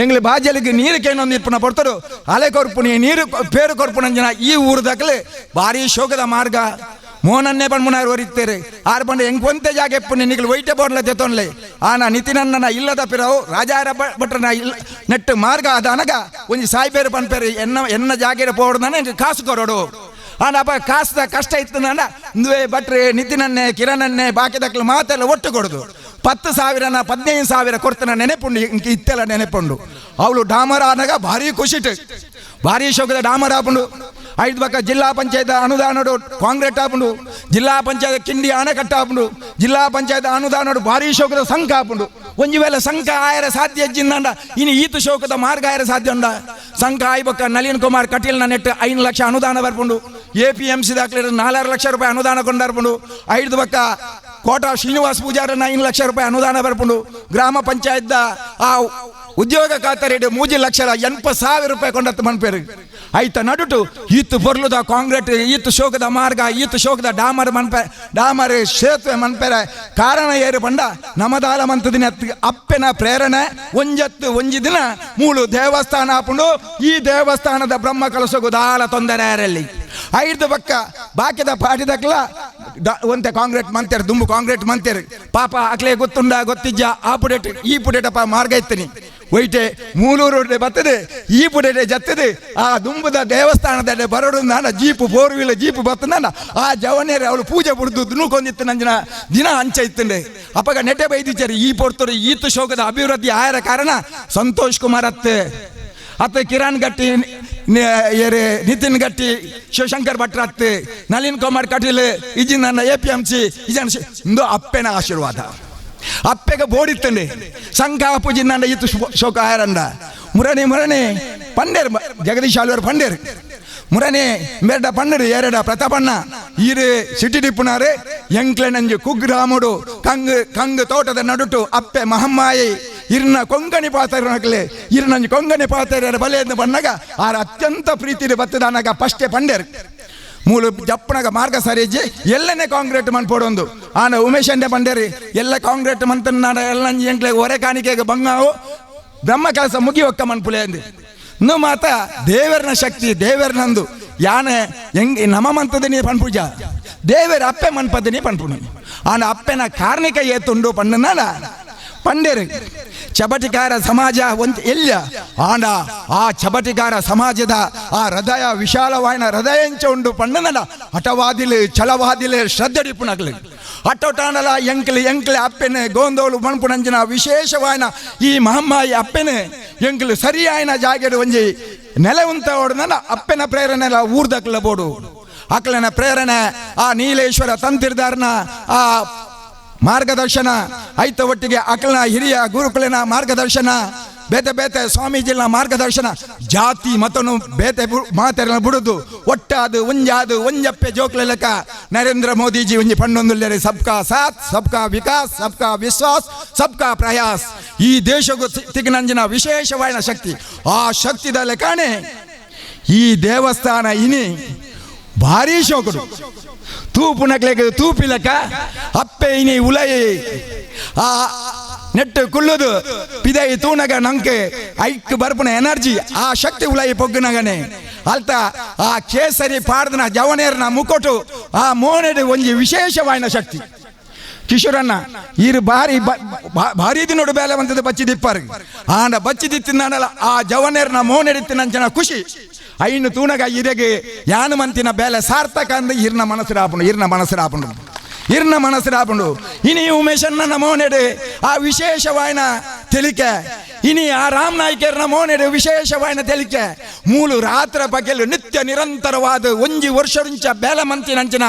ಎಂಗ್ಲಿ ಬಾಜಲಿಗೆ ನೀರು ಕೇನೊಂದು ಇಪ್ಪನ ಪೊರ್ತರು ಅಲೆ ಕೊರ್ಪುನಿ ನೀರು ಪೇರು ಕೊರ್ಪುನಂಜಿನ ಈ ಊರು ದಾಖಲೆ ಭಾರಿ ಶೋಕದ ಮಾರ್ಗ ಮೋನನ್ನೇ ಪಣ್ಮುನಾರು ಒರಿತ್ತೇರೆ ಆರು ಬಂಡ ಎಂಗ್ ಒಂತೆ ಜಾಗ ಎಪ್ಪು ನಿಗಲು ವೈಟೆ ಬೋರ್ಡ್ಲ ಜೊತೊನ್ಲೆ ಆನ ನಿತಿನನ್ನ ಇಲ್ಲದ ಪಿರವು ರಾಜಾರ ಭಟ್ರನ ಇಲ್ಲ ನೆಟ್ಟು ಮಾರ್ಗ ಅದ ಅನಗ ಒಂಜಿ ಸಾಯ್ಬೇರು ಪನ್ಪೇರು ಎನ್ನ ಎನ್ನ ಜಾಗೆರ ಪೋಡ್ದಾನೆ ಕಾಸು ಕೊರೋಡು ಆನ ಅಪ್ಪ ಕಾಸದ ಕಷ್ಟ ಇತ್ತು ನಾನ ಇಂದುವೆ ಭಟ್ರೆ ನಿತಿನನ್ನೇ ಕಿರಣನ್ನೇ ಬಾಕಿದಕ್ಲು ಮಾತೆಲ್ಲ ಒಟ್ಟು ಕೊಡುದು 10,000 15,000 ಕೊಡ್ತಾನ ನೆನೆಪುಂಡು ಇತ್ತೆಲ್ಲ ನೆನೆಪುಂಡು. ಅವಳು ಡಾಮರ್ ಆನಾಗ ಭಾರಿ ಖುಷಿಟ್ ಭಾರಿ ಶೋಕದ ಡಾಮರ್ ಆಪುಂಡು. ಐದು ಪಕ್ಕ ಜಿಲ್ಲಾ ಪಂಚಾಯತ್ ಅನುದಾನಡು ಕಾಂಕ್ರೀಟ್ ಆಪುಂಡು, ಜಿಲ್ಲಾ ಪಂಚಾಯತ್ ಕಿಂಡಿ ಅಣೆಕಟ್ಟು ಆಪುಂಡು, ಜಿಲ್ಲಾ ಪಂಚಾಯತ್ ಅನುದಾನಡು ಭಾರಿ ಶೋಕದ ಸಂಘ ಆಪುಂಡು. ಒಂಜಿ ವೇಳೆ ಸಂಘ ಆಯರ ಸಾಧ್ಯ ಜಿಂದಂಡ ಇನ್ನು ಈತು ಶೋಕದ ಮಾರ್ಗ ಆಯರ ಸಾಧ್ಯ ಉಂಡ. ಸಂಘ ಆಯ್ಬಕ್ಕ ನಳಿನ್ ಕುಮಾರ್ ಕಟೀಲ್ನ ನೆಟ್ಟು 5 ಲಕ್ಷ ಅನುದಾನ ಬರ್ಪುಂಡು, APMC ದಾಖಲೆ 4 ಲಕ್ಷ ರೂಪಾಯಿ ಅನುದಾನ ಕೊಂಡರ್ಪುಂಡು. ಐದು ಪಕ್ಕ ಕೋಟ ಶ್ರೀನಿವಾಸ ಪೂಜಾರನ 5 ಲಕ್ಷ ರೂಪಾಯಿ ಅನುದಾನ ಬರ್ಪುಂಡು. ಗ್ರಾಮ ಪಂಚಾಯತ್ ಆ ಉದ್ಯೋಗ ಖಾತರಿ 3,80,000 ರೂಪಾಯಿ ಕೊಂಡತ್ತು ಮನ್ಪೇರು. ಐತ ನಡುಟು ಈತು ಪೊರ್ಲುದ ಕಾಂಕ್ರೀಟ್ ಈತು ಶೋಕದ ಮಾರ್ಗ ಈತು ಶೋಕದ ಡಾಮರ್ ಮನ್ಪೆ ಡಾಮರ್ ಸೇತುವೆ ಮನ್ಪೆರೆ ಕಾರಣ ಏರು ಪಂಡ ನಮದಾಲ ಮಂತದಿನ ಅಪ್ಪೆನ ಪ್ರೇರಣೆ ಒಂಜತ್ತು ಒಂಜಿ ದಿನ ಮೂಳು ದೇವಸ್ಥಾನ ಆಪುಂಡು. ಈ ದೇವಸ್ಥಾನದ ಬ್ರಹ್ಮ ಕಲಸಗು ದಾಲ ತೊಂದರೆ ಯಾರಲ್ಲಿ ಐದು ಪಕ್ಕ ಬಾಕಿದ ಪಾಟಿದಕ್ಲ ಒಂತೆ ಕಾಂಕ್ರೀಟ್ ಮಂತೇರು ದುಂಬು ಕಾಂಕ್ರೀಟ್ ಮಂತೇರು ಪಾಪ ಅಕ್ಲೆ ಗೊತ್ತುಂಡ ಗೊತ್ತಿಜ್ಜ ಆ ಪುಡೇಟ್ ಈ ಪುಡೇಟಪ್ಪ ಮಾರ್ಗ ಇತ್ತೀನಿ ಒಯ್ಟೆ ಮೂಲೂರು ಬರ್ತದೆ ಈ ಪುಡೇಟೆ ಜತ್ತದೆ ಆ ದುಂಬುದ ದೇವಸ್ಥಾನದ ಬರೋಡು ನಾನ ಜೀಪು 4 ವೀಲರ್ ಜೀಪು ಬರ್ತದ ಆ ಜವನೇರೆ ಅವಳು ಪೂಜೆ ಬುಡ್ದು ದುನುಕೊಂದಿತ್ತು ನಂಜಿನ ದಿನ ಅಂಚ ಇತ್ತಂಡೆ. ಅಪ್ಪಗ ನೆಟ್ಟೆ ಬೈದಿಚ್ಚಾರಿ ಈ ಪೊರ್ತರು ಈತು ಶೋಕದ ಅಭಿವೃದ್ಧಿ ಆಯರ ಕಾರಣ ಸಂತೋಷ್ ಕುಮಾರ್ ಅತ್ತೆ ಅತ್ತೆ ಕಿರಣ್ ಗಟ್ಟಿ ನಿತಿನ್ ಗಟ್ಟಿ ಶಿವಶಂಕರ್ ಭಟ್ರ ಅತ್ತೆ ನಳಿನ್ ಕುಮಾರ್ ಕಟೀಲ್ ಇಜಿನ APMC ಇಜನ ಇಂದು ಅಪ್ಪೆನ ಆಶೀರ್ವಾದ ಅಪ್ಪೆಗ ಬೋಡಿತ್ತಂಡೆ ಸಂಘ ಪೂಜಿನ ಈತು ಶೋಕ ಆಯರಂಡ ಮುರಣಿ ಮುರಣಿ ಪಂಡೇರು ಜಗದೀಶ್ ಆಳ್ವರು ಪಂಡೇರು ಮುರಣಿ ಮೇರಡ ಪಂಡರು ಏರಡ ಪ್ರತಾಪಣ್ಣ ಈರು ಸಿಟಿ ಡಿಪ್ಪುನಾರು ಎಂಕ್ಲೆನಂಜು ಕುಗ್ರಾಮುಡು ಕಂಗು ಕಂಗು ತೋಟದ ನಡುಟು ಅಪ್ಪೆ ಮಹಮ್ಮಾಯಿ ಇರ್ನ ಕೊಂಗಣಿ ಪಾತ್ರ ಇರ್ನಂಜು ಕೊಂಗಣಿ ಪಾತ್ರ ಬಲೆಯನ್ನು ಬಣ್ಣಗ ಆರ ಅತ್ಯಂತ ಪ್ರೀತಿ ಬತ್ತದಾನಾಗ ಫಸ್ಟೇ ಪಂಡೇರು ಮೂಲು ಜಪ್ಪನಾಗ ಮಾರ್ಗ ಸರಿಜಿ ಎಲ್ಲನೇ ಕಾಂಕ್ರೀಟ್ ಮನ್ಪೊಡೊಂದು ಆನ ಉಮೇಶ್ ಅಂಡೆ ಪಂಡೇರಿ ಎಲ್ಲ ಕಾಂಕ್ರೀಟ್ ಮಂತನ ಎಲ್ಲ ಎಂಕ್ಲೆ ಒರೆ ಕಾಣಿಕೆಗೆ ಬಂಗಾವು ಬ್ರಹ್ಮ ಕೆಲಸ ಮುಗಿಯೊಕ್ಕ ಮನ್ಪುಲೆ ಅಂದು ಇನ್ನು ಮಾತ ದೇವರನ ಶಕ್ತಿ ದೇವರನಂದು ಯಾನೆ ಹೆಂಗೆ ನಮ ಮಂತದಿನಿ ಪನ್ಪೂಜ ದೇವರ ಅಪ್ಪೆ ಮನ್ಪದಿನಿ ಪನ್ಪುಣಿ ಆನ ಅಪ್ಪೆನ ಕಾರ್ಣಿಕ ಏತುಂಡು ಪಣ್ಣನಾಲ ಪಂಡೇರು ಚಬಟಿಕಾರ ಸಮಾಜ ಒಂದು ಎಲ್ಲ ಆಂಡ ಆ ಚಬಟಿಕಾರ ಸಮಾಜದ ಆ ಹೃದಯ ವಿಶಾಲವಾಯಿನ ಹೃದಯಂಚ ಉಂಡು ಪಣ್ಣನಲ್ಲ ಹಠವಾದಿಲು ಛಲವಾದಿಲು ಶ್ರದ್ಧೆಡಿಪುನಗಲು ಅಟ್ಟೊಟಾಣಲ ಎಂಕ್ಲು ಎಂಕ್ಲೆ ಅಪ್ಪೆನೆ ಗೋಂದೋಲು ಮಣ್ಪುನಂಚಿನ ವಿಶೇಷವಾಯಿನ ಈ ಮಹಮ್ಮಾಯಿ ಅಪ್ಪೆನೆ ಎಂಕ್ಲು ಸರಿಯಾಯಿನ ಜಾಗೆಡು ಒಂಜಿ ನೆಲೆ ಉಂತ ಓಡುನ ಅಪ್ಪೆನ ಪ್ರೇರಣೆ ಊರ್ದಕ್ಲ ಬೋಡು ಅಕ್ಲನ ಪ್ರೇರಣೆ ಆ ನೀಲೇಶ್ವರ ತಂತಿರ್ದಾರನ ಆ ಮಾರ್ಗದರ್ಶನ ಐತ ಒಟ್ಟಿಗೆ ಅಕ್ಲನ ಹಿರಿಯ ಗುರುಕುಲಿನ ಮಾರ್ಗದರ್ಶನ ಬೇತೆ ಬೇತೆ ಸ್ವಾಮೀಜಿನ ಮಾರ್ಗದರ್ಶನ ಜಾತಿ ಮತನು ಬೇತೆ ಮಾತೆಲ್ಲ ಬಿಡುದು ಒಟ್ಟಾದು ಒಂಜಾದು ಒಂಜಪ್ಪೆ ಜೋಕ್ಲೆಲಕ ನರೇಂದ್ರ ಮೋದಿಜಿ ಒಂಜಿ ಪಣ್ಣೊಂದುಲ್ಲೇರೆ ಸಬ್ಕಾ ಸಾಥ್ ಸಬ್ಕಾ ವಿಕಾಸ್ ಸಬ್ಕಾ ವಿಶ್ವಾಸ್ ಸಬ್ಕಾ ಪ್ರಯಾಸ್. ಈ ದೇಶಕ್ಕೂ ತಿಗ್ನಂಜಿನ ವಿಶೇಷವಾದ ಶಕ್ತಿ ಆ ಶಕ್ತಿದ ಲೆಕ್ಕನೆ ಈ ದೇವಸ್ಥಾನ ಇನಿ ಭಾರಿ ಶೋಕುಡು ತೂಪು ನಕ್ಲೆಗ್ ತೂಪಿಲಕ ಅಪ್ಪೆ ಇನಿ ಉಲೈ ಆ ನೆಟ್ಟು ಕುಲ್ಲುದು ಪಿದೈ ತೂನಗ ನಂಗೆ ಐಕ್ ಬರ್ಪುನ ಎನರ್ಜಿ ಆ ಶಕ್ತಿ ಉಲೈ ಪೊಗ್ಗುನಗನೆ ಅಲ್ತ ಆ ಕೇಸರಿ ಪಾಡ್ದನ ಜವನೇರ್ನ ಮುಕೊಟು ಆ ಮೋನೆಡು ಒಂಜಿ ವಿಶೇಷವಾಯಿನ ಶಕ್ತಿ. ಕಿಶೋರಣ್ಣ ಈರು ಭಾರಿ ಭಾರಿ ದಿನೋಡು ಬೇಲೆ ಬಂತದ್ದು ಬಚ್ಚಿದಿಪ್ಪಾರು ಆಂಡ ಬಚ್ಚಿದಿತ್ತಿನಾನಲ್ಲ ಆ ಜವನೇರ್ನ ಮೋನೆಡಿತ್ತಿನಂಚಿನ ಖುಷಿ ಐನು ತೂನಗ ಇರೆಗೆ ಯಾನು ಮಂತಿನ ಬೇಲೆ ಸಾರ್ಥಕ ಅಂದು ಇರ್ನ ಮನಸ್ಸಿರಾಪುಂಡು ಇರ್ನ ಮನಸ್ಸಿರಾಪುಂಡು ಇರ್ನ ಮನಸ್ಸಿರಾಪುಂಡು. ಇನಿ ಉಮೇಶನ್ನ ಮೋನೆಡು ಆ ವಿಶೇಷವಾಯಿನ ತೆಲಿಕೆ ಇನಿ ಆ ರಾಮ್ ನಾಯ್ಕರ್ನ ಮೋನೆಡು ವಿಶೇಷವಾಯಿನ ತೆಲಿಕೆ ಮೂಲು ರಾತ್ರ ಬಗೆಲು ನಿತ್ಯ ನಿರಂತರವಾದ ಒಂಜಿ ವರ್ಷರುಂಚ ಬೇಲೆ ಮಂತಿನಂಚಿನ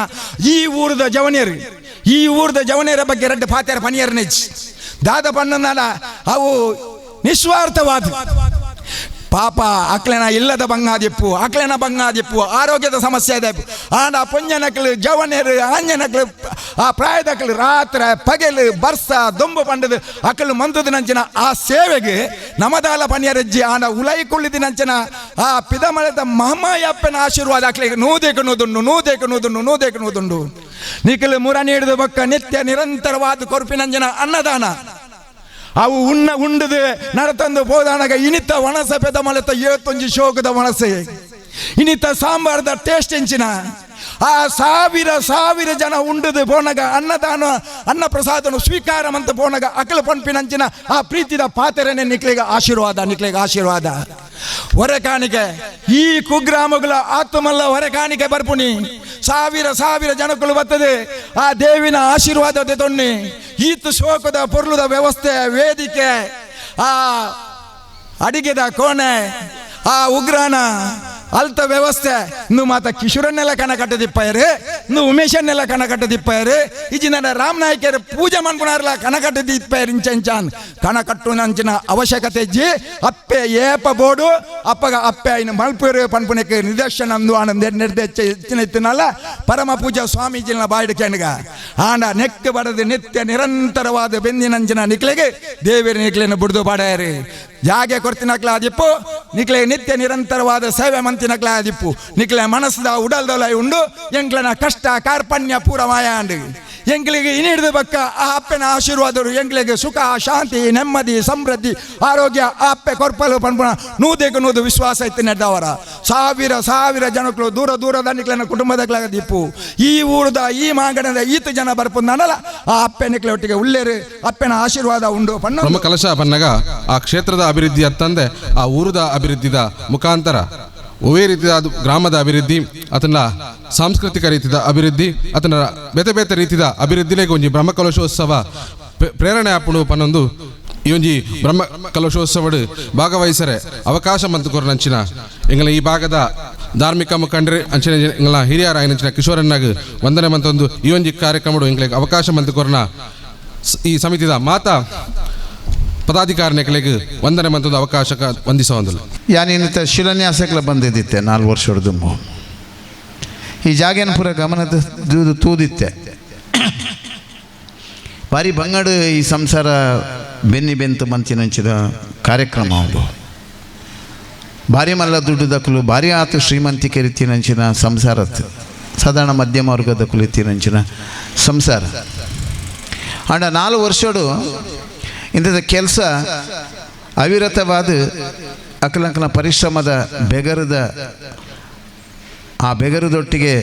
ಈ ಊರದ ಜವನಿಯರು ಈ ಊರದ ಜವನಿಯರ ಬಗ್ಗೆ ರೆಡ್ಡು ಪಾತ್ಯರ ಪನಿಯರ್ ನೆಚ್ ದಾದ ಪಣ್ಣನಾಲ ಅವು ನಿಸ್ವಾರ್ಥವಾದ ಪಾಪ ಅಕ್ಲೆನ ಇಲ್ಲದ ಬಂಗಾದಿಪ್ಪು ಅಕ್ಲೆನ ಬಂಗಾದಿಪ್ಪು ಆರೋಗ್ಯದ ಸಮಸ್ಯೆ ಇದೆ ಆಂಡ ಪೊಂಜನಕ್ಲು ಜವನೇರು ಆಂಜನಕ್ಲು ಆ ಪ್ರಾಯದಕ್ಲು ರಾತ್ರಿ ಪಗೆಲು ಬರ್ಸ ದೊಂಬು ಪಂಡದು ಅಕಲು ಮಂದದ ನಂಚಿನ ಆ ಸೇವೆಗೆ ನಮದಾಲ ಪನಿಯರಜ್ಜಿ ಆಂಡ ಉಲೈ ಕುಳ್ಳಿದ ನಂಚಿನ ಆ ಪಿದಮಳದ ಮಹಮಾಯಪ್ಪನ ಆಶೀರ್ವಾದ ಅಕ್ಲಿಗೆ ನೂದೇಕು ನೂದುಂಡು ನೂದೇಕು ನೂದುಂಡು ನೂದೇಕು ನೂದುಂಡು. ನಿಖಲು ಮುರ ನೀಡಿದ ಬಕ್ಕ ನಿತ್ಯ ನಿರಂತರವಾದ ಕೊರ್ಪಿನಂಜಿನ ಅನ್ನದಾನ ಅವು ಉಣ್ಣ ಉಂಡದು ನಡತಂದು ಪೋದಾನಗ ಇನಿತ ಒಣಸ ಪೆದ ಮಲೆತ ಏತೊಂಜಿ ಶೋಕದ ಒಣಸೆ ಇನಿತ ಸಾಂಬಾರದ ಟೇಸ್ಟ್ ಎಂಚಿನ ಆ ಸಾವಿರ ಸಾವಿರ ಜನ ಉಂಡದು ಪೋನಗ ಅನ್ನದಾನ ಅನ್ನ ಪ್ರಸಾದನು ಸ್ವೀಕಾರ ಅಂತ ಪೋನಗ ಅಕಲ ಪಂಪಿನಂಚಿನ ಆ ಪ್ರೀತಿದ ಪಾತ್ರೆನೆ ನಿಕ್ಲಿಗೆ ಆಶೀರ್ವಾದ ನಿಕ್ಲಿಗೆ ಆಶೀರ್ವಾದ. ಹೊರೆ ಕಾಣಿಕೆ ಈ ಕುಗ್ರಾಮಗಳ ಆತ್ಮಲ್ಲ ಹೊರೆ ಕಾಣಿಕೆ ಬರ್ಪುಣಿ ಸಾವಿರ ಸಾವಿರ ಜನಕ್ಕಳು ಬರ್ತದೆ ಆ ದೇವಿನ ಆಶೀರ್ವಾದ ತೊಣ್ಣಿ ಈತ ಶೋಕದ ಪೊರ್ಲುದ ವ್ಯವಸ್ಥೆ ವೇದಿಕೆ ಆ ಅಡಿಗೆದ ಕೋಣೆ ಆ ಉಗ್ರಾಣ ಅಲ್ತ ವ್ಯವಸ್ಥೆ ಇನ್ನು ಮಾತ ಕಿಶೋರನ್ನೆಲ್ಲ ಕಣ ಕಟ್ಟದಿಪ್ಪಾಯರು ಇನ್ನು ಉಮೇಶನ್ನೆಲ್ಲ ಕಣ ಕಟ್ಟದಿಪ್ಪಾಯರು ಇಜಿನ ರಾಮ್ ನಾಯ್ಕರು ಪೂಜೆ ಮನ್ಪುನಾರ್ಲ ಕಣ ಕಟ್ಟದಿಪ್ಪಾಯರು ಇಂಚಂಚಾನ್ ಕಣ ಕಟ್ಟುನಂಚಿನ ಅವಶ್ಯಕತೆ ಇಜ್ಜಿ ಅಪ್ಪೆ ಏಪ ಬೋಡು ಅಪ್ಪಗ ಅಪ್ಪೆ ಐನು ಮಲ್ಪುರು ಪನ್ಪುನಕ್ಕೆ ನಿದರ್ಶನ ಅಂದು ಆನಂದ ನಿರ್ದೇಶಿನಲ್ಲ ಪರಮ ಪೂಜಾ ಸ್ವಾಮೀಜಿನ ಬಾಯಿಡು ಕೆಣಗ ಆಂಡ ನೆಕ್ ಬಡದು ನಿತ್ಯ ನಿರಂತರವಾದ ಬೆಂದಿನಂಚಿನ ನಿಕ್ಲೆಗೆ ದೇವಿರ ನಿಕ್ಲೆನ ಬುಡ್ದು ಪಾಡಾಯರು ಜಾಗೆ ಕೊರ್ತಿನಕ್ಲ ಆದಿಪ್ಪು ನಿಕ್ಲೆ ನಿತ್ಯ ನಿರಂತರವಾದ ಸೇವೆ ಮಂತಿನಕ್ಲ ಆದಿಪ್ಪು ನಿಕ್ಲೆ ಮನಸ್ಸದ ಉಡಲ್ದೊಲ ಉಂಡು ಎಂಕ್ಲನ ಕಷ್ಟ ಕಾರ್ಪಣ್ಯ ಪೂರ ಮಾಯಾಂಡು ಎಂಕ್ಲಿಗೆ ಇನ್ನಿಡಿದ ಬಕ್ಕ ಆ ಅಪ್ಪನ ಆಶೀರ್ವಾದರು ಎಂಕ್ಲಿಗೆ ಸುಖ ಶಾಂತಿ ನೆಮ್ಮದಿ ಸಮೃದ್ಧಿ ಆರೋಗ್ಯ ಆ ಅಪ್ಪೆ ಕೊರ್ಪಲು ಪನ್ಪುನ ನೂದೆಗೆ ನೂದು ವಿಶ್ವಾಸ ಇತ್ತು ನೆಡ್ದವರ ಸಾವಿರ ಸಾವಿರ ಜನಕ್ಕಳು ದೂರ ದೂರದ ನಿಕ್ಲೆನ ಕುಟುಂಬದ ದಿಪ್ಪು ಈ ಊರದ ಈ ಮಾಂಗಣದ ಈತ ಜನ ಬರ್ಪುಂದನಲ್ಲ ಆ ಅಪ್ಪೆ ನಿಕ್ಲೆ ಒಟ್ಟಿಗೆ ಉಳ್ಳೇರು ಅಪ್ಪನ ಆಶೀರ್ವಾದ ಉಂಡು ಪಣ್ಣ. ಬ್ರಹ್ಮ ಕಲಶ ಬನ್ನಗ ಆ ಕ್ಷೇತ್ರದ ಅಭಿವೃದ್ಧಿ ಅತ್ತಂದೆ ಆ ಊರದ ಅಭಿವೃದ್ಧಿದ ಮುಖಾಂತರ ಒವೇ ರೀತಿಯ ಗ್ರಾಮದ ಅಭಿವೃದ್ಧಿ ಅದನ್ನ ಸಾಂಸ್ಕೃತಿಕ ರೀತಿಯ ಅಭಿವೃದ್ಧಿ ಅದನ್ನ ಬೇತೆ ಬೇತೆ ರೀತಿಯ ಅಭಿವೃದ್ಧಿಲೇಗೆ ಒಂಜಿ ಬ್ರಹ್ಮ ಕಲಶೋತ್ಸವ ಪ್ರೇರಣೆ ಆಪುಂಡು ಪನ್ನೊಂದು ಈ ಒಂಜಿ ಬ್ರಹ್ಮ ಕಲಶೋತ್ಸವಡು ಭಾಗವಹಿಸರೆ ಅವಕಾಶ ಮಂತು ಕೊರನಂಚಿನ ಎಂಗಳ ಈ ಭಾಗದ ಧಾರ್ಮಿಕ ಮುಖಂಡರು ಅಂಚಿನ ಎಂಗಳ ಹಿರಿಯರ ಆಯ್ನಂಚಿನ ಕಿಶೋರನ್ನಾಗ ವಂದನೆ ಮಂತೊಂದು ಈ ಒಂಜಿ ಕಾರ್ಯಕ್ರಮಡು ಎಂಗಳಿಗೆ ಅವಕಾಶ ಮಂತು ಕೊರನ ಈ ಸಮಿತಿದ ಮಾತಾ ಪದಾಧಿಕಾರಿಗಳಿಗೆ ವಂದನೆ ಮಂತೊಂದು ಅವಕಾಶಕ್ಕೆ ವಂದಿಸುವಂದಿಲ್ಲ. ಯಾನೇನಿತ್ತ ಶಿಲಾನ್ಯಾಸಕ್ಲ ಬಂದಿದ್ದಿತ್ತೆ 4 ವರ್ಷದ ಈ ಜಾಗೇನ ಪೂರ ಗಮನದ ತೂದಿತ್ತೆ ಭಾರಿ ಬಂಗಡು ಈ ಸಂಸಾರ ಬೆನ್ನಿ ಬೆಂತು ಮಂಚಿನಂಚಿದ ಕಾರ್ಯಕ್ರಮ ಅದು ಭಾರಿ ಮಲ್ಲ ದುಡ್ಡು ದಕ್ಕಲು ಭಾರಿ ಆತು ಶ್ರೀಮಂತಿಕೆ ರೀತಿನಂಚಿನ ಸಂಸಾರ ಸಾಧಾರಣ ಮಧ್ಯಮ ವರ್ಗದ ಕುಲಿತಿನಂಚಿನ ಸಂಸಾರ ಅಂಡ 4 ವರ್ಷಡು ಇಂಥದ ಕೆಲಸ ಅವಿರತವಾದ ಅಕಲಂಕನ ಪರಿಶ್ರಮದ ಬೆಗರದ ಆ ಬೆಗರದೊಟ್ಟಿಗೆ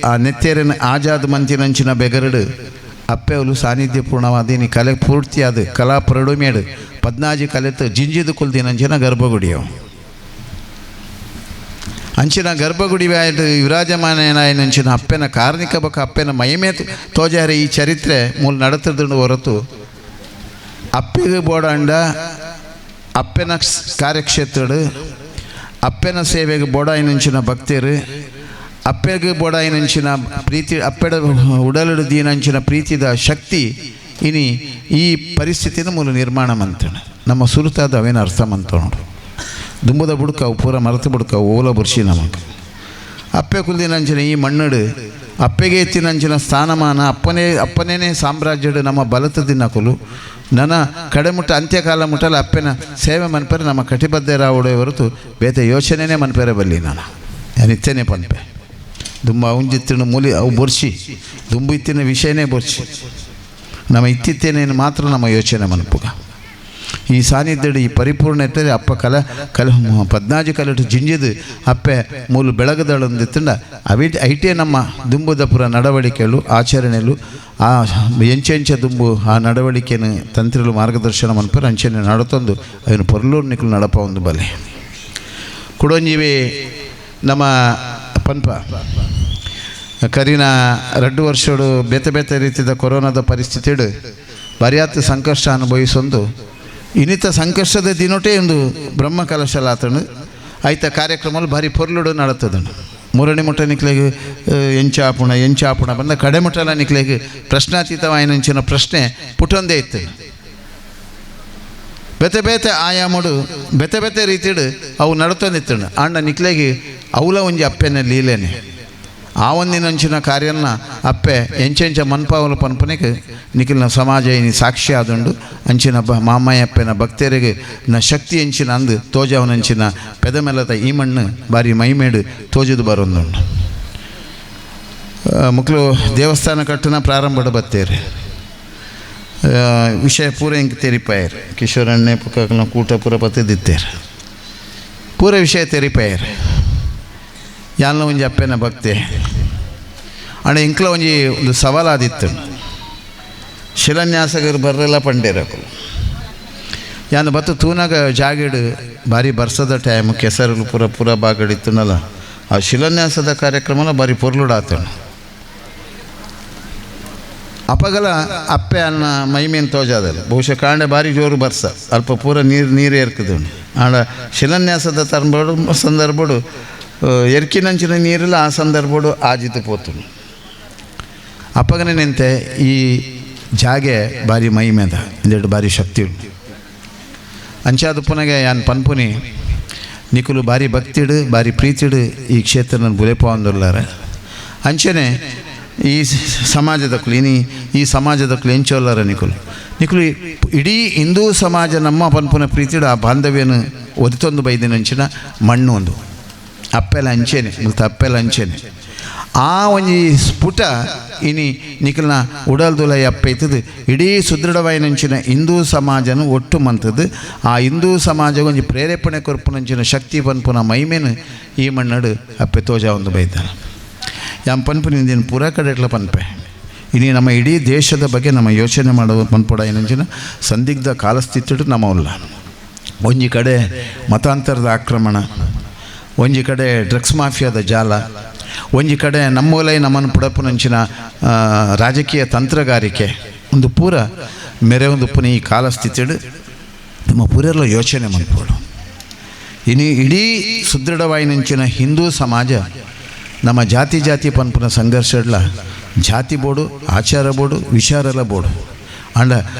ಆ ನೆತ್ತೇರಿನ ಆಜಾದ್ ಮಂಚಿನಂಚಿನ ಬೆಗರಡು ಅಪ್ಪೆವಲು ಸಾನ್ನಿಧ್ಯಪೂರ್ಣವಾದ ಇನಿ ಕಲೆ ಪೂರ್ತಿಯಾದ ಕಲಾ ಪ್ರೌಢಮೇಡು 14 ಕಲೆತು ಜಿಂಜಿದು ಕುಲ್ದಿನಂಚಿನ ಗರ್ಭಗುಡಿಯವು ಅಂಚಿನ ಗರ್ಭಗುಡಿ ವಿರಾಜಮಾನಂಚಿನ ಅಪ್ಪೆನ ಕಾರ್ಣಿಕ ಬೊಕ ಅಪ್ಪೆನ ಮಹಿಮೆ ತೋಜಾರೆ ಈ ಚರಿತ್ರೆ ಮೂಲ ನಡತದ ಹೊರತು ಅಪ್ಪೆಗೆ ಬೋಡಾಂಡ ಅಪ್ಪೆನ ಕಾರ್ಯಕ್ಷೇತ್ರಡು ಅಪ್ಪೆನ ಸೇವೆಗೆ ಬೋಡಾಯಿನಂಚಿನ ಭಕ್ತರು ಅಪ್ಪೆಗೆ ಬೋಡಾಯಿನಂಚಿನ ಪ್ರೀತಿ ಅಪ್ಪೆಡ ಉಡಲಡು ದೀನಂಚಿನ ಪ್ರೀತಿದ ಶಕ್ತಿ ಇನಿ ಈ ಪರಿಸ್ಥಿತಿನ ಮೂಲ ನಿರ್ಮಾಣ ಮಂತಣ ನಮ್ಮ ಸುರುತಾದ ಅವೇನು ಅರ್ಥ ಮಂತ ನೋಡು ದುಂಬದ ಬುಡ್ಕವು ಪೂರ ಮರೆತು ಬುಡ್ಕವು ಓಲ ಬುರ್ಷಿ ನಮಗೆ ಅಪ್ಪೆ ಕುಲ್ದಿನಂಚಿನ ಈ ಮಣ್ಣಡು ಅಪ್ಪೆಗೆ ಎತ್ತಿನಂಚಿನ ಸ್ಥಾನಮಾನ ಅಪ್ಪನೇ ಸಾಮ್ರಾಜ್ಯಡು ನಮ್ಮ ಬಲತ ದಿನಕುಲು ನನ್ನ ಕಡೆಮುಟ್ಟ ಅಂತ್ಯಕಾಲ ಮುಟ್ಟಲ ಅಪ್ಪೆನ ಸೇವೆ ಮನ್ಪೆರೆ ನಮ್ಮ ಕಟಿಬದ್ಧರಾವುడే ಹೊರತು ಬೇತೆ ಯೋಚನೆನೇ ಮನ್ಪೆರೆ ಬಲ್ಲಿ ನಾನು ನಾನು ಇತ್ತೇನೆ ಪನ್ಪೆ ದುಂಬ ಅವಂಜಿತ್ತಿನ ಮೂಲಿ ಅವು ಬೊರ್ಸಿ ದುಂಬು ಇತ್ತಿನ ವಿಷಯನೇ ಬೊರ್ಸಿ ನಮ್ಮ ಇತ್ತಿತ್ತೇನೇನು ಮಾತ್ರ ನಮ್ಮ ಯೋಚನೆ ಮನ್ಪುಗ ಈ ಸಾನ್ನಿಧ್ಯಡು ಈ ಪರಿಪೂರ್ಣತೆ ಅಪ್ಪ ಕಲ ಕಲ 14 ಕಲೆಟು ಜಿಂಜಿದು ಅಪ್ಪೆ ಮೂಲು ಬೆಳಗದಳಂದಿತ್ತಂಡ ಅವಿ ಐಟೇ ನಮ್ಮ ದುಂಬುದಪುರ ನಡವಳಿಕೆಗಳು ಆಚರಣೆಗಳು ಆ ಎಂಚೆಂಚ ದುಂಬು ಆ ನಡವಳಿಕೆಯನ್ನು ತಂತ್ರಿಲು ಮಾರ್ಗದರ್ಶನ ಮನ್ಪರ ಅಂಚೆನೆ ನಡತೊಂದು ಅವನು ಪೊರ್ಲೂರು ನಿಕ್ಕಲು ನಡಪ ಒಂದು ಬಲೆ ಕುಡೊಂಜಿವಿ ನಮ್ಮ ಪನ್ಪ ಕರಿನ 2 ವರ್ಷಡು ಬೇತೆ ಬೇತೆ ರೀತಿಯ ಕೊರೋನಾದ ಪರಿಸ್ಥಿತಿಡು ಬರಿಯಾತ ಸಂಕಷ್ಟ ಅನುಭವಿಸೊಂದು ಇನ್ನಿತ ಸಂಕಷ್ಟದ ದಿನೋಟೇ ಒಂದು ಬ್ರಹ್ಮ ಕಲಶಲಾತನು ಆಯ್ತ ಕಾರ್ಯಕ್ರಮలు ಭಾರಿ ಪೊರ್ಲುಡು ನಡತದನು ಮೂರನೇ ಮುಟ್ಟ ನಿಕ್ಲೆಗ್ ಎಂಚಾಪುಣ ಎಂಚಾಪುಣ ಬಂದ ಕಡೆ ಮುಟ್ಟಲ ನಿಕ್ಲೆಗ್ ಪ್ರಶ್ನಾತೀತವಾಯಿನಂಚಿನ ಪ್ರಶ್ನೆ ಪುಟೊಂದೇ ಇತ್ತು ಬೇತೆ ಬೇತೆ ಆಯಾಮಡು ಬೇತೆ ಬೇತೆ ರೀತಿಡು ಅವು ನಡತೊಂದಿತ್ತು ಆಂಡ ನಿಕ್ಲೆಗ್ ಅವಲ ಒಂಜಿ ಅಪ್ಪೆನ ಲೀಲೇನೆ ಆ ಒಂದಿನಂಚಿನ ಕಾರ್ಯನ ಅಪ್ಪೆ ಎಂಚೆಂಚ ಮನ್ಪಾವಲು ಪನ್ಪನಿಗೆ ನಿಖಿಲ್ನ ಸಮಾಜ ಇನಿ ಸಾಕ್ಷಿ ಆದುಂಡು ಅಂಚಿನ ಮಾಮಯ್ಯ ಅಪ್ಪೆನ ಭಕ್ತರಿಗೆ ನ ಶಕ್ತಿ ಎಂಚಿನ ಅಂದು ತೋಜವನಂಚಿನ ಪೆದಮೆಲದ ಈ ಮಣ್ಣು ಬಾರಿ ಮೈಮೇಡು ತೋಜದು ಬರೊಂದುಂಡು ಮಕ್ಕಳು ದೇವಸ್ಥಾನ ಕಟ್ಟನ ಪ್ರಾರಂಭದ ಬತ್ತೇರಿ ವಿಷಯ ಪೂರ ಇಂಕ್ ತೆರಿಪಾಯರು ಕಿಶೋರಣ್ಣೆ ಪುಕ್ಕನ ಕೂಟ ಪೂರ ಬತ್ತಿದ್ದಿತ್ತೇರು ಪೂರ ವಿಷಯ ತೆರಿಪಾಯರು ಯಾನ ಒಂಜಿ ಅಪ್ಪೆನ ಭಕ್ತಿ ಅಣ್ಣ ಇಂಕ್ಲ ಒಂಜಿ ಒಂದು ಸವಾಲಾದಿತ್ತು ಶಿಲಾನ್ಯಾಸಕರು ಬರ್ರೆಲ್ಲ ಪಂಡೇರಕುಲು ಯಾನು ಬತ್ತು ತೂನಾಗ ಜಾಗಿಡು ಭಾರಿ ಬರ್ಸದ ಟೈಮ್ ಕೆಸರು ಪೂರ ಪೂರ ಬಾಗಡಿತ್ತುನಲ್ಲ ಆ ಶಿಲಾನ್ಯಾಸದ ಕಾರ್ಯಕ್ರಮನ ಭಾರಿ ಪೊರ್ಲುಡಾತಣ ಅಪಗಲ ಅಪ್ಪೆ ಅನ್ನ ಮೈಮೇನ್ ತೋಜಾದಲ್ಲ ಬಹುಶಃ ಕಾಂಡೆ ಭಾರಿ ಜೋರು ಬರ್ಸ ಅಲ್ಪ ಪೂರ ನೀರು ನೀರು ಏರ್ಕದು ಆಂಡ ಶಿಲಾನ್ಯಾಸದ ತರಂಬಡು ಸಂದರ್ಭಡು ಎರ್ಕಿನಂಚಿನ ನೀರೆಲ್ಲ ಆ ಸಂದರ್ಭಡು ಆಜಿತು ಪೋತುನು ಅಪ್ಪಗನೆ ನಿಂತೆ ಈ ಜಾಗೆ ಭಾರಿ ಮಹಿಮೆದ ಇಂದೆರಡು ಭಾರಿ ಶಕ್ತಿ ಉಂಟು ಅಂಚಾದ ಪುನಗೆ ಯಾನ್ ಪನ್ಪುನಿ ನಿಕುಲು ಭಾರಿ ಭಕ್ತಿಡು ಭಾರಿ ಪ್ರೀತಿಡು ಈ ಕ್ಷೇತ್ರ ನನ್ನ ಬುಲೆಪ ಅಂದುಲ್ಲಾರೆ ಅಂಚನೆ ಈ ಸಮಾಜದಕ್ಕಲು ಇನಿ ಈ ಸಮಾಜದಕ್ಕಲು ಎಂಚೋಲ್ಲಾರ ನಿಕುಲು ನಿಕುಲು ಇಡೀ ಹಿಂದೂ ಸಮಾಜ ನಮ್ಮ ಪನ್ಪುನ ಪ್ರೀತಿಡು ಆ ಬಾಂಧವ್ಯನ ಒರಿತೊಂದು ಬೈದಿನಂಚಿನ ಮಣ್ಣು ಒಂದು ಅಪ್ಪೆಲ ಅಂಚೆನೆ ಮುಲ್ತ ಅಪ್ಪೆಲ ಅಂಚೆನೆ ಆ ಒಂಜಿ ಸ್ಫುಟ ಇನಿ ನಿಖಲ್ನ ಉಡಲ್ದುಲೈ ಅಪ್ಪೆ ಇತ್ತದು ಇಡೀ ಸುದೃಢವಾಯಿನಂಚಿನ ಹಿಂದೂ ಸಮಾಜನ ಒಟ್ಟು ಮಂತದ್ದು ಆ ಹಿಂದೂ ಸಮಾಜ ಒಂಜಿ ಪ್ರೇರೇಪಣೆ ಕೊರ್ಪುನಂಚಿನ ಶಕ್ತಿ ಪನ್ಪುನ ಮೈಮೇನು ಈ ಮಣ್ಣಡು ಅಪ್ಪೆ ತೋಜ ಒಂದು ಬೈದಾನ ಯಾಮ್ ಪನ್ಪುನ ಇಂದಿನ ಪೂರಾ ಕಡೆಟ್ಲ ಪನ್ಪೆ ಇನಿ ನಮ್ಮ ಇಡೀ ದೇಶದ ಬಗ್ಗೆ ನಮ್ಮ ಯೋಚನೆ ಮಾಡುವ ಪನ್ಪುಡ ಏನಂಚಿನ ಸಂದಿಗ್ಧ ಕಾಲಸ್ಥಿತಿಡು ನಮ್ಮವಲ್ಲ ಒಂಜಿ ಕಡೆ ಮತಾಂತರದ ಆಕ್ರಮಣ, ಒಂಜಿ ಕಡೆ ಡ್ರಗ್ಸ್ ಮಾಫಿಯಾದ ಜಾಲ, ಒಂಜಿ ಕಡೆ ನಮ್ಮೊಲೈ ನಮ್ಮನ್ನು ಪುಡಪುನಂಚಿನ ರಾಜಕೀಯ ತಂತ್ರಗಾರಿಕೆ ಒಂದು ಪೂರ ಮೆರೆ ಒಂದು ಪುನಿ ಈ ಕಾಲಸ್ಥಿತಿಡು ನಮ್ಮ ಪೂರೆಲ್ಲ ಯೋಚನೆ ಮನ್ಪೋಡು. ಇನಿ ಇಡೀ ಸುದೃಢವಾಯಿನಂಚಿನ ಹಿಂದೂ ಸಮಾಜ ನಮ್ಮ ಜಾತಿ ಜಾತಿ ಪನ್ಪುನ ಸಂಘರ್ಷಡ್ಲ ಜಾತಿ ಬೋಡು, ಆಚಾರ ಬೋಡು, ವಿಚಾರಲ ಬೋಡು ಅಂಡ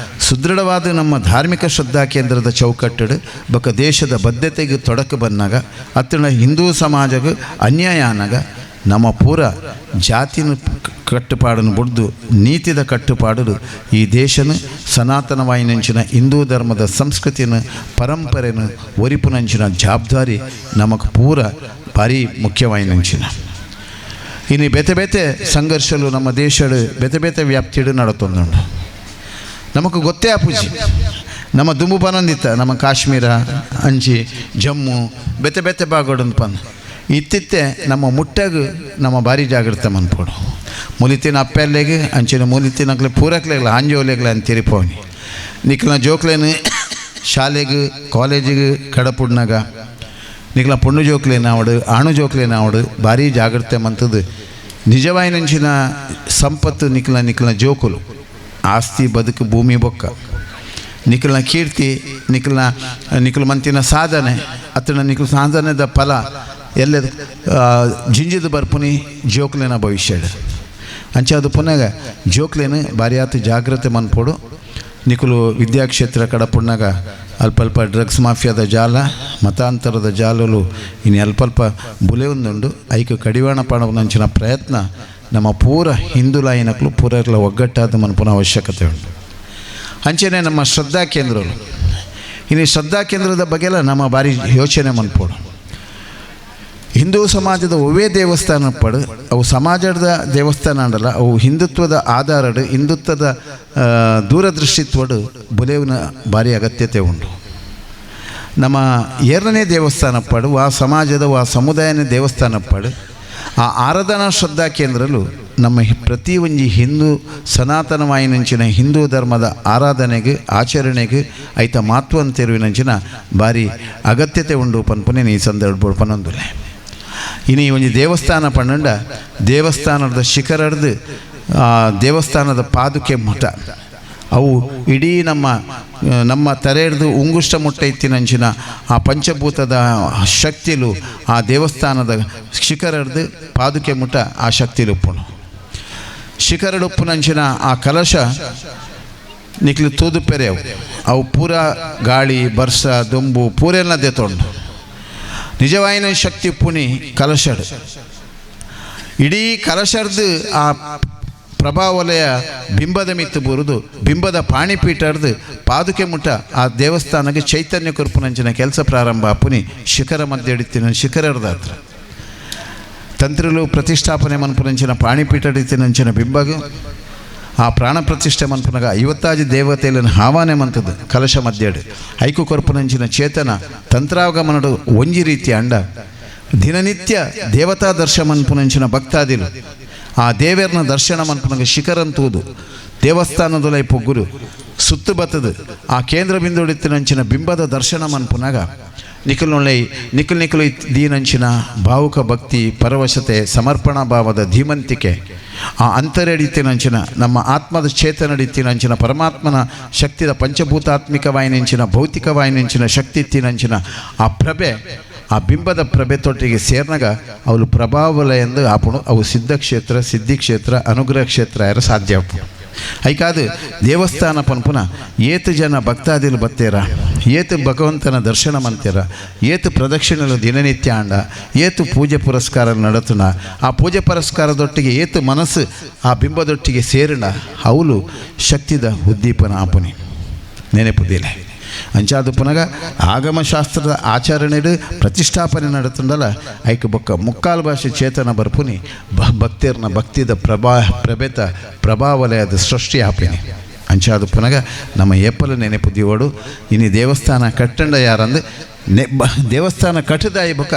ಸುದೃಢವಾದ ನಮ್ಮ ಧಾರ್ಮಿಕ ಶ್ರದ್ಧಾ ಕೇಂದ್ರದ ಚೌಕಟ್ಟಡು ಬೊಕ್ಕ ದೇಶದ ಬದ್ಧತೆಗೆ ತೊಡಕು ಬಂದಾಗ ಅತ್ತಣ ಹಿಂದೂ ಸಮಾಜಕ್ಕೆ ಅನ್ಯಾಯ ಆನಾಗ ನಮ್ಮ ಪೂರ ಜಾತಿನ ಕಟ್ಟುಪಾಡನ್ನು ಬುಡ್ದು ನೀತಿದ ಕಟ್ಟುಪಾಡು ಈ ದೇಶನ ಸನಾತನವಾಯಿನಂಚಿನ ಹಿಂದೂ ಧರ್ಮದ ಸಂಸ್ಕೃತಿನ ಪರಂಪರೆನ ಒರಿಪುನಂಚಿನ ಜವಾಬ್ದಾರಿ ನಮಗೆ ಪೂರ ಭಾರಿ ಮುಖ್ಯವಾಯಿನಂಚಿನ. ಇನ್ನು ಬೇತೆ ಬೇತೆ ಸಂಘರ್ಷಲು ನಮ್ಮ ದೇಶಡು ಬೇತೆ ಬೇತೆ ವ್ಯಾಪ್ತಿಡು ನಡತೊಂದುಂಡು. ನಮಗೆ ಗೊತ್ತೇ ಆಪುಜಿ ನಮ್ಮ ದುಂಬು ಪನೊಂದಿತ್ತ ನಮ್ಮ ಕಾಶ್ಮೀರ ಅಂಚಿ ಜಮ್ಮು ಬೇತೆ ಬೇತೆ ಬಾಗೋಡಂದು ಪನ್ ಇತ್ತಿತ್ತೆ ನಮ್ಮ ಮುಟ್ಟಾಗ ನಮ್ಮ ಭಾರಿ ಜಾಗೃತೆ ಮನ್ಪೋಡು. ಮುಲಿತಿನ ಅಪ್ಪೆಲ್ಲೆಗ್ ಅಂಚಿನ ಮುಲಿತಿನಕ್ಲೆ ಪೂರಕ್ಲೆಗ್ಲ ಆಂಜೋಲೆಗ್ಲ ಅಂತ ತಿರಿಪೋನಿ ನಿಕ್ಲ ಜೋಕ್ಲೇನು ಶಾಲೆಗ್ ಕಾಲೇಜಿಗೆ ಕಡಪುಡ್ನಾಗ ನಿಕ್ಲ ಪೊಣ್ಣು ಜೋಕ್ಲೇನಾವಡು ಆಣು ಜೋಕ್ಲೇನಾವಡು ಭಾರಿ ಜಾಗ್ರತೆ ಮಂತದ್ದು ನಿಜವಾಯಿನಂಚಿನ ಸಂಪತ್ತು ನಿಕ್ಲ ನಿಕ್ಲ ಜೋಕುಲು ಆಸ್ತಿ ಬದುಕು ಭೂಮಿ ಬೊಕ್ಕ ನಿಕ್ಲನ ಕೀರ್ತಿ ನಿಕ್ಲನ ನಿಕ್ಲ ಮಂತಿನ ಸಾಧನೆ ಅತನ ನಿಕ್ಲ ಸಾಧನೆದ ಫಲ ಎಲ್ಲ ಜಿಂಜಿದ ಬರ್ಪುನಿ ಜೋಕ್ಲೇನ ಭವಿಷ್ಯ ಅಂಚೆ ಅದು ಪುನಗ ಜೋಕ್ಲೇನು ಭಾರಿ ಆತು ಜಾಗ್ರತೆ ಮನ್ಪೋಡು ನಿಕುಲು ವಿದ್ಯಾಕ್ಷೇತ್ರ ಕಡಪುಣ್ಣಾಗ ಅಲ್ಪ ಅಲ್ಪ ಡ್ರಗ್ಸ್ ಮಾಫಿಯಾದ ಜಾಲ ಮತಾಂತರದ ಜಾಲಲು ಇನ್ನು ಅಲ್ಪ ಬುಲೆ ಒಂದುಂಡು ಐಕ್ ಕಡಿವಾಣ ಪಾಡೋನಂಚಿನ ಪ್ರಯತ್ನ ನಮ್ಮ ಪೂರ ಹಿಂದುಲಾಯಿನಕ್ಲು ಪೂರ ಒಗ್ಗಟ್ಟಾದ ಮನ್ಪುನ ಅವಶ್ಯಕತೆ ಉಂಟು. ಅಂಚೆನೆ ನಮ್ಮ ಶ್ರದ್ಧಾ ಕೇಂದ್ರಗಳು ಇನ್ನು ಶ್ರದ್ಧಾ ಕೇಂದ್ರದ ಬಗ್ಗೆಲ್ಲ ನಮ್ಮ ಭಾರಿ ಯೋಚನೆ ಮನ್ಪೋಡು. ಹಿಂದೂ ಸಮಾಜದ ಒವ್ವೇ ದೇವಸ್ಥಾನ ಪಡು ಅವು ಸಮಾಜದ ದೇವಸ್ಥಾನ ಅಂಡಲ್ಲ ಅವು ಹಿಂದುತ್ವದ ಆಧಾರಡು ಹಿಂದುತ್ವದ ದೂರದೃಷ್ಟಿತ್ವಡು ಬುಲೆವಿನ ಭಾರಿ ಅಗತ್ಯತೆ ಉಂಟು. ನಮ್ಮ ಎರಡನೇ ದೇವಸ್ಥಾನ ಪಡು ಆ ಸಮಾಜದ ಆ ಸಮುದಾಯನೇ ದೇವಸ್ಥಾನ ಪಡು ಆ ಆರಾಧನಾ ಶ್ರದ್ಧಾ ಕೇಂದ್ರಲು ನಮ್ಮ ಪ್ರತಿ ಒಂಜಿ ಹಿಂದೂ ಸನಾತನವಾಯಿನಂಚಿನ ಹಿಂದೂ ಧರ್ಮದ ಆರಾಧನೆಗೆ ಆಚರಣೆಗೆ ಐತ ಮಹತ್ವ ಅಂತಿರುವಿನಂಚಿನ ಭಾರಿ ಅಗತ್ಯತೆ ಉಂಡು ಪನ್ಪುನೆ ಈ ಸಂದರ್ಭ ಪನೊಂದುಲೆ. ಇನ್ನು ಈ ಒಂಜಿ ದೇವಸ್ಥಾನ ಪನ್ನಂಡ ದೇವಸ್ಥಾನದ ಶಿಖರಡ್ದು ದೇವಸ್ಥಾನದ ಪಾದುಕೆ ಮಠ ಅವು ಇಡೀ ನಮ್ಮ ನಮ್ಮ ತರೆ ಹಿಡ್ದು ಉಂಗುಷ್ಟ ಮುಟ್ಟ ಇತ್ತಿನಂಚಿನ ಆ ಪಂಚಭೂತದ ಶಕ್ತಿಲು ಆ ದೇವಸ್ಥಾನದ ಶಿಖರ ಹಿಡ್ದು ಪಾದುಕೆ ಮುಟ್ಟ ಆ ಶಕ್ತಿಲುಪ್ಪುನು ಶಿಖರಡುಪ್ಪುನಂಚಿನ ಆ ಕಲಶ ನಿಕ್ಲು ತೂದು ಪೆರೆಯವು ಅವು ಪೂರ ಗಾಳಿ ಬರ್ಸ ದೊಂಬು ಪೂರೆಲ್ಲ ದೆತೊಂಡು ನಿಜವಾಯಿನ ಶಕ್ತಿ ಪುನಿ ಕಲಶಡು ಇಡೀ ಕಲಶರ್ದು ಆ ಪ್ರಭಾವಲಯ ಬಿಂಬದ ಮಿತ್ತು ಬುರುದು ಬಿಂಬದ ಪಾಣಿಪೀಠರ್ದು ಪಾದುಕೆ ಮುಟ್ಟ ಆ ದೇವಸ್ಥಾನಕ್ಕೆ ಚೈತನ್ಯ ಕೊರ್ಪುನಂಚಿನ ಕೆಲಸ ಪ್ರಾರಂಭ ಪುನಿ ಶಿಖರ ಮಧ್ಯೆ ಹಿಡಿತಿನ ಶಿಖರದ ಹತ್ರ ತಂತ್ರುಲು ಪ್ರತಿಷ್ಠಾಪನೆ ಮನ್ಪುನಂಚಿನ ಪಾಣಿಪೀಠ ಹಿಡಿತಿನಂಚಿನ ಬಿಂಬಗು ಆ ಪ್ರಾಣ ಪ್ರತಿಷ್ಠೆ ಮನ್ಪುನಗ 50 ದೇವತೆಯನ್ನು ಆಹ್ವಾನೆ ಮಂತದ್ದು ಕಲಶ ಮಧ್ಯೆಡು ಐಕು ಕೊರ್ಪುನಂಚಿನ ಚೇತನ ತಂತ್ರಾಗಮನಡು ಒಂಜಿ ರೀತಿಯ ಅಂಡ ದಿನನಿತ್ಯ ದೇವತಾ ದರ್ಶನ ಮನ್ಪುನಂಚಿನ ಭಕ್ತಾದಿಲು ಆ ದೇವರನ ದರ್ಶನ ಮನ್ಪುನಗ ಶಿಖರಂತೂದು ದೇವಸ್ಥಾನದೊಲೈ ಪೊಗ್ಗುರು ಸುತ್ತು ಬತ್ತದು ಆ ಕೇಂದ್ರ ಬಿಂದುಡಿತ್ತಿನಂಚಿನ ಬಿಂಬದ ದರ್ಶನ ಮನ್ಪುನಗ ನಿಖಲ್ನೊಳ್ಳೆ ನಿಖಲ್ ನಿಖಲು ದೀನಂಚಿನ ಭಾವುಕ ಭಕ್ತಿ ಪರವಶತೆ ಸಮರ್ಪಣಾ ಭಾವದ ಧೀಮಂತಿಕೆ ಆ ಅಂತರಡಿತ್ತಿನಂಚಿನ ನಮ್ಮ ಆತ್ಮದ ಚೇತನಡಿತ್ತಿನಂಚಿನ ಪರಮಾತ್ಮನ ಶಕ್ತಿದ ಪಂಚಭೂತಾತ್ಮಿಕವಾಯಿನಂಚಿನ ಭೌತಿಕವಾಯಿನಂಚಿನ ಶಕ್ತಿ ಇತ್ತಿನಂಚಿನ ಆ ಪ್ರಭೆ ಆ ಬಿಂಬದ ಪ್ರಭೆ ತೊಟ್ಟಿಗೆ ಸೇರ್ನಾಗ ಅವಳು ಪ್ರಭಾವಲಯ ಎಂದು ಆಪುಣು ಅವು ಸಿದ್ಧಕ್ಷೇತ್ರ ಸಿದ್ಧಿಕ್ಷೇತ್ರ ಅನುಗ್ರಹ ಕ್ಷೇತ್ರ ಯಾರು ಸಾಧ್ಯ ಆಪುಣು. ಐಕಾದು ದೇವಸ್ಥಾನ ಪನ್ಪುನ ಏತು ಜನ ಭಕ್ತಾದಿಲು ಬತ್ತೇರ ಏತು ಭಗವಂತನ ದರ್ಶನ ಮಂತೀರ ಏತು ಪ್ರದಕ್ಷಿಣೆಲು ದಿನನಿತ್ಯ ಅಂಡ ಏತು ಪೂಜೆ ಪುರಸ್ಕಾರ ನಡತುನ ಆ ಪೂಜೆ ಪುರಸ್ಕಾರದೊಟ್ಟಿಗೆ ಏತು ಮನಸ್ಸು ಆ ಬಿಂಬದೊಟ್ಟಿಗೆ ಸೇರಣ ಅವಳು ಶಕ್ತಿದ ಉದ್ದೀಪನ ಆಪುನಿ ನೆನೆಪುದಿಲೆ ಅಂಚಾದು ಪುನಗ ಆಗಮಶಾಸ್ತ್ರದ ಆಚರಣೆಡು ಪ್ರತಿಷ್ಠಾಪನೆ ನಡತುಂಡಲ ಐಕ್ ಬೊಕ್ಕ ಮುಕ್ಕಾಲು ಭಾಷೆ ಚೇತನ ಬರ್ಪುನಿ ಭಕ್ತಿರ್ನ ಭಕ್ತಿದ ಪ್ರಭೆತ ಪ್ರಭಾವಲಯದ ಸೃಷ್ಟಿ ಆಪಿನಿ. ಅಂಚಾದು ಪುನಗ ನಮ್ಮ ಏಪಲ ನೆನೆಪು ದಿವಡು ಇನಿ ದೇವಸ್ಥಾನ ಕಟ್ಟಂಡ ಯಾರಂದು ದೇವಸ್ಥಾನ ಕಟ್ಟದಾಯಿ ಬೊಕ್ಕ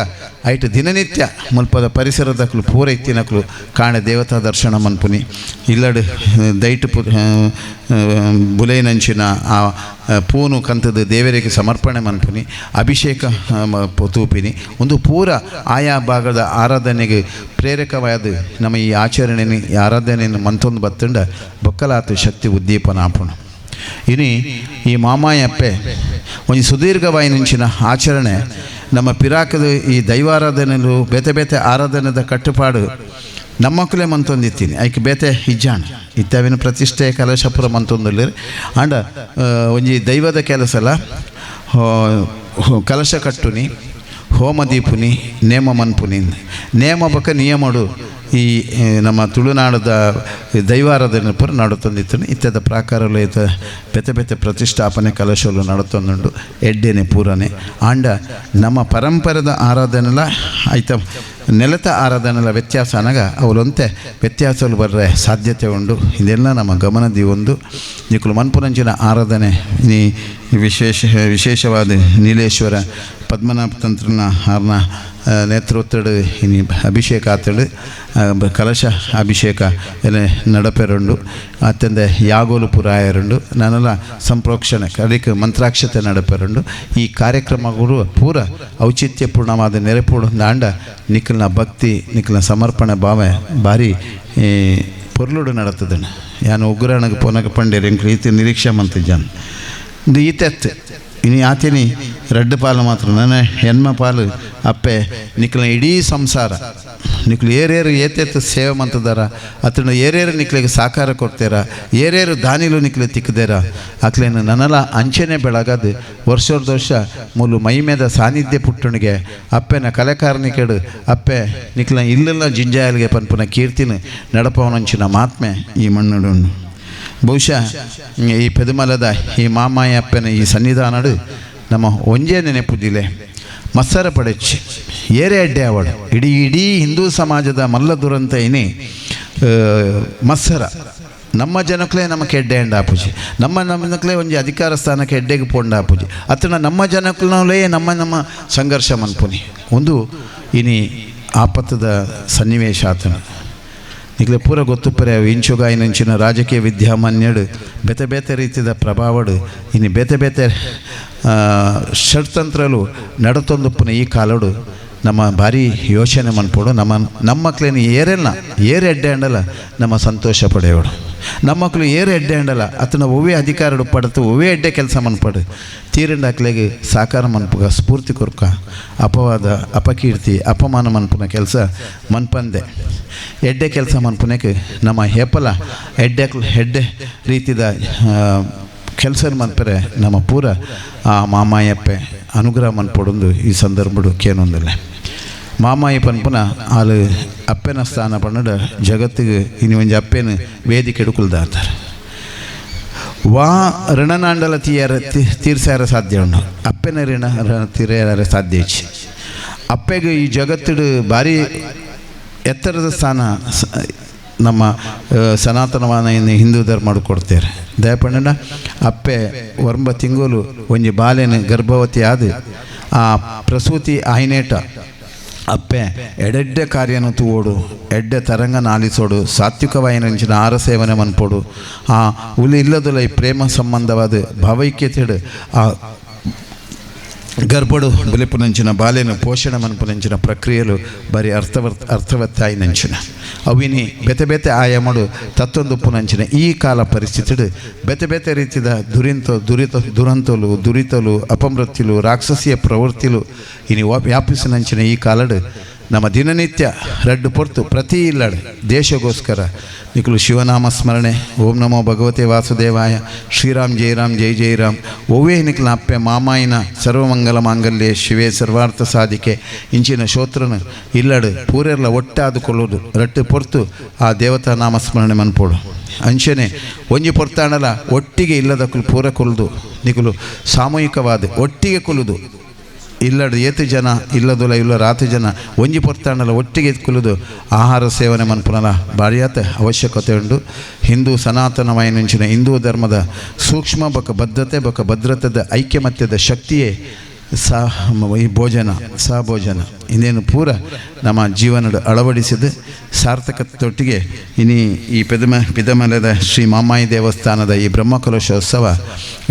ಐಟ್ ದಿನನಿತ್ಯ ಮುಲ್ಪದ ಪರಿಸರದಕ್ಲು ಪೂರೈತಿನಕ್ಲು ಕಾಣೆ ದೇವತಾ ದರ್ಶನ ಮನ್ಪುನಿ ಇಲ್ಲಡು ದೈಟು ಬುಲೈನಂಚಿನ ಆ ಪೂನು ಕಂತದ ದೇವರಿಗೆ ಸಮರ್ಪಣೆ ಮನ್ಪುನಿ ಅಭಿಷೇಕ ತೂಪಿನಿ ಒಂದು ಪೂರ ಆಯಾ ಭಾಗದ ಆರಾಧನೆಗೆ ಪ್ರೇರಕವಾದ ನಮ್ಮ ಈ ಆಚರಣೆ ಈ ಆರಾಧನೆಯನ್ನು ಮಂತೊಂದು ಬತ್ತಂಡ ಬೊಕ್ಕಲಾತು ಶಕ್ತಿ ಉದ್ದೀಪನ ಆಪುಣ. ಇನಿ ಈ ಮಾಮಾಯಪ್ಪೆ ಒಂಜಿ ಸುದೀರ್ಘವಾಯಿನಂಚಿನ ಆಚರಣೆ ನಮ್ಮ ಪಿರಾಕದ ಈ ದೈವಾರಾಧನೆಲು ಬೇತೆ ಬೇತೆ ಆರಾಧನೆದ ಕಟ್ಟುಪಾಡು ನಮ್ಮಕ್ಕಲೇ ಮಂತೊಂದಿತ್ತೀನಿ ಐಕ್ ಬೇತೆ ಇಜ್ಜಾಣ ಇತ್ತವಿನ ಪ್ರತಿಷ್ಠೆ ಕಲಶಪುರ ಮಂತೊಂದುಲ್ಲೇರು ಆಂಡ ಒಂಜಿ ದೈವದ ಕೆಲಸಲ ಕಲಶ ಕಟ್ಟುನಿ ಹೋಮ ದೀಪುನಿ ನೇಮ ಮನ್ಪುನಿ ನೇಮ ಬಕ ನಿಯಮಡು ಈ ನಮ್ಮ ತುಳುನಾಡದ ದೈವಾರಾಧನೆ ಪೂರ ನಡತೊಂದಿತ್ತು ಇತ್ಯದ ಪ್ರಾಕಾರಲು ಈತ ಬೆತೆ ಬೆತೆ ಪ್ರತಿಷ್ಠಾಪನೆ ಕಲಶಲು ನಡತೊಂದುಂಡು ಎಡ್ಡೆನೆ ಪೂರನೆ ಆಂಡ ನಮ್ಮ ಪರಂಪರೆದ ಆರಾಧನೆಲ ಐತ ನೆಲತ ಆರಾಧನೆಲ ವ್ಯತ್ಯಾಸ ಅನಗ ಅವಲೊಂತೆ ವ್ಯತ್ಯಾಸಲು ಬರ್ರೆ ಸಾಧ್ಯತೆ ಉಂಡು. ಇದೆಲ್ಲ ನಮ್ಮ ಗಮನದಿ ಒಂದು ನಿಕುಲು ಮನ್ಪುನಂಚಿನ ಆರಾಧನೆ ಈ ವಿಶೇಷವಾದ ನೀಲೇಶ್ವರ ಪದ್ಮನಾಭ ತಂತ್ರನ ಆರ್ನ ನೇತೃತ್ವಡ್ ಇನಿ ಅಭಿಷೇಕ ಆತಳು ಕಲಶ ಅಭಿಷೇಕ ಎಲೆ ನಡಪೆರುಂಡು ಅತ್ತಂದೆ ಯಾಗೋಲು ಪುರಾಯರುಂಡು ನಾನೆಲ್ಲ ಸಂಪ್ರೋಕ್ಷಣೆ ಕಡಿಕ್ ಮಂತ್ರಾಕ್ಷತೆ ನಡಪೆರುಂಡು ಈ ಕಾರ್ಯಕ್ರಮಗಳು ಪೂರ ಔಚಿತ್ಯಪೂರ್ಣವಾದ ನೆರೆಪೂಡು ದಾಂಡ ನಿಖಲ್ನ ಭಕ್ತಿ ನಿಖಲ್ನ ಸಮರ್ಪಣೆ ಭಾವ ಭಾರಿ ಪೊರ್ಲುಡು ನಡತದಣ್ಣ ಯಾನು ಉಗ್ರಾಣಗೆ ಪೋನಗ ಪಂಡೇರು ಎಂಕ್ಲು ಈತ ನಿರೀಕ್ಷೆ ಮಂತಿದ್ದಾನೆ ಇದು ಈತೆತ್ತು ಇನಿ ಆತಿನಿ ರಡ್ಡು ಪಾಲು ಮಾತ್ರ ನನ್ನ ಹೆಣ್ಮ ಪಾಲು ಅಪ್ಪೆ ನಿಕ್ಲ ಇಡೀ ಸಂಸಾರ ನಿಕ್ಲು ಏರೇರು ಏತೇತು ಸೇವೆ ಮಂತದಾರ ಅತನ ಏರೇರು ನಿಕ್ಲಿಗೆ ಸಾಕಾರ ಕೊಡ್ತೀರ ಏರೇರು ದಾನಿಲು ನಿಕ್ಲು ತಿಕ್ಕದೇರ ಅಕ್ಲೇನು ನನ್ನಲ ಅಂಚೆನೆ ಬೆಳಗದು ವರ್ಷದ ವರ್ಷ ಮೂಲು ಮೈಮೇದ ಸಾನ್ನಿಧ್ಯ ಪುಟ್ಟಣಿಗೆ ಅಪ್ಪೆನ ಕಲೆಕಾರನಿಕೆಡು ಅಪ್ಪೆ ನಿಕ್ಲ ಇಲ್ಲೆಲ್ಲ ಜಿಂಜಾಯಲ್ಗೆ ಪನ್ಪುನ ಕೀರ್ತಿನ ನಡಪವನಂಚಿನ ಮಾತ್ಮೆ ಈ ಮಣ್ಣುಡು. ಬಹುಶಃ ಈ ಪೆದುಮಲದ ಈ ಮಾಮಾಯ ಅಪ್ಪನ ಈ ಸನ್ನಿಧಾನಡು ನಮ್ಮ ಒಂಜೇ ನೆನಪುದಿಲೆ ಮತ್ಸರ ಪಡೆಚ್ಚಿ ಏರೇ ಅಡ್ಡೆ ಅವಳು ಇಡೀ ಇಡೀ ಹಿಂದೂ ಸಮಾಜದ ಮಲ್ಲ ದುರಂತ ಇನಿ ಮತ್ಸರ ನಮ್ಮ ಜನಕ್ಕಲೇ ನಮಗೆ ಎಡ್ಡೆ ಎಂಡ ಆಪುಜಿ ನಮ್ಮ ನಮ್ಮನಕ್ಲೇ ಒಂಜಿ ಅಧಿಕಾರ ಸ್ಥಾನಕ್ಕೆ ಎಡ್ಡೆಗೆ ಪೋಂಡ ಆಪುಜಿ ಅತನ ನಮ್ಮ ಜನಕ್ಕಲೇ ನಮ್ಮ ನಮ್ಮ ಸಂಘರ್ಷ ಮನ್ಪುನಿ ಒಂದು ಇನಿ ಆಪತ್ತದ ಸನ್ನಿವೇಶ ಆತನ ನಿಕ್ಲೆ ಪೂರ ಗೊತ್ತುಪ್ಪರೆ ಇಂಚುಗಾಯಿನಂಚಿನ ರಾಜಕೀಯ ವಿದ್ಯಾಮಾನ್ಯಡು ಬೇತೆ ಬೇತೆ ರೀತಿಯ ಪ್ರಭಾವಡು ಇನ್ನು ಬೇತೆ ಬೇತೆ ಷಡ್ತಂತ್ರಲು ನಡತೊಂದುಪ್ಪುನ ಈ ಕಾಲಡು ನಮ್ಮ ಭಾರಿ ಯೋಚನೆ ಮನ್ಪೋಡು ನಮ್ಮ ನಮ್ಮ ಮಕ್ಳೇನು ಏರೆಲ್ಲ ಏರು ಎಡ್ಡೆ ಅಂಡಲ್ಲ ನಮ್ಮ ಸಂತೋಷ ಪಡೆಯೋಡು ನಮ್ಮ ಮಕ್ಕಳು ಏರು ಎಡ್ಡೆ ಅಂಡಲ್ಲ ಅತನ ಒವ್ವೇ ಅಧಿಕಾರಡು ಪಡತು ಒವ್ವೇ ಎಡ್ಡೆ ಕೆಲಸ ಮನ್ಪಡು ತೀರಂಡ ಅಕ್ಲೆಗೆ ಸಾಕಾರ ಮನ್ಪುಗ ಸ್ಫೂರ್ತಿ ಕೊರ್ಕ ಅಪವಾದ ಅಪಕೀರ್ತಿ ಅಪಮಾನ ಮನ್ಪುನ ಕೆಲಸ ಮನ್ಪಂದೆ ಎಡ್ಡೆ ಕೆಲಸ ಮನ್ಪುನಕ್ಕೆ ನಮ್ಮ ಹೇಪಲ ಎಡ್ಡೆ ಎಡ್ಡೆ ರೀತಿದ ಕೆಲಸ ಮನ್ಪರೆ ನಮ್ಮ ಪೂರ ಆ ಮಾಮಾಯಪ್ಪೆ ಅನುಗ್ರಹ ಮನ್ಪೊಡೊಂದು ಈ ಸಂದರ್ಭಡು ಕೇನೊಂದಿಲ್ಲ ಮಾಮಾಯಿ ಪನ್ಪುನ ಆಲು ಅಪ್ಪೆನ ಸ್ಥಾನ ಪನ್ನಡ ಜಗತ್ತಿಗೆ ಇನ್ನು ಒಂಜಿ ಅಪ್ಪೆನ ವೇದಿಕೆ ಎಡುಕುಲ್ದಾತಾರೆ ವಾ ಋಣನಾಂಡಲ ತೀಯರ ತೀರ್ಸಾರ ಸಾಧ್ಯ ಉಂಡು ಅಪ್ಪೆನ ಋಣ ತೀರ್ಯಾರ ಸಾಧ್ಯ ಇಚ್ಚಿ ಅಪ್ಪೆಗೆ ಈ ಜಗತ್ತಿಡು ಭಾರಿ ಎತ್ತರದ ಸ್ಥಾನ ನಮ್ಮ ಸನಾತನವಾದ ಹಿಂದೂ ಧರ್ಮ ಕೊಡ್ತಾರೆ ದಯಪಣ್ಣ ಅಪ್ಪೆ ಒಂಬ ತಿಂಗಳು ಒಂಜಿ ಬಾಲೆನ ಗರ್ಭವತಿ ಆದ ಆ ಪ್ರಸೂತಿ ಆಯ್ನೇಟ ಅಪ್ಪೆ ಎಡೆಡ್ಡೆ ಕಾರ್ಯನು ತೂವೋಡು ಎಡ್ಡೆ ತರಂಗನ ಆಲಿಸೋಡು ಸಾತ್ವಿಕವಾಯಿನಂಚಿನ ಆಹಾರ ಸೇವನೆ ಮನ್ಪೋಡು ಆ ಉಲಿ ಇಲ್ಲದಲ್ಲ ಈ ಪ್ರೇಮ ಸಂಬಂಧವಾದ ಭಾವೈಕ್ಯತೆಡು ಆ ಗರ್ಭಡು ಬುಲೆಪುನಂಚಿನ ಬಾಲೆನು ಪೋಷಣೆ ಮನ್ಪುನಂಚಿನ ಪ್ರಕ್ರಿಯೆಲು ಬರೀ ಅರ್ಥವತ್ತಾಯಿನಂಚಿನ ಅವಿನಿ ಬೇತೆ ಬೇತೆ ಆಯಾಮಡು ತತ್ತೊಂದುಪ್ಪುನಂಚಿನ ಈ ಕಾಲ ಪರಿಸ್ಥಿತಿಡು ಬೇತೆ ಬೇತೆ ರೀತಿಯ ದುರಂತಲು ದುರಿತಲು ಅಪಮೃತ್ಯುಲು ರಾಕ್ಷಸಿಯ ಪ್ರವೃತ್ತಿಲು ಇನಿ ವ್ಯಾಪಿಸಿನಂಚಿನ ಈ ಕಾಲಡು ನಮ್ಮ ದಿನನಿತ್ಯ ರಡ್ಡು ಪೊರ್ತು ಪ್ರತಿ ಇಲ್ಲಡೆ ದೇಶಗೋಸ್ಕರ ನಿಕಲು ಶಿವನಾಮ ಸ್ಮರಣೆ ಓಂ ನಮೋ ಭಗವತೆ ವಾಸುದೇವಾಯ ಶ್ರೀರಾಮ್ ಜೈ ರಾಮ್ ಜೈ ಜೈ ರಾಮ್ ಒವ್ವೇ ನಿಕ್ಲ ಅಪ್ಪೆ ಮಾಮಾಯಿನ ಸರ್ವಮಂಗಲ ಮಾಂಗಲ್ಯ ಶಿವೆ ಸರ್ವಾರ್ಥ ಸಾಧಿಕೆ ಇಂಚಿನ ಶೋತ್ರನ ಇಲ್ಲಡು ಪೂರೆರ್ಲ ಒಟ್ಟಾದುಕೊಳ್ಳೋದು ರಟ್ಟು ಪೊರ್ತು ಆ ದೇವತಾ ನಾಮಸ್ಮರಣೆ ಮನ್ಪೋಡು ಅಂಚನೆ ಒಂಜಿ ಪೊರ್ತಾಣಲ ಒಟ್ಟಿಗೆ ಇಲ್ಲದ ಪೂರ ಕೊಲ್ದು ನಿಕಲು ಸಾಮೂಹಿಕವಾದ ಒಟ್ಟಿಗೆ ಕೊಲ್ಲುದು ಇಲ್ಲಡು ಏತು ಜನ ಇಲ್ಲದೊಲ ಇಲ್ಲ ರಾತು ಜನ ಒಂಜಿ ಪೊರ್ತಾಂಡಲ ಒಟ್ಟಿಗೆ ಕುಲುದು ಆಹಾರ ಸೇವನೆ ಮನ್ಪುನಲ ಬಾರಿಯಾತ ಅವಶ್ಯಕತೆ ಉಂಡು. ಹಿಂದೂ ಸನಾತನವಾಯಿನಂಚಿನ ಹಿಂದೂ ಧರ್ಮದ ಸೂಕ್ಷ್ಮ ಬಕ ಬದ್ಧತೆ ಬಕ ಭದ್ರತೆದ ಐಕ್ಯಮತ್ಯದ ಶಕ್ತಿಯೇ ಸಹ ಈ ಭೋಜನ ಸಹಭೋಜನ ಇನ್ನೇನು ಪೂರ ನಮ್ಮ ಜೀವನದ ಅಳವಡಿಸಿದ ಸಾರ್ಥಕತೆಯೊಟ್ಟಿಗೆ ಇನಿ ಈ ಪಿದಮಲದ ಶ್ರೀ ಮಾಮಾಯಿ ದೇವಸ್ಥಾನದ ಈ ಬ್ರಹ್ಮಕಲಶೋತ್ಸವ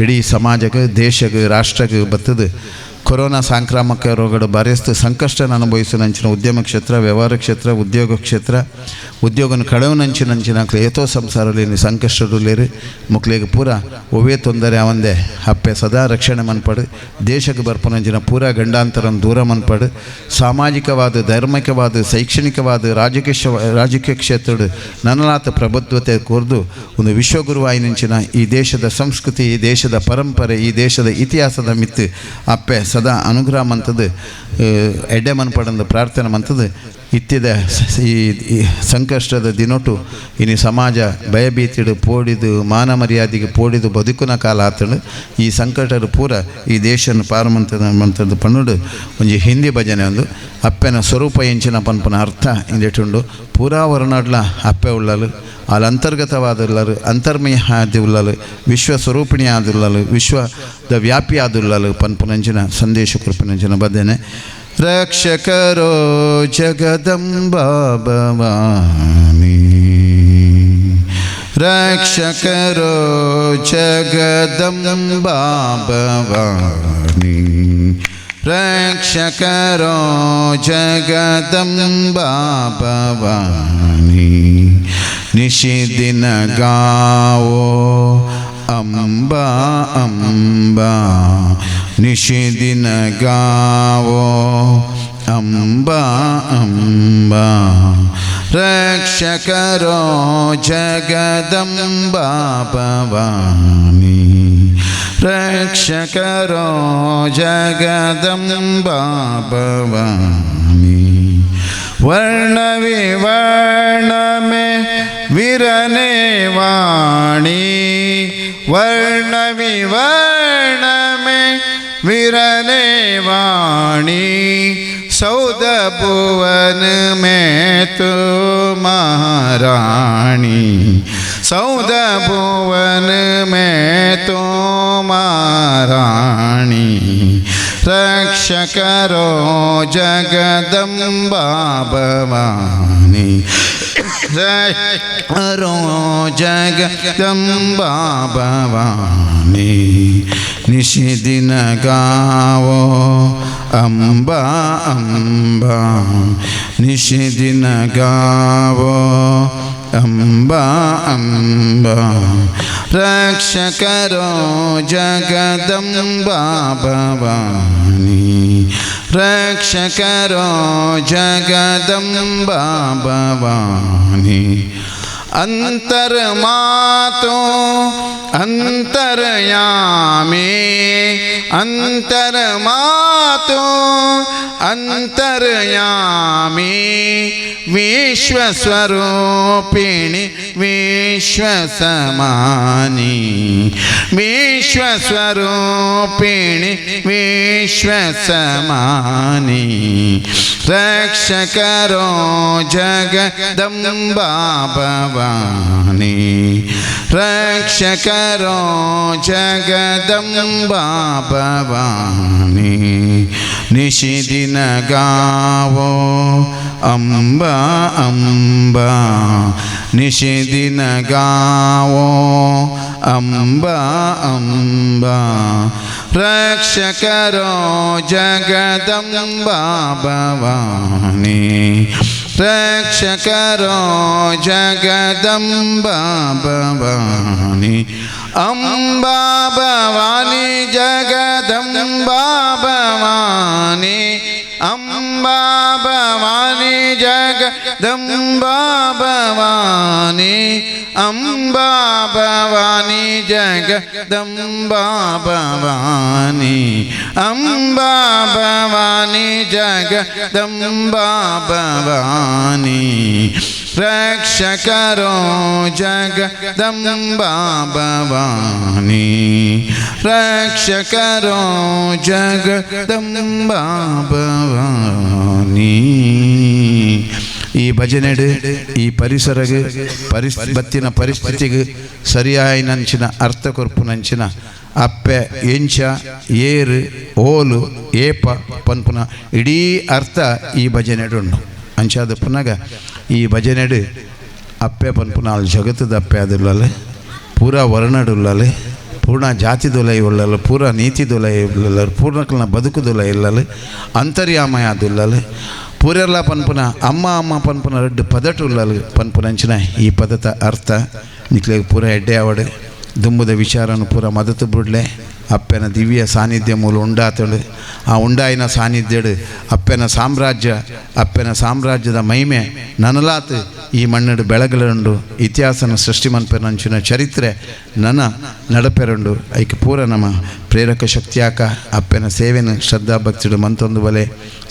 ಇಡೀ ಸಮಾಜಕ್ಕೆ ದೇಶಕ್ಕೆ ರಾಷ್ಟ್ರಕ್ಕೆ ಬತ್ತದು. ಕೊರೋನಾ ಸಾಂಕ್ರಾಮಿಕ ರೋಗಗಳು ಭಾರಿಷ್ಟು ಸಂಕಷ್ಟನ ಅನುಭವಿಸಿನಂಚಿನ ಉದ್ಯಮ ಕ್ಷೇತ್ರ, ವ್ಯವಹಾರ ಕ್ಷೇತ್ರ, ಉದ್ಯೋಗ ಕ್ಷೇತ್ರ, ಉದ್ಯೋಗನ ಕಳವನಂಚಿನಂಚಿನ ಏತೋ ಸಂಸಾರದಲ್ಲಿ ಸಂಕಷ್ಟದಲ್ಲಿ ಮಕ್ಕಳಿಗೆ ಪೂರ ಒವ್ವೇ ತೊಂದರೆ ಅವಂದೆ ಅಪ್ಪೆ ಸದಾ ರಕ್ಷಣೆ ಮನ್ಪಡು, ದೇಶಕ್ಕೆ ಬರ್ಪನಂಚಿನ ಪೂರ ಗಂಡಾಂತರನ್ನು ದೂರ ಮನ್ಪಡು, ಸಾಮಾಜಿಕವಾದ ಧಾರ್ಮಿಕವಾದ ಶೈಕ್ಷಣಿಕವಾದ ರಾಜಕೀಯ ಕ್ಷೇತ್ರದ ನನ್ನಲಾತ ಪ್ರಬುದ್ಧತೆ ಕೋರ್ದು ಒಂದು ವಿಶ್ವಗುರುವಾಯಿನಂಚಿನ ಈ ದೇಶದ ಸಂಸ್ಕೃತಿ, ಈ ದೇಶದ ಪರಂಪರೆ, ಈ ದೇಶದ ಇತಿಹಾಸದ ಮಿತ್ತು ಅಪ್ಪೆ ಸದಾ ಅನುಗ್ರಹ ಮಂತದ್ದು ಎಡ್ಡೆ ಮನ್ಪಡಂದು ಪ್ರಾರ್ಥನೆ ಮಂತದ್ದು. ಇತ್ತಿದ ಈ ಸಂಕಷ್ಟದ ದಿನೊಟು ಇನಿ ಸಮಾಜ ಭಯಭೀತಿಡು ಪೋಡಿದು ಮಾನ ಮರ್ಯಾದೆಗೆ ಪೋಡಿದು ಬದುಕುನ ಕಾಲ ಆತಡು. ಈ ಸಂಕಟದ ಪೂರ ಈ ದೇಶನ ಪಾರಮಂತದ ಮಂತದ್ದು ಪನ್ನುಡು ಒಂಜಿ ಹಿಂದಿ ಭಜನೆ ಒಂದು ಅಪ್ಪೆನ ಸ್ವರೂಪ ಎಂಚಿನ ಪನ್ಪನ ಅರ್ಥ ಇಂದೆಟುಂಡು. ಪೂರಾ ಹೊರನಾಡ್ಲ ಅಪ್ಪೆ ಉಳ್ಳಲು ಅಲ್ಲಿ ಅಂತರ್ಗತವಾದುಳ್ಳರು, ಅಂತರ್ಮಯ ಆದಿউಳ್ಳಲು, ವಿಶ್ವ ಸ್ವರೂಪಿಣಿ ಆದುಳ್ಳಲು, ವಿಶ್ವದ ವ್ಯಾಪಿ ಆದುಳ್ಳಲು ಪನ್ಪುನಂಚಿನ ಸಂದೇಶ ಕೃಪನಂಚಿನ ಬದನೆ. रक्षकरो जगदम्बा भवानी रक्षकरो जगदम्बा भवानी रक्षकरो जगदम्बा भवानी निशिदिन गाओ अम्बा अम्बा निशिदिन गाओ अम्बा अम्बा रक्षकरो जगदम्बा भवानी रक्षकरो जगदम्बा भवानी वर्ण विवर्ण में विरने वाणी वर्ण विवर्ण में विरने वाणी सौद भुवन में तो महारानी सौद भुवन में तो महारानी रक्षकरो जगदम्बा भवानी रक्षकरो जगदम्बा भवानी निशिदिन गाओ अम्बा अम्बा निशिदिन गाओ अम्बा अम्बा रक्षकरो जगदम्बा भवानी रक्षकरो जगदम्बा भवानी अंतर्मातो अंतर्यामी अंतर्मातो अंतर्यामी विश्वस्वरूपिणी विश्वसमानी विश्वस्वरूपिणी विश्वसमानी रक्षकरो जगदम्बा भवानी रक्षकरो जगदम्बा भवानी निशिदिन गाओ अम्बा अम्बा निशिदिन गाओ अम्बा अम्बा रक्षकरो जगदम्बा भवानी रक्षकरो जगदम्बा भवानी अम्बा भवानी जगदम्बा भवानी अम्बा भवानी जगदम्बा भवानी अम्बा भवानी जगदम्बा भवानी अम्बा भवानी रक्षकरो जगदम्बा रक्षकरो जगदम्बा भवानी रक्षकरो जगदम्बा भवानी। ಈ ಭಜನೆಡು ಈ ಪರಿಸರಗೆ ಬತ್ತಿನ ಪರಿಸ್ಥಿತಿಗೆ ಸರಿಯಾಯಿನಂಚಿನ ಅರ್ಥ ಕೊರ್ಪುನಂಚಿನ ಅಪ್ಪೆ ಎಂಚ ಏರು ಓಲು ಏಪ ಪನ್ಪುನ ಇಡೀ ಅರ್ಥ ಈ ಭಜನೆಡು ಉಂಡು. ಅಂಚಾದ ಪುನಗ ಈ ಭಜನೆಡು ಅಪ್ಪೆ ಪನ್ಪುನ ಅಲ್ಲಿ ಜಗತ್ತದ ಅಪ್ಪೆ ಅದಿಲ್ಲಲೆ, ಪೂರಾ ವರ್ಣಡುಲ್ಲಲೆ, ಪೂರ್ಣ ಜಾತಿದೊಲೈ ಉಳ್ಳಲ್ಲ, ಪೂರ ನೀತಿದೊಲೈ ಉಳ್ಳಲ್ಲ, ಪೂರ್ಣಕಲ್ನ ಬದುಕುದೊಲೈ ಇಲ್ಲಲೆ, ಅಂತರ್ಯಾಮಯ ಅದುಲ್ಲಲೆ, ಪೂರೆಲ್ಲ ಪನ್ಪುನ ಅಮ್ಮ ಅಮ್ಮ ಪನ್ಪುನ ರಡ್ಡು ಪದಟು ಉಳ್ಳಲ್ಲ ಪನ್ಪುನಂಚಿನ ಈ ಪದತ ಅರ್ಥ ನಿಕ್ಲೆಗ್ ಪೂರ ಎಡ್ಡೆ ಆವಡು ದುಂಬುದ ವಿಚಾರನು ಪೂರ ಮದತು ಬುಡ್ಲೆ. ಅಪ್ಪನ ದಿವ್ಯ ಸಾನ್ನಿಧ್ಯ ಮೂಲ ಉಂಡಾತಳು, ಆ ಉಂಡಾಯಿನ ಸಾನ್ನಿಧ್ಯಡು ಅಪ್ಪನ ಸಾಮ್ರಾಜ್ಯ, ಅಪ್ಪನ ಸಾಮ್ರಾಜ್ಯದ ಮಹಿಮೆ ನನಲಾತು ಈ ಮಣ್ಣಡು ಬೆಳಗಲುಂಡು, ಇತಿಹಾಸನ ಸೃಷ್ಟಿ ಮನ್ಪೆರಂಚಿನ ಚರಿತ್ರೆ ನನ ನಡಪೆರುಂಡು. ಐಕೆ ಪೂರ ನಮ್ಮ ಪ್ರೇರಕ ಶಕ್ತಿಯಾಕ ಅಪ್ಪನ ಸೇವೆನ ಶ್ರದ್ಧಾ ಭಕ್ತಿಡು ಮಂತೊಂದು ಬಲೆ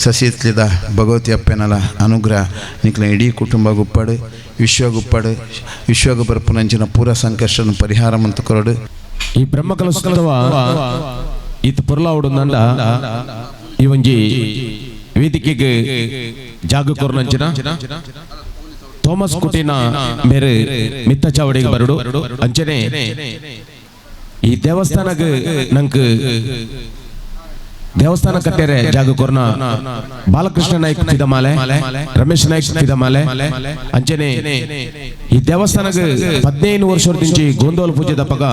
ಸಸಿತ್ಲಿದ ಭಗವತಿ ಅಪ್ಪನಲ ಅನುಗ್ರಹ ನಿಕ್ಲ ಇಡೀ ಕುಟುಂಬ ಗುಪ್ಪಡು ವಿಶ್ವಗುಪ್ಪಡು ವಿಶ್ವಗು ಬರ್ಪುನಂಚಿನ ಪೂರ ಸಂಕಷ್ಟನ ಪರಿಹಾರ ಮಂತು ಕೊರಡು. ಈ ಬ್ರಹ್ಮಕಲಶೋತ್ಸವ ಈತ ಪೊರ್ಲಾವುಡುಂದಂಡ ಈ ಒಂಜಿ ವೇದಿಕೆಗೆ ಜಾಗ ಕೊರ್ನಂಚಿನ ಥಾಮಸ್ ಕುಟಿನ ಮೇರೆ ಮಿತ್ತ ಚಾವಡಿಗೆ ಬರಡು. ಅಂಚನೆ ಈ ದೇವಸ್ಥಾನಕ್ಕೆ ನಂಗೆ ದೇವಸ್ಥಾನ ಕಟ್ಟೆರೆ ಜಾಗ ಕೊರ್ನ ಬಾಲಕೃಷ್ಣ ನಾಯ್ಕ ಪಿದಮಾಲೆ, ರಮೇಶ್ ನಾಯ್ಕ ಪಿದಮಾಲೆ ಅಂಚನೆ ಈ ದೇವಸ್ಥಾನಕ್ಕೆ 15 ವರ್ಷದಿಂಚಿ ಗೋಂದೋಲು ಪೂಜೆ ದಪ್ಪಗ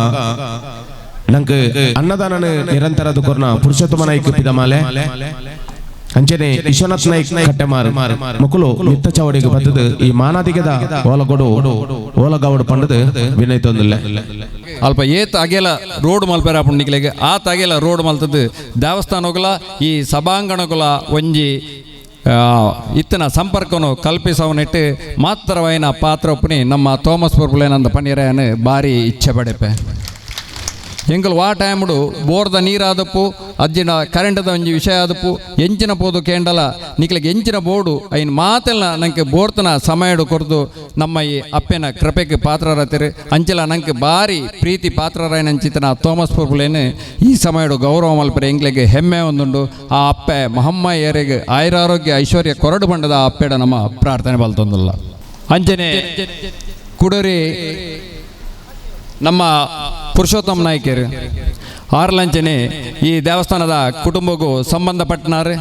ನಂಗೆ ಅನ್ನದಾನ ನಿರಂತರ ಕೊರ್ನ ಪುರುಷೋತ್ತಮ ನಾಯ್ಕ ಪಿದಮಾಲೆ ಅಂಚನೆ ವಿಶ್ವನಾಥ್ ನಾಯ್ಕ ಕಟ್ಟೆಮಾರು ಮುಕುಲು ಮಿತ್ತ ಚಾವಡಿಗೆ ಬತ್ತದು ಈ ಮಾನಾದಿಗದ ಓಲಗೊಡು ಓಲಗೌಡು ಪಂಡದು ವಿನಯತೊಂದಿಲ್ಲ. ಅಲ್ಪ ಏತ್ ಅಗೆಲ ರೋಡ್ ಮಲ್ಪೆರ ಪುಣ್ಣಿಕ್ಲೆಗ್ ಆತ ಅಗೆಲ ರೋಡ್ ಮಲ್ತದ್ದು ದೇವಸ್ಥಾನಗಳ ಈ ಸಭಾಂಗಣಗಳ ಒಂಜಿ ಇತ್ತನ ಸಂಪರ್ಕನು ಕಲ್ಪಿಸವನಿಟ್ಟು ಮಾತ್ರವೈನ ಪಾತ್ರ ಒಪ್ಪುನಿ ನಮ್ಮ ಥಾಮಸ್ ಪುರ್ಬುಲೇನಂದ ಪನ್ನೀರನ್ನು ಭಾರಿ ಇಚ್ಛೆ ಪಡೆಪೆ. ಎಂಕಲ್ ವಾ ಟೈಮ್ಡು ಬೋರ್ದ ನೀರಾದಪ್ಪು ಅಜ್ಜಿನ ಕರೆಂಟದ ಒಂಜಿ ವಿಷಯ ಆದಪ್ಪು ಎಂಚಿನ ಪೋದು ಕೇಂಡಲ ನಿಕ್ಲೆಗ್ ಎಂಚಿನ ಬೋರ್ಡು ಐನ್ ಮಾತೆಲ್ಲ ನಂಗೆ ಬೋರ್ತನ ಸಮಯಡು ಕೊರ್ದು ನಮ್ಮ ಈ ಅಪ್ಪೆನ ಕೃಪೆಗೆ ಪಾತ್ರರಾತಿರು ಅಂಚಲ ನಂಗೆ ಭಾರಿ ಪ್ರೀತಿ ಪಾತ್ರರಾಯನಂಚಿತನ ಥಾಮಸ್ ಪುರ್ಬುಲೇನು ಈ ಸಮಯಡು ಗೌರವ ಮಲ್ಪರೆ ಎಂಕ್ಲೆಗ್ ಹೆಮ್ಮೆ ಒಂದುಂಡು. ಆ ಅಪ್ಪೆ ಮಹಮ್ಮ ಏರೆಗ್ ಆಯುರಾರೋಗ್ಯ ಐಶ್ವರ್ಯ ಕೊರಡು ಬಂಡದ ಆ ಅಪ್ಪೆಡ ನಮ್ಮ ಪ್ರಾರ್ಥನೆ ಬಲ್ತೊಂದಿಲ್ಲ. ಅಂಚನೆ ಕುಡರಿ ನಮ್ಮ ಪುರುಷೋತ್ತಮ ನಾಯ್ಕರು ಆರ್ಲಂಚನೆ ಈ ದೇವಸ್ಥಾನದ ಕುಟುಂಬಕ್ಕೂ ಸಂಬಂಧಪಟ್ಟನಾರು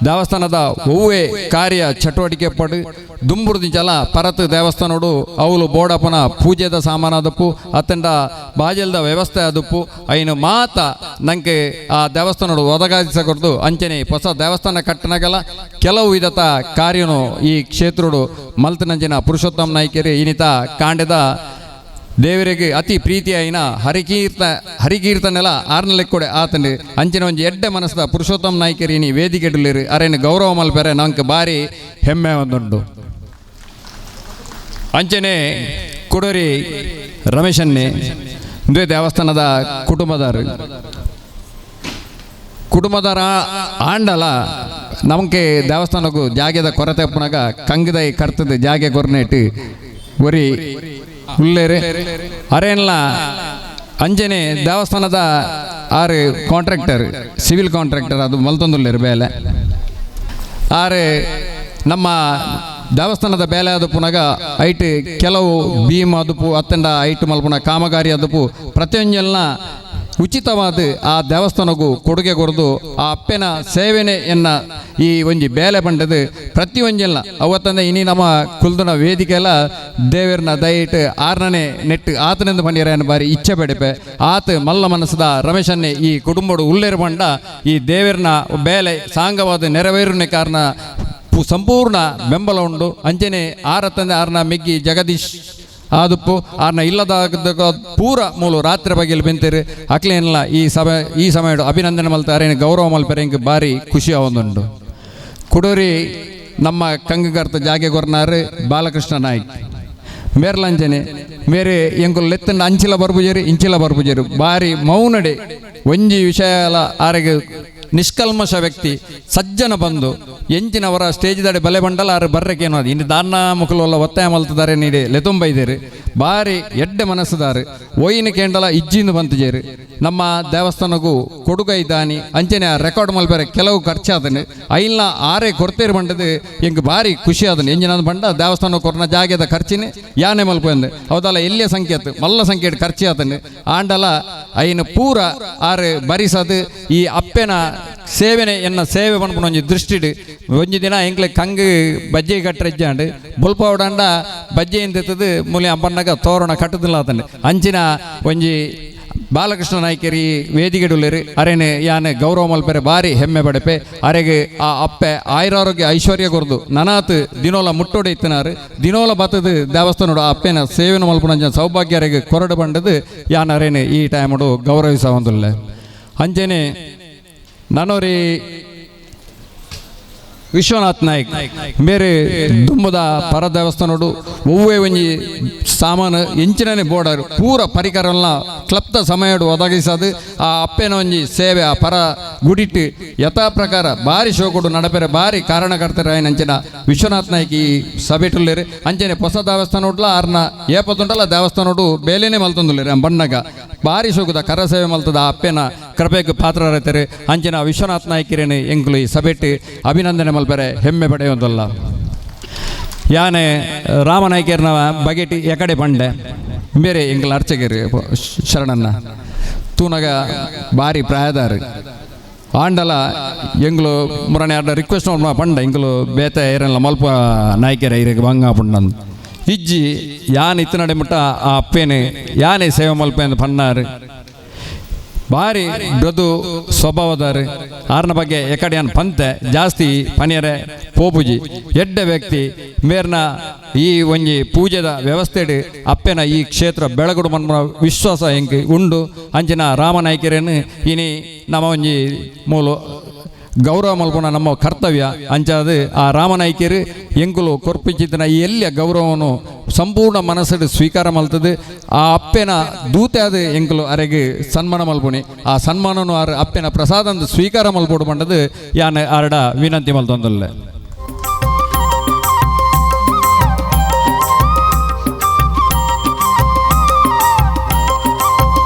ದೇವಸ್ಥಾನದ ಒವ್ವೇ ಕಾರ್ಯ ಚಟುವಟಿಕೆ ಪಡು ದುಂಬುರ್ದಿಂಚಲ ಪರತ್ ದೇವಸ್ಥಾನೋಡು ಅವಳು ಬೋಡಪ್ಪನ ಪೂಜೆದ ಸಾಮಾನಾದಪ್ಪು ಅತ್ತಂಡ ಬಾಜಲ್ದ ವ್ಯವಸ್ಥೆ ಆದಪ್ಪು ಐನು ಮಾತ ನಂಗೆ ಆ ದೇವಸ್ಥಾನೋಡು ಒದಗಿಸಕೊಡ್ದು ಅಂಚನೆ ಹೊಸ ದೇವಸ್ಥಾನ ಕಟ್ಟನಗಲ ಕೆಲವು ವಿಧತ ಕಾರ್ಯನು ಈ ಕ್ಷೇತ್ರೋಡು ಮಲ್ತನಂಚಿನ ಪುರುಷೋತ್ತಮ ನಾಯ್ಕರು ಇನ್ನಿತ ಕಾಂಡದ ದೇವರಿಗೆ ಅತಿ ಪ್ರೀತಿಯಾಯಿನ ಹರಿಕೀರ್ತನೆಲ ಆರ್ನಲೆಕ್ಕೊಡೆ ಆತಂಡು ಅಂಚಿನ ಒಂಜಿ ಎಡ್ಡೆ ಮನಸ್ಸದ ಪುರುಷೋತ್ತಮ ನಾಯ್ಕರಿ ವೇದಿಕೆಡುಲಿರು ಅರೇನು ಗೌರವ ಮಲ್ಪೆರೆ ನಂಗೆ ಭಾರಿ ಹೆಮ್ಮೆ ಒಂದುಂಡು. ಅಂಚನೆ ಕುಡರಿ ರಮೇಶನ್ನೇ ಇಂದೇ ದೇವಸ್ಥಾನದ ಕುಟುಂಬದಾರು ಕುಟುಂಬದಾರ ಆಂಡಲ ನಮಗೆ ದೇವಸ್ಥಾನಕ್ಕೂ ಜಾಗೆದ ಕೊರತೆ ಪುನಗ ಕಂಗದೈ ಕರ್ತದ ಜಾಗೆ ಕೊರನೆಟ್ಟು ಒರಿ ಉಲ್ಲೇರು ಅರೇನ್ಲ ಅಂಜನೆ ದೇವಸ್ಥಾನದ ಆರು contractor civil contractor ಅದು ಮಲ್ತೊಂದುಲ್ಲೇರು ಬೇಲೆ ಆರು ನಮ್ಮ ದೇವಸ್ಥಾನದ ಬೇಲೆ ಆದಪುನಗ ಐಟ್ ಕೆಲವು ಭೀಮ್ ಅದುಪು ಅತ್ತಂಡ ಐಟ್ ಮಲ್ಪುನ ಕಾಮಗಾರಿ ಅದುಪು ಪ್ರತಿಯೊಂಜೆಲ್ಲ ಉಚಿತವಾದ ಆ ದೇವಸ್ಥಾನಕ್ಕೂ ಕೊಡುಗೆ ಕೊರದು ಆ ಅಪ್ಪೆನ ಸೇವೆನೆ ಎನ್ನ ಈ ಒಂಜಿ ಬೇಲೆ ಬಂಡದು ಪ್ರತಿಯೊಂಜೆಲ್ಲ ಅವತ್ತಂದೆ ಇನಿ ನಮ್ಮ ಕುಲ್ದನ ವೇದಿಕೆ ಎಲ್ಲ ದೇವರನ್ನ ದಯವಿಟ್ಟು ಆರ್ನನೆ ನೆಟ್ಟು ಆತನೆಂದು ಬಂದಿರ ಬಾರಿ ಇಚ್ಛೆ ಪಡೆಪೆ ಆತ ಮಲ್ಲ ಮನಸ್ಸದ ರಮೇಶನ್ನೇ ಈ ಕುಟುಂಬಡು ಉಲ್ಲೇರು ಬಂಡ ಈ ದೇವರನ್ನ ಬೇಲೆ ಸಾಂಗವಾದ ನೆರವೇರುನೆ ಕಾರಣ ಸಂಪೂರ್ಣ ಬೆಂಬಲ ಉಂಡು. ಅಂಚನೆ ಆರತ್ತಂದೆ ಆರ್ನ ಮಿಗ್ಗಿ ಜಗದೀಶ್ ಆದುಪ್ಪು ಆರ್ನ ಇಲ್ಲದ ಪೂರ ಮೂಲು ರಾತ್ರಿ ಬಗೆಯಲ್ಲಿ ಬೆಂತೀರಿ ಅಕ್ಲೇನಿಲ್ಲ ಈ ಸಭೆ ಈ ಸಮಯ ಅಭಿನಂದನೆ ಮಲ್ತಾರೆ ಗೌರವ ಮಲ್ಪರೆ ಇಂಕ್ ಭಾರಿ ಖುಷಿ ಆವೊಂದುಂಡು. ಕುಡೂರಿ ನಮ್ಮ ಕಂಗಗರ್ತ ಜಾಗೆ ಗೊರ್ನಾರು ಬಾಲಕೃಷ್ಣ ನಾಯ್ಕ್ ಮೇರ್ಲಂಚನೆ ಮೇರೆ ಎಂಕುಲು ಲೆತ್ತಂಡ ಅಂಚಿಲ ಬರ್ಪುಜೇರು ಇಂಚಿಲ ಬರ್ಪುಜೇರು ಭಾರಿ ಮೌನಡೆ ಒಂಜಿ ವಿಷಯ ಆರೆಗೆ ನಿಷ್ಕಲ್ಮಶ ವ್ಯಕ್ತಿ ಸಜ್ಜನ ಬಂದು ಎಂಚಿನವರ ಸ್ಟೇಜ್ ದಡೆ ಬಲೆ ಬಂಡಲ ಆರು ಬರ್ರಕ್ಕೇನೋ ಅದು ಇನ್ನು ದಾನ್ನ ಮುಖಲೊಲ್ಲ ಒತ್ತಾಯ ಮಲ್ತದಾರೆ ನೀಡೆ ಲೆತುಂಬೈದೇರು ಭಾರಿ ಎಡ್ಡೆ ಮನಸ್ಸುದಾರು ಒಯ್ಯಿನ ಕೇಂಡಲ ಇಜ್ಜಿಂದು ಬಂತುಜೇರು ನಮ್ಮ ದೇವಸ್ಥಾನಕ್ಕೂ ಕೊಡುಗೈ ದಾನಿ ಅಂಚನೆ ಆ ರೆಕಾರ್ಡ್ ಮಲ್ಪೆರೆ ಕೆಲವು ಖರ್ಚಾದನು ಐಲ್ನ ಆರೇ ಕೊಡ್ತೇರು ಬಂಡದು ಎಂಕ್ ಭಾರಿ ಖುಷಿ ಆದನು ಎಂಜಿನ ಬಂಡ ದೇವಸ್ಥಾನ ಕೊರ್ನ ಜಾಗೆದ ಖರ್ಚಿನ ಯಾನೆ ಮಲ್ಪಂದು ಹೌದಲ್ಲ ಎಲ್ಲಿಯ ಸಂಕೇತ ಮಲ್ಲ ಸಂಕೇತ ಖರ್ಚಿ ಆತನು ಆಂಡಲ ಐನ ಪೂರ ಆರು ಬರಿಸದು ಈ ಅಪ್ಪೆನ ಸೇವೆನೆ ಎನ್ನ ಸೇವೆ ಪನ್ಪುನ ಒಂಜಿ ದೃಷ್ಟಿಡ್ ಒಂಜಿ ದಿನ ಎಂಕ್ಲೆ ಕಂಗ್ ಬಜ್ಜೆ ಕಟ್ಟರೆಜ್ಜಾಂಡ್ ಬೊಲ್ಪವಡಂಡ ಬಜ್ಜೆ ಎಂದಿತ್ತದು ಮೂಲೆ ಅಂಬಣ್ಣಗ ತೋರಣ ಕಟ್ಟುದಿಲ್ಲ ಆತಂಡು ಅಂಚಿನ ಒಂಜಿ ಬಾಲಕೃಷ್ಣ ನಾಯ್ಕರಿ ವೇದಿಕೆಡುಲ್ಲೇರು ಅರೇನೆ ಯಾನೆ ಗೌರವ ಮಲ್ಪೆರೆ ಭಾರಿ ಹೆಮ್ಮೆ ಪಡೆಪೆ ಅರೆಗೆ ಆ ಅಪ್ಪೆ ಆಯುರಾರೋಗ್ಯ ಐಶ್ವರ್ಯ ಕೊರ್ದು ನನಾತ್ ದಿನೋಲ ಮುಟ್ಟೋಡೆ ಇತ್ತನಾರು ದಿನೋಲ ಬತ್ತದು ದೇವಸ್ಥಾನೋಡು ಆ ಅಪ್ಪೆನ ಸೇವೆನ ಮಲ್ಪುನಂಚಿನ ಸೌಭಾಗ್ಯ ಅರೆಗೆ ಕೊರಡು ಬಂಡದು ಯಾನ್ ಅರೇನೆ ಈ ಟೈಮುಡು ಗೌರವಿಸ ಒಂದುಲ್ಲೆ. ಅಂಚನೆ ನನೋರಿ ವಿಶ್ವನಾಥ್ ನಾಯ್ಕ್ ಬೇರೆ ದುಂಬದ ಪರ ದೇವಸ್ಥಾನೋಡು ಒವ್ವೇ ಒಂಜಿ ಸಾಮಾನು ಎಂಚಿನನೆ ಬೋರ್ಡರ್ ಪೂರ ಪರಿಕರಲ್ಲ ಕ್ಲಪ್ತ ಸಮಯಡು ಒದಗಿಸದು ಆ ಅಪ್ಪೆನ ಒಂಜಿ ಸೇವೆ ಆ ಪರ ಗುಡಿಟ್ಟು ಯಥಾ ಪ್ರಕಾರ ಭಾರಿ ಶೋಕುಡು ನಡಪೆರೆ ಭಾರಿ ಕಾರಣಕರ್ತರಾಯನ ಅಂಚಿನ ವಿಶ್ವನಾಥ್ ನಾಯ್ಕ್ ಈ ಸಭೆಟುಲ್ಲೇರು. ಅಂಚನೆ ಹೊಸ ದೇವಸ್ಥಾನೋಡ್ಲ ಆರ್ನ ಏಪತ್ತುಂಟಲ್ಲ ದೇವಸ್ಥಾನೋಡು ಬೇಲೆನೇ ಮಲ್ತೊಂದುಲ್ಲೇರು ಬಣ್ಣಗ ಭಾರಿ ಶೋಕುದ ಕರ ಸೇವೆ ಮಲ್ತದ ಆ ಅಪ್ಪೆನ ಕೃಪೆಗೆ ಪಾತ್ರರೈತರು ಅಂಚಿನ ವಿಶ್ವನಾಥ್ ನಾಯ್ಕರೇನು ಎಂಕುಲು ಈ ಸಭೆಟ್ಟು ಅಭಿನಂದನೆ ಮಲ್ಪೆರೆ ಹೆಮ್ಮೆ ಪಡೆಯುವುದಲ್ಲ. ಯಾನೆ ರಾಮನಾಯ್ಕರ್ನ ಬಗೆಟಿ ಎಕಡೆ ಬಂಡೆ ಬೇರೆ ಎಂಕಲ್ ಅರ್ಚಕರು ಶರಣನ್ನ ತೂನಗ ಭಾರಿ ಪ್ರಾಯದಾರು ಆಂಡಲ ಎಂಗ್ಲು ಮುರಣೆ ಆಡ ರಿಕ್ವೆಸ್ಟ್ ಪಂಡ ಎಂಗ್ಲು ಬೇತೆ ಏರೆಲ್ಲ ಮಲ್ಪ ನಾಯ್ಕೆರೆ ಇರೆಗ್ ಬಂಗ ಪುಂಡಂದು ಇಜ್ಜಿ ಯಾನ್ ಇತ್ತನಡೆ ಮುಟ್ಟ ಆ ಅಪ್ಪೇನೆ ಯಾನೇ ಸೇವೆ ಮಲ್ಪೆ ಅಂದ್ ಪನ್ನಾರು ಬಾರಿ ಮೃದು ಸ್ವಭಾವದಾರು ಆರ್ನ ಬಗ್ಗೆ ಎಕಡೆಯನ್ ಪಂತೆ ಜಾಸ್ತಿ ಪನಿಯರೆ ಪೋಪುಜಿ ಎಡ್ಡೆ ವ್ಯಕ್ತಿ ಮೇರ್ನ ಈ ಒಂಜಿ ಪೂಜೆದ ವ್ಯವಸ್ಥೆಡ್ ಅಪ್ಪೆನ ಈ ಕ್ಷೇತ್ರ ಬೆಳಗುಡು ಮನ್ಮ ವಿಶ್ವಾಸ ಎಂಕ್ ಉಂಡು ಅಂಚಿನ ರಾಮನಾಯ್ಕೆರೆನ್ ಇನಿ ನಮ್ಮ ಒಂಜಿ ಮೂಲು ಗೌರವ ಮಲ್ಪುನ ನಮ್ಮ ಕರ್ತವ್ಯ ಅಂಚಾದ ಆ ರಾಮನಾಯ್ಕೆರು ಎಂಕುಲು ಕೊರ್ಪಿಚಿತ್ತಿನ ಈ ಎಲ್ಲಿಯ ಗೌರವವನ್ನು ಸಂಪೂರ್ಣ ಮನಸ್ಸು ಸ್ವೀಕಾರ ಮಲ್ತದೆ ಆ ಅಪ್ಪೆನ ದೂತೆ ಅದು ಎಂಕುಲು ಅರೆಗೆ ಸನ್ಮಾನ ಮಲ್ಪುನಿ ಆ ಸನ್ಮಾನನು ಆರ್ ಅಪ್ಪೆನ ಪ್ರಸಾದ ಸ್ವೀಕಾರ ಮಲ್ಪೋಡು ಪಂಡದು ಯಾನ್ ಆರಡ ವಿನಂತಿ ಮಲ್ತೊಂದಲ್ಲ.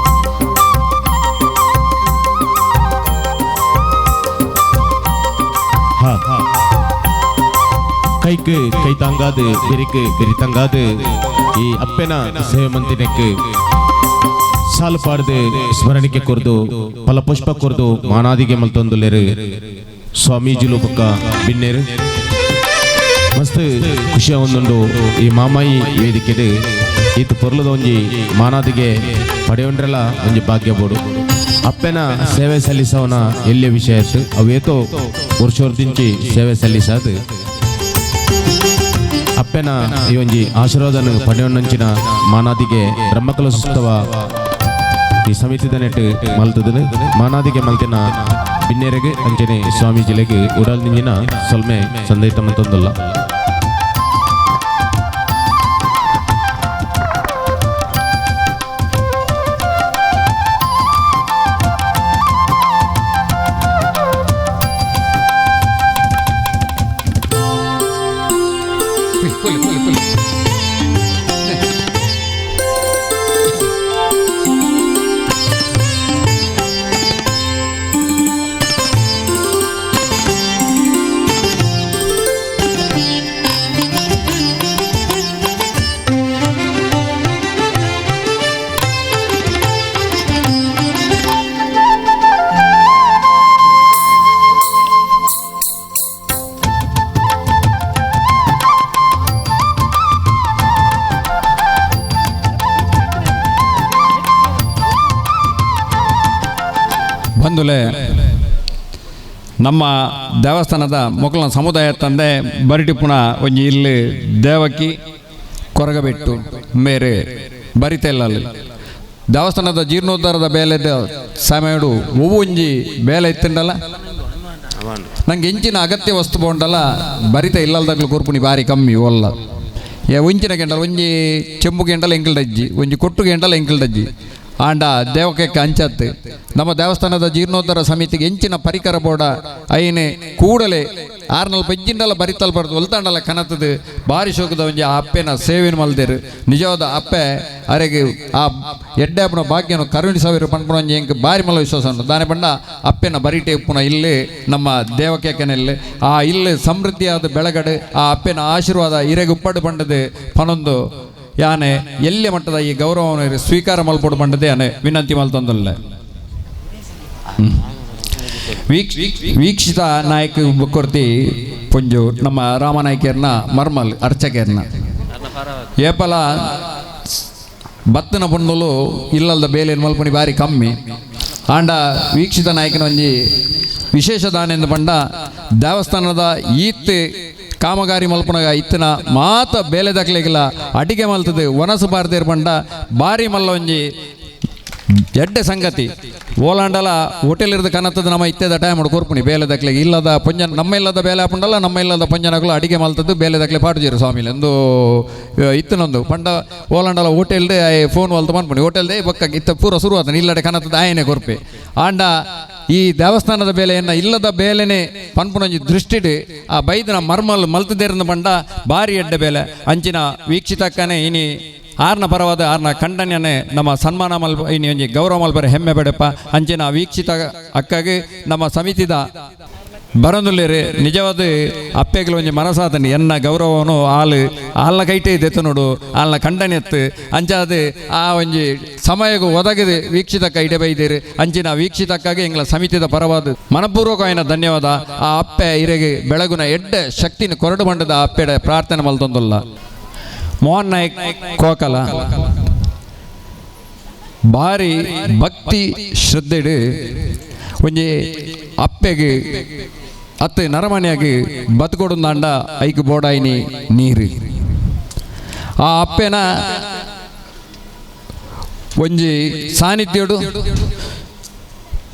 ಕೈக்கு ಕೈ ತಾಂಗಾದು ಬೆರಿக்கு ಬೆರಿ ತಂಗಾದು ಈ ಅಪ್ಪೆನ ಸೇವೆ ಮಂತಿನಕ್ಕೆ ಸಾಲು ಪಾಡ್ದು ಸ್ಮರಣಿಕೆ ಕೊರ್ದು ಫಲಪುಷ್ಪ ಕೊರ್ದು ಮಾನಾದಿಗೆ ಮಲ್ತೊಂದುಲೇರು ಸ್ವಾಮೀಜಿಲು ಪಕ್ಕ ಬಿನ್ನೇರು ಮಸ್ತ್ ಖುಷಿಯ ಒಂದುಂಡು ಈ ಮಾಮಾಯಿ ವೇದಿಕೆಡು ಈತ ಪೊರ್ಲದ ಒಂಜಿ ಮಾನಾದಿಗೆ ಪಡೆಯೊಂಡ್ರೆಲ್ಲ ಒಂಜಿ ಭಾಗ್ಯ ಬೋಡು ಅಪ್ಪೆನ ಸೇವೆ ಸಲ್ಲಿಸವನ ಎಲ್ಲಿಯ ವಿಷಯ ಅವೇತೋ ವರ್ಷೋರ್ದಿಂಚಿ ಸೇವೆ ಸಲ್ಲಿಸಾದು ಅಪ್ಪೆನ ಈ ಒಂಜಿ ಆಶೀರ್ವಾದನ ಪಡೆಯೊಂಚಿನ ಮಾನಾದಿಗೆ ಬ್ರಹ್ಮಕಲಶೋತ್ಸವ ಈ ಸಮಿತಿದ ನೆಟ್ಟು ಮಲ್ತದನು ಮಾನಾದಿಗೆ ಮಲ್ತಿನ ಬಿನ್ನೇರೆಗೆ ಅಂಚನೆ ಸ್ವಾಮೀಜಿಲೆಗೆ ಉಡಲ್ ನಿಂಜಿನ ಸೊಲ್ಮೆ ಸಂದೈತ ಮಂತೊಂದಲ್ಲ. ಬಂಧುಲೆ ನಮ್ಮ ದೇವಸ್ಥಾನದ ಮೊಕ್ಕಲ ಸಮುದಾಯ ತಂದೆ ಬರಿಟಿಪುಣ ಒಂಜಿ ಇಲ್ಲಿ ದೇವಕಿ ಕೊರಗಬೆಟ್ಟು ಮೇರೆ ಬರಿತೆಲ್ಲಲ್ಲಿ ದೇವಸ್ಥಾನದ ಜೀರ್ಣೋದ್ಧಾರದ ಬೇಲೆ ಸಮಯಡು ಒಂಜಿ ಬೇಲೆ ಇತ್ತಂಡಲ್ಲ ನಂಗೆ ಎಂಚಿನ ಅಗತ್ಯ ವಸ್ತು ಬೋಂಡಲ್ಲ ಬರಿತ ಇಲ್ಲಲ್ದಾಗ್ಲು ಕೊರ್ಪುನಿ ಬಾರಿ ಕಮ್ಮಿ ಒಲ್ಲ ಒಂಚಿನ ಗೆಂಡಲ ಒಂಜಿ ಚೆಂಬು ಗೆಂಡಲ ಎಂಕಲ್ಡಜ್ಜಿ ಒಂಜಿ ಕೊಟ್ಟು ಗೆಂಡಲ ಎಂಕಲ್ಡಜ್ಜಿ ಆಂಡ ದೇವಕ್ಕೆ ಅಂಚತ್ತು ನಮ್ಮ ದೇವಸ್ಥಾನದ ಜೀರ್ಣೋದ್ಧಾರ ಸಮಿತಿಗೆ ಎಂಚಿನ ಪರಿಕರ ಬೋಡ ಐನೆ ಕೂಡಲೇ ಆರ್ನಲ್ ಪೆಜ್ಜಿಂಡಲ ಬರಿತಲ್ ಬರ್ತದೆ ಒಲ್ತಾಂಡಲ ಕನತದು ಬಾರಿ ಶೋಕದ ಒಂಜಿ ಆ ಅಪ್ಪೆನ ಸೇವೆನ ಮಲ್ದೇರು ನಿಜವಾದ ಅಪ್ಪೆ ಅರೆಗೆ ಆ ಎಡ್ಡೆ ಅಪ್ಪನ ಭಾಗ್ಯನು ಕರುಣಿ ಸಾವಿರ ಪನ್ಪುನ ಒಂಜಿ ಎಂಕ್ ಬಾರಿ ಮಲ್ಲ ವಿಶ್ವಾಸ ಉಂಟು ದಾನೆ ಪಂಡ ಅಪ್ಪೆನ ಬರಿಟೆ ಉಪ್ಪುನ ಇಲ್ಲಿ ನಮ್ಮ ದೇವಕೇಕನಲ್ಲಿ ಆ ಇಲ್ಲಿ ಸಮೃದ್ಧಿಯಾದ ಬೆಳಗಡೆ ಆ ಅಪ್ಪೆನ ಆಶೀರ್ವಾದ ಇರೆಗೆ ಉಪ್ಪಡು ಪಂಡದು ಪನೊಂದು ಯಾನೆ ಎಲ್ಲಿ ಮಟ್ಟದ ಈ ಗೌರವವನ್ನು ಸ್ವೀಕಾರ ಮಲ್ಪೋಡು ಪಂಡದೆ ಯಾನೆ ವಿನಂತಿ ಮಲ್ತೊಂದಲ್ಲ. ವೀಕ್ಷಿತ ನಾಯಕ ಬುಕ್ಕೊರ್ತಿ ಪುಂಜು ನಮ್ಮ ರಾಮನಾಯ್ಕರ್ನ ಮರ್ಮಲ್ ಅರ್ಚಕರ್ನ ಏಪಲ ಬತ್ತನ ಪುಣ್ಣುಲು ಇಲ್ಲಲ್ದ ಬೇಲೆ ಮಲ್ಪುನಿ ಬಾರಿ ಕಮ್ಮಿ ಆಂಡ ವೀಕ್ಷಿತ ನಾಯಕನ ಒಂಜಿ ವಿಶೇಷ ದಾನೆಂದು ಪಂಡ ದೇವಸ್ಥಾನದ ಈತ್ ಕಾಮಗಾರಿ ಮಲ್ಪುನಗ ಇತ್ತನ ಮಾತ ಬೇಲೆ ದಕ್ಲೆಗಿಲ್ಲ ಅಡಿಗೆ ಮಲ್ತದೆ ವನಸು ಬಾರ್ದೇರ್ ಪಂಡ ಬಾರಿ ಮಲ್ಲ ಒಂಜಿ ಎಡ್ಡೆ ಸಂಗತಿ ಓಲಾಂಡಲ ಹೋಟೆಲ್ ಇರೋದು ಕನತ್ತದ ನಮ್ಮ ಇತ್ತೆದ ಟೈಮ್ ಕೊರ್ಪುನಿ ಬೇಲೆ ದಕ್ಲೆಗೆ ಇಲ್ಲದ ಪಂಜನ ನಮ್ಮ ಇಲ್ಲದ ಬೇಲೆ ಹಾಪುಂಡಲ್ಲ ನಮ್ಮ ಇಲ್ಲದ ಪಂಜನಗಳು ಅಡಿಗೆ ಮಲ್ತದ್ದು ಬೇಲೆ ದಕ್ಲೆ ಪಾಡುಜೀರು ಸ್ವಾಮಿಲಿ ಒಂದು ಇತ್ತನೊಂದು ಪಂಡ ಓಲಾಂಡಲ ಹೋಟೆಲ್ದೆ ಫೋನ್ ಒಲ್ತ ಮನ್ಪುನಿ ಹೋಟೆಲ್ದೆ ಬೊಕ್ಕ ಇತ್ತ ಪೂರ ಶುರು ಆತನ ಇಲ್ಲಡೆ ಕನತ್ತದ ಆಯನೆ ಕೊರ್ಪೆ ಆಂಡ ಈ ದೇವಸ್ಥಾನದ ಬೇಲೆಯನ್ನು ಇಲ್ಲದ ಬೇಲೆನೆ ಪನ್ಪುನೊಂಜಿ ದೃಷ್ಟಿಡ್ ಆ ಬೈದನ ಮರ್ಮಲ್ ಮಲ್ತದೇರ್ನ ಪಂಡ ಬಾರಿ ಎಡ್ಡೆ ಬೇಲೆ ಅಂಚಿನ ವೀಕ್ಷಿತಕ್ಕನೆ ಇನಿ ಆರ್ನ ಪರವಾದ ಆರ್ನ ಖಂಡನೆಯನ್ನೇ ನಮ್ಮ ಸನ್ಮಾನ ಮಲ್ಪ ಇನಿ ಒಂಜಿ ಗೌರವ ಮಲ್ಪರೆ ಹೆಮ್ಮೆ ಪಡೆಪ್ಪ ಅಂಚಿನ ವೀಕ್ಷಿತ ಅಕ್ಕಗೆ ನಮ್ಮ ಸಮಿತಿದ ಬರೊಂದುಲ್ಲೆರ್ ನಿಜವಾದ ಅಪ್ಪೆಗ್ಲ ಒಂಜಿ ಮನಸಾತಂಡ್ ಎನ್ನ ಗೌರವನು ಆಲ್ ಆಲ್ನ ಕೈಟೇ ದೆತ್ತುನೋಡು ಆಲ್ನ ಖಂಡನೆತ್ತು ಅಂಚಾದ್ ಆ ಒಂಜಿ ಸಮಯಗು ಒದಗದು ವೀಕ್ಷಿತಕ್ಕ ಇಡೆ ಬೈದೇರು ಅಂಚಿನ ವೀಕ್ಷಿತಕ್ಕಾಗಿ ಎಂಗ್ಲ ಸಮಿತಿದ ಪರವಾದ ಮನಪೂರ್ವಕವಾಯಿನ ಧನ್ಯವಾದ. ಆ ಅಪ್ಪೆ ಇರೆಗೆ ಬೆಳಗುನ ಎಡ್ಡೆ ಶಕ್ತಿನ ಕೊರಡು ಮಂಡದ ಅಪ್ಪೆಡೆ ಪ್ರಾರ್ಥನೆ ಮಲ್ತೊಂದುಲ್ಲ. ಮೋಹನ್ ನಾಯ್ಕ್ ಕೋಕಲ ಭಾರಿ ಭಕ್ತಿ ಶ್ರದ್ಧೆಡು ಒಂಜಿ ಅಪ್ಪೆಗೆ ಅತ್ತೆ ನರಮನೆಯಾಗಿ ಬದುಕೊಡುಂದಾಂಡ ಐಕ್ ಬೋಡಾಯಿನಿ ನೀರು ಆ ಅಪ್ಪೆನ ಒಂಜಿ ಸಾನ್ನಿಧ್ಯೋಡು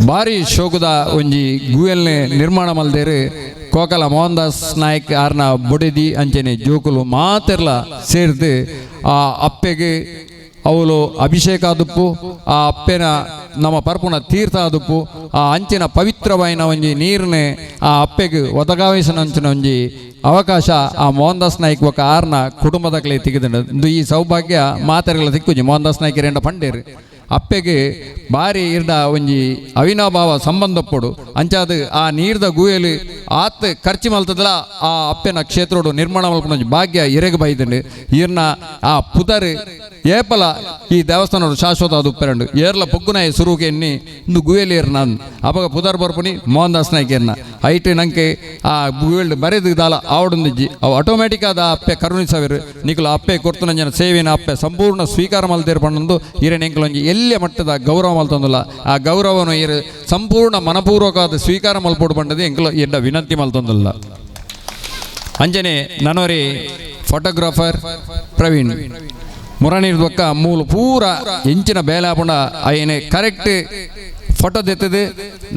ಭಾರಿ ಶೋಕದ ಒಂಜಿ ಗುವೆಲ್ನೆ ನಿರ್ಮಾಣ ಮಲ್ದೇರು ಕೋಕಲ ಮೋಹನ್ ದಾಸ್ ನಾಯ್ಕ್ ಆರ್ನ ಬೊಡೆದಿ ಅಂಚನೆ ಜೋಕುಲು ಮಾತೆರ್ಲ ಸೇರ್ದು ಆ ಅಪ್ಪೆಗೆ ಅವಳು ಅಭಿಷೇಕ ಆದುಪ್ಪು ಆ ಅಪ್ಪೆನ ನಮ್ಮ ಪರ್ಪುನ ತೀರ್ಥ ಆದುಪ್ಪು ಆ ಅಂಚಿನ ಪವಿತ್ರವಾಯಿನ ಒಂಜಿ ನೀರನ್ನೇ ಆ ಅಪ್ಪೆಗೆ ಒದಗಾಯಿಸನ ಅಂಚಿನ ಒಂಜಿ ಅವಕಾಶ ಆ ಮೋಹನ್ ದಾಸ್ ನಾಯ್ಕ್ ಒಕ್ಕ ಆರ್ನ ಕುಟುಂಬದಕ್ಲೆ ತಿಕ್ಕಿದಂಡು. ಇಂದು ಈ ಸೌಭಾಗ್ಯ ಮಾತೆರ್ಗಳ ತಿಕ್ಕುಜಿ. ಮೋಹನ್ ದಾಸ್ ನಾಯ್ಕ ರೆಂಡ ಪಂಡೇರು ಅಪ್ಪೆಗೆ ಭಾರಿ ಇರ್ದ ಒಂಜಿ ಅವಿನಾಭಾವ ಸಂಬಂಧ ಪೊಡು ಅಂಚಾದ ಆ ನೀರ್ದ ಗುವೆಲು ಆತ್ ಖರ್ಚು ಮಲ್ತದಲ ಆ ಅಪ್ಪೆನ ಕ್ಷೇತ್ರೋಡು ನಿರ್ಮಾಣ ಮಲ್ಪುನ ಒಂಜಿ ಭಾಗ್ಯ ಇರೆಗ್ ಬೈದಂಡು. ಈರ್ನ ಆ ಪುದರ್ ಏಪಲ ಈ ದೇವಸ್ಥಾನೋಡು ಶಾಶ್ವತ ಅದು ಉಪ್ಪೆರಂಡು ಏರ್ಲ ಪೊಗ್ಗುನಾಯ ಸುರುಕೆ ಎನ್ನಿ ಇಂದು ಗುವೆಲು ಏರ್ನ ಅಪಗ ಪುದರ್ ಬರ್ಪುನಿ ಮೋಹನ್ ದಾಸ್ ನಾಯ್ಕ ಏರ್ನ ಐಟ್ ನಂಗೆ ಆ ಗುವೆಲ್ಡ್ ಬರೆದು ದಾಲ ಆವಡೊಂದಿಜ್ಜಿ ಅವು ಆಟೋಮ್ಯಾಟಿಕ್ ಆದ ಅಪ್ಪೆ ಕರುಣಿಸವೆರು ನಿಕುಲು ಅಪ್ಪೆ ಕೊರ್ತುನಂಜನ ಸೇವೆನ ಅಪ್ಪೆ ಸಂಪೂರ್ಣ ಸ್ವೀಕಾರ ಮಲ್ತೇರು ಪಣ್ಣೊಂದು ಇರೆ ಎಂಕಲೊಂಜಿ ಎಲ್ಲಿಯ ಮಟ್ಟದ ಗೌರವ ಮಲ್ತೊಂದುಲ್ಲ ಆ ಗೌರವನು ಇರು ಸಂಪೂರ್ಣ ಮನಪೂರ್ವಕವಾದ ಸ್ವೀಕಾರ ಮಲ್ಪೋಡು ಪಂಡದು ಎಂಕಲು ಎಡ್ಡ ವಿನಂತಿ ಮಲ್ತೊಂದುಲ್ಲ. ಅಂಜನೆ ನನೋರಿ ಫೋಟೋಗ್ರಾಫರ್ ಪ್ರವೀಣ್ ಮುರನೀರ್ ಬೊಕ್ಕ ಮೂಲು ಪೂರ ಎಂಚಿನ ಬೇಲೆ ಆಪುಂಡ ಅಯ್ಯನೆ ಕರೆಕ್ಟ್ ಫೋಟೋ ದೆತ್ತದು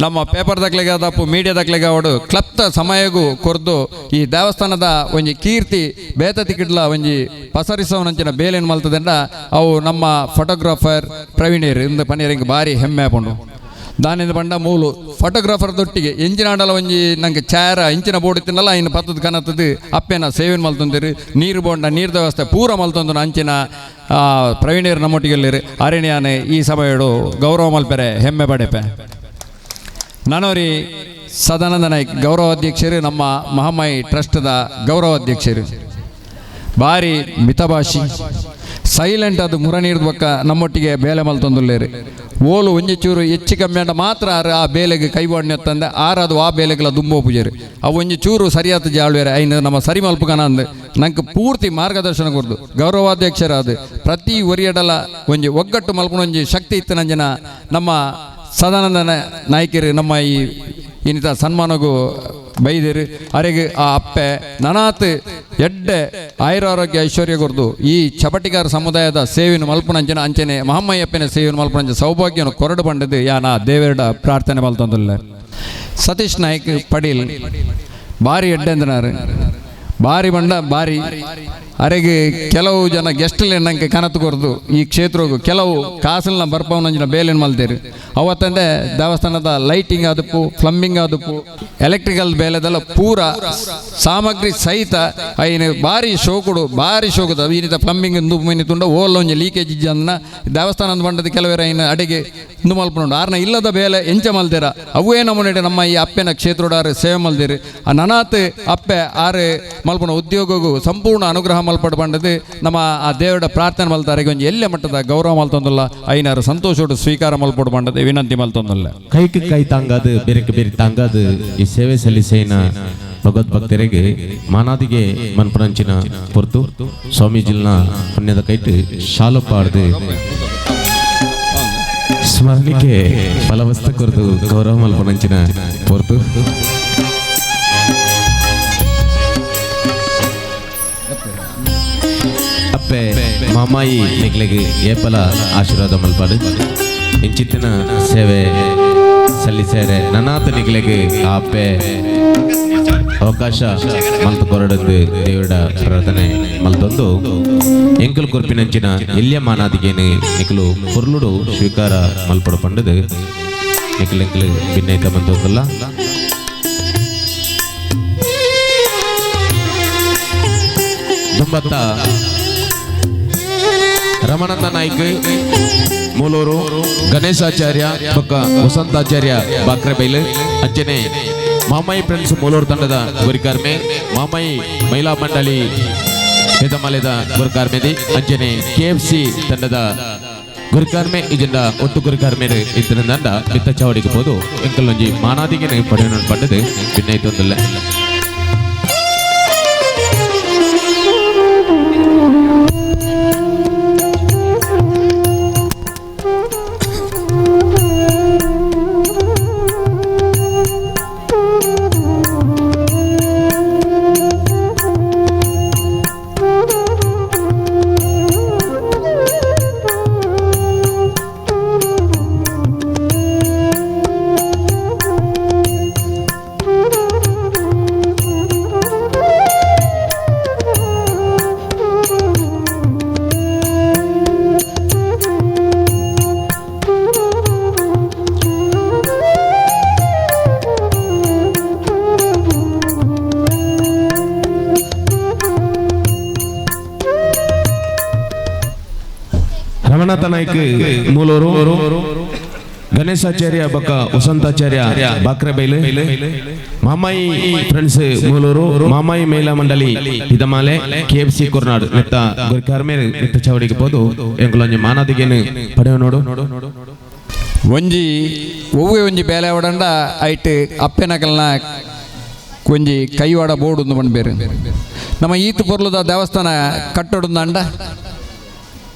ನಮ್ಮ ಪೇಪರ್ ದಾಖಲೆಗೆ ಆದಪ್ಪು ಮೀಡಿಯಾ ದಾಖಲೆಗೆ ಅವಡು ಕ್ಲಪ್ತ ಸಮಯಗೂ ಕೊರ್ದು ಈ ದೇವಸ್ಥಾನದ ಒಂಜಿ ಕೀರ್ತಿ ಬೇತ ತಿಕ್ಕಿಡ್ಲ ಒಂಜಿ ಪಸರಿಸವನಂಚಿನ ಬೇಲೆನ್ ಮಲ್ತದಂಡ ಅವು ನಮ್ಮ ಫೋಟೋಗ್ರಾಫರ್ ಪ್ರವೀಣೇರು ಇಂದು ಪನ್ನೀರಿಂಗ್ ಭಾರಿ ಹೆಮ್ಮೆ ಆಪುಂಡು. ದಾನಿಂದ ಪಂಡ ಮೂಲು ಫೋಟೋಗ್ರಾಫರ್ ದೊಟ್ಟಿಗೆ ಎಂಜಿನ ಆಂಡಲ ಒಂಜಿ ನಂಗೆ ಚಾರ ಇಂಚಿನ ಬೋರ್ಡ್ ಇತ್ತಿನಲ್ಲ ಇನ್ನು ಪತ್ತದ ಕನತ್ತದು ಅಪ್ಪೆನ ಸೇವೆನ್ ಮಲ್ತೊಂದಿರು ನೀರು ಬೋಂಡ ನೀರ್ದ ವ್ಯವಸ್ಥೆ ಪೂರ ಮಲ್ತೊಂದು ಅಂಚಿನ ಪ್ರವೀಣರು ನಮ್ಮೊಟ್ಟಿಗೆಲ್ಲಿರು ಅರಣ್ಯಾನೆ ಈ ಸಮಯಡು ಗೌರವ ಮಲ್ಪೆರೆ ಹೆಮ್ಮೆ ಪಡೆಪೆ. ನಾನೋರಿ ಸದಾನಂದ ನಾಯ್ಕ್ ಗೌರವಾಧ್ಯಕ್ಷರು ನಮ್ಮ ಮಹಾಮಾಯಿ ಟ್ರಸ್ಟ್ದ ಗೌರವಾಧ್ಯಕ್ಷರು ಭಾರಿ ಮಿತಭಾಷಿ ಸೈಲೆಂಟ್ ಅದು ಮುರನೀರ್ದ ಬೊಕ್ಕ ನಮ್ಮೊಟ್ಟಿಗೆ ಬೇಲೆ ಮಲ್ತೊಂದುಲ್ಲೇರು ಓಲು ಒಂಜಿ ಚೂರು ಹೆಚ್ಚು ಕಮ್ಮಿ ಅಂಡ ಮಾತ್ರ ಆರು ಆ ಬೇಲೆಗೆ ಕೈವಾಡ್ನೆ ತಂದೆ ಆರು ಅದು ಆ ಬೇಲೆಗೆಲ್ಲ ದುಂಬೋ ಪೂಜೆರು ಅವು ಒಂಜಿ ಚೂರು ಸರಿಯಾದ ಜಾಳ್ವೇರೆ ಐನು ನಮ್ಮ ಸರಿ ಮಲ್ಪುಗನ ಅಂದು ನಂಗೆ ಪೂರ್ತಿ ಮಾರ್ಗದರ್ಶನ ಕೊರ್ದು ಗೌರವಾಧ್ಯಕ್ಷರಾದ ಪ್ರತಿ ಒರಿಯಡಲ ಒಂಜಿ ಒಗ್ಗಟ್ಟು ಮಲ್ಪುನ ಒಂಜಿ ಶಕ್ತಿ ಇತ್ತು ನಂಜನ ನಮ್ಮ ಸದಾನಂದ ನಾಯ್ಕರು ನಮ್ಮ ಈ ಇನ್ನಿತ ಸನ್ಮಾನಗೂ ಬೈದಿರು ಅರೆಗೆ ಆ ಅಪ್ಪೆ ನನಾತ್ ಎಡ್ಡೆ ಆಯುರಾರೋಗ್ಯ ಐಶ್ವರ್ಯ ಕೊರ್ದು ಈ ಚಪಟಿಗಾರ ಸಮುದಾಯದ ಸೇವೆಯನ್ನು ಮಲ್ಪುನಂಚಿನ ಅಂಚನೆ ಮಹಮ್ಮಯ್ಯಪ್ಪನ ಸೇವೆಯನ್ನು ಮಲ್ಪುನಂಚ ಸೌಭಾಗ್ಯನು ಕೊರಡು ಬಂಡದು ಯಾನ ದೇವರಡ ಪ್ರಾರ್ಥನೆ ಮಲ್ತೊಂದುಲ್ಲ. ಸತೀಶ್ ನಾಯ್ಕ್ ಪಡೀಲ್ ಭಾರಿ ಎಡ್ಡೆಂದನಾರು ಭಾರಿ ಬಂಡ ಭಾರಿ ಅರೆಗೆ ಕೆಲವು ಜನ ಗೆಸ್ಟ್ಲೆ ನಂಗೆ ಕನತು ಕೊರ್ದು ಈ ಕ್ಷೇತ್ರಗೂ ಕೆಲವು ಕಾಸಲ್ನ ಬರ್ಪವನಂಜಿನ ಬೇಲೆನ್ ಮಲ್ತೇರು ಅವತ್ತಂದೆ ದೇವಸ್ಥಾನದ ಲೈಟಿಂಗ್ ಆದಪ್ಪು ಪ್ಲಂಬಿಂಗ್ ಆದಪ್ಪು ಎಲೆಕ್ಟ್ರಿಕಲ್ ಬೇಲೆದೆಲ್ಲ ಪೂರ ಸಾಮಗ್ರಿ ಸಹಿತ ಐನು ಭಾರಿ ಶೋಕುಡು ಭಾರಿ ಶೋಕುದ ಈ ರೀತಿ ಪ್ಲಂಬಿಂಗ್ ಇಂದು ಮೀನಿ ತುಂಡ ಓಲ್ ಒಂಜಿ ಲೀಕೇಜ್ ಇಜ್ಜಂದನ ದೇವಸ್ಥಾನ ಬಂಡದ ಕೆಲವರು ಐನ ಅಡಿಗೆ ಇಂದು ಮಲ್ಪುಂಡು ಆರ್ನ ಇಲ್ಲದ ಬೇಲೆ ಎಂಚ ಮಲ್ದೇರ ಅವೇ ನಮ್ಮನೆ ನಮ್ಮ ಈ ಅಪ್ಪೆನ ಕ್ಷೇತ್ರೋಡಾರು ಸೇವೆ ಮಲ್ದಿರು ಆ ನನಾತ್ ಅಪ್ಪೆ ಆರು ಮಲ್ಪುನ ಉದ್ಯೋಗಗೂ ಸಂಪೂರ್ಣ ಅನುಗ್ರಹ ಮಲ್ಪಡು ಬಂಡದು ನಮ್ಮ ಆ ದೇವರ ಪ್ರಾರ್ಥನೆ ಮಲ್ತಾರೆ ಒಂಜಿ ಎಲ್ಲೆ ಮಟ್ಟದ ಗೌರವ ಮಲ್ತೊಂದುಲ್ಲ ಐನಾರು ಸಂತೋಷೋಡು ಸ್ವೀಕಾರ ಮಲ್ಪಡು ಬಂಡದು ವಿನಂತಿ ಮಲ್ತೊಂದುಲ್ಲ. ಕೈಗೆ ಕೈ ತಾಂಗಾದು ಬೇರೆಗೆ ಬೇರೆ ತಾಂಗಾದು ಈ ಸೇವೆ ಸಲ್ಲಿಸೇನ ಭಗವದ್ಭಕ್ತರಿಗೆ ಮಾನಾದಿಗೆ ಮನ್ಪುನಂಚಿನ ಪೊರ್ತು ಸ್ವಾಮೀಜಿಲ್ನ ಪುಣ್ಯದ ಕೈಟ್ ಶಾಲು ಪಾಡ್ದು ಸ್ಮರಣಿಕೆ ಫಲವಸ್ತು ಕೊರದು ಗೌರವ ಮಲ್ಪುನಂಚಿನ ಪೊರ್ತು. ಅಪ್ಪೆ ಮಾಮಾಯಿ ನಿಕ್ಲೆಗ್ ಏಪಲ ಆಶೀರ್ವಾದ ಮಲ್ಪಾಡು ಇಂಚಿತ್ತಿನ ಸೇವೆ ಸಲ್ಲಿಸೇರೆ ನನಾತ ನಿಕ್ಲೆಗ್ ಆ ಅಪ್ಪೆ ಅವಕಾಶ ಮಲ್ತು ಕೊರಡದ್ದು ದೇವರ ಪ್ರಾರ್ಥನೆ ಮಲ್ತೊಂದು ಎಂಕಲ್ ಕೊರ್ಪಿನಂಚಿನ ಎಲ್ಯ ಮಾನಾದಿಗೇನು ನಿಕಲು ಪೊರ್ಲುಡು ಸ್ವೀಕಾರ ಮಲ್ಪಡು ಪಂಡದು ನಿಕಲ್ ಎಂಕಲ್ ಭಿನ್ನೈತ ಮಂತೊಂದಲ್ಲ. ದುಂಬತ್ತ ರಮಾನಂದ ನಾಯ್ಕ ಮೂಲೂರು ಗಣೇಶಾಚಾರ್ಯ ಬೊಕ್ಕ ವಸಂತಾಚಾರ್ಯ ಬಾಕ್ರೆಬೈಲು ಅಂಚನೆ ಮಾಮಾಯಿ ಫ್ರೆಂಡ್ಸ್ ಮೂಲೂರು ತಂಡದ ಗುರಿಕಾರ್ಮೆ ಮಾಮಾಯಿ ಮಹಿಳಾ ಮಂಡಳಿ ಪೆದಮಲೆದ ಗುರುಕಾರ್ಮೆದಿ ಅಂಚನೆ ಕೆಎಫ್ಸಿ ತಂಡದ ಗುರುಕಾರ್ಮೆ ಇಜಂಡ ಒಟ್ಟು ಗುರುಕಾರ್ಮೆ ಇತ್ತಿನ ದಂಡ ಮಿತ್ತ ಚಾವಡಿಗೆ ಪೋದು ಎಂಕಲ್ಲೊಂಜಿ ಮಾನಾದಿಗೆ ಪಡೆಯನು ಪಡೆದು ಭಿನ್ನೈತೊಂದಿಲ್ಲ. ರಮಣಾಥ ನಾಯ್ಕ ಮೂಲೂರು, ಗಣೇಶಾಚಾರ್ಯ ಬೊಕ್ಕ ವಸಂತಾಚಾರ್ಯ ಬಾಕ್ರೆಬೈಲು, ಮಾಮಾಯಿ ಫ್ರೆಂಡ್ಸ್ ಮೂಲೂರು, ಮಾಮಾಯಿ ಮಹಿಳಾ ಮಂಡಳಿ ಹಿದಮಾಲೆ, ಕೆಎಫ್ಸಿ ಕೊರ್ನಾಡು ನೆತ್ತ ಗುರಿಕಾರ್ಮೇರ್ ನೆತ್ತ ಚಾವಡಿಗೆ ಪೋದು ಎಂಕುಲೊಂಜಿ ಮಾನಾದಿಗೆನು ಪಡೆಯ ನೋಡು. ಒಂಜಿ ಒವ್ವೆ ಒಂಜಿ ಬೇಲೆ ಒಡಂಡ ಐಟ್ ಅಪ್ಪೆನಕಲ್ನ ಒಂಜಿ ಕೈವಾಡ ಬೋರ್ಡ್ ಒಂದು ಪನ್ಪೇರು. ನಮ್ಮ ಈತು ಪೊರ್ಲುದ ದೇವಸ್ಥಾನ ಕಟ್ಟೊಡುಂದಾಂಡ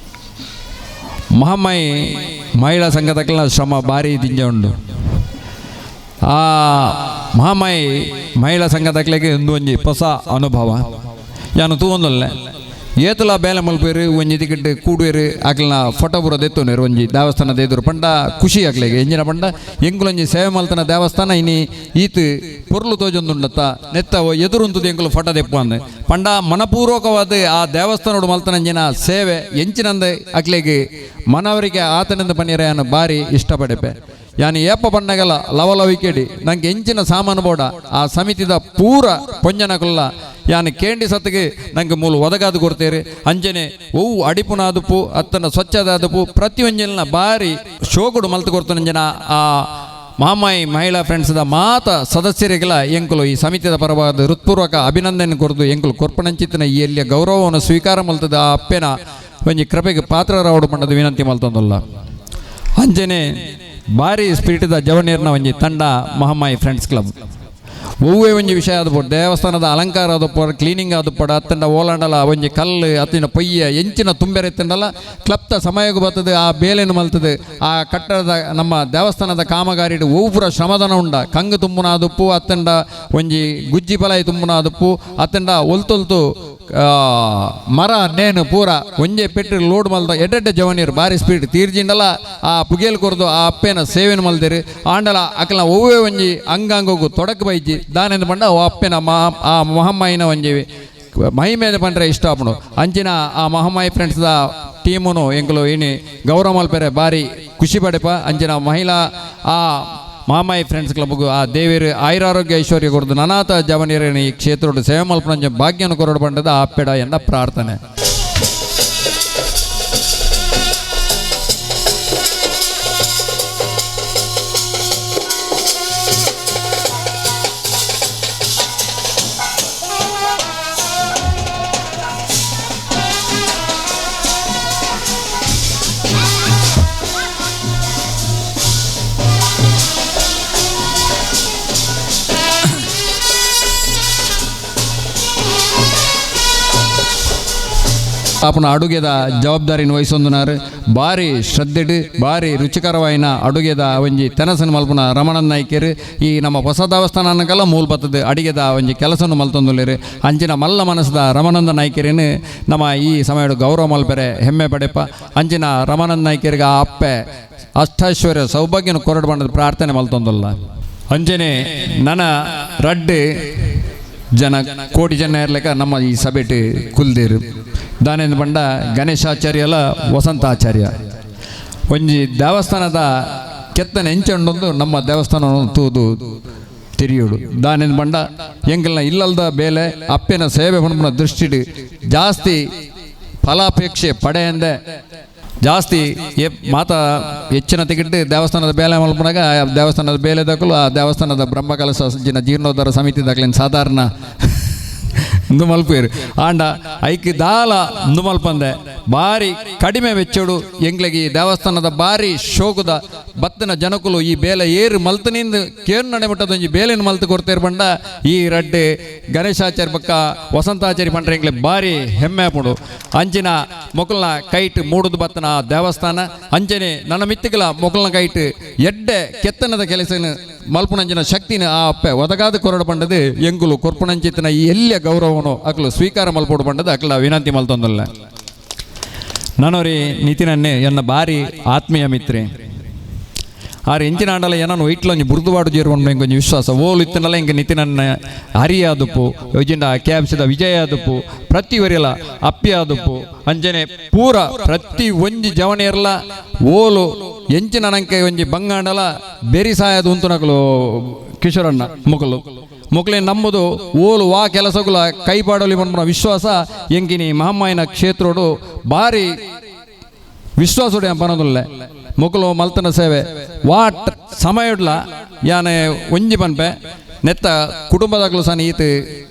ಮಹಾಮಾಯಿ ಮಹಿಳಾ ಸಂಘದಕ್ಕೆಲ್ಲ ಶ್ರಮ ಭಾರಿ ದಿಂಜ ಉಂಡು. ಆ ಮಹಾಮಾಯಿ ಮಹಿಳಾ ಸಂಘದಕ್ಲೆಗೆ ಒಂದು ಒಂಜಿ ಹೊಸ ಅನುಭವ ಯಾನು ತೂವೊಂದೊಲ್ಲೆ ಏತಲ ಬೇಲೆ ಮಲ್ಪೇರು ಒಂಜಿ ತಿಕ್ಕಿಟ್ಟು ಕೂಡುವೇರು ಅಕ್ಲೆನ ಫೋಟೋ ಪೂರ ದೆತ್ತೊನೇರು ಒಂಜಿ ದೇವಸ್ಥಾನದ ಎದುರು ಪಂಡ ಖುಷಿ ಅಕ್ಲೆಗೆ ಎಂಜಿನ ಪಂಡ ಎಂಕುಲೊಂಜಿ ಸೇವೆ ಮಲ್ತನ ದೇವಸ್ಥಾನ ಇನಿ ಈತ್ ಪೊರ್ಲು ತೋಜೊಂದುಂಡತ್ತ ನೆತ್ತ ಎದುರುಂತುದು ಎಂಕುಲು ಫೋಟೋ ದೆಪ್ಪು ಅಂದ್ ಪಂಡ ಮನಪೂರ್ವಕವಾದ ಆ ದೇವಸ್ಥಾನೋಡು ಮಲ್ತನಂಜಿನ ಸೇವೆ ಎಂಚಿನಂದ ಅಕ್ಲೆಗೆ ಮನವರಿಗೆ ಆತನಿಂದ ಪನ್ನೀರ ಯಾನು ಭಾರಿ ಇಷ್ಟಪಡೆಪೆ. ಯಾನು ಏಪ ಪಣ್ಣಗಲ ಲವಲವಿಕೆಡಿ ನಂಗೆ ಎಂಚಿನ ಸಾಮಾನು ಬೋಡ ಆ ಸಮಿತಿದ ಪೂರ ಪೊಂಜನಕುಲ್ಲ ಯಾನು ಕೇಂಡಿ ಸತ್ತಿಗೆ ನಂಗೆ ಮೂಲ ಒದಗಾದು ಕೊಡ್ತೇರಿ. ಅಂಜನೆ ಒವು ಅಡಿಪುನಾದುಪು ಅತ್ತನ ಸ್ವಚ್ಛದಾದುಪು ಪ್ರತಿಯೊಂಜಿನ ಭಾರಿ ಶೋಕುಡು ಮಲ್ತು ಕೊಡ್ತಾನಂಜನ ಆ ಮಾಮಾಯಿ ಮಹಿಳಾ ಫ್ರೆಂಡ್ಸ್ದ ಮಾತ ಸದಸ್ಯರಿಗೆಲ್ಲ ಎಂಕುಲು ಈ ಸಮಿತಿದ ಪರವಾದ ಹೃತ್ಪೂರ್ವಕ ಅಭಿನಂದನೆ ಕೊರ್ದು ಎಂಕುಲು ಕೊರ್ಪಣಂಚಿತನ ಈ ಎಲ್ಲಿಯ ಗೌರವವನ್ನು ಸ್ವೀಕಾರ ಮಲ್ತದ ಆ ಅಪ್ಪೆನ ಒಂಜಿ ಕೃಪೆಗೆ ಪಾತ್ರರಾವಡು ಪಂಡದ ವಿನಂತಿ ಮಲ್ತೊಂದಲ್ಲ. ಅಂಜನೆ ಭಾರಿ ಸ್ಪಿರಿಟ್ದ ಜವನೀರ್ನ ಒಂಜಿ ತಂಡ ಮಹಾಮಾಯಿ ಫ್ರೆಂಡ್ಸ್ ಕ್ಲಬ್. ಒವ್ವೇ ಒಂಜಿ ವಿಷಯ ಆದ ಪೋಡು ದೇವಸ್ಥಾನದ ಅಲಂಕಾರ ಆದ ಪೋಡ ಕ್ಲೀನಿಂಗ್ ಆದ ಪೋಡ ಅತ್ತಂಡ ಓಲಾಂಡಲ ಒಂಜಿ ಕಲ್ಲು ಅತ್ತಿನ ಪೊಯ್ಯ ಎಂಚಿನ ತುಂಬೆರೆ ಎತ್ತಂಡಲ ಕ್ಲಬ್ತ ಸಮಯಕ್ಕೆ ಬರ್ತದೆ ಆ ಬೇಲೆನು ಮಲ್ತದೆ ಆ ಕಟ್ಟಡದ ನಮ್ಮ ದೇವಸ್ಥಾನದ ಕಾಮಗಾರಿಡು ಒವ್ವು ಶ್ರಮದಾನ ಉಂಡ ಕಂಗು ತುಂಬುನ ಆದುಪ್ಪು ಅತ್ತಂಡ ಒಂಜಿ ಗುಜ್ಜಿ ಪಲಾಯಿ ತುಂಬುನ ಆದುಪ್ಪು ಅತ್ತಂಡ ಒಲ್ತೊಲ್ತು ಮರ ನೇನು ಪೂರ ಒಂಜೆ ಪೆಟ್ರಿ ಲೋಡ್ ಮಲ್ದ ಎಡ್ಡೆಡ್ಡೆ ಜವನೀರು ಭಾರಿ ಸ್ಪೀಡ್ ತೀರ್ಜಿಂಡಲ ಆ ಪುಗೇಲ್ ಕೊರ್ದು ಆ ಅಪ್ಪೇನ ಸೇವೆನು ಮಲ್ದಿರು ಆಂಡಲ ಅಕಲ್ನ ಒವ್ವೇ ಒಂಜಿ ಅಂಗಾಂಗೋಗು ತೊಡಕು ಬೈಜಿ ದಾನೆಂದು ಪಂಡ ಓ ಅಪ್ಪೆನ ಮಾ ಆ ಮಹಮ್ಮಾಯಿನ ಒಂಜಿ ಮಹಿಮೇದ ಪಂಡ್ರೆ ಇಷ್ಟ ಆಪುಂಡು. ಅಂಚಿನ ಆ ಮಹಮ್ಮಾಯಿ ಫ್ರೆಂಡ್ಸ್ದ ಟೀಮುನು ಎಂಕುಲು ಇನಿ ಗೌರವ ಮಲ್ಪೆರೆ ಭಾರಿ ಖುಷಿ ಪಡೆಪ. ಅಂಚಿನ ಮಹಿಳಾ ಆ ಮಾಮಾಯಿ ಫ್ರೆಂಡ್ಸ್ ಕ್ಲಬ್ಗೂ ಆ ದೇವಿಯರು ಆಯುರಾರೋಗ್ಯ ಐಶ್ವರ್ಯ ಕೊರದು ನನಾತ ಜವನೀರನ ಈ ಕ್ಷೇತ್ರೋಡು ಸೇವೆ ಮಲ್ಪನಂಚ ಭಾಗ್ಯನ ಕೊರಡು ಪಂಡದ ಆ ಅಪ್ಪೆಡ ಎನ್ನ ಪ್ರಾರ್ಥನೆ. ಆಪನ ಅಡುಗೆದ ಜವಾಬ್ದಾರಿನ ವಹಿಸೊಂದುನಾರು ಭಾರಿ ಶ್ರದ್ಧೆಡು ಭಾರಿ ರುಚಿಕರವಾಯಿನ ಅಡುಗೆದ ಒಂಜಿ ತೆನಸನ್ನು ಮಲ್ಪುನ ರಮಣನ್ ನಾಯ್ಕರು ಈ ನಮ್ಮ ಹೊಸ ದೇವಸ್ಥಾನಕ್ಕೆಲ್ಲ ಮೂಲ ಬತ್ತದ ಅಡಿಗೆದ ಒಂಜಿ ಕೆಲಸವನ್ನು ಮಲ್ತೊಂದುಲ್ಲೇರು. ಅಂಚಿನ ಮಲ್ಲ ಮನಸ್ಸದ ರಮಾನಂದ ನಾಯ್ಕರೇನು ನಮ್ಮ ಈ ಸಮಯಡು ಗೌರವ ಮಲ್ಪೆರೆ ಹೆಮ್ಮೆ ಪಡೆಪ. ಅಂಚಿನ ರಮಾನಂದ ನಾಯ್ಕರಿಗೆ ಆ ಅಪ್ಪೆ ಅಷ್ಟೈಶ್ವರ್ಯ ಸೌಭಾಗ್ಯನ ಕೊರಡು ಬಂಡದ ಪ್ರಾರ್ಥನೆ ಮಲ್ತೊಂದುಲ್ಲ. ಅಂಜನೆ ನನ್ನ ರಡ್ಡು ಜನ ಕೋಟಿ ಜನ ಇರ್ಲಿಕ್ಕ ನಮ್ಮ ಈ ಸಭೆಟ್ ಕುಲ್ದೇರು ದಾನೇಂದ್ರ ಬಂಡ ಗಣೇಶಾಚಾರ್ಯಲ ವಸಂತಾಚಾರ್ಯ ಒಂಜಿ ದೇವಸ್ಥಾನದ ಕೆತ್ತನೆ ಎಂಚುಂಡೊಂದು ನಮ್ಮ ದೇವಸ್ಥಾನ ತೂದು ತಿರಿಯೋಡು ದಾನೇಂದ್ರ ಬಂಡ ಎಂಕಲ್ನ ಇಲ್ಲಲ್ದ ಬೇಲೆ ಅಪ್ಪೆನ ಸೇವೆ ಪನ್ಪುನ ದೃಷ್ಟಿಡು ಜಾಸ್ತಿ ಫಲಾಪೇಕ್ಷೆ ಪಡೆಯಂದೆ ಜಾಸ್ತಿ ಮಾತ ಹೆಚ್ಚಿನ ತೆಗಿಟ್ಟು ದೇವಸ್ಥಾನದ ಬೇಲೆ ಮಲ್ಪನಾಗ ದೇವಸ್ಥಾನದ ಬೇಲೆ ದಾಖಲು ಆ ದೇವಸ್ಥಾನದ ಬ್ರಹ್ಮಕಲಶ ಜಿನ ಜೀರ್ಣೋದ್ಧಾರ ಸಮಿತಿ ದಾಖಲಿನ ಸಾಧಾರಣ ಇಂದು ಮಲ್ಪೇರು ಆಂಡ ಐಕ್ ದಾಲ ಇಂದು ಮಲ್ಪಂದೆ ಬಾರಿ ಕಡಿಮೆ ವೆಚ್ಚೋಡು ಎಂಗ್ಲಿಗೆ ಈ ದೇವಸ್ಥಾನದ ಬಾರಿ ಶೋಕದ ಬತ್ತಿನ ಜನಕುಲು ಈ ಬೇಲೆ ಏರು ಮಲ್ತನಿಂದ ಕೇರು ನಡೆಮಟ್ಟದೊಂಜಿ ಬೇಲೆನ ಮಲ್ತು ಕೊಡ್ತೇರು ಬಂಡ ಈ ರಡ್ಡೆ ಗಣೇಶಾಚಾರ್ಯ ಪಕ್ಕ ವಸಂತಾಚಾರ್ಯ ಪಂಡ್ರೆ ಎಂಗ್ಲೆ ಬಾರಿ ಹೆಮ್ಮೆ ಆಪುಂಡು. ಅಂಚಿನ ಮೊಕಲ್ನ ಕೈಟ್ ಮೂಡುದು ಬತ್ತನ ದೇವಸ್ಥಾನ ಅಂಚನೆ ನನ್ನ ಮಿತ್ತಿಗಲ ಮೊಕಲ್ನ ಕೈಟ್ ಎಡ್ಡೆ ಕೆತ್ತನದ ಕೆಲಸನ ಮಲ್ಪುನಂಚಿನ ಶಕ್ತಿನ ಆ ಅಪ್ಪೆ ಒದಗಾದ ಕೊರಡು ಪಂಡದು ಎಂಗುಲು ಕೊರ್ಪುನಂಚಿತನ ಈ ಎಲ್ಲಿಯ ಗೌರವನು ಅಕ್ಲು ಸ್ವೀಕಾರ ಮಲ್ಪೋಡು ಪಂಡದು ಅಕ್ಲ ವಿನಂತಿ ಮಲ್ತೊಂದಲ್ಲ. ನಾನೋರಿ ನಿತಿನನ್ನೇ ಎನ್ನ ಬಾರಿ ಆತ್ಮೀಯ ಮಿತ್ರೆ ಆರು ಎಂಚಿನ ಆಂಡಲ ಏನೋ ಇಟ್ಲೊಂಜಿ ಬುರ್ದುವಾಡು ಜೇರುವಂಡು ಎಂಕೊಂಜಿ ವಿಶ್ವಾಸ ಓಲು ಇತ್ತನಲ್ಲ ಇಂಕ ನಿತಿನನ್ನ ಹರಿಯಾದುಪ್ಪು ಯೋಜಿಂಡ ಕ್ಯಾಬ್ಸಿದ ವಿಜಯ ಆದುಪ್ಪು ಪ್ರತಿ ವರಿಯಲ ಅಪ್ಪಿ ಆದುಪ್ಪು ಅಂಜನೆ ಪೂರ ಪ್ರತಿ ಒಂಜಿ ಜವನಿಯರ್ಲ ಓಲು ಎಂಚಿನ ನಂಕೆ ಒಂಜಿ ಬಂಗಾಂಡಲ ಬೆರಿ ಸಾಯದು ಉಂತುನಕಲು ಕಿಶೋರಣ್ಣ ಮುಕಲು ಮೊಕಲೆ ನಂಬುದು ಓಲು ವಾ ಕೆಲಸಗುಲ ಕೈಪಾಡಲಿ ಬಂದ ವಿಶ್ವಾಸ ಎಂಕಿನಿ ಮಹಮ್ಮಾಯಿನ ಕ್ಷೇತ್ರೋಡು ಭಾರಿ ವಿಶ್ವಾಸೋಡು ಪನದುಲ್ಲೆ ಮೊಕಲು ಮಲ್ತನ ಸೇವೆ what ಸಮಯಡ್ಲ ಯಾನೆ ಒಂಜಿ ಪನ್ಪೆ ನೆತ್ತ ಕುಟುಂಬದಾಗಲೂ ಸಹ ಈತ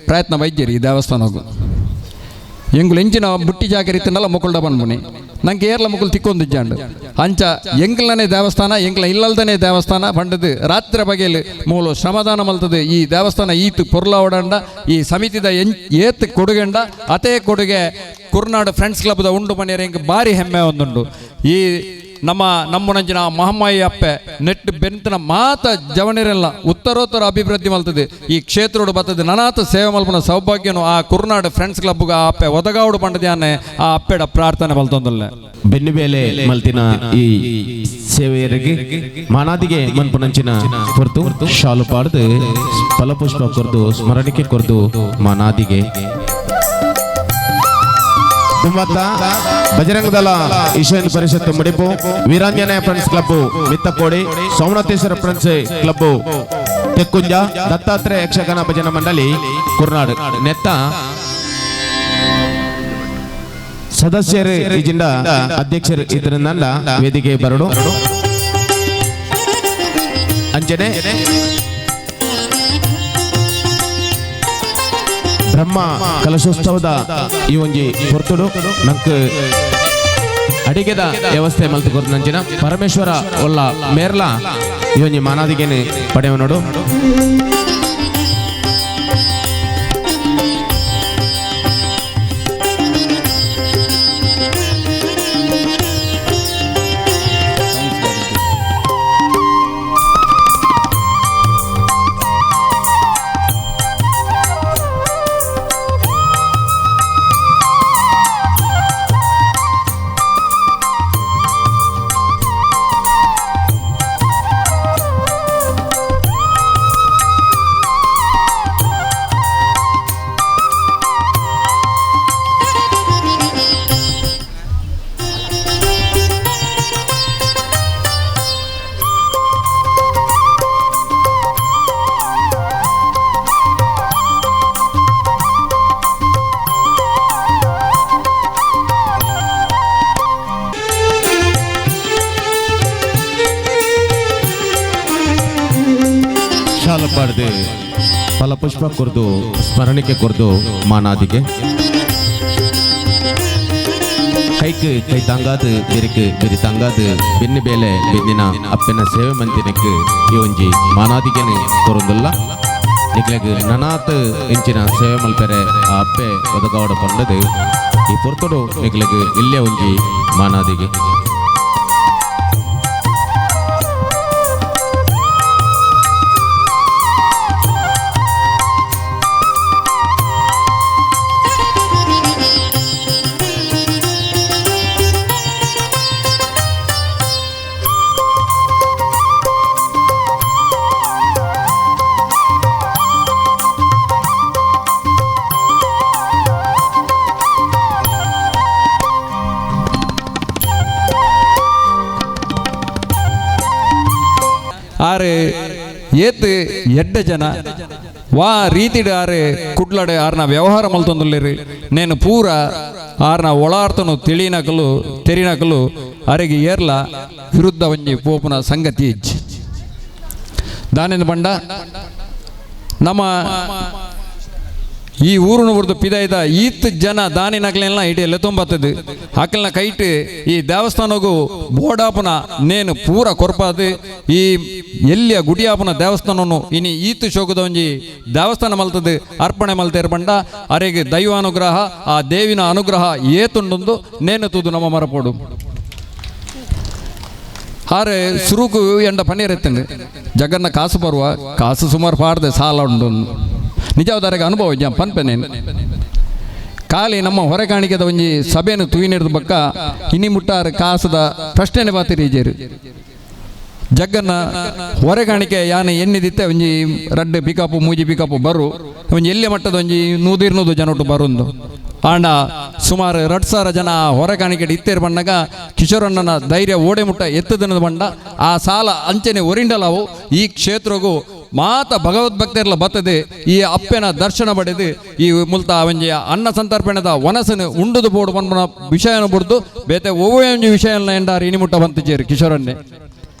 ಪ್ರಯತ್ನ ಬೈಜ್ಜರಿ ಈ ದೇವಸ್ಥಾನಕ್ಕೂ ಎಂಗುಲು ಎಂಚಿನ ಬುಟ್ಟಿ ಜಾಕರಿ ಇತ್ತಂಡಲ್ಲ ಮೊಕಲ್ಡ ಪನ್ಪುನಿ ನಂಗೆ ಏರ್ಲ ಮುಕುಲು ತಿಕ್ಕೊಂದಿಜ್ಜಾಂಡು ಅಂಚ ಎಂಕ್ಲನೇ ದೇವಸ್ಥಾನ ಎಂಕ್ಲ ಇಲ್ಲಲ್ದನೇ ದೇವಸ್ಥಾನ ಪಂಡದು ರಾತ್ರಿ ಬಗೆಯಲ್ಲಿ ಮೂಲು ಶ್ರಮದಾನ ಮಲ್ತದೆ ಈ ದೇವಸ್ಥಾನ ಈತು ಪೊರ್ಲಾವಡಂಡ ಈ ಸಮಿತಿದ ಏತ್ ಕೊಡುಗೆಂಡ ಅತೇ ಕೊಡುಗೆ ಕುರ್ನಾಡು ಫ್ರೆಂಡ್ಸ್ ಕ್ಲಬ್ದ ಉಂಡು ಮನೆಯರ ಎಂಕ್ ಭಾರಿ ಹೆಮ್ಮೆ ಒಂದುಂಡು. ಈ ನಮ್ಮ ನಮ್ಮನಂಚಿನ ಮಹಮ್ಮಾಯಿ ಅಪ್ಪೆ ನೆಟ್ಟು ಬೆಂತನ ಮಾತ ಜವನಿರೆಲ್ಲ ಉತ್ತರೋತ್ತರ ಅಭಿವೃದ್ಧಿ ಮಲ್ತದೆ ಈ ಕ್ಷೇತ್ರೋಡು ಬರ್ತದೆ ನನಾತ ಸೇವೆ ಮಲ್ಪನ ಸೌಭಾಗ್ಯನು ಆ ಕುರ್ನಾಡು ಫ್ರೆಂಡ್ಸ್ ಕ್ಲಬ್ಗೆ ಆ ಅಪ್ಪೆ ಒದಗಾವಡು ಪಂಡದ್ಯಾನೆ ಆ ಅಪ್ಪೆಡ ಪ್ರಾರ್ಥನೆ ಮಲ್ತೊಂದಲ್ಲ. ಬೆನ್ನುಬೇಲೆ ಮಲ್ತಿನ ಈ ಸೇವೆಯರಿಗೆ ಮಾನಾದಿಗೆ ಮನ್ಪುನಂಚಿನ ಕೊರ್ತು ಶಾಲು ಪಾಡ್ದು ಫಲಪುಷ್ಪ ಕೊರ್ದು ಸ್ಮರಣಿಕೆ ಕೊರ್ದು ಮಾನಾದಿಗೆ ದುಮ್ಮತ್ತ Bajrang Dal Ishan Parishat Mudipu Veeranjaneya friends club Mittakodi Somanatheshwara friends club Tekkunja Dattatreya Yakshagana Bhajana Mandali Kurnad ನೆತ್ತ ಸದಸ್ಯರು ಇಜಿಂಡ ಅಧ್ಯಕ್ಷರು ಇದರಿಂದ ವೇದಿಕೆ ಬರಡು ಅಂಜನೆ ಬ್ರಹ್ಮ ಕಲಶೋತ್ಸವದ ಈ ಒಂಜಿ ಪೊರ್ತುಡು ನಂಕ್ ಅಡಿಗೆದ ವ್ಯವಸ್ಥೆ ಮಲ್ತು ಕೊರ್ದು ಪರಮೇಶ್ವರ ಒಲ್ಲ ಮೇರ್ಲ ಈ ಒಂಜಿ ಮಾನಾದಿಗೆನೆ ಪಡೆಯವನೋಡು. ಶಾಲಪಾಡ್ದು ಫಲಪುಷ್ಪ ಕೊರ್ದು ಸ್ಮರಣಿಕೆ ಕೊರ್ದು ಮಾನಾದಿಗೆ ಕೈಕ್ ಕೈ ತಂಗಾದು ಬೆರಿಕ್ ಬೆರಿ ತಂಗಾದು ಬೆನ್ನಿ ಬೇಲೆ ಬೆನ್ನಿನ ಅಪ್ಪನ ಸೇವೆ ಮಂತಿನಕ್ಕೆ ಈ ಒಂಜಿ ಮಾನಾದಿಗೆನೆ ಕೊರೊಂದುಲ್ಲ ನಿಕ್ಲೆಗ್ ನನಾತ್ ಇಂಚಿನ ಸೇವೆ ಮಲ್ಪೆರೆ ಆ ಅಪ್ಪೆ ಒದಗಾವಡ ಪಂಡದು ಈ ಪೊರ್ತುಡು ನಿಕ್ಲೆಗ್ ಇಲ್ಲೇ ಒಂಜಿ ಮಾನಾದಿಗೆ. ಆರು ಏತ್ ಎಡ್ಡ ಜನ ವಾ ರೀತಿಡ್ ಆರು ಕುಡ್ಲಡೆ ಆರ್ನ ವ್ಯವಹಾರ ಮಲ್ತೊಂದುಲ್ಲೇರಿ ನೇನು ಪೂರ ಆರ್ನ ಒಳಾರ್ತನು ತಿಳಿನಕಲು ತೆರಿನಕಲು ಅರೆಗೆ ಏರ್ಲ ವಿರುದ್ಧ ಒಂಜಿ ಪೋಪುನ ಸಂಗತಿ ಇಜ್ಜಿ. ದಾನಿಂದ ಬಂಡ ನಮ್ಮ ಈ ಊರುನು ಬುಡ್ದು ಪಿದಾಯ್ದ ಈತ್ ಜನ ದಾನಿನಕ್ಲೆಲ್ಲ ಇಡೀ ಲೆತ್ತೊಂಬತ್ತದು ಅಕಲ್ನ ಕೈಟ್ ಈ ದೇವಸ್ಥಾನಗೂ ಬೋಡಾಪುನ ನೇನು ಪೂರ ಕೊರ್ಪಾದು ಈ ಎಲ್ಲಿಯ ಗುಡಿಯಾಪುನ ದೇವಸ್ಥಾನನು ಇನಿ ಈತು ಶೋಕದ ಒಂಜಿ ದೇವಸ್ಥಾನ ಮಲ್ತದು ಅರ್ಪಣೆ ಮಲ್ತೇರು ಬಂಡ ಅರೆಗೆ ದೈವಾನುಗ್ರಹ ಆ ದೇವಿನ ಅನುಗ್ರಹ ಏತುಂಡೊಂದು ನೇನು ತೂದು ನಮ್ಮ ಮರಪೋಡು. ಆರೆ ಸುರುಕು ಎಂಡ ಪನ್ನೀರ್ ಎತ್ತಂಡು ಜಗನ್ನ ಕಾಸು ಬರುವ ಕಾಸು ಸುಮಾರು ಪಾಡ್ದೆ ಸಾಲ ಉಂಡು ನಿಜವಾದರೆಗೆ ಅನುಭವ ಜ ಪನ್ಪೆನೇನು ಖಾಲಿ ನಮ್ಮ ಹೊರೆ ಕಾಣಿಕೆದ ಒಂಜಿ ಸಭೆಯನ್ನು ತೂಯಿನಿಡ್ದ ಬಕ್ಕ ಇನಿ ಮುಟ್ಟಾರು ಕಾಸದ ಪ್ರಶ್ನೆನೆ ಬಾತಿರಿ ಇಜೇರು ಜಗ್ಗನ್ನ ಹೊರೆ ಕಾಣಿಕೆ ಯಾನೆ ಎನ್ನಿದಿತ್ತೆ ಒಂಜಿ ರಡ್ಡು ಪಿಕಪ್ ಮೂಜಿ ಪಿಕಪ್ ಬರು ಒಂಜಿ ಎಲ್ಲಿ ಮಟ್ಟದ ಒಂಜಿ 100-200 ಜನೊಟ್ಟು ಬರುಂದು ಆಂಡ ಸುಮಾರು 2000 ಜನ ಹೊರೆ ಕಾಣಿಕೆ ಇತ್ತೇರು ಬಂಡಾಗ ಕಿಶೋರಣ್ಣನ ಧೈರ್ಯ ಓಡೆ ಮುಟ್ಟ ಎತ್ತದನದ ಬಂಡ ಆ ಸಾಲ ಅಂಚನೆ ಒರಿಂಡಲಾವು ಈ ಕ್ಷೇತ್ರಗೂ ಮಾತ ಭಗವದ್ಭಕ್ತರೆಲ್ಲ ಬತ್ತದೆ ಈ ಅಪ್ಪೆನ ದರ್ಶನ ಪಡೆದು ಈ ಮುಲ್ತ ಒಂಜಿ ಅನ್ನ ಸಂತರ್ಪಣದ ವನಸನು ಉಂಡುದು ಬೋಡು ಪನ್ಪುನ ವಿಷಯನ ಬುಡ್ದು ಬೇತೆ ಒವ್ವೇ ಒಂಜಿ ವಿಷಯನ ಎಂಡಾರು ಇನಿಮುಟ್ಟ ಬಂತಿಜೇರು ಕಿಶೋರನ್ನೇ.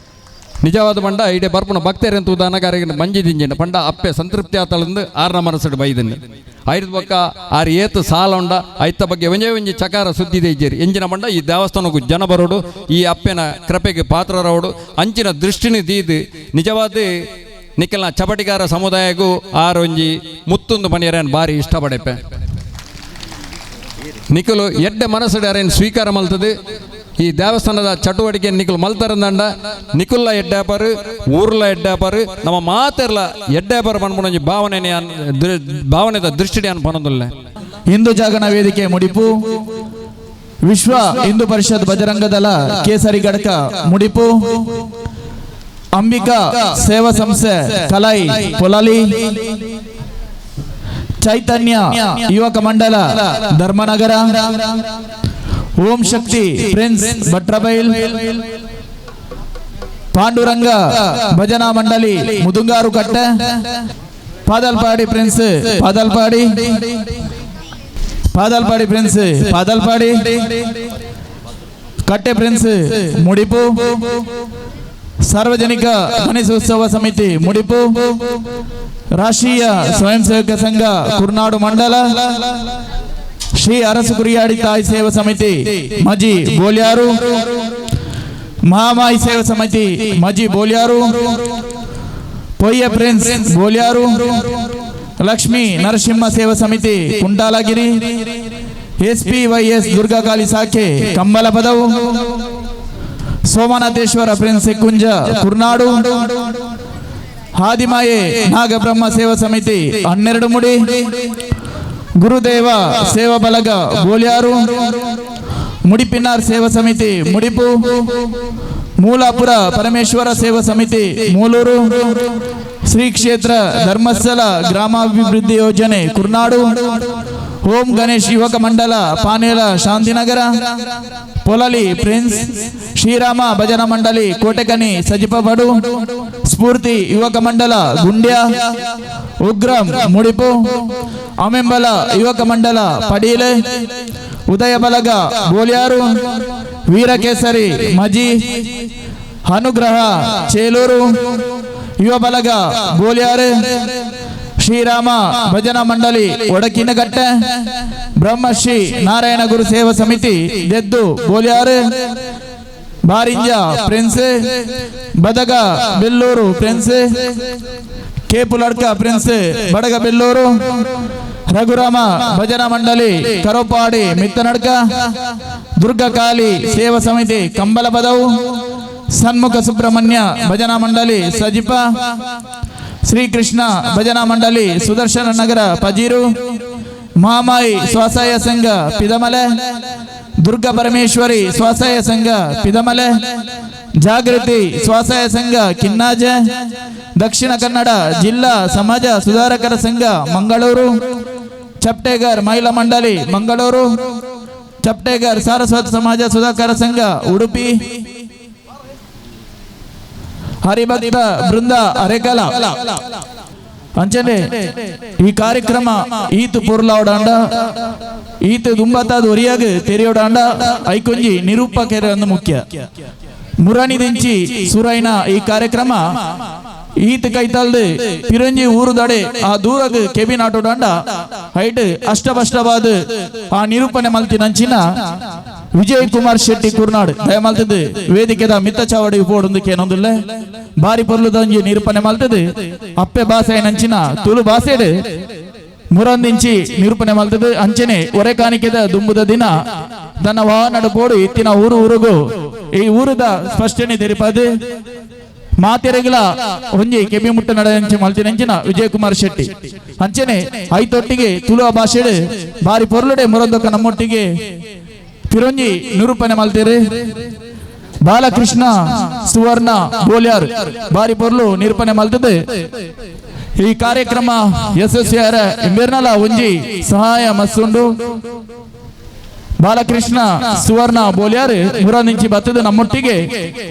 ನಿಜವಾದ ಪಂಡ ಇಡೇ ಬರ್ಪುನ ಭಕ್ತರೆಂತ ಉದಾಹರಣೆ ಮಂಜಿ ದಿಂಜಿನ ಪಂಡ ಅಪ್ಪೆ ಸಂತೃಪ್ತಿ ಆತಳಂದು ಆರ್ನ ಮನಸ್ಸು ಬೈದನ್ನು ಐದು ಪಕ್ಕ ಆರು ಏತು ಸಾಲ ಉಂಡ ಐತ ಬಗ್ಗೆ ಒಂಜೇ ಒಂಜಿ ಚಕಾರ ಸುದ್ದಿದೆ ಇಜ್ಜೇರಿ ಎಂಜಿನ ಪಂಡ ಈ ದೇವಸ್ಥಾನಕ್ಕೂ ಜನ ಬರೋಡು ಈ ಅಪ್ಪೆನ ಕೃಪೆಗೆ ಪಾತ್ರರವಡು ಅಂಚಿನ ದೃಷ್ಟಿನ ದೀದು ನಿಜವಾದ ನಿಖಲ್ನ ಚಪಟಿಗಾರ ಸಮುದಾಯಕ್ಕೂ ಆರೊಂಜಿ ಮುತ್ತೊಂದು ಮನೆಯರೇನು ಭಾರಿ ಇಷ್ಟಪಡೆಪೆ ನಿಖಲು ಎಡ್ಡೆ ಮನಸ್ಸು ಅರೇನು ಸ್ವೀಕಾರ ಮಲ್ತದೆ ಈ ದೇವಸ್ಥಾನದ ಚಟುವಟಿಕೆ ನಿಖಲು ಮಲ್ತರಂದಂಡ ನಿಖುಲ್ಲ ಎಡ್ಡಾಪರು ಊರ್ಲ ಎಡ್ಡಾಪರು ನಮ್ಮ ಮಾತೆರ್ಲ ಎಡ್ಡಾಪರು ಪನ್ಪುನೊಂಜಿ ಭಾವನೆ ಭಾವನೆದ ದೃಷ್ಟಿ ಅನ್ಪನೊಂದುಲ್ಲ. ಹಿಂದೂ ಜಾಗರಣ ವೇದಿಕೆ ಮುಡಿಪು, ವಿಶ್ವ ಹಿಂದೂ ಪರಿಷತ್ ಬಜರಂಗದಳ ಕೇಸರಿ ಗಡಕ ಮುಡಿಪು, ಅಂಬಿಕಾ ಸೇವಾ ಸಂಸ್ಥೆ ಕಲಾಯಿ ಪೊಲಾಲಿ, ಚೈತನ್ಯ ಯುವಕ ಮಂಡಲ ಧರ್ಮನಗರ, ಓಂ ಶಕ್ತಿ ಪ್ರಿನ್ಸ್ ಭಟ್ರಬೈಲ್, ಪಾಂಡುರಂಗ ಭಜನಾ ಮಂಡಳಿ ಮುದುಂಗಾರು ಕಟ್ಟೆ, ಪಾದಲ್ಪಾಡಿ ಪ್ರಿನ್ಸ್ ಪಾದಲ್ಪಾಡಿ, ಪಾದಲ್ಪಾಡಿ ಪ್ರಿನ್ಸ್ ಪಾದಲ್ಪಾಡಿ, ಕಟ್ಟೆ ಪ್ರಿನ್ಸ್ ಮುಡಿಪು, ಸಾರ್ವಜನಿಕ ಗಣೇಶೋತ್ಸವ ಸಮಿತಿ ಮುಡಿಪು, ರಾಷ್ಟ್ರೀಯ ಸ್ವಯಂ ಸೇವಕ ಸಂಘ ಕುರ್ನಾಡು ಮಂಡಲ, ಶ್ರೀ ಅರಸು ಕುರಿಯಾಡಿ ತಾಯಿ ಸೇವಾ ಸಮಿತಿ ಮಜಿ ಬೋಲ್ಯಾರು, ಮಹಾಮಾಯಿ ಸೇವಾ ಸಮಿತಿ ಮಜಿ ಬೋಲ್ಯಾರು, ಪೊಯ್ಯ ಪ್ರಿನ್ಸ್ ಬೋಲ್ಯಾರು, ಲಕ್ಷ್ಮೀ ನರಸಿಂಹ ಸೇವಾ ಸಮಿತಿ ಕುಂಟಾಲಗಿರಿ, ಎಸ್ಪಿವೈಎಸ್ ದುರ್ಗಾಕಾಳಿ ಶಾಖೆ ಕಂಬಲಪದವು, ಸೋಮನಾಥೇಶ್ವರ ಪ್ರಿನ್ಸ್ ಕುಂಜ ಕುರ್ನಾಡು, ಹಾದಿಮಾಯೆ ನಾಗಬ್ರಹ್ಮ ಸೇವಾ ಸಮಿತಿ 12 ಮುಡಿ, ಗುರುದೇವ ಸೇವಾ ಬಳಗ ಬೋಲ್ಯಾರು, ಮುಡಿಪಿನಾರ್ ಸೇವಾ ಸಮಿತಿ ಮುಡಿಪು, ಮೂಲಾಪುರ ಪರಮೇಶ್ವರ ಸೇವಾ ಸಮಿತಿ ಮೂಲೂರು, ಶ್ರೀ ಕ್ಷೇತ್ರ ಧರ್ಮಸ್ಥಳ ಗ್ರಾಮಾಭಿವೃದ್ಧಿ ಯೋಜನೆ ಕುರ್ನಾಡು, ಓಂ ಗಣೇಶ್ ಯುವಕ ಮಂಡಲ ಪಾನೇಲ ಶಾಂತಿನಗರ, ಪೊಲಲಿ ಪ್ರಿನ್ಸ್, ಶ್ರೀರಾಮ ಭಜನಾ ಮಂಡಳಿ ಕೋಟೆಕನಿ ಸಜಿಪಬಡು, ಸ್ಫೂರ್ತಿ ಯುವಕ ಮಂಡಲ ಗುಂಡ್ಯ, ಉಗ್ರಂ ಮುಡಿಪು, ಅಮೆಂಬಲ ಯುವಕ ಮಂಡಲ ಪಡೀಲೆ, ಉದಯ ಬಲಗ ಬೋಲ್ಯಾರು, ವೀರಕೇಸರಿ ಮಜಿ, ಅನುಗ್ರಹ ಚೇಲೂರು, ಯುವ ಬಲಗ ಬೋಲ್ಯಾರು, ಶ್ರೀರಾಮ ಭಜನಾ ಮಂಡಳಿ ಒಡಕಿನಗಟ್ಟೆ, ಬ್ರಹ್ಮಶ್ರೀ ನಾರಾಯಣ ಗುರು ಸೇವಾ ಸಮಿತಿ ದೆದ್ದು ಬೋಲ್ಯಾರು, ಬಾರಿಂಜ prince, ಬದಗ ಬೆಲ್ಲೂರು prince, ಕೇಪುಲಡ್ಕ prince Badaga ಬೆಲ್ಲೂರು, Raghurama ಭಜನಾ ಮಂಡಳಿ ಕರೋಪಾಡಿ ಮಿತ್ತನಡ್ಕ, ದುರ್ಗಕಾಳಿ ಸೇವಾ ಸಮಿತಿ ಕಂಬಲಪದವು, ಸನ್ಮುಖ ಸುಬ್ರಹ್ಮಣ್ಯ ಭಜನಾ ಮಂಡಳಿ ಸಜಿಪ, ಶ್ರೀಕೃಷ್ಣ ಭಜನಾ ಮಂಡಳಿ ಸುದರ್ಶನ ನಗರ ಪಜೀರು, ಮಹಾಮಾಯಿ ಸ್ವಸಹಾಯ ಸಂಘ ಪಿದಮಲೆ, ದುರ್ಗಾ ಪರಮೇಶ್ವರಿ ಸ್ವಸಹಾಯ ಸಂಘ ಪಿದಮಲೆ, ಜಾಗೃತಿ ಸ್ವಸಹಾಯ ಸಂಘ ಕಿನ್ನಾಜೆ, ದಕ್ಷಿಣ ಕನ್ನಡ ಜಿಲ್ಲಾ ಸಮಾಜ ಸುಧಾರಕರ ಸಂಘ ಮಂಗಳೂರು, ಚಪ್ಟೇಗರ್ ಮಹಿಳಾ ಮಂಡಳಿ ಮಂಗಳೂರು, ಚಪ್ಟೇಗರ್ ಸಾರಸ್ವತ ಸಮಾಜ ಸುಧಾಕರ ಸಂಘ ಉಡುಪಿ, ಹರಿಭಕ್ತ ಬೃಂದ ಅರೆಕಲ. ಅಂಚನೆ ಈ ಕಾರ್ಯಕ್ರಮ ಈತು ಪೊರ್ಲಾವಡಾಂಡ ಈತ ದುಂಬತಾದ ಒರಿಯಾಗ ತೆರೆಯೋಡಾಂಡ ಐಕೊಂಜಿ ನಿರೂಪಕರ ಅಂದು ಮುಖ್ಯ ಮುರಾಣಿ ದಿಂಚಿ ಸುರೈನ ಈ ಕಾರ್ಯಕ್ರಮ ಈತ ಕೈತಲ್ದು ಪಿರಂಜಿ ಊರುದಡೆ ಆ ದೂರಗ್ ಕೆಬಿನ್ ಆಟೋಡಾಂಡ ಹೈಟ್ ಅಷ್ಟಪಷ್ಟವಾದ ಆ ನಿರೂಪಣೆ ಮಲ್ತಿನಂಚಿನ ವಿಜಯ್ ಕುಮಾರ್ ಶೆಟ್ಟಿ ಕುರ್ನಾಡ್ ದಯಮಲ್ತದ್ದು ವೇದಿಕೆದ ಮಿತ್ತ ಚಾವಡಿ ಪೋಡುಂದು ಕೇನೊಂದುಲ್ಲೆ ಬಾರಿ ಪೊರ್ಲುದಂಜಿ ನಿರೂಪಣೆ ಮಲ್ತದ್ದು ಅಪ್ಪೆ ಬಾಸೆ ನಂಚಿನ ತುಳು ಬಾಸೆಡ್ ಮುರಂದಿಂಚಿ ನಿರೂಪಣೆ ಮಲ್ತದ್ದು ಅಂಚನೆ ಒರೆ ಕಾಣಿಕೆದ ದುಂಬುದ ದಿನ ತನ್ನ ವಾಹನಡು ಪೋಡು ಇತ್ತಿನ ಊರು ಊರುಗು ಈ ಊರುದ ಸ್ಪಷ್ಟನೆ ತೆರಿಪಾದು ಮಾತೆರೆಗಳ ಒಂಜಿ ಕೆಬಿ ಮುಟ್ಟ ನಡೆಂಚಿ ಮಲ್ತಿನಂಚಿನ ವಿಜಯ್ ಕುಮಾರ್ ಶೆಟ್ಟಿ ಅಂಚನೆ ಐತೊಟ್ಟಿಗೆ ತುಳುವ ಭಾಷೆಡ್ ಬಾರಿ ಪೊರ್ಲುಡೆ ಮುರಂದೊಕ್ಕ ನಮ್ಮೊಟ್ಟಿಗೆ ತಿರುಂಜಿ ನಿರೂಪಣೆ ಮಲ್ತೇರು ಬಾಲಕೃಷ್ಣ ಸುವರ್ಣ ಬೋಲ್ಯಾರ್ ಬಾರಿ ಪೊರ್ಲು ನಿರೂಪಣೆ ಮಲ್ತದೆ. ಈ ಕಾರ್ಯಕ್ರಮ ಯಶಸ್ವಿಯಾರ ಇಂಬೆರ್ನಲ ಒಂಜಿ ಸಹಾಯ ಮಸ್ಸುಂಡು ಬಾಲಕೃಷ್ಣ ಸುವರ್ಣ ಬೋಲ್ಯಾರ್ ಮುರಂದಿಂಚಿ ಬತ್ತದ ನಮ್ಮೊಟ್ಟಿಗೆ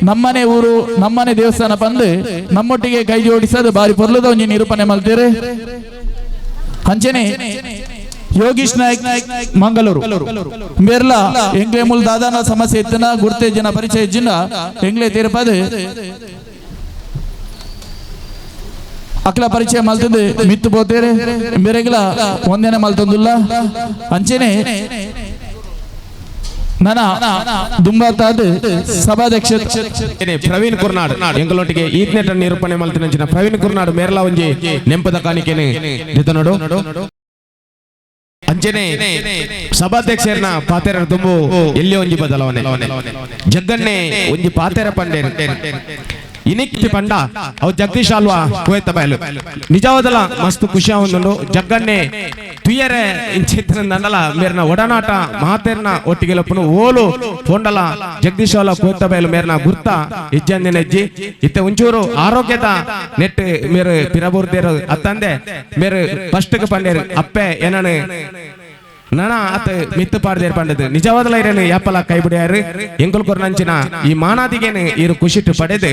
ನಮ್ಮನೆ ಊರು ನಮ್ಮನೆ ದೇವಸ್ಥಾನ ಬಂದು ನಮ್ಮೊಟ್ಟಿಗೆ ಕೈ ಜೋಡಿಸೋದು ಬಾರಿ ಪೊರ್ಲುದ ಒಂಜಿ ನಿರೂಪಣೆ ಮಲ್ತೇರು. ಅಂಚನೆ ಯೋಗೀಶ್ ನಾಯ್ಕ್ ಮಂಗಳೂರು ಬೇರ್ಲಾ ಎಂಗ್ಲೆ ಮುಲ್ ದಾದಾನ ಸಮಸ್ಯೆ ಇತ್ತನ ಗುರ್ತೆ ಜನ ಪರಿಚಯ ಜಿನ್ನ ಎಂಗ್ಲೆ ತೀರ್ಪದು ಅಕ್ಲ ಪರಿಚಯ ಮಲ್ತದೆ ಮಿತ್ತು ಬೋತೇರೆ ಬೇರೆಗ್ಲ ಒಂದೇನೆ ಮಲ್ತಂದುಲ್ಲ. ಅಂಚನೆ ನನ ದುಂಬಾತಾದ ಸಭಾಧ್ಯಕ್ಷ ಪ್ರವೀಣ್ ಕುರ್ನಾಡ್ ಎಂಗಳೊಟ್ಟಿಗೆ ಈತ್ನೆಟ ನಿರೂಪಣೆ ಮಲ್ತಿನಂಚಿನ ಪ್ರವೀಣ್ ಕುರ್ನಾಡ್ ಮೇರ್ಲಾ ಒಂಜಿ ನೆಂಪದ ಕಾಣಿಕೆನೆ ದಿತನೋಡು. ಅಂಚನೆ ಸಭಾಧ್ಯಕ್ಷರನ್ನ ಪಾತೆರ ತುಂಬು ಎಲ್ಲಿ ಒಂಜಿ ಬದಲಾವಣೆ ಜಗ್ಗನ್ನೆ ಒಂಜಿ ಪಾತೆರ ಪಂಡೇರು ಇನಿಕ್ತಿ ಪಂಡ ಅವು ಜಗದೀಶ್ ಅಲ್ವಾ ಕುವೇತ ಬಯಲು ನಿಜವಾದಲ ಮಸ್ತ್ ಖುಷಿ ಒಂದು ಜಗ್ಗನ್ನೆ ತುಯರೆ ಇಂಚಿತ್ರ ನಂಡಲ ಮೇರ್ನ ಒಡನಾಟ ಮಾತೆರ್ನ ಒಟ್ಟಿಗೆ ಲಪ್ಪನು ಓಲು ಫೋಂಡಲ ಜಗದೀಶ್ ಅಲ್ಲ ಕುವೇತ ಬಯಲು ಮೇರ್ನ ಗುರ್ತ ಇಜ್ಜಂದಿನ ಹೆಜ್ಜಿ ಇತ್ತೆ ಒಂಚೂರು ಆರೋಗ್ಯದ ನೆಟ್ ಮೇರು ಪಿರಬೂರ್ದೇರು ಅತ್ತಂದೆ ಮೇರು ಫಸ್ಟ್ಗೆ ಪಂಡೇರು ಅಪ್ಪೆ ಏನನು ನನ ಆತ ಮಿತ್ತು ಪಾಡ್ದೇರ್ ಪಂಡದು ನಿಜವಾದಲ ಇರೇನು ಯಾಪಲ ಕೈ ಬಿಡಿಯಾರು ಎಂಕುಲ್ ಕೊರ್ನಂಚಿನ ಈ ಮಾನಾದಿಗೇನು ಇರು ಖುಷಿಟ್ಟು ಪಡೆದು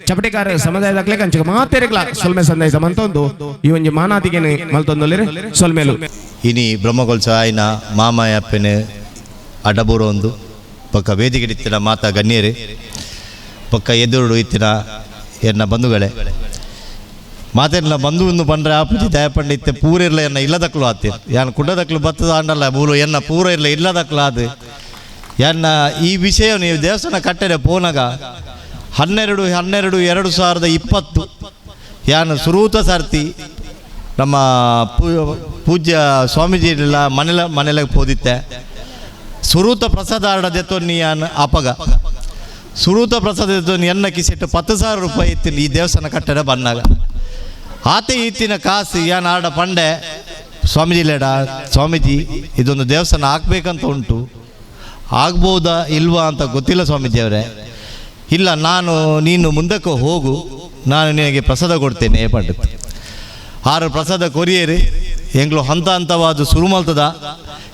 ಚಪಟಿಕಾರ ಸಮುದಾಯದಾಗ್ಲೆ ಕಂಚಿಕ ಮಾತೆರಿಗ್ಲ ಸೊಲ್ಮೆ ಸಂದೇಶ ಮಂತೊಂದು ಈ ಒಂಜಿ ಮಾನಾದಿಗೇನು ಮಲ್ತೊಂದುಲ್ಲೇರು ಸೊಲ್ಮೇಲು. ಇನಿ ಬ್ರಹ್ಮಕೊಲ್ಸ ಆಯ್ನ ಮಾಮಾಯಪ್ಪನ ಅಡಬೂರು ಒಂದು ಪಕ್ಕ ವೇದಿಕೆ ಇತ್ತಿನ ಮಾತಾ ಗಣ್ಯರು ಪಕ್ಕ ಎದುರುಡು ಇತ್ತಿನ ಎನ್ನ ಬಂಧುಗಳೇ ಮಾತೆಲ್ಲ ಬಂದು ಒಂದು ಬಂದರೆ ಆಪುಜಿ ದಯಪಂಡ ಇತ್ತೆ ಪೂರ ಇರಲ ಎನ್ನ ಇಲ್ಲದಕ್ಲು ಆತೆ ಯಾನ್ ಕುಡ್ಡದಕ್ಲು ಬತ್ತದ ಆಂಡಲ್ಲ ಮೂಲು ಎನ್ನ ಪೂರ ಇರಲ ಇಲ್ಲದಕ್ಲು ಅದು ಎನ್ನ ಈ ವಿಷಯ ನೀವು ದೇವಸ್ಥಾನ ಕಟ್ಟರೆ ಪೋನಾಗ 12/12/2020 ಯಾನ್ ಸುರೂತ ಸರ್ತಿ ನಮ್ಮ ಪೂಜ್ಯ ಸ್ವಾಮೀಜಿ ಇಲ್ಲ ಮನೆಲ ಮನೆಲಾಗ ಪೋದಿತ್ತೆ ಸುರೂತ ಪ್ರಸಾದ ಆಡದೆತ್ತೊನ್ನಿ ಯಾನ್ ಅಪಗ ಸುರೂತ ಪ್ರಸಾದ ಎತ್ತೊನ್ನಿ ಎನ್ನ ಕಿಸಿಟ್ಟು 10,000 ರೂಪಾಯಿ ಇತ್ತಿನ ಈ ದೇವಸ್ಥಾನ ಕಟ್ಟಡ ಬಂದಾಗ ಆತೆ ಈತಿನ ಕಾಸು ಯಾನ್ ಆಡ ಪಂಡೆ ಸ್ವಾಮೀಜಿ ಲೇಡ ಸ್ವಾಮೀಜಿ ಇದೊಂದು ದೇವಸ್ಥಾನ ಹಾಕ್ಬೇಕಂತ ಉಂಟು ಆಗ್ಬೋದಾ ಇಲ್ವಾ ಅಂತ ಗೊತ್ತಿಲ್ಲ ಸ್ವಾಮೀಜಿಯವರೇ ಇಲ್ಲ ನಾನು ನೀನು ಮುಂದಕ್ಕೆ ಹೋಗು ನಾನು ನಿನಗೆ ಪ್ರಸಾದ ಕೊಡ್ತೇನೆ ಪಂಡಿತ್ ಆರು ಪ್ರಸಾದ ಕೊರಿಯೇರಿ ಎಂಗ್ಲು ಹಂತ ಹಂತವಾದ ಶುರು ಮಲ್ತದ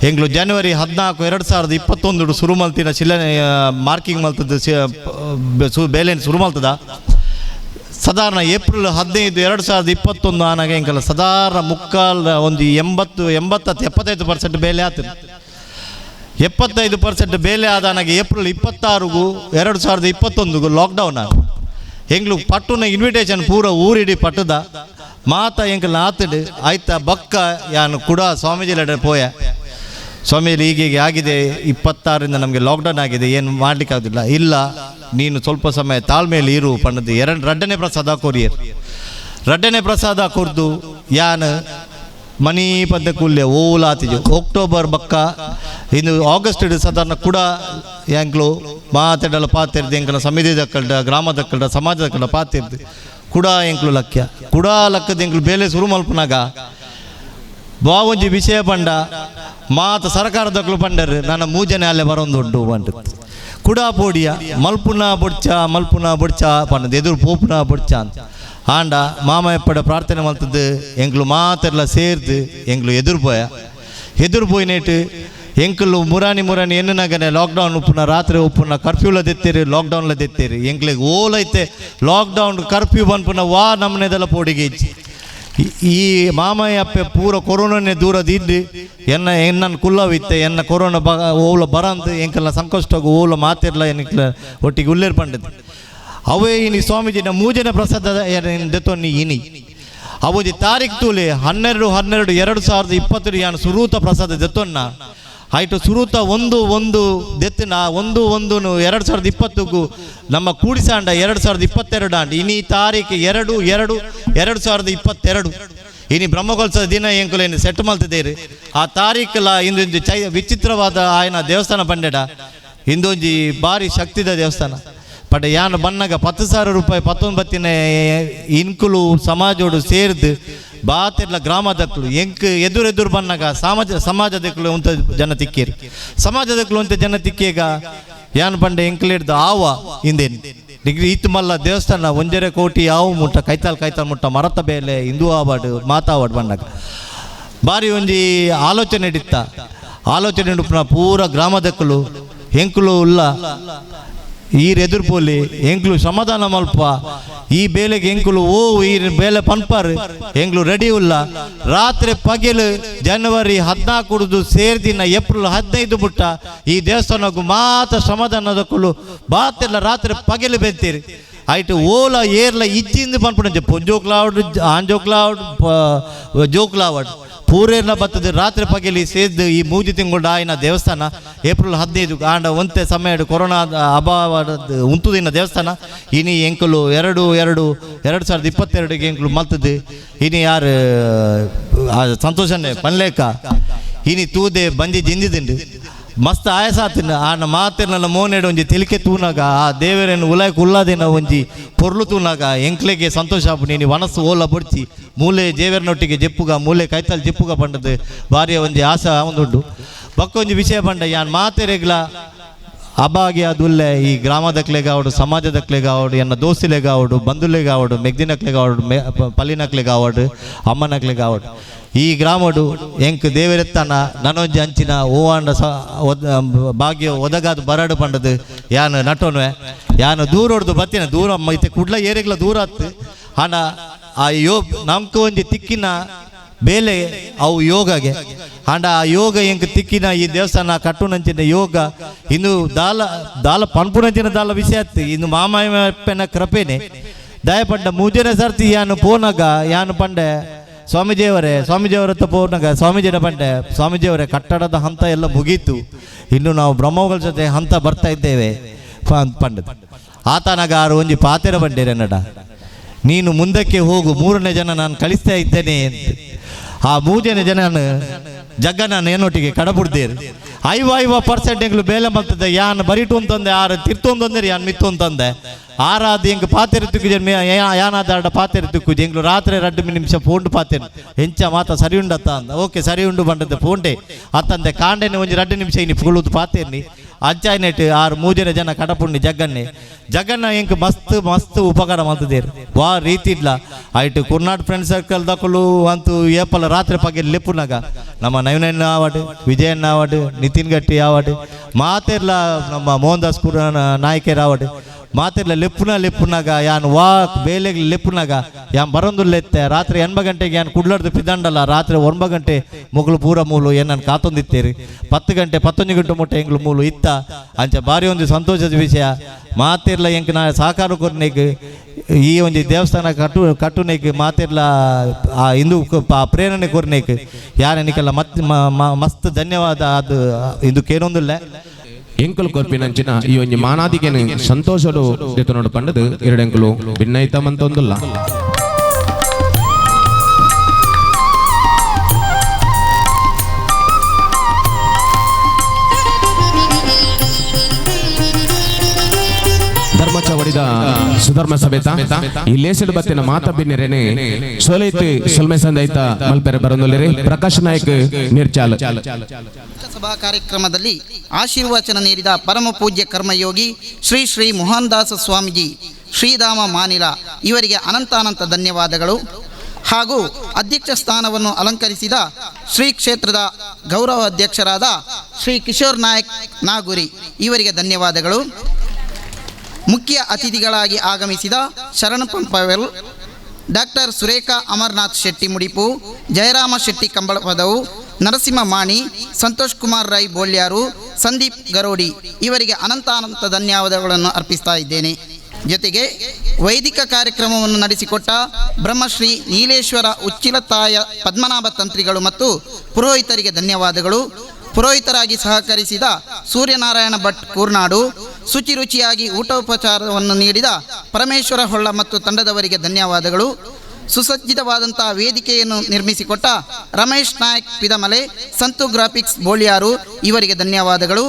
ಎಂಗ್ಲು ಜನವರಿ 14 2021 ಶುರು ಮಲ್ತಿನ ಶಿಲ ಮಾರ್ಕಿಂಗ್ ಮಲ್ತದ ಬೇಲೆ ಶುರು ಮಲ್ತದ ಸಾಧಾರಣ ಏಪ್ರಿಲ್ 15 2021 ಆನಾಗ ಎಂಕಲ್ಲ ಸಾಧಾರಣ ಮುಕ್ಕಾಲ್ ಒಂದು 80-75% ಬೇಲೆ ಆತದೆ 75% ಬೇಲೆ ಆದಾನಾಗ ಏಪ್ರಿಲ್ 26 2021 ಲಾಕ್ಡೌನ್ ಆಗ ಎಂಗ್ಲು ಪಟ್ಟುನ ಇನ್ವಿಟೇಷನ್ ಪೂರ ಊರಿಡಿ ಪಟ್ಟದ ಮಾತ ಎಂಕಲ್ ಆತಡು ಆಯ್ತಾ ಬಕ್ಕ ಯಾನು ಕೂಡ ಸ್ವಾಮೀಜಿ ಲಡೆ ಪೋಯ ಸ್ವಾಮೀಜಿ ಹೀಗೀಗೆ ಆಗಿದೆ 26ರಿಂದ ನಮಗೆ ಲಾಕ್ಡೌನ್ ಆಗಿದೆ ಏನು ಮಾಡಲಿಕ್ಕಾಗೋದಿಲ್ಲ ಇಲ್ಲ ನೀನು ಸ್ವಲ್ಪ ಸಮಯ ತಾಳ್ಮೆಯಲ್ಲಿ ಇರು ಪಣ್ಣದು ರಡ್ಡನೇ ಪ್ರಸಾದ ಕೊರಿಯರ್ ರಡ್ಡನೇ ಪ್ರಸಾದ ಕೊರ್ದು ಯಾನ್ ಮನಿ ಪದ್ದ ಕೂಲ್ಯ ಓಲಾತಿಜು ಅಕ್ಟೋಬರ್ ಬಕ್ಕ ಇನ್ನು ಆಗಸ್ಟ್ ಸಾಧಾರಣ ಕೂಡ ಯಾಂಕ್ಲು ಮಾತಾಡಲ್ಲ ಪಾತಿರ್ದು ಎಂಕಲ ಸಮಿತಿ ದಕ್ಕಲ್ಡ ಗ್ರಾಮದ ಕಲ್ಡ ಸಮಾಜದ ಕಲ್ಡ ಪಾತಿರ್ದು ಕೂಡ ಎಂಕ್ಲು ಲಕ್ಯ ಕೂಡ ಲಕ್ಕದ ಎಂಕ್ಲು ಬೇಲೆ ಶುರು ಮಲ್ಪನಾಗ ಬಾವೊಂಜಿ ವಿಷಯ ಪಂಡ ಮಾತ ಸರ್ಕಾರದಕ್ಲು ಪಂಡರು ನನ್ನ ಮೂಜನೆ ಅಲ್ಲೇ ಬರೋಂದು ಉಂಟು ಪಂಡ ಕುಡಾ ಪೋಡಿಯ ಮಲ್ಪುನ ಬೊಡ್ಚ ಮಲ್ಪುನ ಬೊಡ್ಚ ಪಂಡದು ಎದುರು ಪೋಪುನ ಬೊಡ್ಚ ಅಂತ ಆಂಡ ಮಾಮ ಎಪ್ಪಡ ಪ್ರಾರ್ಥನೆ ಮಲ್ತದ್ದು ಎಂಕ್ಲು ಮಾತೆಲ್ಲ ಸೇರ್ದು ಎಂಕ್ಲು ಎದುರು ಪೋಯ ಎದುರು ಪೋಯಿನೇಟು ಎಂಕಲು ಮುರಾನಿ ಮುರಾನಿ ಎನ್ನುನಾಗನೆ ಲಾಕ್ಡೌನ್ ಉಪ್ಪುನ ರಾತ್ರಿ ಉಪ್ಪುನ ಕರ್ಫ್ಯೂಲ ದೆತ್ತೀರಿ ಲಾಕ್ಡೌನ್ಲ ದೆತ್ತೀರಿ ಎಂಕ್ಲಿಗೆ ಓಲೈತೆ ಲಾಕ್ಡೌನ್ ಕರ್ಫ್ಯೂ ಬಂದ್ಪುನ ವಾ ನಮ್ಮನೆದೆಲ್ಲ ಪೋಡಿಗೆ ಇಜ್ಜಿ ಈ ಮಾಮಯ್ಯಪ್ಪೆ ಪೂರ ಕೊರೋನಾನೇ ದೂರದಿದ್ದು ಎನ್ನ ಎನ್ನನ್ನು ಕುಲ್ಲವಿತ್ತೆ ಎನ್ನ ಕೊರೋನಾ ಬ ಓಲ ಬರಂದು ಎಂಕೆಲ್ಲ ಸಂಕಷ್ಟಗೂ ಓಲ ಮಾತಿರಲ್ಲ ಎನ್ನಿಕ್ಲ ಒಟ್ಟಿಗೆ ಉಲ್ಲೇರ್ ಪಂಡದು ಅವೇ ಇನಿ ಸ್ವಾಮೀಜಿನ ಮೂಜನ ಪ್ರಸಾದ ದೆತ್ತೊನ್ನಿ ಇನಿ ಅವಧಿ ತಾರೀಖ್ ತೂಲೆ 12 12 2020 ಯಾನು ಸುರೂತ ಪ್ರಸಾದ ದೆತ್ತೊನ್ನ ಆಯ್ತು ಸುರೂತ 1 1 ದೆತ್ತಿನ 1 1 2020 ನಮ್ಮ ಕೂಡಿಸಾಂಡ 2022 ಆಂಡ್ ಇನಿ ತಾರೀಖು 2 2 2022 ಇನಿ ಬ್ರಹ್ಮಕೋತ್ಸವ ದಿನ ಎಂಕುಲೇನು ಸೆಟ್ ಮಲ್ತಿದ್ದೇರಿ ಆ ತಾರೀಕುಲ ಇಂದೊಂಜಿ ಚೈ ವಿಚಿತ್ರವಾದ ಆಯನ ದೇವಸ್ಥಾನ ಪಂಡೆಡ ಇಂದೊಂಜಿ ಭಾರಿ ಶಕ್ತಿದ ದೇವಸ್ಥಾನ ಬಟ್ ಯಾನು ಬನ್ನಗ 10,000 ರೂಪಾಯಿ 19 ಇನ್ಕುಲು ಸಮಾಜೋಡು ಸೇರ್ದು ಬಾತಿರ್ಲ ಗ್ರಾಮದಕ್ಕಲು ಎಂಕ್ ಎದುರೆದುರು ಬನ್ನಗ ಸಮಾಜದಕ್ಕಲು ಉಂತ ಜನ ತಿಕ್ಕೇರಿ ಸಮಾಜದಕ್ಕಲು ಉಂತ ಜನ ತಿಕ್ಕೇಗ ಯಾನು ಪಂಡೆ ಎಂಕ್ಲೇಡ್ದು ಆವ ಇಂದೇನು ಡಿಗ್ರಿ ಇತ್ತು ಮಲ್ಲ ದೇವಸ್ಥಾನ 1.5 ಕೋಟಿ ಆವು ಮುಟ್ಟ ಕೈತಾಲ್ ಕೈತಾಲ್ ಮುಟ್ಟ ಮರತ ಬೇಲೆ ಹಿಂದೂ ಆವಾಡು ಮಾತಾವಾಡು ಬಣ್ಣಗ ಭಾರಿ ಒಂಜಿ ಆಲೋಚನೆ ಇಡಿತ್ತ ಆಲೋಚನೆ ಉಡುಪುನ ಪೂರ ಗ್ರಾಮದಕ್ಕಲು ಎಂಕುಲು ಉಲ್ಲ ಈರ್ ಎದುರು ಪೋಲಿ ಎಂಕ್ಲು ಸಮಾಧಾನ ಮಲ್ಪ ಈ ಬೇಲೆಗೆ ಎಂಕುಲು ಓ ಈ ಬೇಲೆ ಪನ್ಪಾರ್ ಎಂಕ್ಲು ರೆಡಿ ಉಲ್ಲ ರಾತ್ರಿ ಪಗೆಲು ಜನವರಿ 14 ಸೇರ್ದಿನ ಏಪ್ರಿಲ್ 15 ಬುಟ್ಟ ಈ ದೇವಸ್ಥಾನಕ್ಕೂ ಮಾತ್ರ ಸಮಾಧಾನದಕ್ಕಲು ಬಾತೆಲ್ಲ ರಾತ್ರಿ ಪಗೆಲು ಬೆಂತೀರಿ ಆಯ್ತು ಓಲ ಏರ್ಲ ಇಜ್ಜಿಂದ ಪನ್ಪುಣಂಚೆ ಪೊಂಜೋಕ್ಲಾವಡ್ ಆಂಜೋಕ್ಲಾವಡ್ ಜೋಕ್ಲಾವಡ್ ಪೂರೇರ್ನ ಬರ್ತದೆ ರಾತ್ರಿ ಪಗೆಲಿ ಸೇದ್ದು ಈ ಮೂಜಿ ತಿಂಗಳು ಆಯ್ನ ದೇವಸ್ಥಾನ ಏಪ್ರಿಲ್ 15 ಆಂಡ ಒಂತೆ ಸಮಯ ಕೊರೋನಾ ಅಭಾವ ಉಂತುದಿನ ದೇವಸ್ಥಾನ ಇನಿ ಎಂಕುಲು 2 2 2022 ಎಂಕುಲು ಮಲ್ತದ್ದು ಇನಿ ಯಾರು ಸಂತೋಷನೇ ಪನ್ಲೇಕ ಇನಿ ತೂದೆ ಬಂಜಿ ಜಿಂಜಿದಿಂಡು ಮಸ್ತ್ ಆಯಸ ಆತಿನ ಆನ ಮಾತಿರ್ನಲ್ಲ ಮೋನೆಡು ಒಂಜಿ ತಿಳಿಕೆ ತೂನಾಗ ಆ ದೇವರನ್ನು ಉಲಾಯ್ಕ ಉಲ್ಲಾದಿನ ಒಂಜಿ ಪೊರ್ಲು ತೂನಾಗ ಎಂಕ್ಲೆಗೆ ಸಂತೋಷ ಆಪು ನೀನು ಮನಸ್ಸು ಓಲ ಬೊಡ್ಚಿ ಮೂಲೆ ಜೇವರ್ನೊಟ್ಟಿಗೆ ಜೆಪ್ಪುಗ ಮೂಲೆ ಕೈತಲ್ ಜೆಪ್ಪುಗ ಪಂಡದು ಭಾರಿಯ ಒಂಜಿ ಆಸೆ ಒಂದುಂಡು ಬಕ್ಕೊಂಜಿ ವಿಷಯ ಪಂಡ ಯಾನ್ ಮಾತೆರೆಗ್ಲ ಅಬಾಗಿ ಅದುಲ್ಲೆ ಈ ಗ್ರಾಮದಕ್ಲೆಗಾವಡು ಸಮಾಜದಕ್ಲೆಗಾವಡು ಎನ್ನ ದೋಸ್ತಿಲೆಗಾವಡು ಬಂಧುಲೆಗಾವಡು ಮೆಗ್ದಿನಕ್ಲೆಗಾವಡು ಮೆ ಪಲ್ಲಿನಕ್ಲೆಗಾವಡು ಅಮ್ಮನಕ್ಲೆಗಾವಡು ಈ ಗ್ರಾಮಡು ಎಂಕ್ ದೇವರೆತ್ತನ ನನೊಂಜಿ ಅಂಚಿನ ಓವಾಂಡ ಸ ಭಾಗ್ಯ ಒದಗಾದ ಬರಡು ಪಂಡದು ಯಾನು ನಟೋನ್ವೆ ಯಾನು ದೂರ ಹೊಡ್ದು ಬತ್ತಿನ ದೂರ ಇತ್ತೆ ಕುಡ್ಲ ಏರಿಗ್ಲ ದೂರ ಆತು ಹಣ ಆ ಯೋ ನಮ್ಗೆ ಒಂಜಿ ತಿಕ್ಕಿನ ಬೇಲೆ ಅವು ಯೋಗಗೆ ಅಂಡ ಆ ಯೋಗ ಎಂಕ್ ತಿಕ್ಕಿನ ಈ ದೇವಸ್ಥಾನ ಕಟ್ಟುನಂಚಿನ ಯೋಗ ಇನ್ನು ದಾಲ ದಾಲ ಪನ್ಪುನಂಚಿನ ದಾಲ ವಿಷಯ ಆತು ಇನ್ನು ಮಾಮಾಯಪ್ಪನ ಕೃಪೆನೆ ದಯಪಂಡ ಮೂಜನೆ ಸರ್ತಿ ಯಾನು ಪೋನಾಗ ಯಾನು ಪಂಡೆ ಸ್ವಾಮೀಜಿಯವರೇ ಸ್ವಾಮೀಜಿಯವರ ಹತ್ರ ಪೋನಾಗ ಸ್ವಾಮೀಜಿನ ಪಂಡೆ ಸ್ವಾಮೀಜಿಯವರೇ ಕಟ್ಟಡದ ಹಂತ ಎಲ್ಲ ಮುಗೀತು ಇನ್ನು ನಾವು ಬ್ರಹ್ಮಗಳ ಜೊತೆ ಹಂತ ಬರ್ತಾ ಇದ್ದೇವೆ ಪಂಡದ ಆತನಾಗ ಆರು ಒಂಜಿ ಪಾತೆರ ಬಂಡೇರನ್ನಡ ನೀನು ಮುಂದಕ್ಕೆ ಹೋಗು 3ನೇ ಜನ ನಾನು ಕಳಿಸ್ತಾ ಇದ್ದೇನೆ ಅಂತ ಆ 3ನೇ ಜನ ಜಗ್ಗನ ಏನೊಟ್ಟಿಗೆ ಕಡಬುಡ್ದೇರು 50% ಎಂಗ್ಲು ಬೇಲೆ ಮಲ್ತದೆ ಯಾನ್ ಬರಿಟು ಅಂತಂದೆ ಆರು ತಿರ್ತು ಅಂತಂದ್ರೆ ಯಾನ್ ಮಿತ್ತು ಅಂತಂದೆ ಆರಾದ ಎಂಗ್ ಪಾತೆರೆ ತುಕ್ಕು ಯಾನಾದ ಪಾತೆರೆ ತುಕ್ಕು ಎಂಗ್ಲು ರಾತ್ರಿ 2 ನಿಮಿಷ ಫೋನ್ ಪಾತೇನು ಹೆಂಚ ಮಾತ ಸರಿ ಉಂಡತ್ತ ಅಂದ ಓಕೆ ಸರಿ ಉಂಡು ಬಂಡದ್ದು ಫೋಂಡೆ ಅತ್ತಂದೆ ಕಾಂಡೆನೆ ಒಂಜಿ 2 ನಿಮಿಷ ಇನಿ ಪುಳುದು ಪಾತೇರ್ನಿ ಅಂಚಾಯ್ನೆಟ್ ಆರು 3 ಜನ ಕಡಪುಣ್ಣಿ ಜಗ್ಗನ್ನೆ ಜಗ್ಗನ್ನ ಎಂಕ್ ಮಸ್ತ್ ಮಸ್ತ್ ಉಪಕಾರ ಮಲ್ತದೇರು ವಾ ರೀತಿ ಇಲ್ಲ ಆಯ್ತು ಕುರ್ನಾಡ್ ಫ್ರೆಂಡ್ ಸರ್ಕಲ್ ದಕ್ಕಲು ಅಂತೂ ಏಪಲ ರಾತ್ರಿ ಪಗೆ ಲೆಪ್ಪುನಾಗ ನಮ್ಮ ನವೀನಣ್ಣ ಆವಾಡು ವಿಜಯಣ್ಣ ಆವಾಡು ನಿತಿನ್ ಗಟ್ಟಿ ಆವಾಡು ಮಾತೆರ್ಲ ನಮ್ಮ ಮೋಹನ್ ದಾಸ್ ಕುರ ನಾಯಕರ ಆವಾಡು ಮಾತೆರ್ಲ ಲೆಪ್ಪುನಾಗ ಯಾನ್ ವಾ ಬೇಲೆಗ್ ಲೆಪ್ಪುನಾಗ ಯಾನ್ ಬರೊಂದುಲ್ಲೆತ್ತೆ ರಾತ್ರಿ 8 ಗಂಟೆಗೆ ಯಾನ್ ಕುಡ್ಲರ್ದು ಪಿದಂಡಲ್ಲ ರಾತ್ರಿ 9 ಗಂಟೆ ಮುಗುಳು ಪೂರ ಮೂಲು ಏನನ್ನು ಕಾತೊಂದಿತ್ತೇರಿ 10 ಗಂಟೆ 11 ಗಂಟೆ ಮುಟ್ಟ ಎಂಗ್ಳು ಮೂಲು ಇತ್ತ ಅಂಚ ಭಾರಿ ಒಂದು ಸಂತೋಷದ ವಿಷಯ ಮಾತಿರ್ಲ ಎಂಕ್ ನಾ ಸಹಕಾರ ಕೊರ್ನೆಗ್ ಈ ಒಂಜಿ ದೇವಸ್ಥಾನ ಕಟ್ಟುನೆಗ್ ಮಾತಿರ್ಲ ಆ ಹಿಂದೂ ಪ್ರೇರಣೆ ಕೊರ್ನೆಗ್ ಯಾರೆನಿಕೆಲ್ಲ ಮತ್ ಮಸ್ತ್ ಧನ್ಯವಾದ ಅದು ಇಂದಕ್ಕೇನೊಂದಿಲ್ಲ ಎಂಕುಲು ಕೊರ್ಪಿನಂಚಿನ ಈ ಒಂಜಿ ಮಾನಾದಿಗೆನು ಸಂತೋಷಡು ದೆತೊನೊಡು ಪಂಡದು ಎರಡೆಂಕುಲು ಭಿನ್ನೈತ ಮಂತೊಂದುಲ್ಲ. ಧರ್ಮಚವಡಿದ ಸುಧರ್ಮ ಸಮೇತ ಈ ಲೇಸಡು ಬತ್ತಿನ ಮಾತ ಬಿನ್ನೆರೆನೆ ಸೋಲೈತ್ ಸೊಲ್ಮೆ ಸಂದೈತ ಮಲ್ಪೆರೆ ಬರಂದೊಲ್ಲೆರೆ ಪ್ರಕಾಶ್ ನಾಯಕ್ ನಿರ್ಚಾಲ. ಸಭಾ ಕಾರ್ಯಕ್ರಮದಲ್ಲಿ ಆಶೀರ್ವಚನ ನೀಡಿದ ಪರಮ ಪೂಜ್ಯ ಕರ್ಮಯೋಗಿ ಶ್ರೀ ಶ್ರೀ ಮೋಹನದಾಸ ಸ್ವಾಮೀಜಿ ಶ್ರೀಧಾಮ ಮಾನಿಲ ಇವರಿಗೆ ಅನಂತಾನಂತ ಧನ್ಯವಾದಗಳು. ಹಾಗೂ ಅಧ್ಯಕ್ಷ ಸ್ಥಾನವನ್ನು ಅಲಂಕರಿಸಿದ ಶ್ರೀ ಕ್ಷೇತ್ರದ ಗೌರವ ಅಧ್ಯಕ್ಷರಾದ ಶ್ರೀ ಕಿಶೋರ್ ನಾಯಕ್ ನಾಗುರಿ ಇವರಿಗೆ ಧನ್ಯವಾದಗಳು. ಮುಖ್ಯ ಅತಿಥಿಗಳಾಗಿ ಆಗಮಿಸಿದ ಶರಣ್ ಪಂಪವೆಲ್, ಡಾಕ್ಟರ್ ಸುರೇಖಾ ಅಮರ್ನಾಥ್ ಶೆಟ್ಟಿ ಮುಡಿಪು, ಜಯರಾಮ ಶೆಟ್ಟಿ ಕಂಬಳಪದವು, ನರಸಿಂಹ ಮಾಣಿ, ಸಂತೋಷ್ ಕುಮಾರ್ ರೈ ಬೋಲ್ಯಾರು, ಸಂದೀಪ್ ಗರೋಡಿ ಇವರಿಗೆ ಅನಂತಾನಂತ ಧನ್ಯವಾದಗಳನ್ನು ಅರ್ಪಿಸ್ತಾ ಇದ್ದೇನೆ. ಜೊತೆಗೆ ವೈದಿಕ ಕಾರ್ಯಕ್ರಮವನ್ನು ನಡೆಸಿಕೊಟ್ಟ ಬ್ರಹ್ಮಶ್ರೀ ನೀಲೇಶ್ವರ ಉಚ್ಚಿಲತಾಯ ಪದ್ಮನಾಭ ತಂತ್ರಿಗಳು ಮತ್ತು ಪುರೋಹಿತರಿಗೆ ಧನ್ಯವಾದಗಳು. ಪುರೋಹಿತರಾಗಿ ಸಹಕರಿಸಿದ ಸೂರ್ಯನಾರಾಯಣ ಭಟ್ ಕೂರ್ನಾಡು, ಶುಚಿ ರುಚಿಯಾಗಿ ಊಟೋಪಚಾರವನ್ನು ನೀಡಿದ ಪರಮೇಶ್ವರ ಹೊಳ್ಳ ಮತ್ತು ತಂಡದವರಿಗೆ ಧನ್ಯವಾದಗಳು. ಸುಸಜ್ಜಿತವಾದಂಥ ವೇದಿಕೆಯನ್ನು ನಿರ್ಮಿಸಿಕೊಟ್ಟ ರಮೇಶ್ ನಾಯಕ್ ಪಿದಮಲೆ, ಸಂತು ಗ್ರಾಫಿಕ್ಸ್ ಬೋಳಿಯಾರು ಇವರಿಗೆ ಧನ್ಯವಾದಗಳು.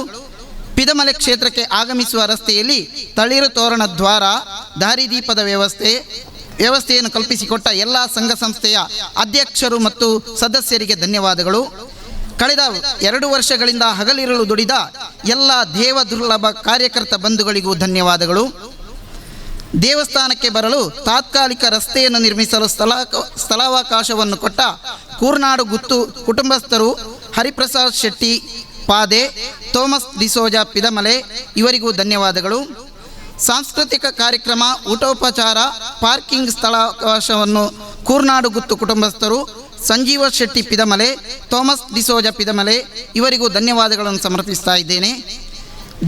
ಪಿದಮಲೆ ಕ್ಷೇತ್ರಕ್ಕೆ ಆಗಮಿಸುವ ರಸ್ತೆಯಲ್ಲಿ ತಳಿರು ತೋರಣ ದ್ವಾರ, ದಾರಿದೀಪದ ವ್ಯವಸ್ಥೆಯನ್ನು ಕಲ್ಪಿಸಿಕೊಟ್ಟ ಎಲ್ಲ ಸಂಘ ಸಂಸ್ಥೆಯ ಅಧ್ಯಕ್ಷರು ಮತ್ತು ಸದಸ್ಯರಿಗೆ ಧನ್ಯವಾದಗಳು. ಕಳೆದ 2 ವರ್ಷಗಳಿಂದ ಹಗಲಿರುಳು ದುಡಿದ ಎಲ್ಲ ದೇವ ದುರ್ಲಭ ಕಾರ್ಯಕರ್ತ ಬಂಧುಗಳಿಗೂ ಧನ್ಯವಾದಗಳು. ದೇವಸ್ಥಾನಕ್ಕೆ ಬರಲು ತಾತ್ಕಾಲಿಕ ರಸ್ತೆಯನ್ನು ನಿರ್ಮಿಸಲು ಸ್ಥಳಾವಕಾಶವನ್ನು ಕೊಟ್ಟ ಕೂರ್ನಾಡು ಗುತ್ತು ಕುಟುಂಬಸ್ಥರು ಹರಿಪ್ರಸಾದ್ ಶೆಟ್ಟಿ ಪಾದೆ, ಥೋಮಸ್ ಡಿಸೋಜಾ ಪಿದಮಲೆ ಇವರಿಗೂ ಧನ್ಯವಾದಗಳು. ಸಾಂಸ್ಕೃತಿಕ ಕಾರ್ಯಕ್ರಮ, ಊಟೋಪಚಾರ, ಪಾರ್ಕಿಂಗ್ ಸ್ಥಳಾವಕಾಶವನ್ನು ಕೂರ್ನಾಡು ಗುತ್ತು ಕುಟುಂಬಸ್ಥರು ಸಂಜೀವ ಶೆಟ್ಟಿ ಪಿದಮಲೆ, ಥೋಮಸ್ ಡಿಸೋಜ ಪಿದಮಲೆ ಇವರಿಗೂ ಧನ್ಯವಾದಗಳನ್ನು ಸಮರ್ಪಿಸ್ತಾ ಇದ್ದೇನೆ.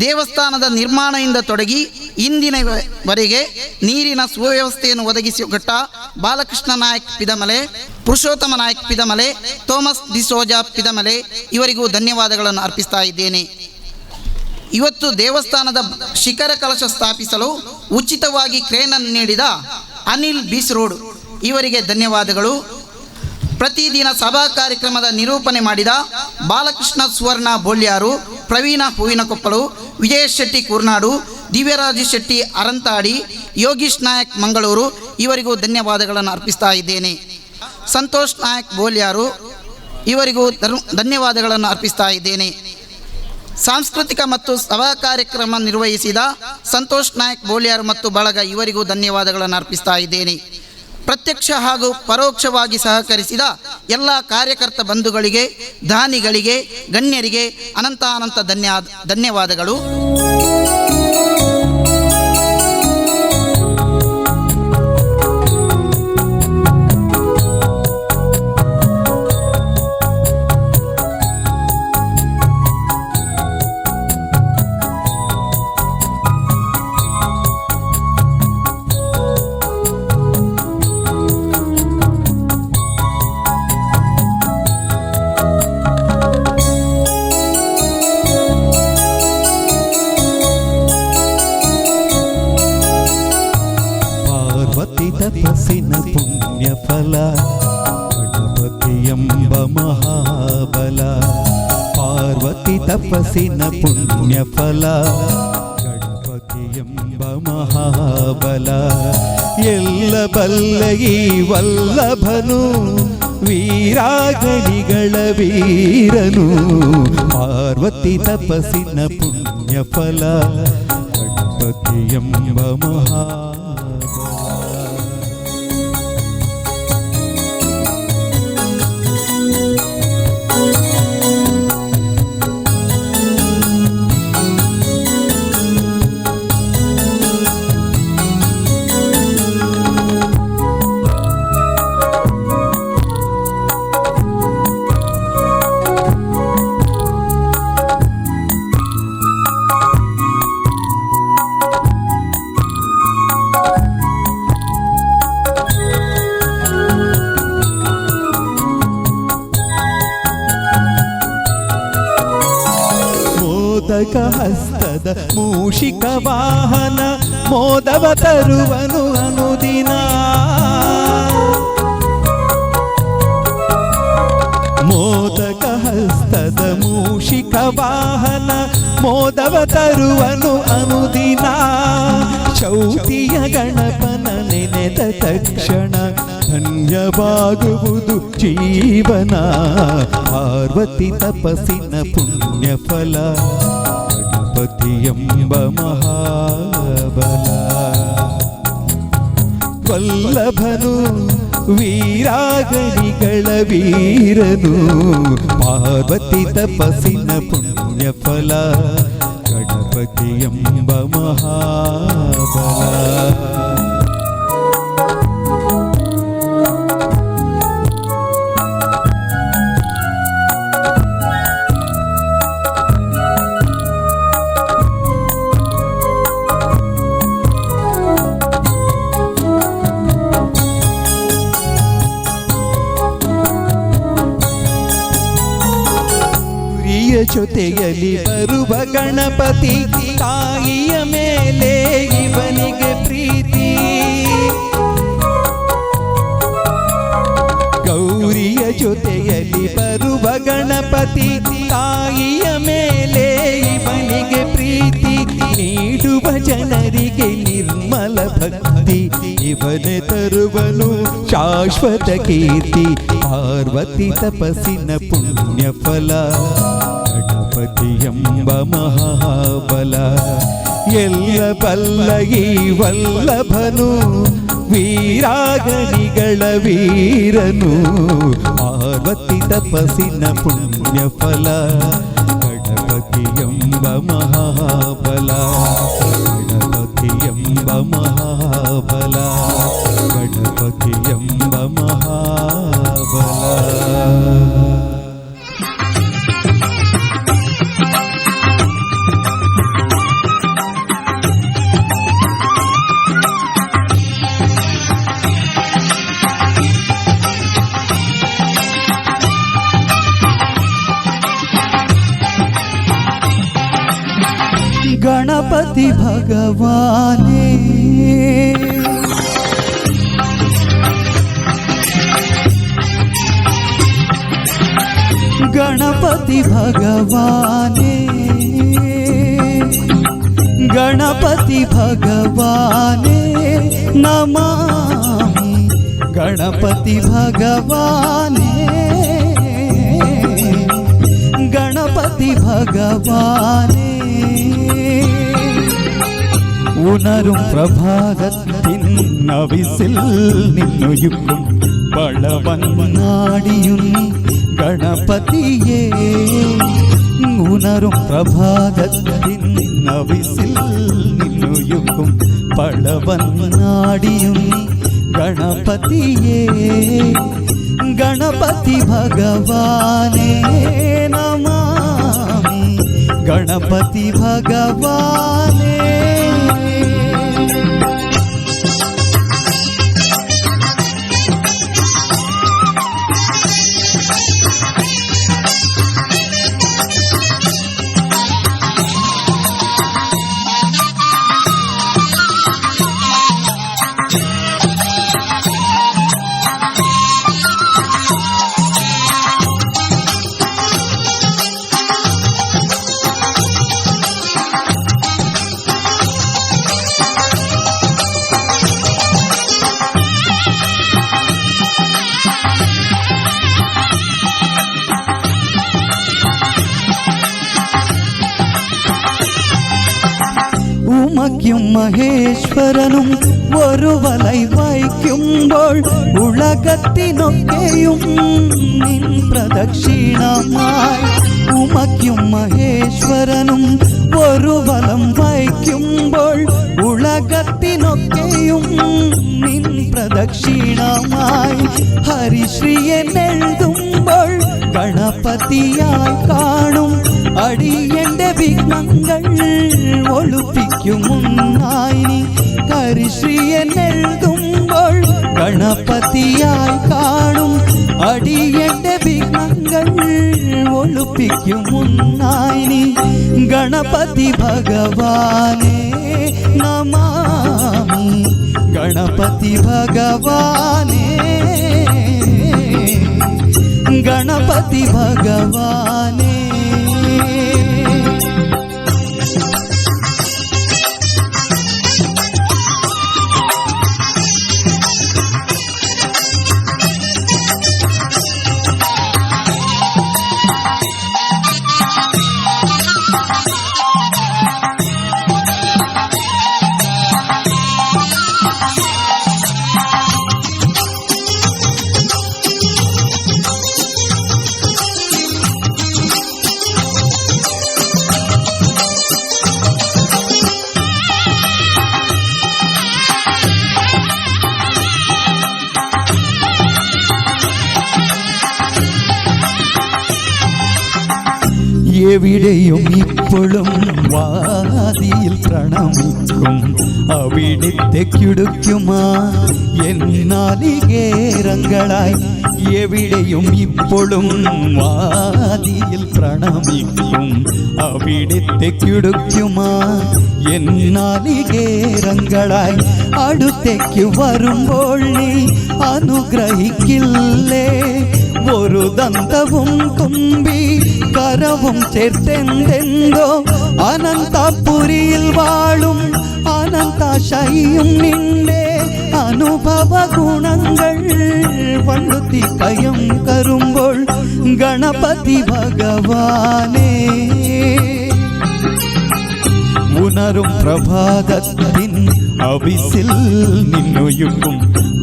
ದೇವಸ್ಥಾನದ ನಿರ್ಮಾಣದಿಂದ ತೊಡಗಿ ಇಂದಿನವರೆಗೆ ನೀರಿನ ಸುವ್ಯವಸ್ಥೆಯನ್ನು ಒದಗಿಸಿಕೊಟ್ಟ ಬಾಲಕೃಷ್ಣ ನಾಯಕ್ ಪಿದಮಲೆ, ಪುರುಷೋತ್ತಮ ನಾಯಕ್ ಪಿದಮಲೆ, ಥೋಮಸ್ ಡಿಸೋಜಾ ಪಿದಮಲೆ ಇವರಿಗೂ ಧನ್ಯವಾದಗಳನ್ನು ಅರ್ಪಿಸ್ತಾ ಇದ್ದೇನೆ. ಇವತ್ತು ದೇವಸ್ಥಾನದ ಶಿಖರ ಕಲಶ ಸ್ಥಾಪಿಸಲು ಉಚಿತವಾಗಿ ಕ್ರೇನನ್ನು ನೀಡಿದ ಅನಿಲ್ ಬೀಸ್ರೋಡ್ ಇವರಿಗೆ ಧನ್ಯವಾದಗಳು. ಪ್ರತಿದಿನ ಸಭಾ ಕಾರ್ಯಕ್ರಮದ ನಿರೂಪಣೆ ಮಾಡಿದ ಬಾಲಕೃಷ್ಣ ಸುವರ್ಣ ಬೋಳ್ಯಾರು, ಪ್ರವೀಣ ಹೂವಿನಕೊಪ್ಪಲು, ವಿಜಯ ಶೆಟ್ಟಿ ಕೂರ್ನಾಡು, ದಿವ್ಯರಾಜ ಶೆಟ್ಟಿ ಅರಂತಾಡಿ, ಯೋಗೀಶ್ ನಾಯಕ್ ಮಂಗಳೂರು ಇವರಿಗೂ ಧನ್ಯವಾದಗಳನ್ನು ಅರ್ಪಿಸ್ತಾ ಇದ್ದೇನೆ. ಸಂತೋಷ್ ನಾಯಕ್ ಬೋಲ್ಯಾರು ಇವರಿಗೂ ಧನ್ಯವಾದಗಳನ್ನು ಅರ್ಪಿಸ್ತಾ ಇದ್ದೇನೆ. ಸಾಂಸ್ಕೃತಿಕ ಮತ್ತು ಸಭಾ ಕಾರ್ಯಕ್ರಮ ನಿರ್ವಹಿಸಿದ ಸಂತೋಷ್ ನಾಯಕ್ ಬೋಲ್ಯಾರು ಮತ್ತು ಬಳಗ ಇವರಿಗೂ ಧನ್ಯವಾದಗಳನ್ನು ಅರ್ಪಿಸ್ತಾ ಇದ್ದೇನೆ. ಪ್ರತ್ಯಕ್ಷ ಹಾಗೂ ಪರೋಕ್ಷವಾಗಿ ಸಹಕರಿಸಿದ ಎಲ್ಲ ಕಾರ್ಯಕರ್ತ ಬಂಧುಗಳಿಗೆ, ದಾನಿಗಳಿಗೆ, ಗಣ್ಯರಿಗೆ ಅನಂತಾನಂತ ಧನ್ಯವಾದಗಳು. ತಪಸ್ಸಿನ ಪುಣ್ಯ ಫಲ ಗಣಪತಿ ಎಂಬ ಮಹಾಬಲ, ಪಾರ್ವತಿ ತಪಸ್ಸಿನ ಪುಣ್ಯ ಫಲ ಗಣಪತಿ ಎಂಬ ಮಹಾಬಲ. ಎಲ್ಲ ಬಲ್ಲ ಈ ವಲ್ಲಭನು, ವೀರಾಗಣಿಗಳ ವೀರನು, ಪಾರ್ವತಿ ತಪಸ್ಸಿನ ಪುಣ್ಯ ಫಲ ಗಣಪತಿ ಎಂಬ ಮಹಾ. ಹಸ್ತದ ಮೂಷಿಕ ವಾಹನ ಮೋದವ ತರುವನು ಅನುದಿನ, ಮೋದಕ ಹಸ್ತದ ಮೂಷಿಕ ವಾಹನ ಮೋದವ ತರುವನು ಅನುದಿನ. ಚೌತಿಯ ಗಣಪನ ನೆನೆದ ತಕ್ಷಣ ಧನ್ಯವಾಗುವುದು ಜೀವನ, ಪಾರ್ವತಿ ತಪಸ್ಸಿನ ಪುಣ್ಯ ಫಲ ಗಣಪತಿ ಎಂಬ ಮಹಾಬಲ. ವಲ್ಲಭನು ವೀರಾಗಣಿಗಳ ವೀರನು, ಪಾರ್ವತಿ ತಪಸ್ಸಿನ ಪುಣ್ಯ ಫಲ ಗಣಪತಿ ಎಂಬ ಮಹಾಬಲ. ಜೊತೆಯಲ್ಲಿ ಬರುವ ಗಣಪತಿ, ತಾಯಿಯ ಮೇಲೆ ಇವನಿಗೆ ಪ್ರೀತಿ. ಗೌರಿಯ ಜೊತೆಯಲ್ಲಿ ಬರುವ ಗಣಪತಿ, ತಾಯಿಯ ಮೇಲೆ ಇವನಿಗೆ ಪ್ರೀತಿ. ನೀಡುವ ಜನರಿಗೆ ನಿರ್ಮಲ ಭಕ್ತಿ, ಇವನೇ ತರುವನು ಶಾಶ್ವತ ಕೀರ್ತಿ. ಪಾರ್ವತಿ ತಪಸ್ಸಿನ ಪುಣ್ಯ ಫಲ, ಗಣಪತಿ ಎಂಬ ಮಹಾಬಲ. ಎಲ್ಲ ಬಲ್ಲ ಈ ವಲ್ಲಭನು, ವೀರಾಗಣಿಗಳ ವೀರನು. ಪಾರ್ವತಿ ತಪಸ್ಸಿನ ಪುಣ್ಯ ಫಲ, ಗಣಪತಿ ಎಂಬ ಮಹಾಬಲ. ಗಣಪತಿ ಎಂಬ ಮಹಾಬಲ, ಗಣಪತಿ ಎಂಬ ಮಹಾಬಲ. ಗಣಪತಿ ಭಗವಾನೇ, ಗಣಪತಿ ಭಗವಾನೇ, ಗಣಪತಿ ಭಗವಾನೇ ನಮಾಮಿ. ಗಣಪತಿ ಭಗವಾನೇ, ಗಣಪತಿ ಭಗವಾನೇ. ഉണരും പ്രഭാതത്തിൻ അവിസിൽ നിന്നൊഴുക്കും പളവന്നാടിയുന്നി ഗണപതിയേ. ഉണരും പ്രഭാതത്തിൻ അവിസിൽ നിന്നൊഴുക്കും പളവന്നാടിയുന്നി ഗണപതിയേ. ഗണപതി ഭഗവാനേ നമാമി, ഗണപതി ഭഗവാനേ. ഉമയ്ക്കും മഹേശ്വരനും ഒരു വലൈ വായിക്കുമ്പോൾ ഉലകത്തിനൊക്കെയും നിൻ പ്രദക്ഷിണമായി. ഉമയ്ക്കും മഹേശ്വരനും ഒരു വലം വായിക്കുമ്പോൾ ഉലകത്തിനൊക്കെയും നിൻ പ്രദക്ഷിണമായി. ഹരിശ്രീയൻ എഴുതുമ്പോൾ ഗണപതിയായി കാണും അടിയന്റെ വിഘ്നങ്ങൾ ഒളിപ്പിക്കുമുന്നായി നീ. ഹരിശ്രീയൻ എഴുതുമ്പോൾ ഗണപതിയായി കാണും അടിയന്റെ വിഘ്നങ്ങൾ ഒളിപ്പിക്കുമുന്നായി നീ. ഗണപതി ഭഗവാനേ നമാമി, ഗണപതി ഭഗവാനേ, ഗണപതി ഭഗവാനേ. എവിടെയും ഇപ്പോഴും വാതിയിൽ പ്രണമിക്കും അവിടുത്തേക്കുടുക്കുമാ എന്നാലികേരങ്ങളായി. എവിടെയും ഇപ്പോഴും വാതിയിൽ പ്രണമിക്കും അവിടുത്തേക്കുടുക്കുമാ എന്നാലികേരങ്ങളായി. അടുത്തേക്ക് വരുമ്പോൾ നീ അനുഗ്രഹിക്കില്ലേ? ഒരു ദന്തവും തുമ്പി കരവും ചേർത്തെന്തെന്തോ അനന്തപുരിയിൽ വാഴും അനന്തശയും നിന്റെ അനുഭവ ഗുണങ്ങൾ പണ്ടുത്തി കയം കരുമ്പോൾ ഗണപതി ഭഗവാനേ. ഉണരും പ്രഭാതത്തിൻ അവിസിൽ നിന്നൊഴുക്കും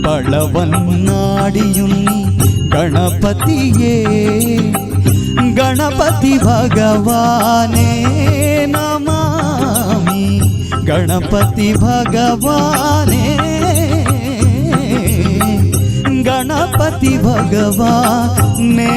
പളവന്നാടിയുണ്ണി ഗണപതിയേ, ഗണപതി ഭഗവാനേ നമാമി, ഗണപതി ഭഗവാനേ, ഗണപതി ഭഗവാനേ.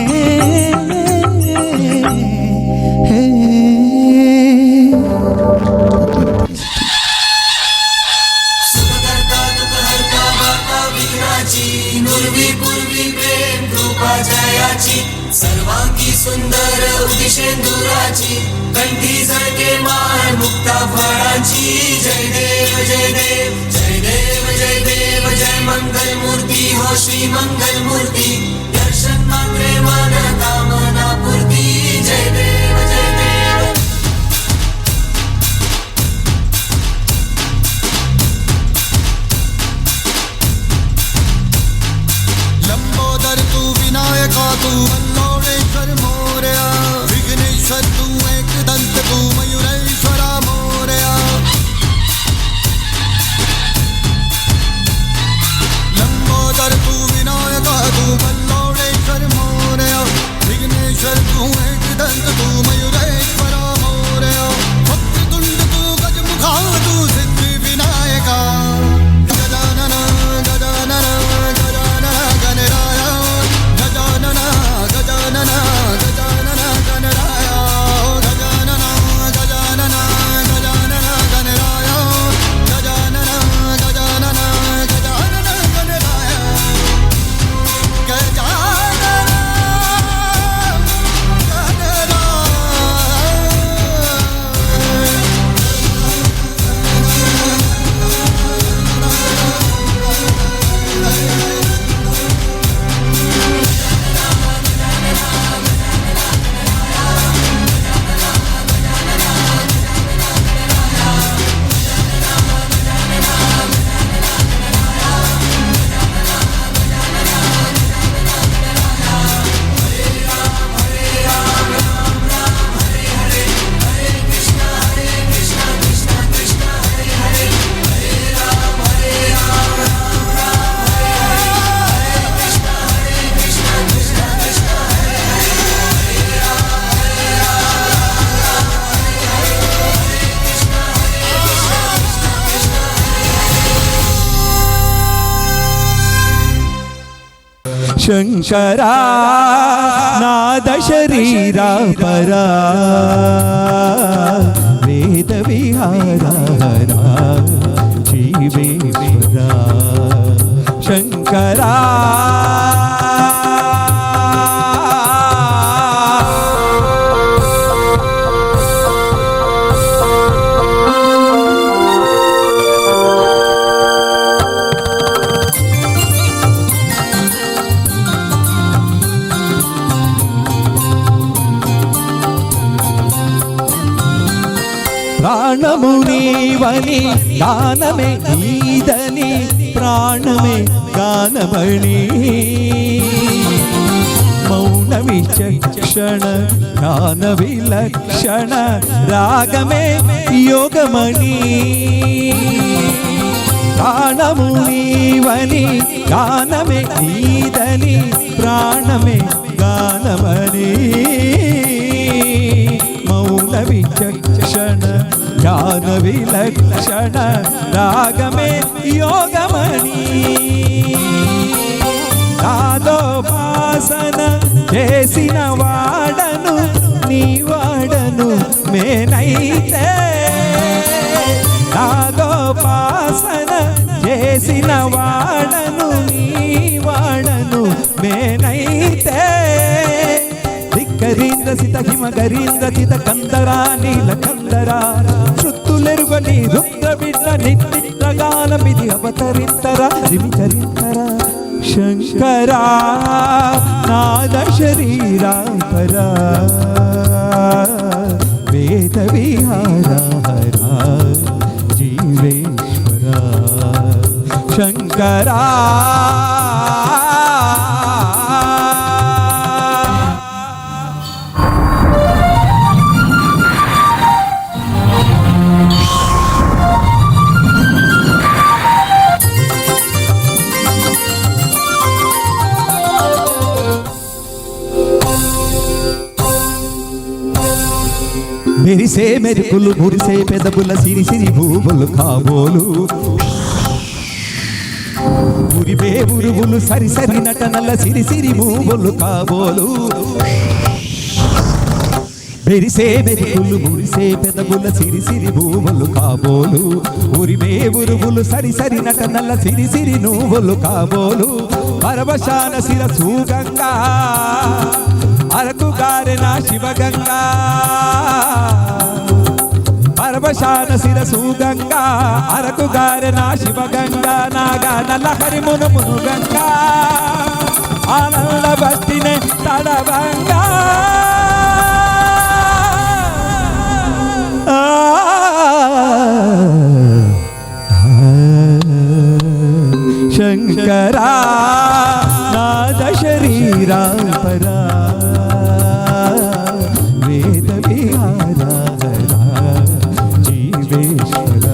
सर्वांगी सुंदर उदिशेंदुराची, कंठी झळके माळ मुक्ता फळांची. जय देव जय देव जय देव जय देव जय मंगल मूर्ती हो श्री मंगल मूर्ती, दर्शन मात्रे मन कामना पूर्ती. जय देव जय देव. लंबोदर तू विनायका तू वल्लोणेश्वर मोरया, विघ्नेश्वर तू एकदंत तू मयूरेश्वरा मोरया. लंबोदर तू विनायका तू वल्लोणेश्वर मोरया, विघ्नेश्वर तू एकदंत तू मयूरेश्वरा मोरया. वक्रतुंड तू गजमुखा तू सिद्धि विनायका. गजानन गजानन गजानन गणराया, गजानन गजानन गजानन गणराया, गजानन गजानन गजानन गणराया, गजानन गजानन गजानन गणराया, गजानन गणराया. Shankara नाद शरीरा परा वेद विहारा जीवेश्वरा शंकरा. ప్రాణమునీవని గానమే నీదని ప్రాణమే గానమణి, మౌన విచక్షణ జ్ఞాన విలక్షణ రాగమే యోగమణి. ప్రాణమునీవని గానమే నీదని ప్రాణమే గానమణి, మౌన విచక్షణ జ్ఞాన విలక్షణ రాగమే యోగమణి. నాదోపాసన చేసిన వాడను నీ వాడను మేనైతే నాదోపాసన చేసిన వాడను నీ వాడను మేనైతే ధిక్కరీంద్ర సిత హిమగరీంద్ర చిత కందరా నీల కందరా శృత్తులెరుగని రుద్ర బిడ్డ నిత్తిత్రగానమిది అవతరింతరా రిమిచరింతరా శంకరా నాద శరీరా పరా వేద విహార హరా జీవేశ్వరా శంకరా. మెరిసే మెరుపులు మురిసే పెదవుల సిరి సిరి భూములు కాబోలు ఉరివే ఉరువులు సరి సరి నటనల సిరి సిరి భూములు కాబోలు మెరిసే మెరుపులు మురిసే పెదవుల సిరి సిరి భూములు కాబోలు ఉరివే ఉరువులు సరి సరి నటనల సిరి సిరి నువ్వులు కాబోలు పరవశాన శిరసు గంగా అరకు గారెన శివగంగా పరవశాన శిరసు గంగా అరకు గారెన శివగంగా నాగా నల్లహరి మును మును గంగా ఆనంద బస్తినే తడవంగా శంకరా నాద శరీరా పరా వేద విహార జీవేశ్వర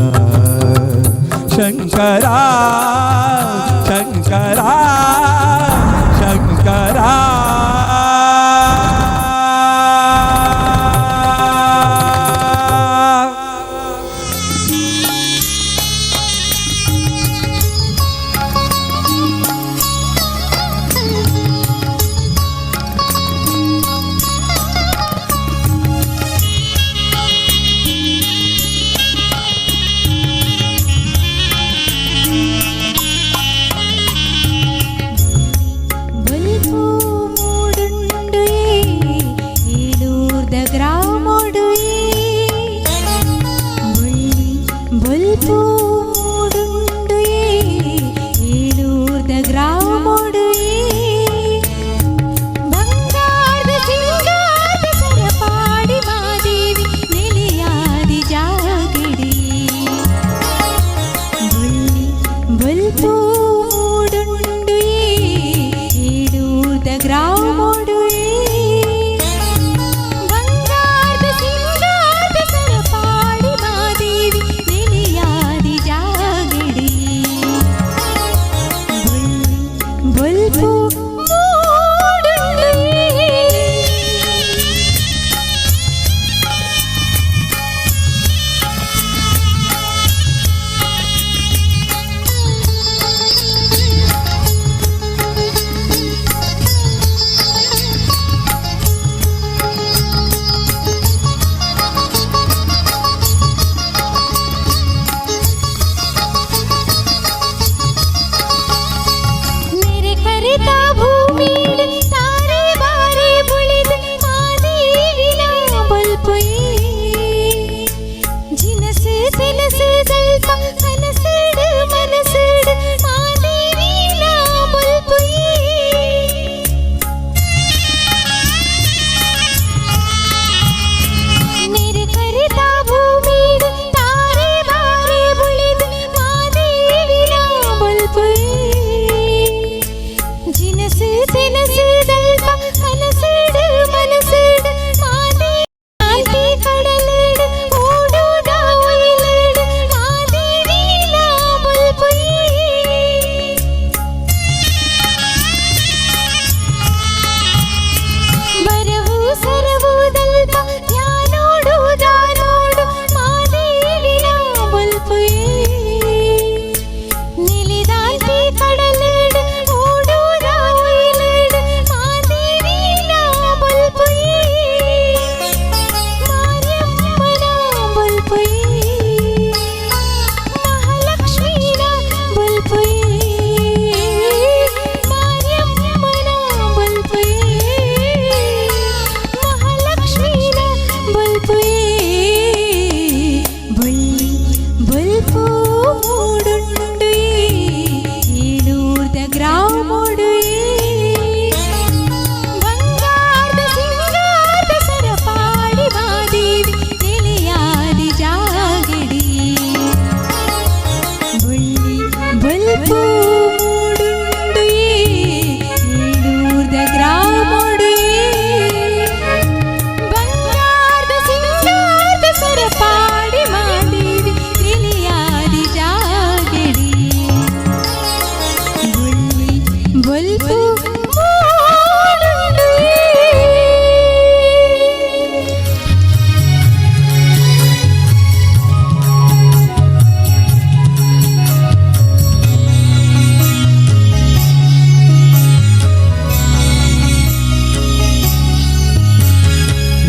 శంకరా శంకరా శంకరా. ಬಂಗಾರದ ಸಿಂಗಾರದ ಸರಪಾಡಿ ಮಾದೇವಿ ನೆಲೆಯಾದಿ. ಬೊಲ್ಪು ಮೂಡುಂಡು ಏಳೂರ್ದ ಗ್ರಾಮೊಡು ಬಂಗಾರದ ಸಿಂಗಾರದ ಸರಪಾಡಿ ಮಾದೇವಿ ನೆಲೆಯಾದಿ ಜಾಗಡಿ ಬೊಳ್ಳಿ ಬೊಲ್ಪು ಮೂಡುಂಡು ಏಳೂರ್ದ ಗ್ರಾಮೊಡು ಬಂಗಾರದ ಸಿಂಗಾರದ ಸರಪಾಡಿ ಮಾದೇವಿ ನೆಲೆಯಾದಿ ಜಾಗಡಿ ಬೊಳ್ಳಿ ಬೊಲ್ಪು ಮೂಡುಂಡು.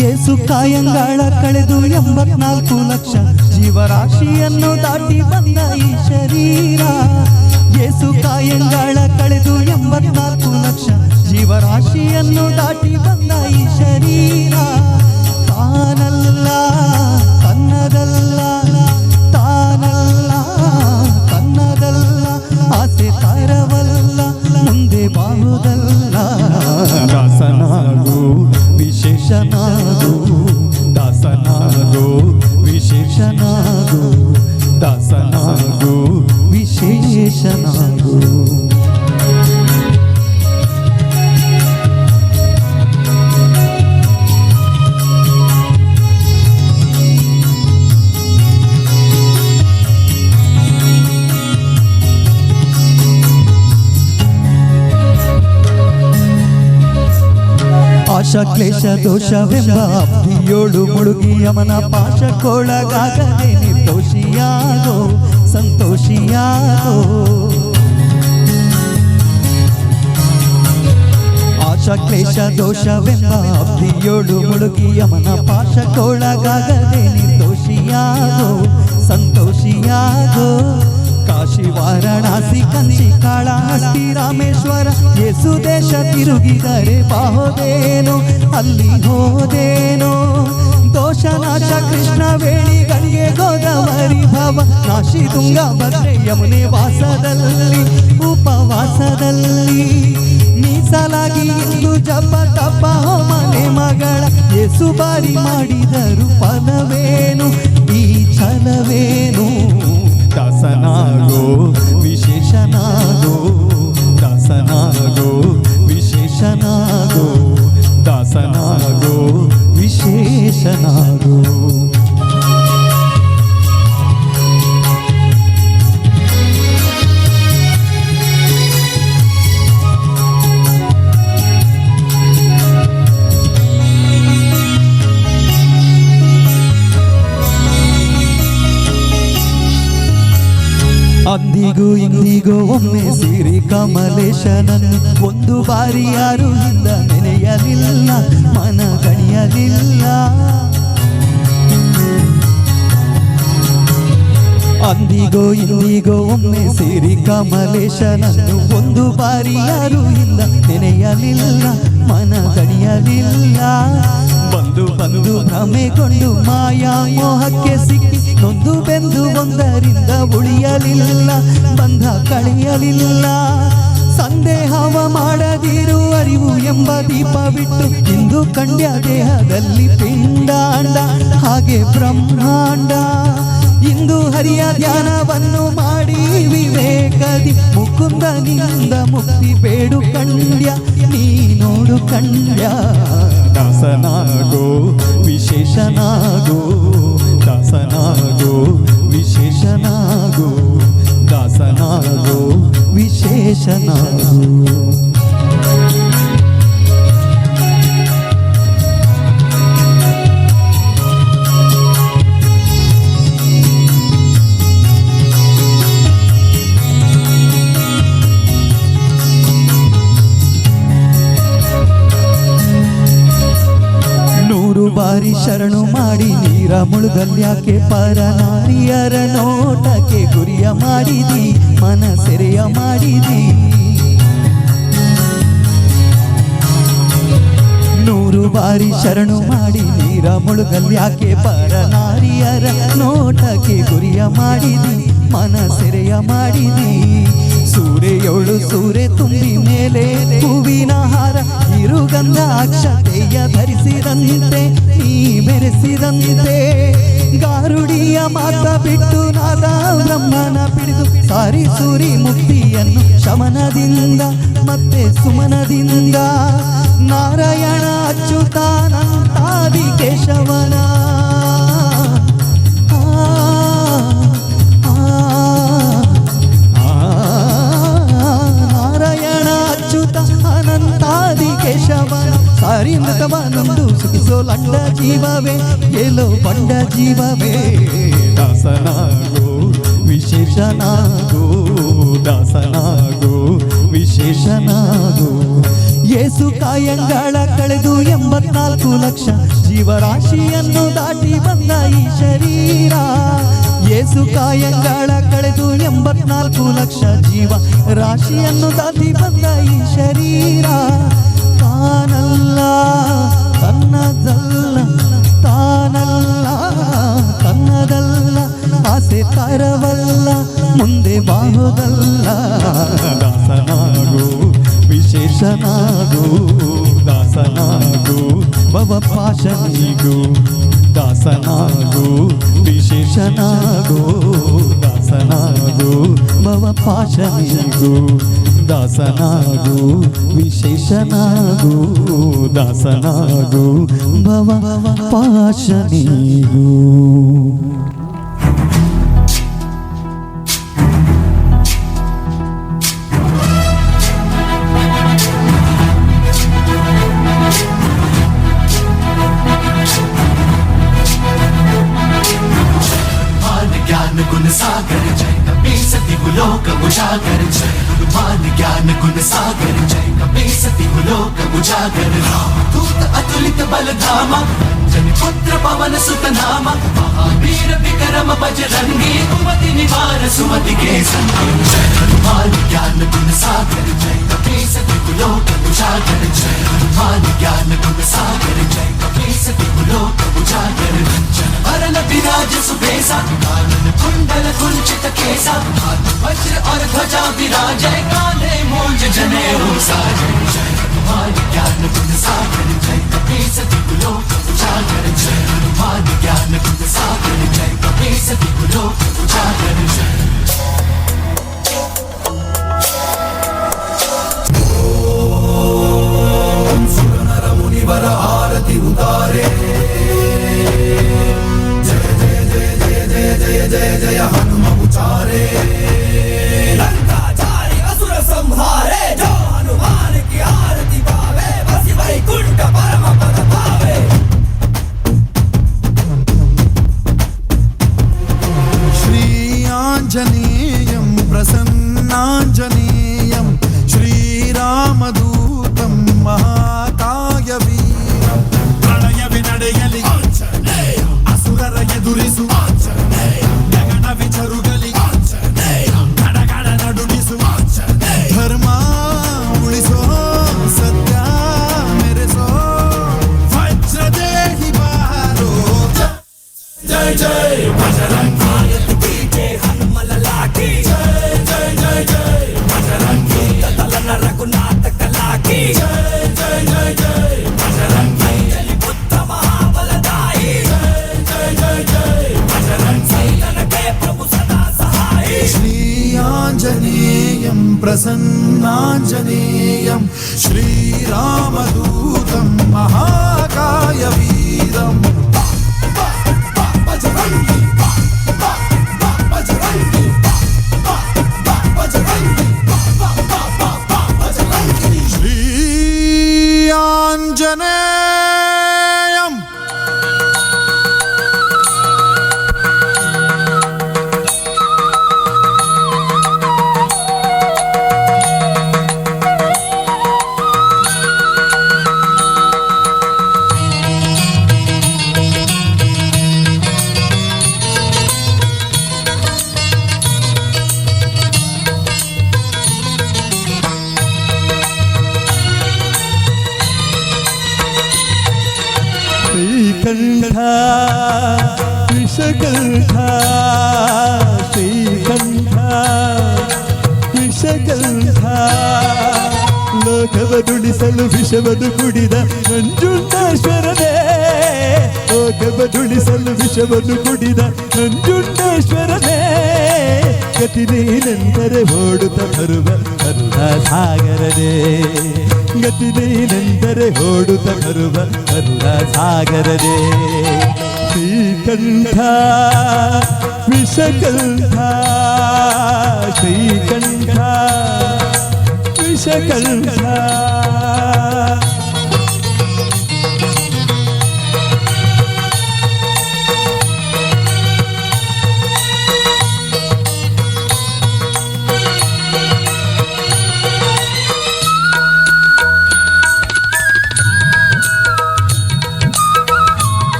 ಯೇಸು ಕಾಯಂಗಾಳ ಕಳೆದು 84 ಲಕ್ಷ ಜೀವರಾಶಿಯನ್ನು ದಾಟಿ ಬಂದ ಈ ಶರೀರ. ಯೇಸು ಕಾಯಂಗಾಳ ಕಳೆದು 84 ಲಕ್ಷ ಜೀವರಾಶಿಯನ್ನು ದಾಟಿ ಬಂದ ಈ ಶರೀರ. ತಾನಲ್ಲ ತನ್ನದಲ್ಲ, ತಾನಲ್ಲ ತನ್ನದಲ್ಲ, ಆಸೆ ತರವಲ್ಲ ಮುಂದೆ ಬಾಹುದಲ್ಲ. ದಾಸನಾಗು ವಿಶೇಷನಾಗು, ದಾಸನಾಗು ವಿಶೇಷನಾಗು, ದಾಸನಾಗು ವಿಶೇಷನಾಗು. ಆಶಾ ಕ್ಲೇಶ ದೋಷವೆಂಬ ಅಬ್ಧಿಯೋಳು ಮುಳುಗಿ ಯಮನ ಪಾಶಕ್ಕೊಳಗಾಗದೆ ನಿರ್ದೋಷಿಯಾಗೋ ಸಂತೋಷಿಯಾಗೋ. ಆಶಾ ಕ್ಲೇಶ ದೋಷವೆಂಬ ಅಬ್ಧಿಯೋಳು ಮುಳುಗಿ ಯಮನ ಪಾಶಕ್ಕೊಳಗಾಗದೆ ನಿರ್ದೋಷಿಯಾಗೋ ಸಂತೋಷಿಯಾಗೋ. ಕಾಶಿ ವಾರಣಾಸಿ ಕಂಚಿ ಕಾಳಹಸ್ತಿ ರಾಮೇಶ್ವರ ಯೇಸು ದೇಶ ತಿರುಗಿದರೆ ಬಾಹೋದೇನು ಅಲ್ಲಿ ಹೋದೇನು. ದೋಷನಾಶ ಕೃಷ್ಣ ವೇಣಿ ಗಂಗೆ ಗೋದಾವರಿ ಭವ ನಾಶಿ ತುಂಗಭದ್ರೆ ಯಮುನೆ ವಾಸದಲ್ಲಿ ಉಪವಾಸದಲ್ಲಿ. ಮೀಸಲಾಗಿ ಇಂದು ಜಪ ತಪ ಹೋಮ ನೇಮಗಳ ಯೇಸು ಬಾರಿ ಮಾಡಿದರು ಫಲವೇನು ಈ ಛಲವೇನು. ದಾಸನಾಗೋ ವಿಶೇಷನಾಗೋ, ದಾಸನಾಗೋ ವಿಶೇಷನಾಗೋ, ದಾಸನಾಗೋ ವಿಶೇಷನಾಗೋ. ಅಂದಿಗೂ ಇಂದಿಗೂ ಒಮ್ಮೆ ಸಿರಿ ಕಮಲೇಶನನ್ನು ಒಂದು ಬಾರಿ ಯಾರು ಹಿಂದ ನೆನೆಯಲಿಲ್ಲ ಮನ ಗಣಿಯಲಿಲ್ಲ. ಅಂದಿಗೋ ಇಂದಿಗೋ ಒಮ್ಮೆ ಸಿರಿ ಕಮಲೇಶನನ್ನು ಒಂದು ಬಾರಿ ಯಾರು ಹಿಂದ ನೆನೆಯಲಿಲ್ಲ ಮನ ಗಣಿಯಲಿಲ್ಲ. ಬಂದು ಬಂದು ಭ್ರಮೆಗೊಂಡು ಮಾಯಾ ಮೋಹಕ್ಕೆ ಸಿಕ್ಕಿ ನೊಂದು ಬೆಂದು ಒಂದರಿಂದ ಉಳಿಯಲಿಲ್ಲ ಬಂಧ ಕಳೆಯಲಿಲ್ಲ. ಸಂದೇಹವ ಮಾಡದಿರು ಅರಿವು ಎಂಬ ದೀಪ ಬಿಟ್ಟು ಇಂದು ಕಂಡ್ಯ ದೇಹದಲ್ಲಿ ಪಿಂಡಾಂಡ ಹಾಗೆ ಬ್ರಹ್ಮಾಂಡ. ಇಂದು ಹರಿಯ ಧ್ಯಾನವನ್ನು ಮಾಡಿ ವಿವೇಕದಿ ಮುಕುಂದನಿಂದ ಮುಕ್ತಿ ಬೇಡು ಕಂಡ್ಯ ನೀ ನೋಡು ಕಂಡ್ಯ. ದಾಸನಾಗೋ ವಿಶೇಷನಾಗೋ, ದಾಸನಾಗೋ ವಿಶೇಷನಾಗೋ, ದಾಸನಾಗೋ ವಿಶೇಷನಾಗೋ. ಬಾರಿ ಶರಣು ಮಾಡಿ ನೀರ ಮುಳುಗಲ್ಯಾಕೆ ಪರನಾರಿಯರ ನೋಟಕ್ಕೆ ಗುರಿಯ ಮಾಡಿದಿ ಮನಸೆರೆಯ ಮಾಡಿದಿ. 100 ನೂರು ಬಾರಿ ಶರಣು ಮಾಡಿ ನೀರ ಮುಳುಗಲ್ಯಾಕೆ ಪರ ನಾರಿಯರ ನೋಟಕ್ಕೆ ಗುರಿಯ ಮಾಡಿದಿ ಮನಸೆರೆಯ ಮಾಡಿದಿ. ಸೂರೆಯೋಳು ಸೂರೆ ತುಂಬಿ ಮೇಲೆ ಹೂವಿನ ಹಾರ ಇರುಗಂಧ ಅಕ್ಷತೆಯ ಧರಿಸಿದಂತೆ ನೀ ಮೆರೆಸಿದಂತೆ. ಗಾರುಡಿಯ ಮಾತ ಬಿಟ್ಟು ನಾದ ಬ್ರಹ್ಮನ ಪಿಡಿದು ಸಾರಿ ಸೂರಿ ಮುಕ್ತಿಯನ್ನು ಶಮನದಿಂದ ಮತ್ತೆ ಸುಮನದಿಂದ. ನಾರಾಯಣ ಅಚ್ಯುತಾನಂತಾದಿ ಕೇಶವನ ನಾರಾಯಣ ಅಚ್ಯುತ ಅನಂತಾದಿ ಕೇಶವನ. ಸಾರಿ ಮೃತವನೊಂದು ಸುಖಿಸೋ ಲಂಡ ಜೀವವೇ ಎಲ್ಲೋ ಬಂಡ ಜೀವವೇ. ದಾಸನಾಗೋ ವಿಶೇಷನಾಗೋ ದಾಸನಾಗೋ ವಿಶೇಷನಾಗೋ. ಯೇಸು ಕಾಯಂಗಳ ಕಳೆದು 84 ಲಕ್ಷ ಜೀವರಾಶಿಯನ್ನು ದಾಟಿ ಬಂದ ಈ ಶರೀರ. ಯೇಸು ಕಾಯಂಗಳ ಕಳೆದು 84 ಲಕ್ಷ ಜೀವ ರಾಶಿಯನ್ನು ದಾಟಿ ಬಂದ ಈ ಶರೀರ. ತಾನಲ್ಲ ತನ್ನದಲ್ಲ ತಾನಲ್ಲ ತನ್ನದಲ್ಲ ಆಸೆ ತರವಲ್ಲ ಮುಂದೆ ಬಾಹುದಲ್ಲ. ದಾಸನಾಗೋ ವಿಶೇಷನಾಗೋ ದಾಸನಾಗೋ ಭವಪಾಶನಿಗೂ. ದಾಸನಾಗೋ ವಿಶೇಷನಾಗೋ ದಾಸನಾಗೋ ಭವಪಾಶನಿಗೂ. ದಾಸನಾಗೋ ವಿಶೇಷನಾಗೋ ದಾಸನಾಗೋ ಭವಪಾಶನಿಗೂ. गुण सागर जय कपीस लोक उजागर जय हनुमान ज्ञान गुण सागर जय कपीस लोक उजागर. दूत अतुलित बल धामा अंजनी पुत्र पवन सुत नामा महावीर विक्रम बजरंगी कुमति निवार सुमति के संगी. जय हनुमान ज्ञान गुण सागर जय कपीस लोक उजागर जय हनुमान ज्ञान गुण सागर जय कपीस लोक उजागर. वरन विराज सुबेसा कानन कुंडल कुंचित केसा हाथ वज्र और ध्वजा विराजय काले मूंज जनेऊ साजय. जय हनुमान ज्ञान गुण सागर जय कपीस लोक उजागर जय हनुमान ज्ञान गुण सागर जय कपीस लोक उजागर. ओम सुर नर मुनिवर आरती उतारे जय जय जय जय जय जय जय जय हनुम उचारे. लंकाचारी असुर संहारे जो हनुमान की आरती पावे बसी वैकुंठ परम पद पावे. श्री आंजनेयं प्रसन्नांजनेयं श्रीरामदूतं महाकाय वीरं. ಪ್ರಣಯವೇ ನಡೆಯಲಿ ಅಸುರರ ಎದುರಿಸು ಗಗನವೇ ಚರುಗಲಿ ಗಡಗಡ ನಡುಗಿಸು ಧರ್ಮ ಉಳಿಸೋ ಸತ್ಯ ಮೆರೆಸೋ ವಜ್ರದೇಹಿ ಬಾರೋ ಜಯ ಜಯ ಬಜರಂಗಿ. हनुम लला की जय जय जय जय बजरंगी. तलन रघुनाथ कला की जय जय जय जय बजरंगी. अंजलि पुत्र महाबलदाई जय जय जय जय बजरंगी. संतन के प्रभु सदा सहाय. श्री आंजनेयं प्रसन्नांजनेयं श्रीरामदूतं महाकाय वीरम्. बजरंगी बजरंगी बजरंगी बजरंगी. श्री आंजनेयं. ಿ ವಿಷಕಂಠ ಶ್ರೀಕಂಠ ವಿಷಕಂಠ ಲೋಕವದುಳಿಸಲು ವಿಷವನ್ನು ಕುಡಿದ ನಂಜುಂಡೇಶ್ವರನೇ ಲೋಕವದುಳಿಸಲು ವಿಷವನ್ನು ಕುಡಿದ ನಂಜುಂಡೇಶ್ವರನೇ ಗತಿ ನೀನೆಂದರೆ ಓಡುತ್ತ ಬರುವ ಕರುಣಾ ಸಾಗರನೇ ಗತಿ ನೀನೆಂದರೆ ಓಡುತ್ತ ಬರುವ ಕರುಣಾ ಸಾಗರನೇ ಶ್ರೀಕಂಠ ವಿಷಕಂಠ ಶ್ರೀಕಂಠ ವಿಷಕಂಠ.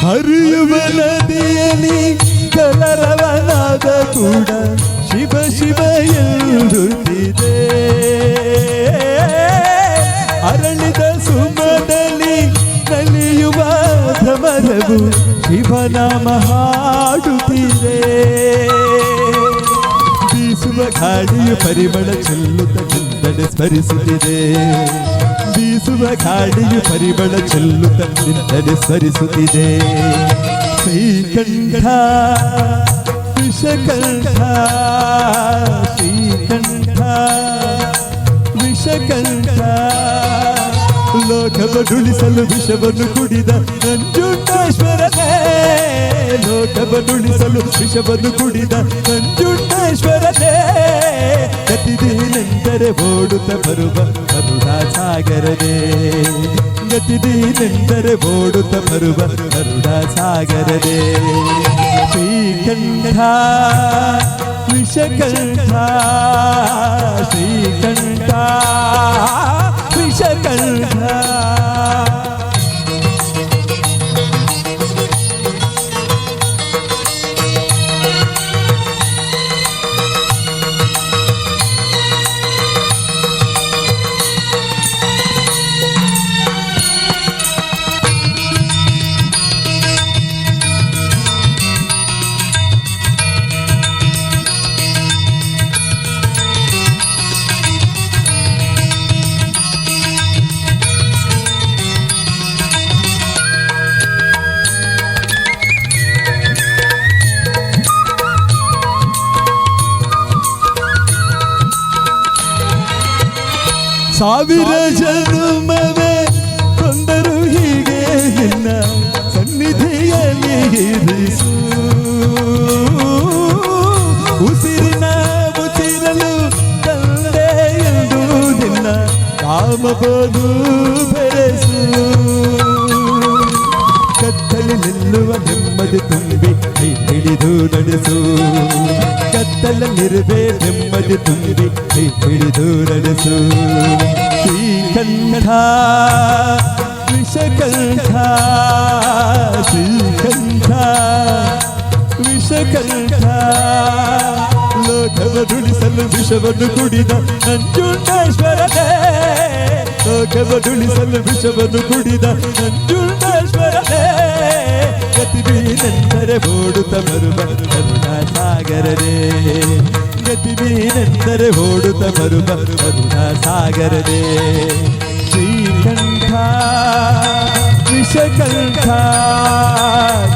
ಹರಿಯುವ ನದಿಯಲ್ಲಿ ಕಲರವನಾದ ಕೂಡ ಶಿವ ಶಿವ ಎನ್ನುತ್ತಿದೆ. ಅರಳಿದ ಸುಮದಲ್ಲಿ ನಲಿಯುವ ಭ್ರಮರವು ಶಿವನಾಮ ಹಾಡುತ್ತಿದೆ. ಬೀಸುವ ಗಾಳಿಯು ಪರಿಮಳ ಚೆಲ್ಲುತ್ತ ನಿಂದನೆ ಸ್ಮರಿಸುತ್ತಿದೆ. ಬೀಸುವ ಗಾಳಿಯು ಪರಿಮಳ ಚೆಲ್ಲುತ್ತ ನಿಂದನೆ ಸ್ಮರಿಸುತ್ತಿದೆ. ಶ್ರೀಕಂಠ ವಿಷಕಂಠ ಶ್ರೀಕಂಠ ವಿಷಕಂಠ ಲೋಕವನುಳಿಸಲು ವಿಷವನ್ನು ಕುಡಿದ ನಂಜುಂಡೇಶ್ವರನೇ ಲೋಕವನುಳಿಸಲು ವಿಷವನ್ನು ಕುಡಿದ ನಂಜುಂಡೇಶ್ವರನೇ ಗತಿ ನೀನೆಂದರೆ ಓಡುತ್ತ ಬರುವ ಕರುಣಾ ಸಾಗರನೇ ಗತಿ ನೀನೆಂದರೆ ಓಡುತ್ತ ಬರುವ ಕರುಣಾ ಸಾಗರನೇ ಶ್ರೀಕಂಠ ವಿಷಕಂಠ ಶ್ರೀಕಂಠ ವಿಷಕಂಠ. ಸಾವಿರ ಜನುಮವೇ ಕೊಂದರು ಹೀಗೆ ನಿನ್ನ ಸನ್ನಿಧಿಯಲ್ಲಿ ಇರಿಸು. ಉಸಿರಿನ ಉಸಿರಲು ತಂದೆ ಎಂದು ನಿನ್ನ ಕಾಮಬೋದು ಬೆರೆಸು. ಕತ್ತಲಿ ನಿಲ್ಲುವ ನೆಮ್ಮದಿ ತುಂಬಿ ಕೈ ಹಿಡಿದು ನಡೆಸು. ಕತ್ತಲಲ್ಲಿರುವೆ ನೆಮ್ಮದಿ ತುಂಬಿ ಕೈ ಹಿಡಿದು ನಡೆಸು. ಶ್ರೀಕಂಠ ವಿಷಕಂಠ ಶ್ರೀಕಂಠ ವಿಷಕಂಠ ಲೋಕವನುಳಿಸಲು ವಿಷವನ್ನು ಕುಡಿದ ನಂಜುಂಡೇಶ್ವರನೇ ಲೋಕವನುಳಿಸಲು ವಿಷವನ್ನು ಕುಡಿದ ನಂಜುಂಡೇಶ್ವರನೇ ಗತಿ ನೀನೆಂದರೆ ಓಡುತ್ತ ಬರುವ ಕರುಣಾ ಸಾಗರನೇ ಗತಿ ನೀನೆಂದರೆ ಓಡುತ್ತ ಬರುವ ಕರುಣಾ ಸಾಗರನೇ ಶ್ರೀಕಂಠ ವಿಷಕಂಠ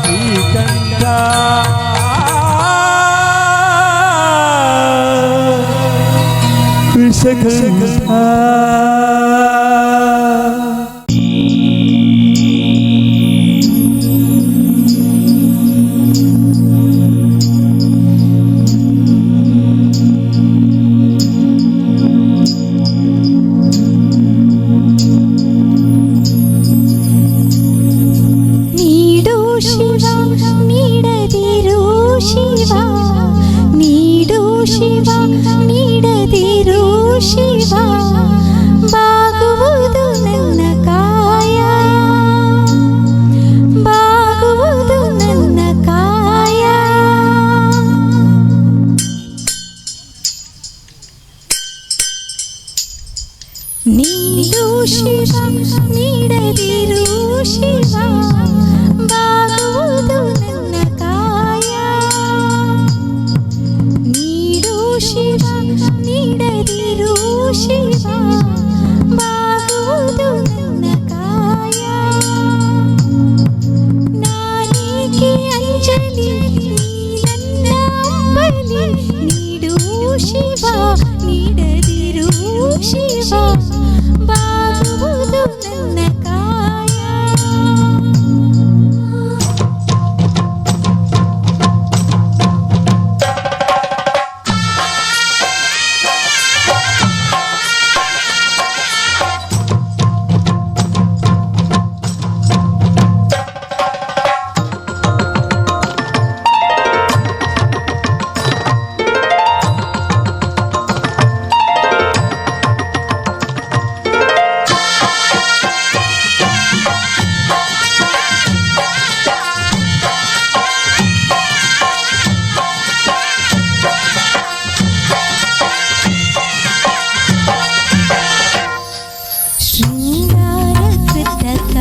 ಶ್ರೀಕಂಠ ವಿಷಕಂಠ. ನೀಡು ಶಿವ ನೀಡದಿರು ಶಿವ ನೀಡು ಶಿವ ನೀಡದಿರು ಶಿವ ಬಾಗುವ ನೀಡು ಶಿವ ನೀಡದಿರು ಶಿವ ಬಾಗುವುದು ನನ್ನ ಕಾಯ. ನೀಡು ಶಿವ ನೀಡದಿರು ಶಿವ ಬಾಗುವುದು ನನ್ನ ಕಾಯ. ನಾನೇಕೆ ಅಂಜಲಿ ನೀ ನನ್ನ ಅಂಬಲಿ. ನೀಡು ಶಿವ ನೀಡದಿರು ಶಿವ ಬಾಗುವುದು ನನ್ನ ಕಾಯ. ಶೃಂಗಾರ ಕೃತಕ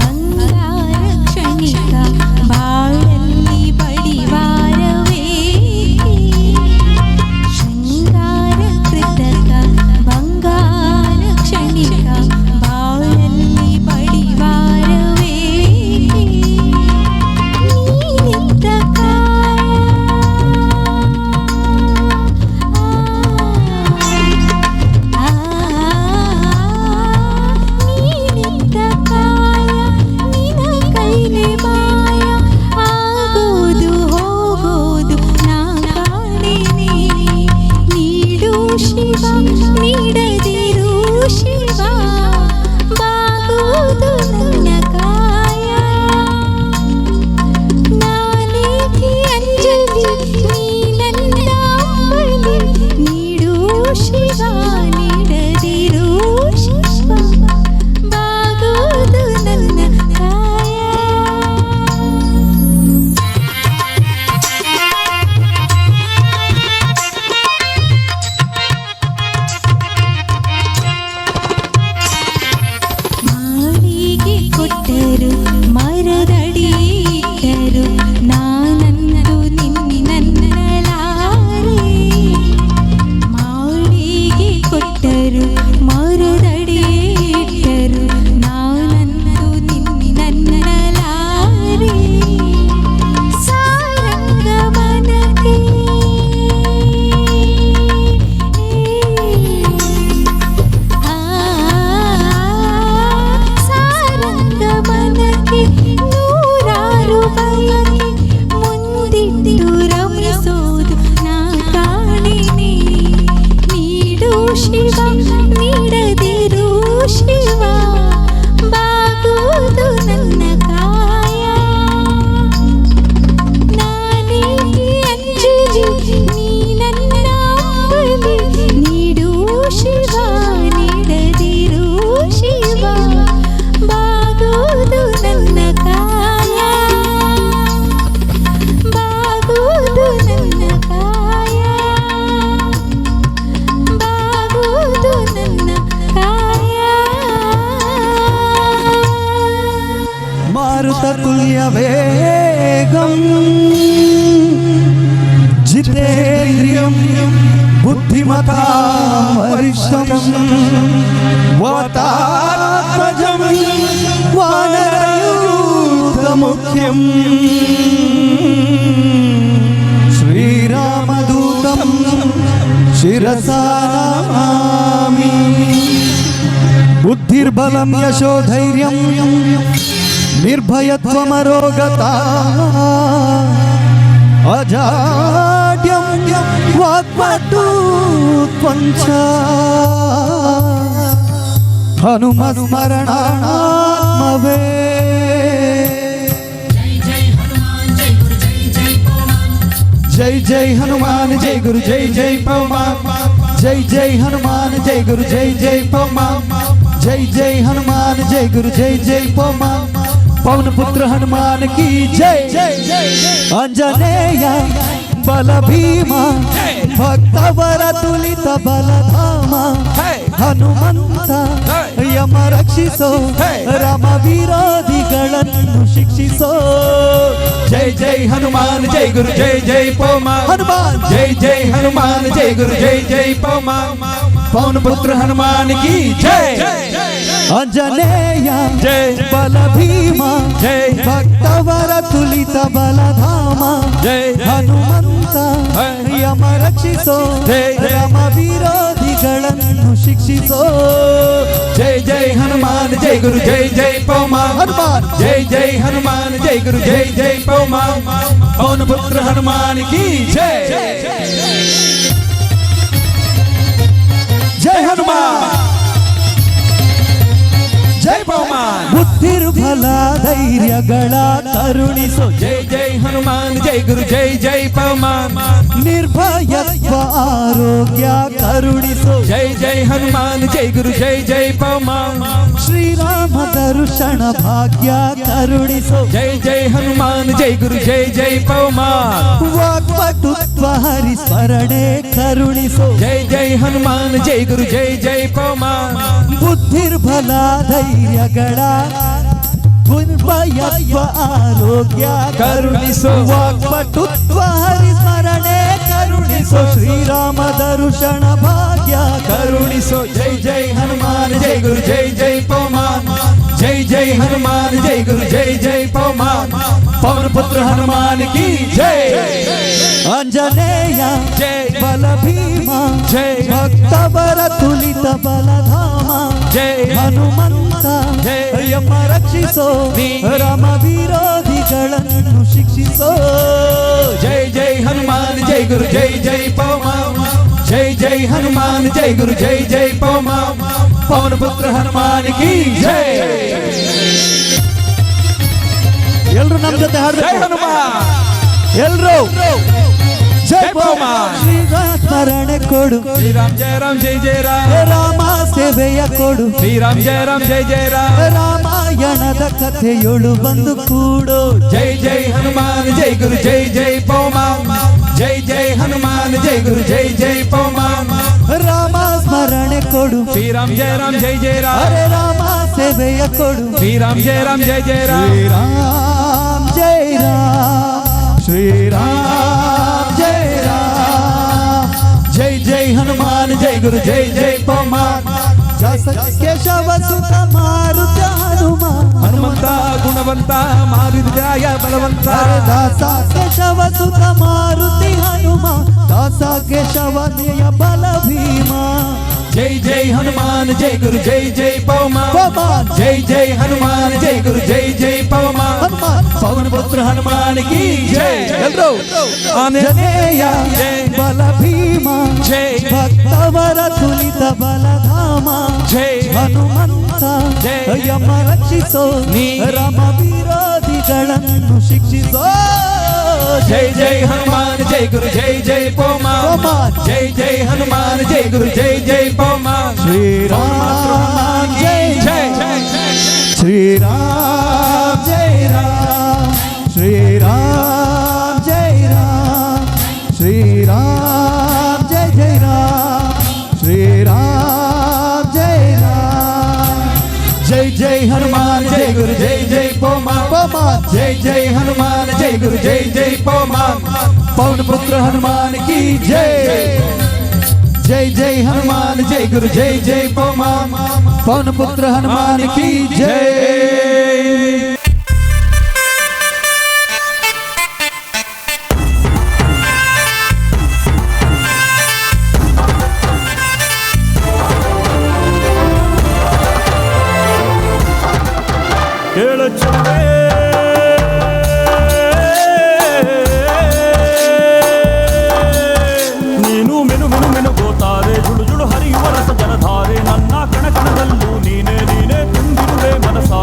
ಬಂಗಾರ ಕ್ಷಣಿಕ ಬಾಳಲ್ಲಿ ಬಡಿವಾರವೇ. ಶೃಂಗಾರ ಕೃತಕ ಬಂಗಾರ ಕ್ಷಣಿಕ ಬಾಳಲ್ಲಿ ಬಡಿವಾರವೇ. ನೀನಿದ್ದ ನೀನಿದ್ದ ಕಾಯ ನಿನ ಕೈಲಿ ಮಾಯ ಆಗೋದು ಹೋಗೋದು ನಾ ಕಾಣೆನೆ. ನೀಡು ಶಿವ ನೀಡದಿರು ಶಿವ ಬಾಗುವುದು ನನ್ನ ಕಾಯ. ನಾನೇಕೆ ಅಂಜಲಿ ನೀ ನನ್ನ ಅಂಬಲಿ. ನೀಡು ಶಿವ ನೀಡದಿರು ಶಿವ ಬಾಗುವುದು ನನ್ನ ಕಾಯ. ಮಾಳಿಗೆ ಕೊಟ್ಟರು ಮರದಡಿ ಇಟ್ಟರು ನಾನಂದು ನಿನ್ನಲಾರೆ. ಮಾಳಿಗೆ ಕೊಟ್ಟರು ಮರದಡಿ ಇಟ್ಟರು ನಾನಂದು ನಿನ್ನಲಾರೆ. ಸಾರಂಗ ಮನಕ್ಕೆ ಸಾರಂಗ ಮನಕ್ಕೆ ನೂರಾರು ಬಯಕೆ ಮುಂದಿಟ್ಟು ರಮಿಸೋದು ನಾ ಕಾಣೆನೆ. ನೀಡು ಶಿವ ನೀಡದಿರು ಶಿವ ಬಾಗುವುದು ನನ್ನ ಕಾಯ. ನಾನೇಕೆ ಅಂಜಲಿ ನೀ ನನ್ನ ಅಂಬಲಿ. ನೀಡು ಶಿವ ನೀಡದಿರು ಶಿವ ಬಾಗುವುದು ನನ್ನ ಕಾಯ. ಬಾಗುವುದು ನನ್ನ ಕಾಯ. ಬಾಗುವುದು ನನ್ನ ಕಾಯ. ಮಾರುತತುಲ್ಯ ವೇಗಂ ಜಿತೇಂದ್ರಿಯಂ ಬುದ್ಧಿಮತಾಂ ವರಿಷ್ಠಂ ವಾತಾತ್ಮಜಂ ವಾನರಯೂಥಮುಖ್ಯಂ ಶ್ರೀರಾಮದೂತಂ ಶಿರಸಾ ನಮಾಮಿ. ಬುದ್ಧಿರ್ಬಲಂ ಯಶೋಧೈರ್ಯಂ ನಿರ್ಭಯತ್ವಮರೋಗತಾ ಅಜಾಡ್ಯಂ ವಾಕ್ಪಟುತ್ವಂ ಚ ಹನುಮಸ್ಮರಣಾತ್ಮವೇ. ಜೈ ಜೈ ಹನುಮಾನ್ ಜೈ ಗುರು ಜೈ ಜೈ ಪವಮಾನ್. ಜೈ ಜೈ ಹನುಮಾನ್ ಜೈ ಗುರು ಜೈ ಜೈ ಪವಮಾನ್. ಜೈ ಜೈ ಹನುಮಾನ್ ಜೈ ಗುರು ಜೈ ಜೈ ಪವಮಾನ್. ಪವನ ಪುತ್ರ ಹನುಮಾನ್ ಕಿ ಜೈ. ಆಂಜನೇಯ ಬಲ ಭೀಮ ಭಕ್ತವರ ತುಲಿತ ಬಲಧಾಮ ಹನುಮಂತ ಯಮ ರಕ್ಷಿಸೋ ರಾಮ ವಿರೋಧಿಗಳನ್ನು ಶಿಕ್ಷಿಸೋ. ಜೈ ಜೈ ಹನುಮಾನ್ ಜೈ ಗುರು ಜೈ ಜೈ ಪವಮ ಹನುಮಾನ್ ಜೈ ಜೈ ಹನುಮಾನ್ ಜೈ ಗುರು ಜೈ ಜೈ ಪವಮ ಪವನ ಪುತ್ರ ಹನುಮಾನ್ ಕಿ ಜೈ. ಅಂಜನೇಯ ಜೈ ಬಲ ಭೀಮ ಜೈ ಭಕ್ತವರ ತುಲಿತ ಬಲಧಾಮ ಜೈ ಹನುಮಂತ ಯಮ ರಕ್ಷಿಸೋ ರಾಮ ವಿರೋಧಿಗಳನ್ನು ಶಿಕ್ಷಿಸೋ. ಜೈ ಜೈ ಹನುಮಾನ್ ಜೈ ಗುರು ಜೈ ಜೈ ಪವಮ ಹನುಮಾನ್ ಜೈ ಜೈ ಹನುಮಾನ್ ಜೈ ಗುರು ಜೈ ಜೈ ಪವಮ ಪವನ ಪುತ್ರ ಹನುಮಾನ್ ಕಿ ಜೈ. ಜೈ ಹನುಮಾನ್ ಜೈ ಪವಮಾನ್. ಬುದ್ಧಿರ್ಬಲ ಧೈರ್ಯಗಳ ಕರುಣಿಸೋ ಜೈ ಜೈ ಹನುಮಾನ್ ಜೈ ಗುರು ಜೈ ಜೈ ಪವಮಾನ್. ನಿರ್ಭಯತ್ವ ಆರೋಗ್ಯ ಕರುಣಿಸೋ ಜೈ ಜೈ ಹನುಮಾನ್ ಜೈ ಗುರು ಜೈ ಜೈ ಪವಮಾನ್. ಶ್ರೀರಾಮ ದರ್ಶನ ಭಾಗ್ಯ ಕರುಣಿಸೋ ಜೈ ಜೈ ಹನುಮಾನ್ ಜೈ ಗುರು ಜೈ ಜೈ ಪವಮಾನ್. ವಾಕ್ಪಟುತ್ವ ಹರಿಸ್ಮರಣೆ ಕರುಣಿಸೋ ಜೈ ಜೈ ಹನುಮಾನ್ ಜೈ ಗುರು ಜೈ ಜೈ ಪವಮಾನ್. ಬುದ್ಧಿರ್ಬಲ ಧೈರ್ಯಗಳ ನಿರ್ಭಯತ್ವ ಆರೋಗ್ಯ ಕರುಣಿಸೋ ವಾಕ್ಪಟುತ್ವ ಹರಿಸ್ಮರಣೆ ಕರುಣಿಸೋ ಶ್ರೀರಾಮ ದರ್ಶನ ಭಾಗ್ಯ ಕರುಣಿಸೋ. ಜೈ ಜೈ ಹನುಮಾನ್ ಜೈ ಗುರು ಜೈ ಜೈ ಪವಮಾನ್ ಜೈ ಜೈ ಹನುಮಾನ್ ಜೈ ಗುರು ಜೈ ಜೈ ಪವಮಾನ್ ಪವನ ಪುತ್ರ ಹನುಮಾನ್ ಕಿ ಜೈ. ಅಂಜನೇಯ ಜೈ ಬಲ ಭೀಮ ಜೈ ಭಕ್ತವರ ತುಲಿತ ಬಲಧಾಮ ಜೈ ಹನುಮಂತ ಯಮ ರಕ್ಷಿಸೋ ರಾಮ ವಿರೋಧಿಗಳನ್ನು ಶಿಕ್ಷಿಸೋ. ಜೈ ಜೈ ಹನುಮಾನ್ ಜೈ ಗುರು ಜೈ ಜೈ ಪವಮಾನ್ ಜೈ ಜೈ ಹನುಮಾನ್ ಜೈ ಗುರು ಜೈ ಜೈ ಪವಮಾನ್ ಪವನ ಪುತ್ರ ಹನುಮಾನ್ ಕಿ ಜೈ. ಎಲ್ರು ನಮ್ಮ ಜೊತೆ ಹಾಡ್ಬೇಕು. ಜೈ ಹನುಮಾನ್ ಎಲ್ರು ಜೈ ಪವಮಾನ್. ಶ್ರೀರಾಮ ಕೊಡು ಶ್ರೀರಾಮ್ ಜಯ ರಾಮ್ ಜೈ ಜಯ ರಾಮ್ ರಾಮ ಸೇವೆಯ ಕೊಡು ಶ್ರೀರಾಮ್ ಜಯ ರಾಮ್ ಜೈ ಜಯ ರಾಮ್ ರಾಮಾಯಣದ ಕಥೆಯೊಳು ಬಂದು ಕೂಡು. ಜೈ ಜೈ ಹನುಮಾನ್ ಜೈ ಗುರು ಜೈ ಜೈ ಪವಮಾನ್ ಜೈ ಜೈ ಹನುಮಾನ್ ಜೈ ಗುರು ಜೈ ಜೈ ಪವಮಾನ್. ರಾಮ ಸ್ಮರಣೆ ಕೊಡು ಶ್ರೀರಾಮ್ ಜಯ ರಾಮ್ ಜೈ ಜಯ ರಾಮ್ ಹರೇ ರಾಮ ಸೇವೆಯ ಕೊಡು ಶ್ರೀರಾಮ್ ಜಯ ರಾಮ್ ಜೈ ಜಯ ರಾಮ್ ಶ್ರೀರಾಮ್ ಜೈ ರಾಮ್ ಶ್ರೀರಾಮ್ ಜೈ ರಾಮ್ ಜೈ ಜೈ ಹನುಮಾನ್ ಜೈ ಗುರು ಜೈ ಜೈ ಪವಮಾನ್. ಕೇಶವ ಸುತ ಮಾರುತ ಹನುಮ ಹನುಮಂತ ಗುಣವಂತ ಮಾರುತಿಯ ಬಲವಂತ ದಾಸ ಕೇಶವ ಸುತ ಮಾರುತಿ ಹನುಮ ದಾಸ ಕೇಶವ ನಿಯ ಬಲ ಭೀಮ. ಜೈ ಜೈ ಹನುಮಾನ್ ಜೈ ಗುರು ಜೈ ಜೈ ಪವಮಾನ್ ಜೈ ಜೈ ಹನುಮಾನ್ ಜೈ ಗುರು ಜೈ ಜೈ ಪವಮಾನ್ ಪವನ ಪುತ್ರ ಹನುಮಾನ್ ಕಿ ಜೈ. ಎಲ್ರು ಆಂಜನೇಯ ಬಲ ಭೀಮ ಜೈ ಭಕ್ತವರ ತುಲಿತ ಬಲಧಾಮ ಜೈ ಹನುಮಂತ ಯಮ ರಕ್ಷಿಸೋ ರಾಮ ವಿರೋಧಿಗಳನ್ನು ಶಿಕ್ಷಿಸೋ. ಜೈ ಜೈ ಹನುಮಾನ್ ಜೈ ಗುರು ಜೈ ಜೈ ಪವಮಾನ್ ಜೈ ಜೈ ಹನುಮಾನ್ ಜೈ ಗುರು ಜೈ ಜೈ ಪವಮಾನ್. ಶ್ರೀರಾಮ್ ಜೈ ಜೈ ಶ್ರೀರಾಮ್ ಜೈ ರಾಮ್ ಶ್ರೀರಾಮ್ ಜೈ ರಾಮ್ ಶ್ರೀರಾಮ್ ಜೈ ಜೈ ರಾಮ್ ಶ್ರೀರಾಮ್ ಜೈ ರಾಮ್ ಜೈ ಜೈ ಹನುಮಾನ್ ಜೈ ಗುರು ಜೈ ಜೈ ಪವಮಾನ್ ಜೈ ಜೈ ಹನುಮಾನ್ ಜೈ ಗುರು ಜೈ ಜೈ ಪವಮಾನ್ ಪವನ ಪುತ್ರ ಹನುಮಾನ್ ಕಿ ಜೈ. ಜೈ ಜೈ ಹನುಮಾನ್ ಜೈ ಗುರು ಜೈ ಜೈ ಪವಮಾನ್ ಪವನ ಪುತ್ರ ಹನುಮಾನ್ ಕಿ ಜೈ. ನೀನು ಮೆನು ಮೆನು ಮೆನು ಗೋತಾರೆ ಜುಳು ಜುಳು ಹರಿಯುವ ರಸ ಜಲಧಾರೆ ನನ್ನ ಕಣ ಕಣದಲ್ಲೂ ನೀನೇ ನೀನೇ ತುಂಬಿರುವೆ ಮನಸಾರೆ.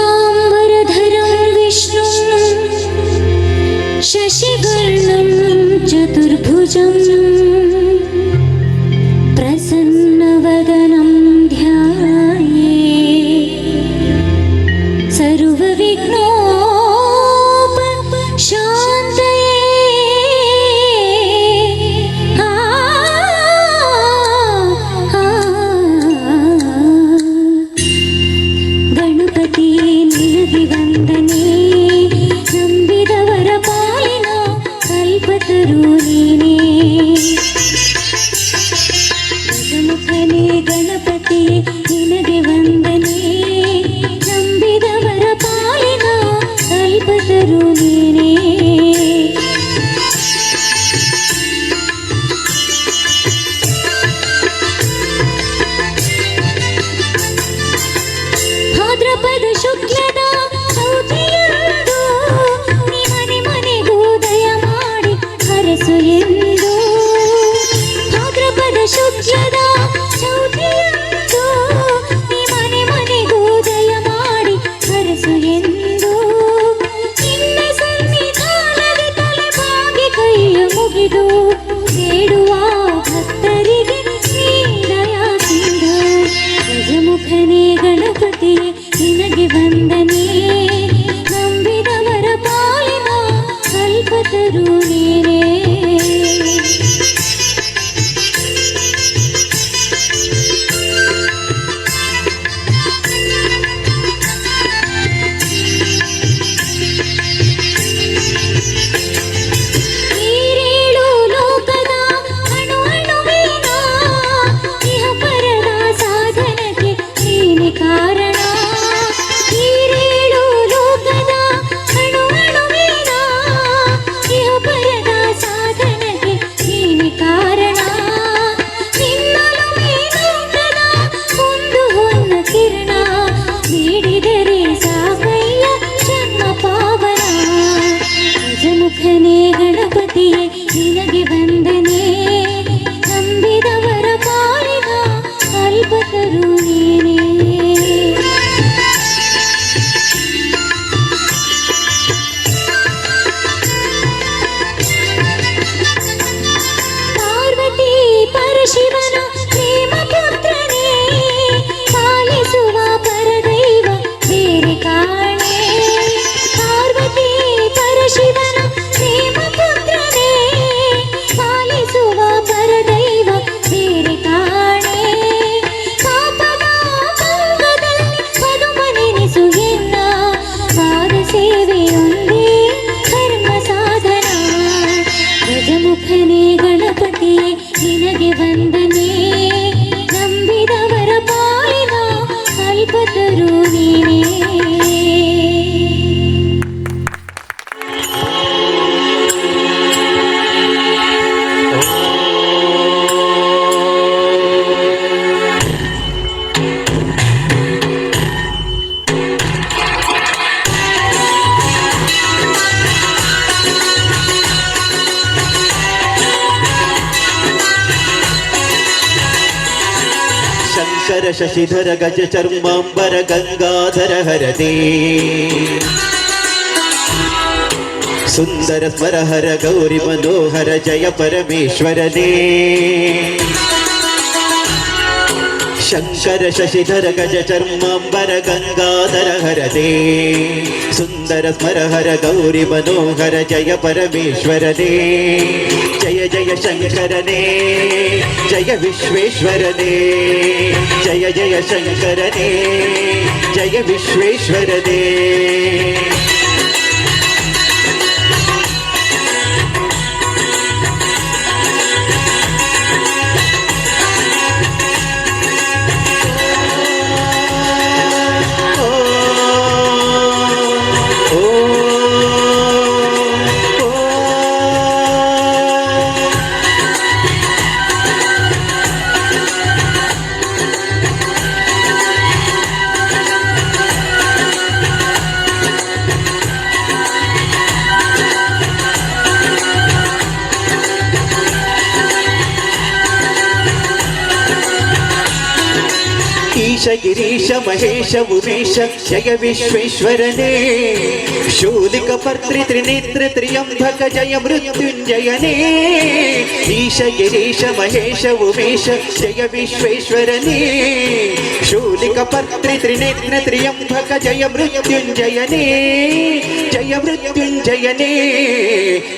शुक्लाम्बरधरं विष्णुं शशिवर्णं चतुर्भुजं प्रसन्नवदनं ध्याये सर्वविघ्नोपशान्तये। आ, आ, ಗಣಪತಿಯೇ ನಿನಗೆ ವಂದನೆ, ನಂಬಿದವರ ಪಾಲಿನ ಕಲ್ಪತರು ನೀನೇ. ಗಜಮುಖನೇ ಗಣಪತಿಯೇ ನಿನಗೆ ವಂದನೆ, ನಂಬಿದವರ ಪಾಲಿನ ಕಲ್ಪತರು ನೀನೇ. ಭಾದ್ರಪದ ಶುಕ್ಲದ ಚೌತಿಯಂದು ನಿಮನೆ ಮನೆಗೂ ಕಲ್ಪತರು ನೀನೇ. ನೀರೇಳು ಲೋಕದ ಅಣು ಅಣುವಿನ ಇಹ ಪರದ ಸಾಧನಕ್ಕೆ ನೀನೆ ಕಾರಣ. ನೀರೇಳು ಲೋಕದ ಅಣು ಅಣುವಿನ ಇಹ ಪರದ ಸಾಧನಕ್ಕೆ ನೀನೆ ಕಾರಣ. ನಿನ್ನಲು ಮೇಲೋಕದ ಒಂದು ಹೊನ್ನ ಕಿರಣ ನೀಡಿದರೆ ಸಾಕಯ್ಯ ಜನ್ಮ ಪಾವನ. ಗಜಮುಖನೇ ಗಣಪತಿಯೇ ನಿನಗೆ ವಂದನೆ, ನಂಬಿದವರ ಪಾಲಿನ ಕಲ್ಪತರು ನೀನೇ. ಪಾರ್ವತಿ ಪರಶಿವನ ಪ್ರೇಮ ಪುತ್ರನೇ, ಪಾಲಿಸುವ ಪರದೈವ ಬೇರೆ ಕಾಣೆ. ಪಾರ್ವತಿ ಪರಶಿವನ ಪ್ರೇಮ ಪುತ್ರನೇ, ಪಾಲಿಸುವ ಪರದೈವ ಬೇರೆ ಕಾಣೆ. ಪಾಪದ ಪಂಗದಲ್ಲಿ ಪದುಮನೆನಿಸು ಎನ್ನ ಪಾದ ಸೇವೆಯೊಂದೇ ಕರ್ಮ ಸಾಧನ. ಗಜಮುಖನೇ ಗಣಪತಿಯೇ ನಿನಗೆ ವಂದನೆ, ನಂಬಿದವರ ಪಾಲಿನ ಕಲ್ಪತರು ನೀನೇ. ಶಂಕರ ಶಶಿಧರ ಗಜ ಚರ್ಮಾಂಬರ ಗಂಗಾಧರ ಹರದೇ, ಸುಂದರ ಸ್ಮರ ಹರ ಗೌರಿ ಮನೋಹರ ಜಯ ಪರಮೇಶ್ವರನೇ. ಶಂಕರ ಶಶಿಧರ ಗಜ ಚರ್ಮಾಂಬರ ಗಂಗಾಧರ ಹರದೇ, ಸುಂದರ ಸ್ಮರ ಹರ ಗೌರಿ ಮನೋಹರ ಜಯ ಪರಮೇಶ್ವರನೇ. ಜಯ ಜಯ ಶಂಕರನೇ, ಜಯ ವಿಶ್ವೇಶ್ವರನೇ, ಜಯ ಜಯ ಶಂಕರನೇ, ಜಯ ವಿಶ್ವೇಶ್ವರನೇ. ಈಶ ಗಿರೀಶ ಮಹೇಶ ಉಮೇಶ ಜಯ ವಿಶ್ವೇಶ್ವರನೇ, ಶೂಲಿಕ ಪರ್ತ್ರಿ ತ್ರಿನೇತ್ರ ತ್ರಿಯಂಬಕ ಜಯ ಮೃತ್ಯುಂಜಯನೇ. ಈಶ ಗಿರೀಶ ಮಹೇಶ ಉಮೇಶ ಜಯ ವಿಶ್ವೇಶ್ವರನೇ, ಶೂಲಿಕ ಪರ್ತ್ರಿ ತ್ರಿನೇತ್ರ ತ್ರಿಯಂಬಕ ಜಯ ಮೃತ್ಯುಂಜಯನೇ, ಜಯ ಮೃತ್ಯುಂಜಯನೇ.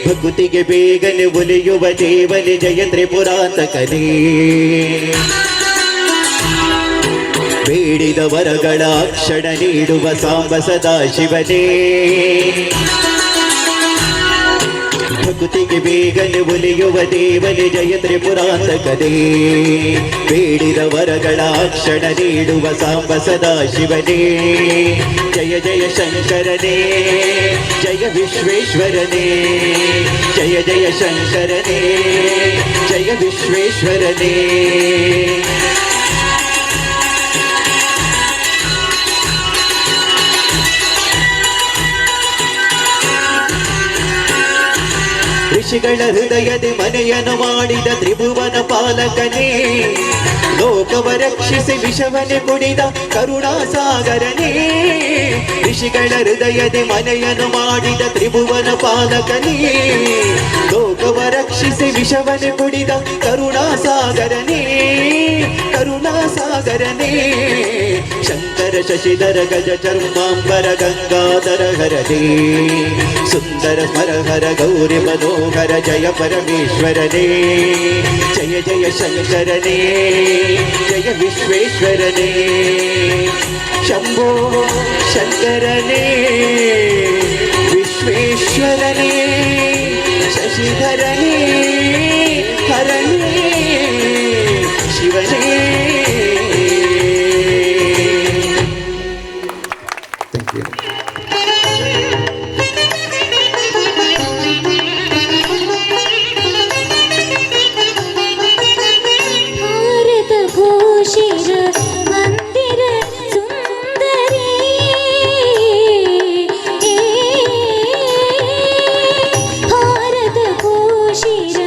ಭಕುತಿಗೆ ಬೇಗನೆ ಒಲಿಯುವ ದೇವನೇ ಜಯ ತ್ರಿಪುರಾಂತಕನೇ. ಬೇಡಿದ ವರಗಳ ಕ್ಷಣ ನೀಡುವ ಸಾಂಬ ಸದಾ ಶಿವನೇ. ಭಕುತಿಗೆ ಬೇಗನೆ ಒಲಿಯುವ ದೇವನೇ ಜಯ ತ್ರಿಪುರಾಂತಕನೇ. ಬೇಡಿದ ವರಗಳ ಕ್ಷಣ ನೀಡುವ ಸಾಂಬ ಸದಾ ಶಿವನೇ. ಜಯ ಜಯ ಶಂಕರನೇ, ಜಯ ವಿಶ್ವೇಶ್ವರನೇ, ಜಯ ಜಯ ಶಂಕರನೇ, ಜಯ ವಿಶ್ವೇಶ್ವರನೇ. ಋಷಿಗಳ ಹೃದಯದಿ ಮನೆಯನ್ನು ಮಾಡಿದ ತ್ರಿಭುವನ ಪಾಲಕನೇ, ಲೋಕವ ರಕ್ಷಿಸಿ ವಿಷವನೆ ಕುಡಿದ ಕರುಣಾಸಾಗರನೇ. ಋಷಿಗಳ ಹೃದಯದಿ ಮನೆಯನ್ನು ಮಾಡಿದ ತ್ರಿಭುವನ ಪಾಲಕನೇ, ಲೋಕವ ರಕ್ಷಿಸಿ ವಿಷವನೆ ಕುಡಿದ ಕರುಣಾಸಾಗರನೇ, ಕರುಣಾಸಾಗರನೇ. ಶಂಕರ ಶಶಿಧರ ಗಜ ಚರ್ಮಾಂಬರ ಗಂಗಾಧರ ಹರನೇ, ಸುಂದರ ಸ್ಮರ ಹರ ಗೌರಿ ಮನೋಹರ ಜಯ ಪರಮೇಶ್ವರನೇ. ಜಯ ಜಯ ಶಂಕರನೇ, ಜಯ ವಿಶ್ವೇಶ್ವರನೇ, ಶಂಭೋ ಶಂಕರನೇ, ವಿಶ್ವೇಶ್ವರನೇ, ಶಶಿಧರನೇ, ಹರನೇ, ಶಿವನೇ. Thank you. Bharat ಘೋಷಿರ ಮಂದಿರ ಸುಂದರಿ, ಭಾರತ ಘೋಷಿರ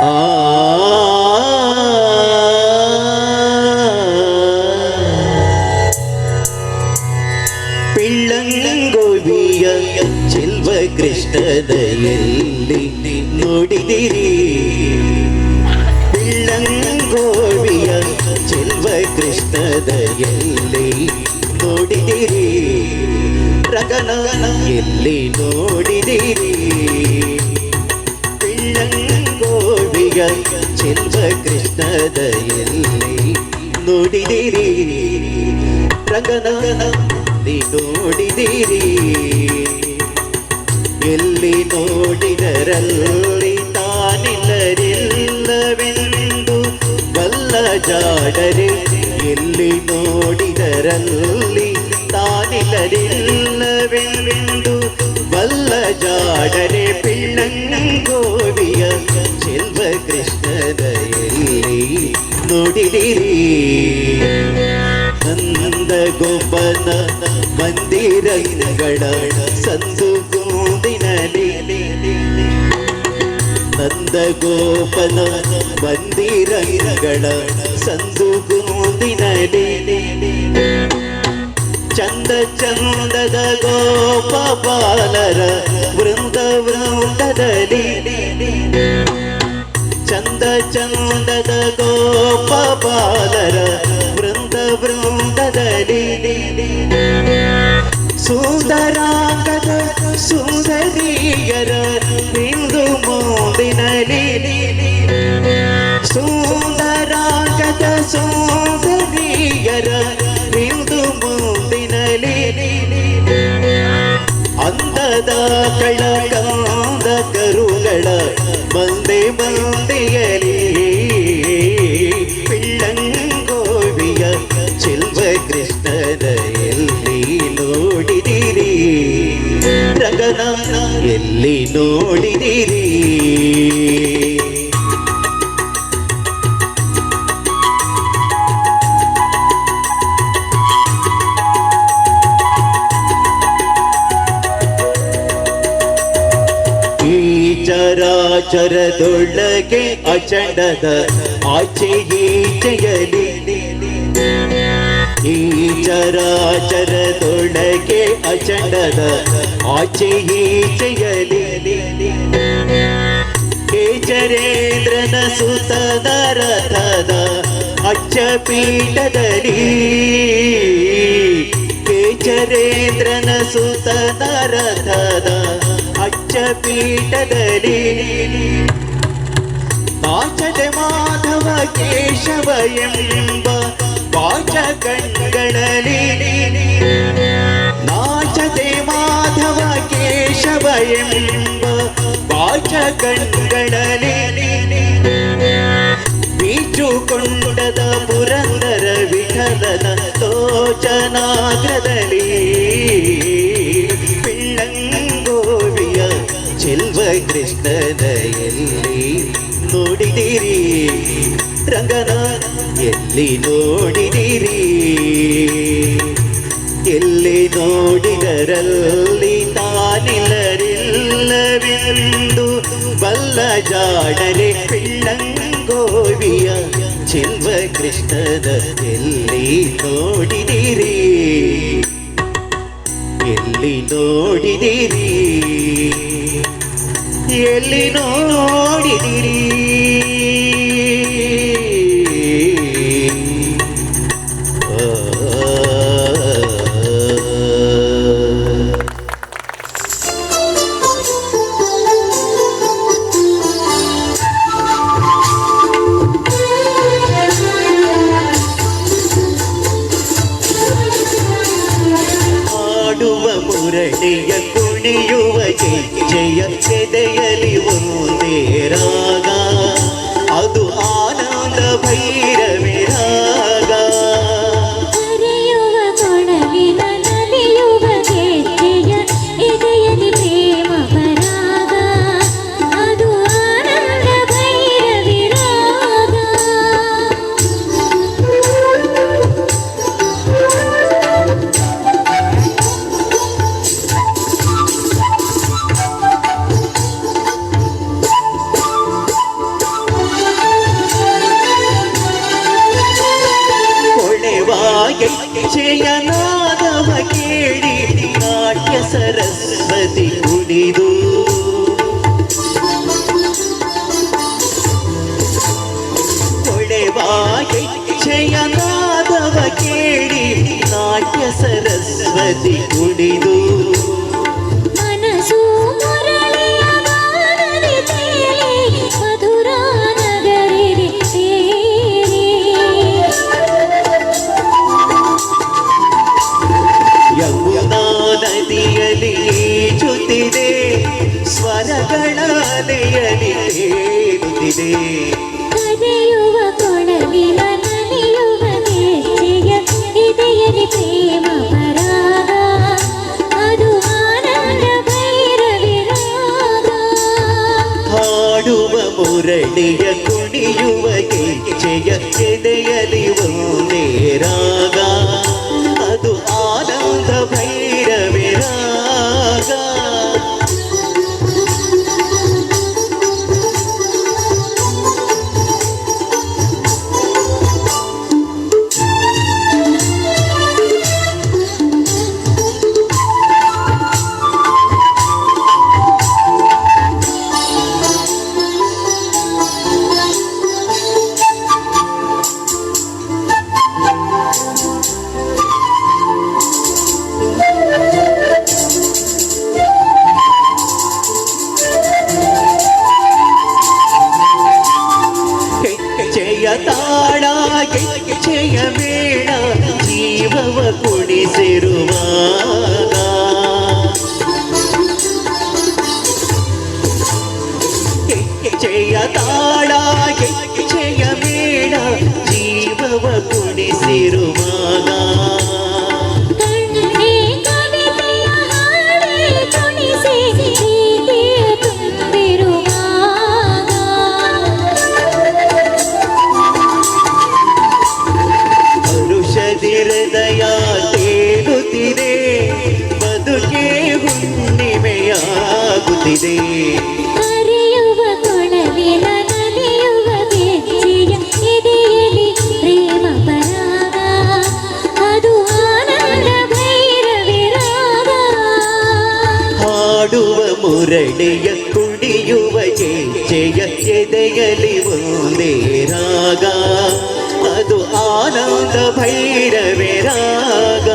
ಆ ಪಿಳ್ಳಂಗೋವಿಯ ಚೆಲ್ವ ಕೃಷ್ಣನ ಎಲ್ಲಿ ನೋಡಿದಿರಿ? ಪಿಳ್ಳಂಗೋವಿಯ ಚೆಲ್ವ ಕೃಷ್ಣನ ಎಲ್ಲಿ ನೋಡಿದಿರಿ? ರಗನ ಎಲ್ಲಿ ನೋಡಿದಿರಿ? ಪಿಳ್ಳಂಗೋವಿಯ ಚೆಲ್ವ ಕೃಷ್ಣನ ಎಲ್ಲಿ ನೋಡಿದಿರಿ? ರಂಗನ ನೋಡಿದಿರಿ? ಎಲ್ಲಿ ನೋಡಿದರಲ್ಲಿ ತಾನಿಲ್ಲರಿಲ್ಲವೆಂದು ಬಲ್ಲ ಜಾಡರೆ, ಎಲ್ಲಿ ನೋಡಿದರಲ್ಲಿ ತಾನಿಲ್ಲರಿಲ್ಲವೆಂದು ಬಲ್ಲ ಜಾಡರೆ, ಪಿಳ್ಳಂಗೋವಿಯ ಚೆಲ್ವ ಕೃಷ್ಣನ ಎಲ್ಲಿ ನೋಡಿದಿರಿ? ನಂದ ಗೋಪನ ಮಂದಿರಗಳ ಸಂದು ಗೋಂದಿನಲಿ, ನಂದ ಗೋಪನ ಮಂದಿರಗಳ ಸಂದು ಗೋಂದಿನಲಿ, ಚಂದ ಚಂದದ ಗೋಪ ಬಾಲರ ವೃಂದ ವೃಂದದಲ್ಲಿ, ಚಂದ ಚಂದದ ಗೋಪ ಬಾಲರ ವೃಂದ ವೃಂದದಲ್ಲಿ, ಸುಂದರಾಂಗದ ಸುಂದರಿಯರ ಹಿಂದು ಮುಂದಿನಲಿ, ಸುಂದರಾಂಗದ ಸುಂದರಿಯರ ಹಿಂದು ಮುಂದಿನಲಿ, ಅಂದದ ಕಳ ಕಂದ ಕರುಗಳ ಬಂದೆ ಬಂದೆಯಲಿ, ಪಿಳ್ಳಂಗೋವಿಯ ಚೆಲ್ವ ಕೃಷ್ಣನ ಎಲ್ಲಿ ನೋಡಿದಿರಿ? ರಂಗನ ಎಲ್ಲಿ ನೋಡಿದಿರಿ? ಈ ಚರಾಚರದೊಳಗೆ ಅಚಂಡದ ಆಚೆ ಈಚೆಯಲಿ, ಈ ಚರಾಚರದೊಳಗೆ ಅಚಂಡದ ಆಚೆ ಈಚೆಯಲಿ, ಕೇಚರೇಂದ್ರನ ಸುತದ ರಥದ ಅಚ್ಚಪೀಠದಲ್ಲಿ, ಕೇಚರೇಂದ್ರನ ಸುತದ ರಥದ ಅಚ್ಚಪೀಠದಲ್ಲಿ, ನಾಚದೆ ಮಾಧವ ಕೇಶವ ಎಂಬ ವಾಚ ಕಣ್ಗಳಲ್ಲಿ, ನಾಚದೆ ಮಾಧವ ಕೇಶವ ಎಂಬ ವಾಚ ಕಣ್ಗಳಲ್ಲಿ, ಬೀಚುಕೊಂಡದ ಪುರಂದರ ವಿಠಲನ ಲೋಚನಾಗ್ರದಲ್ಲಿ, ಪಿಳ್ಳಂಗೋವಿಯ ಚೆಲ್ವ ಕೃಷ್ಣನ ಎಲ್ಲಿ ನೋಡಿದಿರಿ? ರಂಗನ ಎಲ್ಲಿ ನೋಡಿದಿರಿ? ಎಲ್ಲಿ ನೋಡಿದರಲ್ಲಿ ತಾನಿಲ್ಲರಿಲ್ಲವೆಂದು ಬಲ್ಲ ಜಾಡರೆ, ಪಿಳ್ಳಂಗೋವಿಯ ಚೆಲ್ವ ಕೃಷ್ಣನ ಎಲ್ಲಿ ನೋಡಿದಿರಿ? ಎಲ್ಲಿ ನೋಡಿದಿರಿ? ಎಲ್ಲಿ ನೋಡಿದಿರಿ? ಆಡುವ ಮುರಳಿಯ ಕುಣಿಯುವ ಗೆಜ್ಜೆಯ ಎದೆಯಲಿ ಒಂದೇ ರಾಗ, ಅದು ಆನಂದ ಭೈರವಿ ರಾಗ. ಕರೆಯುವ ಕೊಡಲಿನ ನಲಿಯುವ ಗೆಜ್ಜೆಯ ಎದೆಯಲಿ ಪ್ರೇಮ ಪರಾಗ, ಅದು ಆನಂದ ಭೈರವಿ ರಾಗ. ಆ ಗೆಜ್ಜೆಯ ನಾದವ ಕೇಳಿ ನಾಟ್ಯ ಸರಸ್ವತಿ ಕುಣಿದು ಕೊಳೆವ ಗೆಜ್ಜೆಯ ನಾದವ ಕೇಳಿ ನಾಟ್ಯ ಸರಸ್ವತಿ ಕುಣಿದು ಮನಸ್ಸು ಮುರಳಿಯ ಗಾನದಿ ತೇಲಿ ಮಧುರಾ ನಗರಿಲಿ ಸೇರಿ. ಯಮುನಾ ನದಿಯಲ್ಲಿ ಈಜುತ್ತಿದೆ, ಸ್ವರಗಳ ಅಲೆಯಲ್ಲಿ ತೇಲುತ್ತಿದೆ. ಕರೆಯುವ ಕೊಳಲಿನ ನಲಿಯುವ ಗೆಜ್ಜೆಯ ಎದೆಯಲ್ಲಿ ಪ್ರೇಮ ಪರಾಗ, ಅದು ಆನಂದ ಭೈರವಿ ರಾಗ. ಹಾಡುವ ಮುರಳಿಯ ಕುಣಿಯುವ ಗೆಜ್ಜೆಯ ಎದೆಯಲ್ಲಿ ಒಂದೇ ರಾಗ, ಅದು ಆನಂದ ಭೈರವಿ ರಾಗ. ಗೆಜ್ಜೆಯ ತಾಳ ಗೆಜ್ಜೆಯ ಮೇಳ ಜೀವವ ಕುಣಿಸಿರುವಾಗ, ಗೆಜ್ಜೆಯ ತಾಳ ಗೆಜ್ಜೆಯ ಮೇಳ ಜೀವವ ಕುಣಿಸಿರುವಾಗ, ಕಣ್ಣೇ ಕವಿತೆಯ ಹಾಡೇ ಕುಣಿಸಿ ಪ್ರೀತಿಯ ತುಂಬಿರುವಾಗ. ಹರುಷದಿ ಹೃದಯ ತೇಲುತ್ತಿದೆ, ಬದುಕೇ ಹುಣ್ಣಿಮೆಯಾಗುತ್ತಿದೆ. ಕರೆಯುವ ಕೊಳಲಿನ ನಲಿಯುವ ಗೆಜ್ಜೆಯ ಎದೆಯಲ್ಲಿ ಪ್ರೇಮ ಪರಾಗ, ಅದು ಆನಂದ ಭೈರವಿ ರಾಗ. ಹಾಡುವ ಮುರಳಿಯ ಕುಣಿಯುವ ಗೆಜ್ಜೆಯ ಎದೆಯಲ್ಲಿ ಒಂದೇ ರಾಗ, ಅದು ಆನಂದ ಭೈರವಿ ರಾಗ.